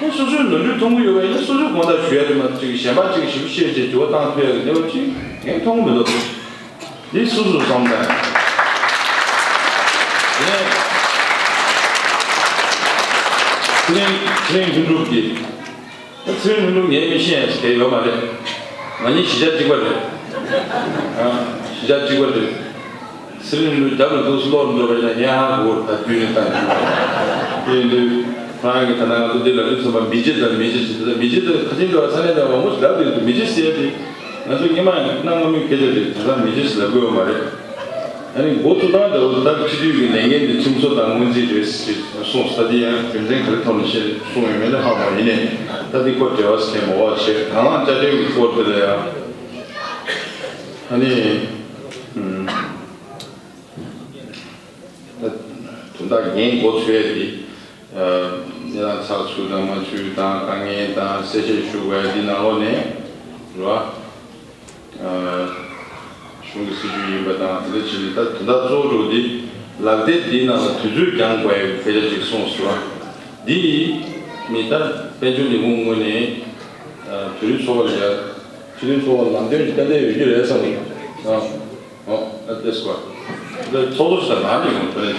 ཨེ་སོ་སོའི་ནོར་འཁྲུལ་མཐོང་གི་ཡོད་པ་ཡིན་ན་སོ་སོའི་དགོངས་དག་ཞུ་ཡ་རེད་མ་གཏོགས་ཅིག་གཞན་པ་ཅིག་ཞིབ་བཤད་བྱས་འགྱུར་བ་བཏང་ཐུབ་ཡ་གི་གནས་བབ་ཅིག་ངས་མཐོང་གི་མི་འདུག་འདི་སུ་སུ་བསམ་དང་། ངས་ཚེ་རིང་ཚེ་རིང་ལྷུན་གྲུབ་ཀྱིས། ཚེ་རིང་ལྷུན་གྲུབ་ངས་མི་ཤེས་ཡ་ཞིག་དེ་ཡོད་མ་རེད། ང་གཉིས་གཞིས་ཆགས་གཅིག་པ་རེད། ཨ། གཞིས་ཆགས་གཅིག་པ་རེད། ཚེ་རིང་ལྷུན་གྲུབ་རྒྱབ་ལ་འདུག་སློག་འགྲོ་བ་ཡིན་ན་ངས་ཧ་གོ་ད་དུས་ནས་ད་ནས་དེ་ཡིན་དུས་ཁོ་རང་གིས་ད་ལྟ་ང་ཚོ་འདི་ལ་ལུས་ཚོད་པ་མི་རྗེ་དང་མི་རྗེ་ཞིག་དེ་མི་རྗེ་དེ་ཁ་ཆེམས་འདྲ་བ་ས་གནས་འདྲ་བ་མོ་ཞིག་ལབ་དུས་མི་རྗེ་ཟེར་ཏེ་ང་ཚོ་སྔོན་མ་ཡང་གནའ་སྔ་མོའི་སྐད་ཆ་རེད། དེང་སང་མི་རྗེ་ཞིག་ལབ་དགོས་ཡོད་མ་རེད། ཨ་ནི་འགོ་བཙུགས་སྟངས་འདྲ་བོ་ད་སྤྱི་འཐུས་ཀྱི་ལས་འགན་འདི་ཁྲིམས་བཟོ་དང་སྔོན་རྩིས་རེད་ཞེས་གསུངས་ས་དེ་ཡང་རྒྱུ་མཚན་ག་རེ་ཐོག་ནས་བཤད་གསུངས་ཡོད་མེད་ལ་ཧ་མ་ཡིན་ནས་ད་འདི་སྐོར་འབྲེལ་བ་ཟེར་མཁན་མ་བ་བྱས་དང་བླངས་བཅའ་ཁྲིམས་ཀྱི་སྐོར་དེ་ལ་ཡང་ཨ་ནི་ཨུམ་ད་དོན་དག་འགན་འགོ་ཚུགས་ཡས་དེ་གནས་སྟངས་ཚགས་ཚུད་དང་མ་ཚུད་དང་དཀའ་ངལ་དང་གསལ་བཤད་ཞུ་དགོས་ཡས་འདི་ནང་ལོགས་ནས་རེད་བ། གཞུང་གི་སྲིད་ཇུས་ཡིན་པ་དང་དེ་འདྲ་བྱས་ནས་ད་དོན་དག་གཙོ་བོ་འདི་ལག་དེབ་འདིའི་ནང་ལ་དུས་ཚོད་འགྱངས་དགོས་ཡག་སྐད་ཆ་ཅིག་གསུངས་སོང་། འདི་མི་ད་དཔལ་འབྱོར་ལས་ཁུངས་ངོས་ནས་བོད་རིགས་ཚོགས་པ་ལ་ཡ་སྤྱི་མཐུན་ཚོགས་པ་ལམ་སྟོན་ཞིག་ཏན་ཏན་ཡོད་རྒྱུ་རེད་བསམ་གི་ཨ། ཨོ་ཨ་ཏེས་ཀོ། འདི་ཚོགས་གཙོ་ཞིག་ལ་ནང་ནས་ཡོང་དོན་ཅིག་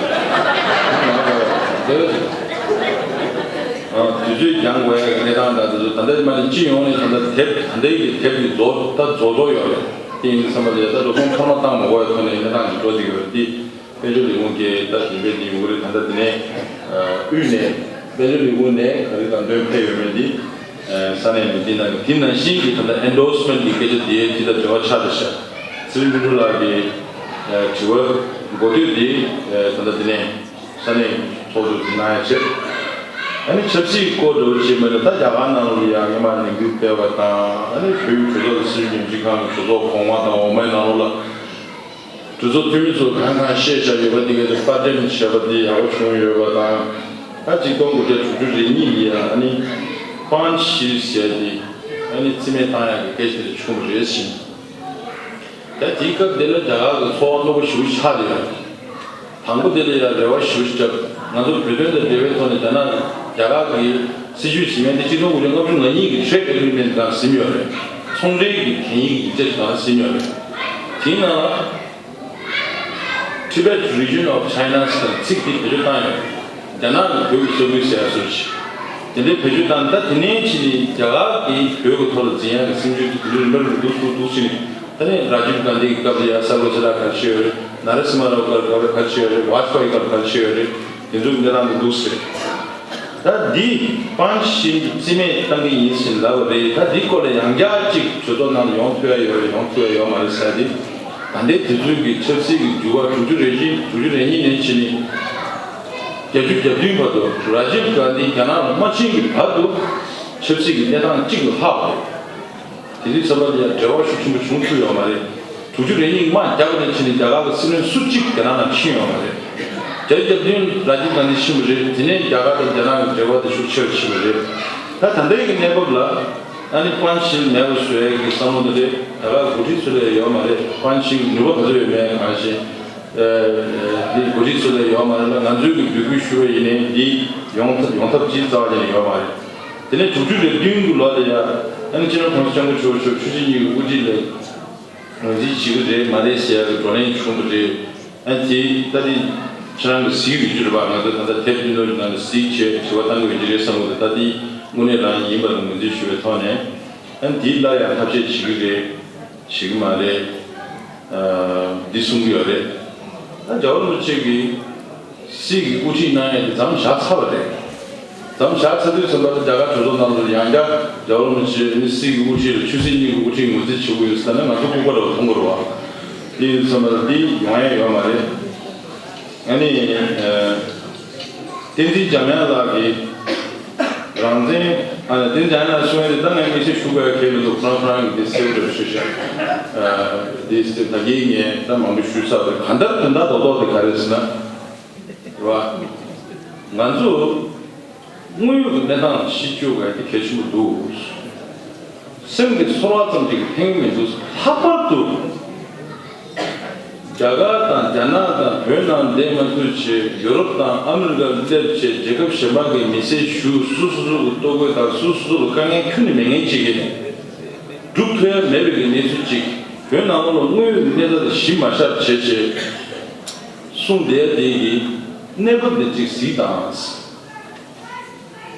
ཨ་དུས་ཚོད་འགྱངས་དགོས་ཡག་གི་གནས་སྟངས་དང་དེ་ཚོ་ད་ལྟ་མ་ནི་སྤྱི་ཡོངས་ནས་ད་ལྟ་དེབ་ད་ལྟའི་གི་དེབ་ཀྱི་རྫོགས་ད་རྫོགས་འགྲོ་ཡོད་རེད། དེ་ཡིན་དུས་ཙམ་པ་ལ་ད་འགྲོ་སོང་ཐོག་མ་བཏང་མ་དགོས་པའི་ཐོག་ནས་གནས་སྟངས་ཅིག་འགྲོ་བསྡད་ཀྱི་ཡོད་རེད། འདི་དཔལ་འབྱོར་ལས་ཁུངས་ཀྱི་ད་བདེན་པའི་འདི་ཡོང་གི་རེད། ད་ལྟ་དེ་ནས་དབུས་ནས་དཔལ་འབྱོར་ལས་ཁུངས་ནས་ག་རེ་དང་འདོན་ཕེབས་ཡོད་མེད་འདི། ས་གནས་མི་སྡེ་ནང་གི་དེ་ནང་བཞིན་གྱི་ད་ལྟ་ཨེན་ཌོར་སི་མེན་ཊི་གི་སྐད་ཆ་དེ་དེ་དང་འབྲེལ་བ་ཆགས་བསྡད་ཤག་ཚེ་རིང་ལྷུན་གྲུབ་ལགས་ཀྱི་དྲི་བ་འགོ་སྟོད་དེ་ད་ལྟ་དེ་ནས་ས་གནས་ཚོགས་འདུ་དེ་གནང་ཡ་བྱས། ཨ་ནི་ཆབ་སྲིད་སྐོར་འདྲ་བོ་བྱས་མ་རེད། ད་རྒྱ་གར་ནང་ལ་ཡང་སྔོན་མ་ལས་འགུལ་སྤེལ་བ་དང་ཨ་ནི་བོད་ཀྱི་གྲོས་ཚོགས་ཀྱི་སྲིད་བྱུས་ཉམས་ཞིབ་ཁང་གི་གྲོས་ཚོགས་གོང་མ་དང་འོག་མའི་ནང་ལོགས་ལ། གྲོས་ཚོགས་འཐུས་མི་ཚོ་གང་གང་བཤད་བཞག་ཡོད་པ་འདི་གའི་དཔར་འགྲེམས་བྱས་པ་འདི་ཡག་པོ་བྱུང་ཡོད་པ་དང་། ད་གཅིག་སྟོང་དགུ་བརྒྱ་དྲུག་ཅུ་རེ་གཉིས་ཀྱི་ཨ་ནི་པཱན་ཤིལ་ཟེར་ཏེ་ཨ་ནི་རྩིས་མེད་བཏང་ཡག་གི་སྐད་ཆ་དེ་བྱུང་བ་རེད་ཟེར། ད་དེའི་སྐབས་དེ་ལ་རྒྱ་གར་གྱི་ཚོར་བ་རྣོ་པོ་ཞེ་པོ་ཆགས་ཡོད་རེད། དང་པོ་དེ་ལ་ཡང་རེ་བ་ཞེ་པོ་ཞིག་བརྒྱབ། ང་ཚོ་བོད་དོན་དང་འབྲེལ་བའི་ཐོག་ནས་རྒྱ་ནག་རྒྱ་གར་གྱི་སྲིད་ཇུས་ཟིན་མཁན་དེ་གཅིག་སྟོང་དགུ་བརྒྱ་ལྔ་བཅུ་ང་གཉིས་ཀྱི་ཊེ་ཌི་ཨེ་གྷི་རི་མེན་ཊི་ནང་ཟིན་ཡོད་རེད། ཚོང་འབྲེལ་གྱི་གན་ཡིག་ཡིག་ཆ་ཞིག་ནང་ཟིན་ཡོད་རེད། དེའི་ནང་ལ། Tibet Region of China ཟེར་ཚིག་དེ་བེད་སྤྱོད་བཏང་ཡོད། རྒྱ་ནག་གི་བོད་ཀྱི་ས་ཁུལ་ཟེར་ཡ་སོགས་ཤིག་དེ་འདྲའི་བེད་སྤྱོད་བཏང་ནས་ད་དེ་ནས་ཕྱིན་ནས་རྒྱ་གར་གྱིས་བོད་ཀྱི་ཐོག་ལ་འཛིན་ཡག་གི་སྲིད་ཇུས་དེ་དེ་འདྲའི་རིམ་པ་རིམ་པ་འདུག་འདུག་འདུག་ཕྱིན་ནས་ད་ནས་རཱ་ཇིབ་གྷན་དྷི་གི་སྐབས་ལ་ཡ་ས་གོ་ཚ་ལ་ག་རེ་བྱས་ཡོད་རེད། ནཱ་ར་སི་མ་ར་སྐབས་ལ་ག་རེ་བྱས་ཡོད་རེད། ཝཱཇ་པཱ་ཡི་སྐབས་ལ་ག་རེ་བྱས་ཡོད་རེད། དེ་ཚོ་གི་གནས་སྟངས་འདུག་འདུག་ཟེར། ད་འདི་པཱན་ཤིལ་རྩིས་མེད་བཏང་གི་ཡིན་ཟེར་ལབ་པ་རེད། ད་འདི་སྐོར་ལ་ཡང་བསྐྱར་གཅིག་གྲོས་ཚོགས་ནང་ལ་ཡོང་ཐུབ་ཡ་ཡོད་རེད། ཡོང་ཐུབ་ཡ་ཡོད་མ་རེད་ཟེར་ཏེ། ད་ལྟའི་དུས་ཚོད་ཀྱི་ཆབ་སྲིད་ཀྱི་འགྱུར་བ་དྲུག་ཅུ་རེ་བཞི་དྲུག་ཅུ་རེ་གཉིས་ནས་ཕྱིན་ནས་བརྒྱད་ཅུ་གྱ་བདུན་བར་དུ་རཱ་ཇིབ་གྷན་དྷི་རྒྱ་ནག་ལ་མ་ཕྱིན་གྱི་བར་དུ་ཆབ་སྲིད་ཀྱི་གནས་སྟངས་གཅིག་ལ་ལྷག་པ་རེད། དེ་དུས་ཙམ་པ་ལ་ཡང་འབྲེལ་བ་ཤུགས་ཆེན་པོ་བྱུང་ཐུབ་ཡོད་མ་རེད། དྲུག་ཅུ་རེ་གཉིས་དམག་རྒྱག་པ་ནས་ཕྱིན་ནས་རྒྱ་གར་གྱི་སྲིད་བློན་སུ་གཅིག་རྒྱ་ནག་ནང་ཕྱིན་ཡོད་མ་རེད། བརྒྱད་ཅུ་གྱ་བདུན་རཱ་ཇིབ་གྷན་དྷི་ཕྱིན་པ་རེད། དེ་ནས་རྒྱ་གར་དང་རྒྱ་ནག་གི་འབྲེལ་བ་དེ་ཤུགས་ཆེ་རུ་ཕྱིན་པ་རེད། ད་ད་ལྟའི་གི་གནས་བབ་ལ་ཨ་ནི་པཱན་ཤིལ་མེད་པ་བཟོ་ཡག་གི་བསམ་བློ་དེ་རེད། རྒྱ་གར་འགོ་ཁྲིད་ཚོ་ལ་ཡོད་མ་རེད། པཱན་ཤིལ་ནུས་པ་ག་ཚོད་ཡོད་མེད་གང་ཤེས། འདི་འགོ་ཁྲིད་ཚོ་ལ་ཡོད་མ་རེད་ལ། ང་ཚོས་གི་འབོད་སྐུལ་ཞུ་བ་ཡིན་ནའི་འདི་ཡོང་ཐབས་ཡོང་ཐབས་ཅིག་རྩ་བ་ཉིད་ནས་ཡོད་མ་རེད། དེ་ནས་དྲུག་ཅུ་རེ་བདུན་གྱི་ལོ་ལ་ཡ་ཨ་ནི་སྤྱི་ནོར་༸གོང་ས་༸སྐྱབས་མགོན་ཆེན་པོ་མཆོག་ཆུ་སྲིན་གཉིས་ཀྱི་དབུ་ཁྲིད་ལ་ངོས་འཛིན་བྱེད་ཀྱི་རེད་མ་རེད་ཟེར་ཡག་གི་བགྲོ་གླེང་བྱུང་བ་རེད། ཨ་དེ་ད་དེ་ཁྱེད་རང་གི་གཟིགས་ཡོད་རྒྱུ་རེད་པ། ང་ཚོ་ད་ལྟ་དེབ་བདུན་ནོར་གྱི་ནང་ལ་གཟིགས་བྱས་དྲི་བ་བཏང་གི་ཡོད་རྒྱུ་རེད་བསམ་གི་འདུག་ད་དེ་དངོས་གནས་རང་ཡིན་པ་ལ་ངོས་འཛིན་ཞུ་བའི་ཐོག་ནས་ཨ་དེ་ལ་ཡང་ཐབས་ཤེས་བྱེད་ཀྱི་རེད། བྱེད་ཀྱི་མ་རེད། འདི་གསུང་གི་ཡོད་རེད། ད་རྒྱལ་བ་རིན་པོ་ཆེ་གིས་སྲིད་ཀྱི་དབུ་ཁྲིད་གནང་ཡས་དེ་མཚམས་བཞག་ཚར་བ་རེད། མཚམས་བཞག་ཚར་དུས་ཙམ་པ་ལ་རྒྱ་གར་གྲོས་ཚོགས་ནང་ལ་ཡང་བསྐྱར་རྒྱལ་བ་རིན་པོ་ཆེ་ནི་སྲིད་ཀྱི་དབུ་ཁྲིད་ལ་ཆུ་སྲིན་གཉིས་ཀྱི་དབུ་ཁྲིད་ངོས་འཛིན་བྱེད་དགོས་ཡོད་ཟེར་ན་ང་ཚོ་ལྐུགས་པ་འདྲ་བོ་མཐོང་གི་རེད་བ། དེ་ཡིན་ཙམ་པ་ལ་འདི་ཡོང་ཡས་ཡོད་མ་རེད། ཨ་ནི། བསྟན་འཛིན་འཇམ་དབྱངས་ལགས་ཀྱིས་རང་བཙན་ཨ་ནི་བསྟན་འཛིན་འཇམ་དབྱངས་ལགས་གསུང་ཡས་དེ་ད་ངས་དམིགས་བསལ་ཞུ་དགོས་ཡ་གལ་མི་འདུག་ཁོ་རང་ཁོ་རང་གིས་དེ་གསལ་པོ་ཞུས་ཤག་དེ་ད་གིན་ངས་ད་མང་པོ་ཞུས་ཚར་བས་གང་ལྟར་དོན་དག་རྡོག་རྡོག་དེ་ག་རེ་ཟེར་ན། རེད་བ། ང་ཚོ་ དངོས་ཡོད་ཀྱི་གནས་སྟངས་ལ་གཞི་བཅོལ་དགོས་ཡ་དེ་གལ་ཆེན་པོ་འདུག། སེམས་ཀྱི་ཚོར་བ་ཙམ་གཅིག་གིས་ཕན་གྱི་མི་འདུག། ལྷག་པར་དུ། རྒྱ་གར་དང་རྒྱ་ནག་དང་བོད་ནང་བསྡད་མ་ཐུབ་བྱས། ཡོ་རོབ་དང་ཨ་མི་རི་ཀར་སླེབས་བྱས། རྒྱལ་ཁབ་གཞན་པ་གི་མི་སེར་ཞུ། སུ་སུ་སུ་གི་ལྟོ་གོས་དང་སུ་སུ་སུ་ལ་དཀའ་ངལ་ཁྱོན་ནས་མེད་མཁན་ཅིག་གིས་སྒྲུབ་ཐུབ་ཡ་མེད་པའི་གི་གནས་ཚུལ་ཅིག། བོད་ནང་ལོགས་ལ་དངོས་ཡོད་ཀྱི་གནས་སྟངས་དེ་གཞི་མ་བཞག་བྱས་བྱས་གསུངས་བསྡད་ཡ་དེ་གི་གནས་བབ་དེ་ཅིག་གཟིགས་དང་།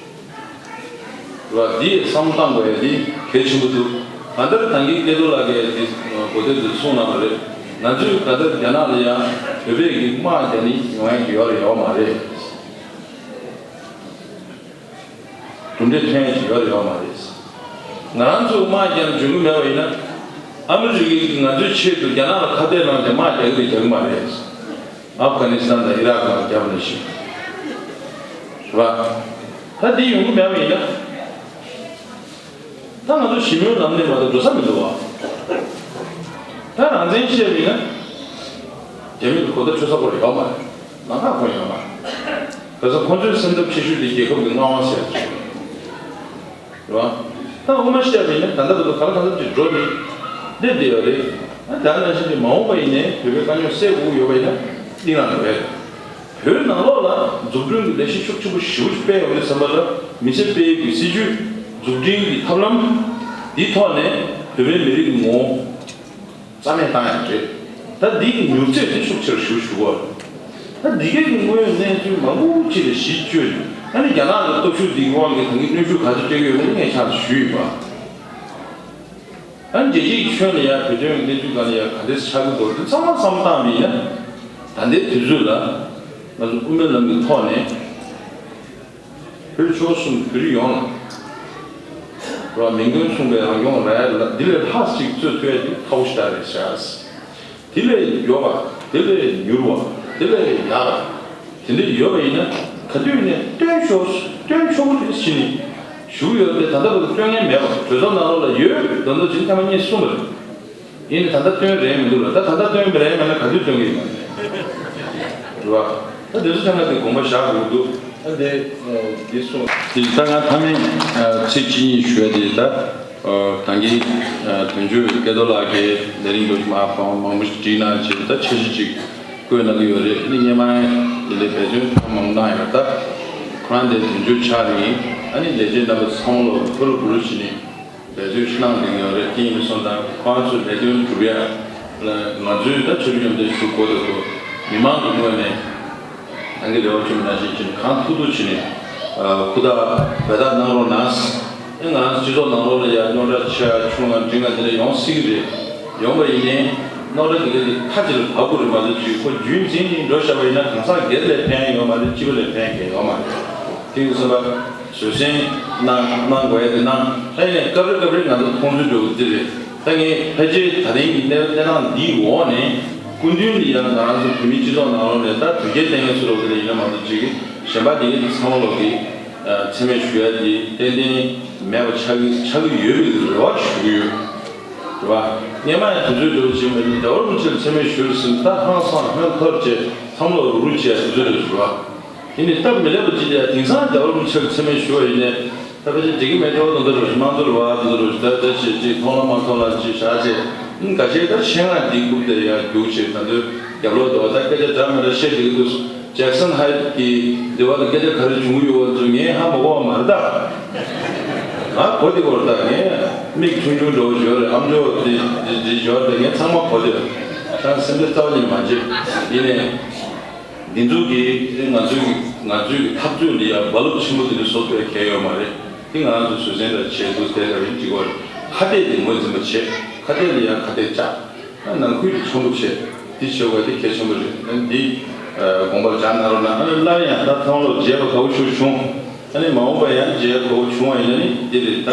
རེད་བ། འདི་བསམ་བློ་བཏང་དགོས་ཡ་འདི་གལ་ཆེན་པོ་འདུག། གང་ལྟར་ད་གིན་སྐལ་རྡོར་ལགས་ཀྱིས་འདི་གོ་ཐོས་འདི་གསུངས་གནང་བ་རེད། ང་ཚོས་གང་ལྟར་རྒྱ་ནག་ལ་ཡང་བོད་པས་ཀྱི་དམག་རྒྱག་ནི་ཡོང་ཡ་གི་ཡོད་རེད་ཡོད་མ་རེད། གྲུབ་འབྲས་ཐོན་ཡ་ཞིག་ཡོད་རེད་ཡོད་མ་རེད། ང་རང་ཚོ་དམག་རྒྱག་ནས་འཇོན་གི་མེད་པ་ཡིན་ན། ཨ་མི་རི་ཀས་ང་ཚོའི་ཆེད་དུ་རྒྱ་ནག་ལ་ཁ་གཏད་གནང་སྟེ་དམག་རྒྱག་གི་རེད་རྒྱག་གི་མ་རེད། ཨབ་གྷ་ནི་སི་ཐན་དང་ཨི་རག་ནང་བརྒྱབ་ནས་ཤི། རེད་པ། ད་འདི་ཡོང་གི་མེད་པ་ཡིན་ན། ད་ང་ཚོ་ཞི་མོལ་ལམ་ནས་མ་གཏོགས་འགྲོ་ས་མི་འདུག་བ། ད་རང་བཙན་བཤད་པ་ཡིན་ན། རྒྱ་མི་གི་གོ་བརྡ་འཕྲོད་ས་ཁོ་ར་ཡོད་མ་རེད། ལམ་ཁ་ཁོ་ཡོད་མ་རེད། ག་ས་ཁོ་ཚོའི་སེམས་འཚབ་ཆེ་ཤོས་དེ་རྒྱལ་ཁབ་ཀྱི་མངའ་དབང་ཟེར་ཡ་ཅིག་རེད། རེད་བ། ད་དབུ་མ་བཤད་པ་ཡིན་ན་ད་ལྟ་བར་དུ་ག་ལ་གང་འཚམ་ཅིག་འགྲོ་ནས་སླེབས་བསྡད་ཡོད་རེད། ཨ་ད་ནང་བཞིན་གྱི་མ་འོངས་པ་ཡིན་ནའི་བོད་པའི་དཀའ་རྙོག་སེལ་དགོས་ཀྱི་ཡོད་པ་ཡིན་ན་གླེང་གནང་དགོས་རེད། བོད་ནང་ལོགས་ལ་འཛུགས་སྐྲུན་གྱི་ལས་གཞི་ཤུགས་ཆེན་པོ་ཞེ་པོ་ཅིག་སྤེལ་ཡོང་དུས་ཙམ་པ་ལ་མི་སེར་སྤེལ་ཡུལ་གྱི་སྲིད་ཇུས་འཛུགས་སྐྲུན་གྱི་ཐབས་ལམ་འདིའི་ཐོག་ནས་བོད་པའི་མི་རིགས་ཀྱི་ངོ་བོ་རྩ་མེད་བཏང་ཡག་རེད། ད་འདི་གི་མྱུར་ཚད་དེ་ཤུགས་ཆེར་ཞེ་པོ་ཞུ་གི་ཡོད་རེད། ད་འདི་གའི་གི་དངོས་ཡོད་གནས་ཚུལ་མང་པོ་ཅིག་ལ་གཞི་བཅོལ་ནས་ཨ་ནི་རྒྱ་ནག་གི་སྟོབས་ཤུགས་འདིའི་དབང་གིས་ད་གིན་གནོན་ཤུགས་ག་ཚོད་སྤྲད་ཀྱི་ཡོད་མེད་ངས་ཕྱག་ཞུས་ཡིན་པ། ཨ་ནི་རྒྱལ་སྤྱིའི་ཁྱོན་ལ་ཡང་བོད་དོན་གྱི་གནས་ཚུལ་སྒང་ལ་ཡང་ག་འདྲས་ཆགས་ཀྱི་འདུག་དེ་ཚང་མ་བསམ་བློ་བཏང་བ་ཡིན་ན། ད་ལྟའི་དུས་ཚོད་ལ་ང་ཚོ་དབུ་མའི་ལམ་གྱི་ཐོག་ནས་བོད་ཆོལ་ཁ་གསུམ་བོད་རིགས་ཡོངས་ལ་རོ་མིང་དོན་མཚུངས་པའི་རང་སྐྱོང་རག་ཡ་ལ་འདི་ལས་ལྷག་ཅིག་རྩོད་ཐུབ་ཡ་དེ་ཁག་པོ་ཞེ་དྲག་རེད་ཤག། དེ་ལས་མགྱོགས་པ། དེ་ལས་མྱུར་བ། དེ་ལས་ཡག་པ། དེ་འདྲ་ཡོད་པ་ཡིན་ན་ག་དུས་ནས་སྟོན་ཆོག་སྟོན་ཆོག་གི་རེད་ཟེར་ནས་ཞུ་གི་ཡོད་རེད། ད་ལྟ་བར་དུ་སྟོན་མཁན་མེད་པ། གྲོས་ཚོགས་ནང་ལོགས་ལ་ཡོད་ད་ལྟ་ཅིག་ཐེངས་མ་གཉིས་གསུངས་པ་རེད། ཡིན་ནའི་ད་ལྟ་སྟོན་རན་མི་འདུག་ལ། ད་ད་ལྟ་སྟོན་རན་མེད་ན་ག་དུས་སྟོན་གི་ཡིན་ན་རེད་བ། ད་དེ་ཚོ་ཐེངས་མ་དེ་དགོངས་པ་བཞག་དགོས་ཀྱི་འདུག། ད་དེ་འདི་གསུངས། དེ་ད་ང་མཐའ་མའི་ཚིག་གཅིག་གཉིས་ཞུ་ཡ་དེ་ད། ད་གིན་དོན་གཅོད་སྐལ་རྡོར་ལགས་ཀྱིས་ལས་རིམ་འགྲོ་མ་གང་མང་པོ་ཞིག་བྲིས་གནང་བྱས། ད་འཆར་གཞི་ཅིག་བཀོད་གནང་གི་ཡོད་རེད། ཨ་ནི་སྔོན་མ་དེ་ལས་འབད་བརྩོན་ཐེངས་མང་པོ་གནང་ཡོད། ད་ཁོ་རང་དེ་དོན་གཅོད་ཆགས་ནས་ཨ་ནི་ལས་བྱེད་རྣམ་པ་ཚང་མ་ལ་ཕུར་བུ་རུ་བྱས་ནས་འབད་བརྩོན་ཞིག་གནང་གི་ཡོད་རེད། དེ་ཡིན་པ་སོང་ཙང་ཁོ་རང་ཚོའི་ལས་དོན་སྒྲུབ་ཡ་ལ་ང་ཚོས་ད་ཕྱི་རུ་མཉམ་འབྲེལ་ཞུ་དགོས་འདུག་གོ། མི་མང་གི་ངོས་ནས། ད་གིན་རེ་བ་བཅོལ་མི་ནང་བཞིན་བྱས་ནས་གང་ཐུབ་ཐུབ་བྱས་ནས་ཨ་ཧུར་ཐག་འབད་ཐག་གནང་རོགས་གནང་། ཨེ་ང་རང་ཚོ་སྤྱི་ཚོགས་ནང་ལོགས་ལ་ཡང་རྙོག་དྲ་ཆེ་བ་ཆུང་བ་འབྲིང་བ་དེ་འདྲ་ཡོང་སྲིད་ཀྱི་རེད། ཡོང་བ་ཡིན་ནའི་རྙོག་དྲ་དེ་ག་དེ་མཐའ་གཅིག་ལ་བབས་དགོས་རེད་མ་གཏོགས་ཅིག་ཁོ་རྒྱུན་འཛིན་ནས་འགྲོ་བཞག་པ་ཡིན་ན་གང་ཟག་སྒེར་ལ་ཕན་ཡོད་མ་རེད། སྤྱི་པ་ལ་ཕན་གང་ཡང་ཡོད་མ་རེད། དེ་ཡིན་ཙང་བཟོད་བསྲན་གནང་གནང་དགོས་ཡ་དེ་གནང་། ཨེ་ནས་སྐབས་རེ་སྐབས་རེ་ང་ཚོ་མཐོང་ཚུལ་འགྲོ་གི་འདི་རེད། ད་ངས་ཕལ་ཆེར་ད་རིང་གི་གནས་གནས་སྟངས་འདིའི་འོག་ནས་སྐུ་མདུན་ལ་ཡང་ང་རང་ཚོ་བོད་མིའི་སྤྱི་ཚོགས་ནང་ལོགས་ནས་ད་དོལ་རྒྱལ་བསྟེན་མཁན་སུ་རུ་དེ་འདྲ་ཡིན་ན་མ་གཏོགས་ཅིག་གཞན་པ་དེ་གའི་ཚང་མ་ལོག་གི་མཚན་སྨད་ཞུ་ཡ་དེ་ཏན་ཏན་མེད་པ་ཆགས་ཀྱི་ཆགས་ཀྱི་ཡོད་པའི་རེ་བ་ཞུ་གི་ཡོད། རེད་བ། སྔོན་མ་ཡང་དུས་ཚོད་འདྲ་བོ་ཅིག་མ་ཡིན་ཟླ་བ་རིན་པོ་ཆེ་ལ་མཚན་སྨད་ཞུ་རེད་ཟེར་ན་ད་ཧང་སང་ཧོན་ཐོར་བྱས་ཚང་མ་ལོག་རུག་རུག་བྱས་དུས་ཚོད་རེད་ཟེར་བ། དེ་ནི་སྟབས་མི་ལེགས་པ་ཅིག་ལ་དེང་སང་རྒྱལ་བ་རིན་པོ་ཆེར་མཚན་སྨད་ཞུ་བ་ཡིན་ནའི་ད་ཕལ་ཆེར་འགྲིག་གི་མེད་འགྲོ་དོན་དུ་རུ་དམངས་གཙོ་རུ་བ་དུ་རུ་ད་ད་ཞེ་ཅིག་མཐོང་ལ་མ་མཐོང་ལ་ཅིག་བཞག་བྱས། འགའ་ཤས་ད་ཆེད་མངགས་འདི་རྐུབ་དེ་ཡང་རྒྱུག་བྱས་ད་དུས་རྒྱབ་ལོག་ཏུ་བ་ད་སྐད་ཆ་འདྲ་མི་འདྲ་བཤད་འགྲིག་གི་འདུག། ཇེག་སན་ཧའེ་ཊི་གི་འདི་བ་དུ་སྐད་ཆ་ག་རེ་བྱུང་གི་ཡོད་བ་ཚོ་ངས་ཧ་མ་གོ་བ་མ་རེད་ད། ང་གོ་དེ་གོ་རེད་ད། ངས་མིག་ཆུང་ཆུང་འགྲོ་བ་ཞོར་རེད། ཨམ་ཅོག་དེ་དེ་དེ་ཞོར་དེ་ངས་ཚང་མ་གོ་དེ་རེད། ད་སེམས་ཁྲལ་རྩ་བ་ཉིད་མ་བྱེད། ཡིན་ནའི། འདི་ཚོ་གིས་ང་ཚོའི་ང་ཚོའི་འཐབ་རྩོད་འདི་ཡང་རྦ་རླབས་ཆེན་པོ་དེ་འདྲ་བཟོ་ཐུབ་ཡ་གལ་ཡོད་མ་རེད། དེ་ང་རང་ཚོ་བཟོད་བསྲན་འདྲ་བྱས་འདུག་དེ་ལྟ་བུའི་འགྲིག་གོ་རེད། ཁ་གཏད་དེ་ངོས་འཛིན་པ་བྱས། ཁ་གཏད་ལ་ཡང་ཁ་གཏད་བཅག། ཨ་ནང་ཁུལ་དུ་ཆོམ་པོ་བྱས། འདི་བྱེད་དགོས་དེ་གལ་ཆེན་པོ་རེད། ཨ་འདི་དགོངས་པར་བཞག་གནང་རོགས་གནང་། ཨ་ནི་སླར་ཡང་ད་ཐང་ལོ་མཇལ་བ་དགའ་བོ་ཞིག་བྱུང་། ཨ་ནི་མ་འོངས་པ་ཡང་མཇལ་དགོས་བྱུང་བ་ཡིན་ན་ནི་འདི་རེད་ད།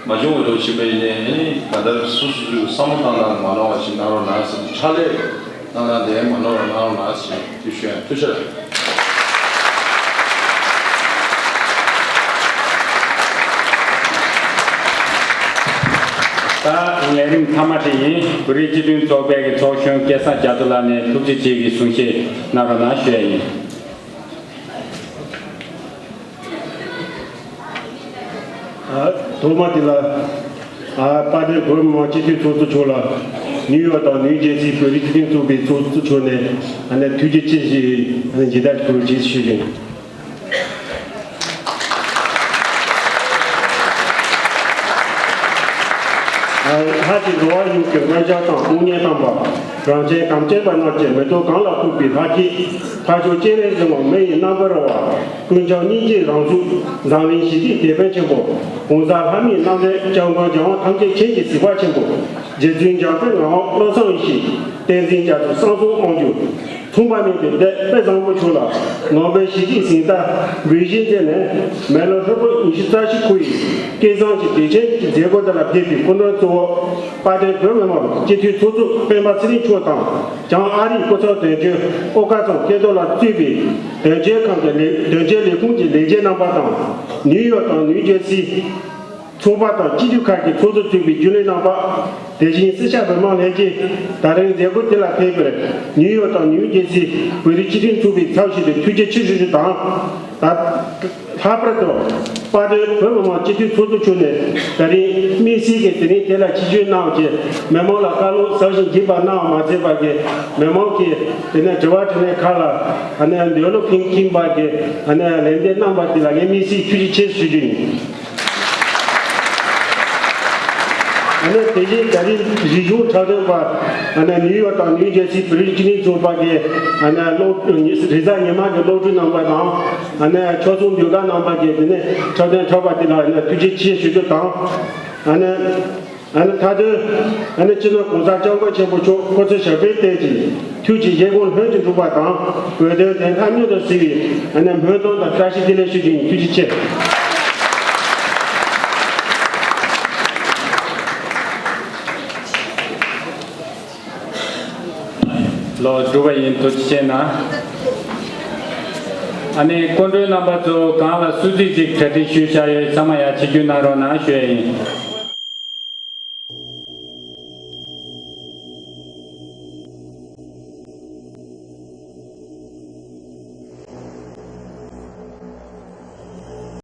མ་བྱུང་བ་འགྲོ་བཞིན་པ་ཡིན་ནའི་ཨ་ནི་གང་ལྟར་སོ་སོ་སོའི་བསམ་བློ་བཏང་སྟངས་མ་ནོར་བ་ཞིག་གནང་རོགས་གནང་ཟེར་ཕྱག་ལས་གནང་སྟངས་དེ་མ་ནོར་བ་གནང་རོགས་གནང་ཟེར་དེ་ཞུ་ཡང་ཐུགས་རྗེ་ཆེ། ད་ལས་རིམ་མཐའ་མ་དེ་ཡིན། བོད་རིགས་སྤྱི་མཐུན་ཚོགས་པའི་གི་ཚོགས་གཞོན་སྐལ་བཟང་རྒྱ་མཚོ་ལགས་ནས་ཐུགས་རྗེ་ཆེ་གི་གསུང་བཤད་གནང་རོགས་གནང་ཞུ་ཡ་ཡིན། ཐོག་མ་དེ་ལ། ཨ། དཔལ་ལྡན་བོད་མི་མང་སྤྱི་འཐུས་ཚོགས་གཙོ་མཆོག་ལ། ནིའུ་ཡོག་དང་ནིའུ་ཇེ་སི་བོད་རིགས་སྤྱི་མཐུན་ཚོགས་པའི་ཚོགས་གཙོ་མཆོག་ནས། ཨ་ནི་ཐུགས་རྗེ་ཆེ་ཞུ། ཨ་ནི་མཇལ་དར་ཕུལ་རོགས་གྱིས་ཞུ་བཞིན། ཨ། ལྷ་གཅིག་འགྲོ་བ་ཡུལ་གྱི་མངོན་ཤར་དང་དཔུང་གཉེན་དམ་པ། རང་ཅན་གངས་ཅན་པ་རྣམས་ཀྱི་མེ་ཏོག་གང་ལ་ཕོག་པའི་ལྷ་སྐྱེས། འཕགས་མཆོག་སྤྱན་རས་གཟིགས་དབང་མི་ཡི་རྣམ་པར་རོལ་པ། ཀུན་ཁྱབ་སྙིང་རྗེའི་རང་གཟུགས་འཛམ་གླིང་ཞི་བདེའི་དེད་དཔོན་ཆེན་པོ། གོང་ས་ལྷ་མིའི་རྣམ་རོལ་སྐྱབས་མགོན་རྒྱལ་དབང་ཐམས་ཅད་མཁྱེན་གྱི་གཟིགས་པ་ཆེན་པོ། རྗེ་བཙུན་འཇམ་དཔལ་ངག་དབང་བློ་བཟང་ཡེ་ཤེས། བསྟན་འཛིན་རྒྱ་མཚོ་གསང་གསུམ་དབང་སྒྱུར། མཚུངས་པ་མེད་པའི་དཔལ་བཟང་པོ་མཆོག་ལ། ནོ་བེལ་ཞི་བདེའི་གཟེངས་རྟགས་འབུལ་བཞེས་མཛད་ནས། མེ་ལོ་ཧྲིལ་པོ་ཉི་ཤུ་རྩ་བཞི་འཁོར་བའི་སྐལ་བཟང་གི་དུས་ཆེན་གྱི་མཛད་སྒོ་དེ་ལ་ཕེབས་པའི་སྐུ་མགྲོན་གཙོ་བོ། དཔལ་ལྡན་བོད་མི་མང་སྤྱི་འཐུས་ཚོགས་གཙོ་སྤེན་པ་ཚེ་རིང་མཆོག་དང་། བྱང་ཨ་རིའི་སྐུ་ཚབ་དོན་གཅོད་ཨོ་ཀ་ཚང་སྐལ་རྡོར་ལགས་གཙོས་པའི་དོན་གཅོད་ཁང་གི་ལས། དོན་གཅོད་ལས་ཁུངས་ཀྱི་ལས་བྱེད་རྣམ་པ་དང་། ནིའུ་ཡོག་དང་ནིའུ་ཇེ་སི་ཚོགས་པ་དང་སྤྱི་འཐུས་ཁག་གི་ཚོགས་གཙོ་གཙོས་པའི་རྒྱུན་ལས་རྣམ་པ། དེ་བཞིན་སེར་སྐྱ་བོད་མང་ལྷན་རྒྱས། ད་རེས་མཛད་སྒོ་འདི་ལ་ཕེབས་པར་ནིའུ་ཡོག་དང་ནིའུ་ཇེ་སི་བོད་རིགས་སྤྱི་མཐུན་ཚོགས་པའི་ཚབ་ཞུས་ཏེ་ཐུགས་རྗེ་ཆེ་ཞུ་རྒྱུ་དང་། ད་ལྷག་པར་དུ་དཔལ་ལྡན་བོད་མི་མང་སྤྱི་འཐུས་ཚོགས་གཙོ་མཆོག་ནས་ད་རིང་དམིགས་བསལ་གྱིས་དེ་རིང་དེ་ལ་ཆིབས་བསྒྱུར་གནང་བ་བཅས། མི་མང་ལ་བཀའ་སློབ་ཟབ་ཞིང་རྒྱས་པ་གནང་བ་མ་ཚད་པར་གྱི། མི་མང་གིས་དེ་ནས་དྲི་བ་དྲིས་ལན་ཁག་ལ། ཨ་ནི་འདོད་བློ་ཁེངས་ཁེངས་པ་གི། ཨ་ནི་ལན་འདེབས་གནང་བ་དེ་ལ་ངས་དམིགས་བསལ་ཐུགས་རྗེ་ཆེ་ཞུ་རྒྱུ་ཡིན། ཨ་ནི་དེ་བཞིན་ད་རིང་རིག་གཞུང་འཁྲབ་སྟོན་པ། ཨ་ནི་ནིའུ་ཡོག་དང་ནིའུ་ཇེ་སི་བོད་རིགས་སྤྱི་མཐུན་ཚོགས་པ་གི། ཨ་ནི་སློབ། རེས་གཟའ་ཉི་མ་གི་སློབ་ཕྲུག་རྣམ་པ་དང་། ཨ་ནི་ཆོལ་གསུམ་ཟློས་གར་རྣམ་པ་གི་དེ་ནས་འཁྲབ་སྟོན་འཁྲབ་པ་དེ་ལ་ཨ་ནི་ཐུགས་རྗེ་ཆེ་ཞུ་རྒྱུ་དང་། ཨ་ནི། ཨ་ནི་མཐའ་དོན། ཨ་ནི་སྤྱི་ནོར་གོང་ས་སྐྱབས་མགོན་ཆེན་པོ་མཆོག་སྐུ་ཚེ་ཞབས་པད་བརྟན་ཅིང་། ཐུགས་ཀྱི་བཞེད་དགོངས་ལྷུན་གྱིས་འགྲུབ་པ་དང་། འོས་འདེམས་བདེན་མཐའ་མྱུར་དུ་གསལ་བའི། ཨ་ནི་སྨོན་འདུན་དང་བཀྲ་ཤིས་བདེ་ལེགས་ཞུ་རྒྱུ་ཡིན། ཐུགས་རྗེ་ཆེ། ལོ་སྒྲུབ་པ་ཡིན། ཐུགས་རྗེ་ཆེ་གནང་། ཨ་ནི་སྐུ་མགྲོན་རྣམ་པ་ཚོ་གང་ལ་སུ་གཅིག་ཅིག་གྲ་སྒྲིག་ཞུས་བཞག་ཡོད། ཚང་མ་ཡར་ཆིབས་བསྒྱུར་གནང་རོགས་གནང་ཞུ་ཡ་ཡིན།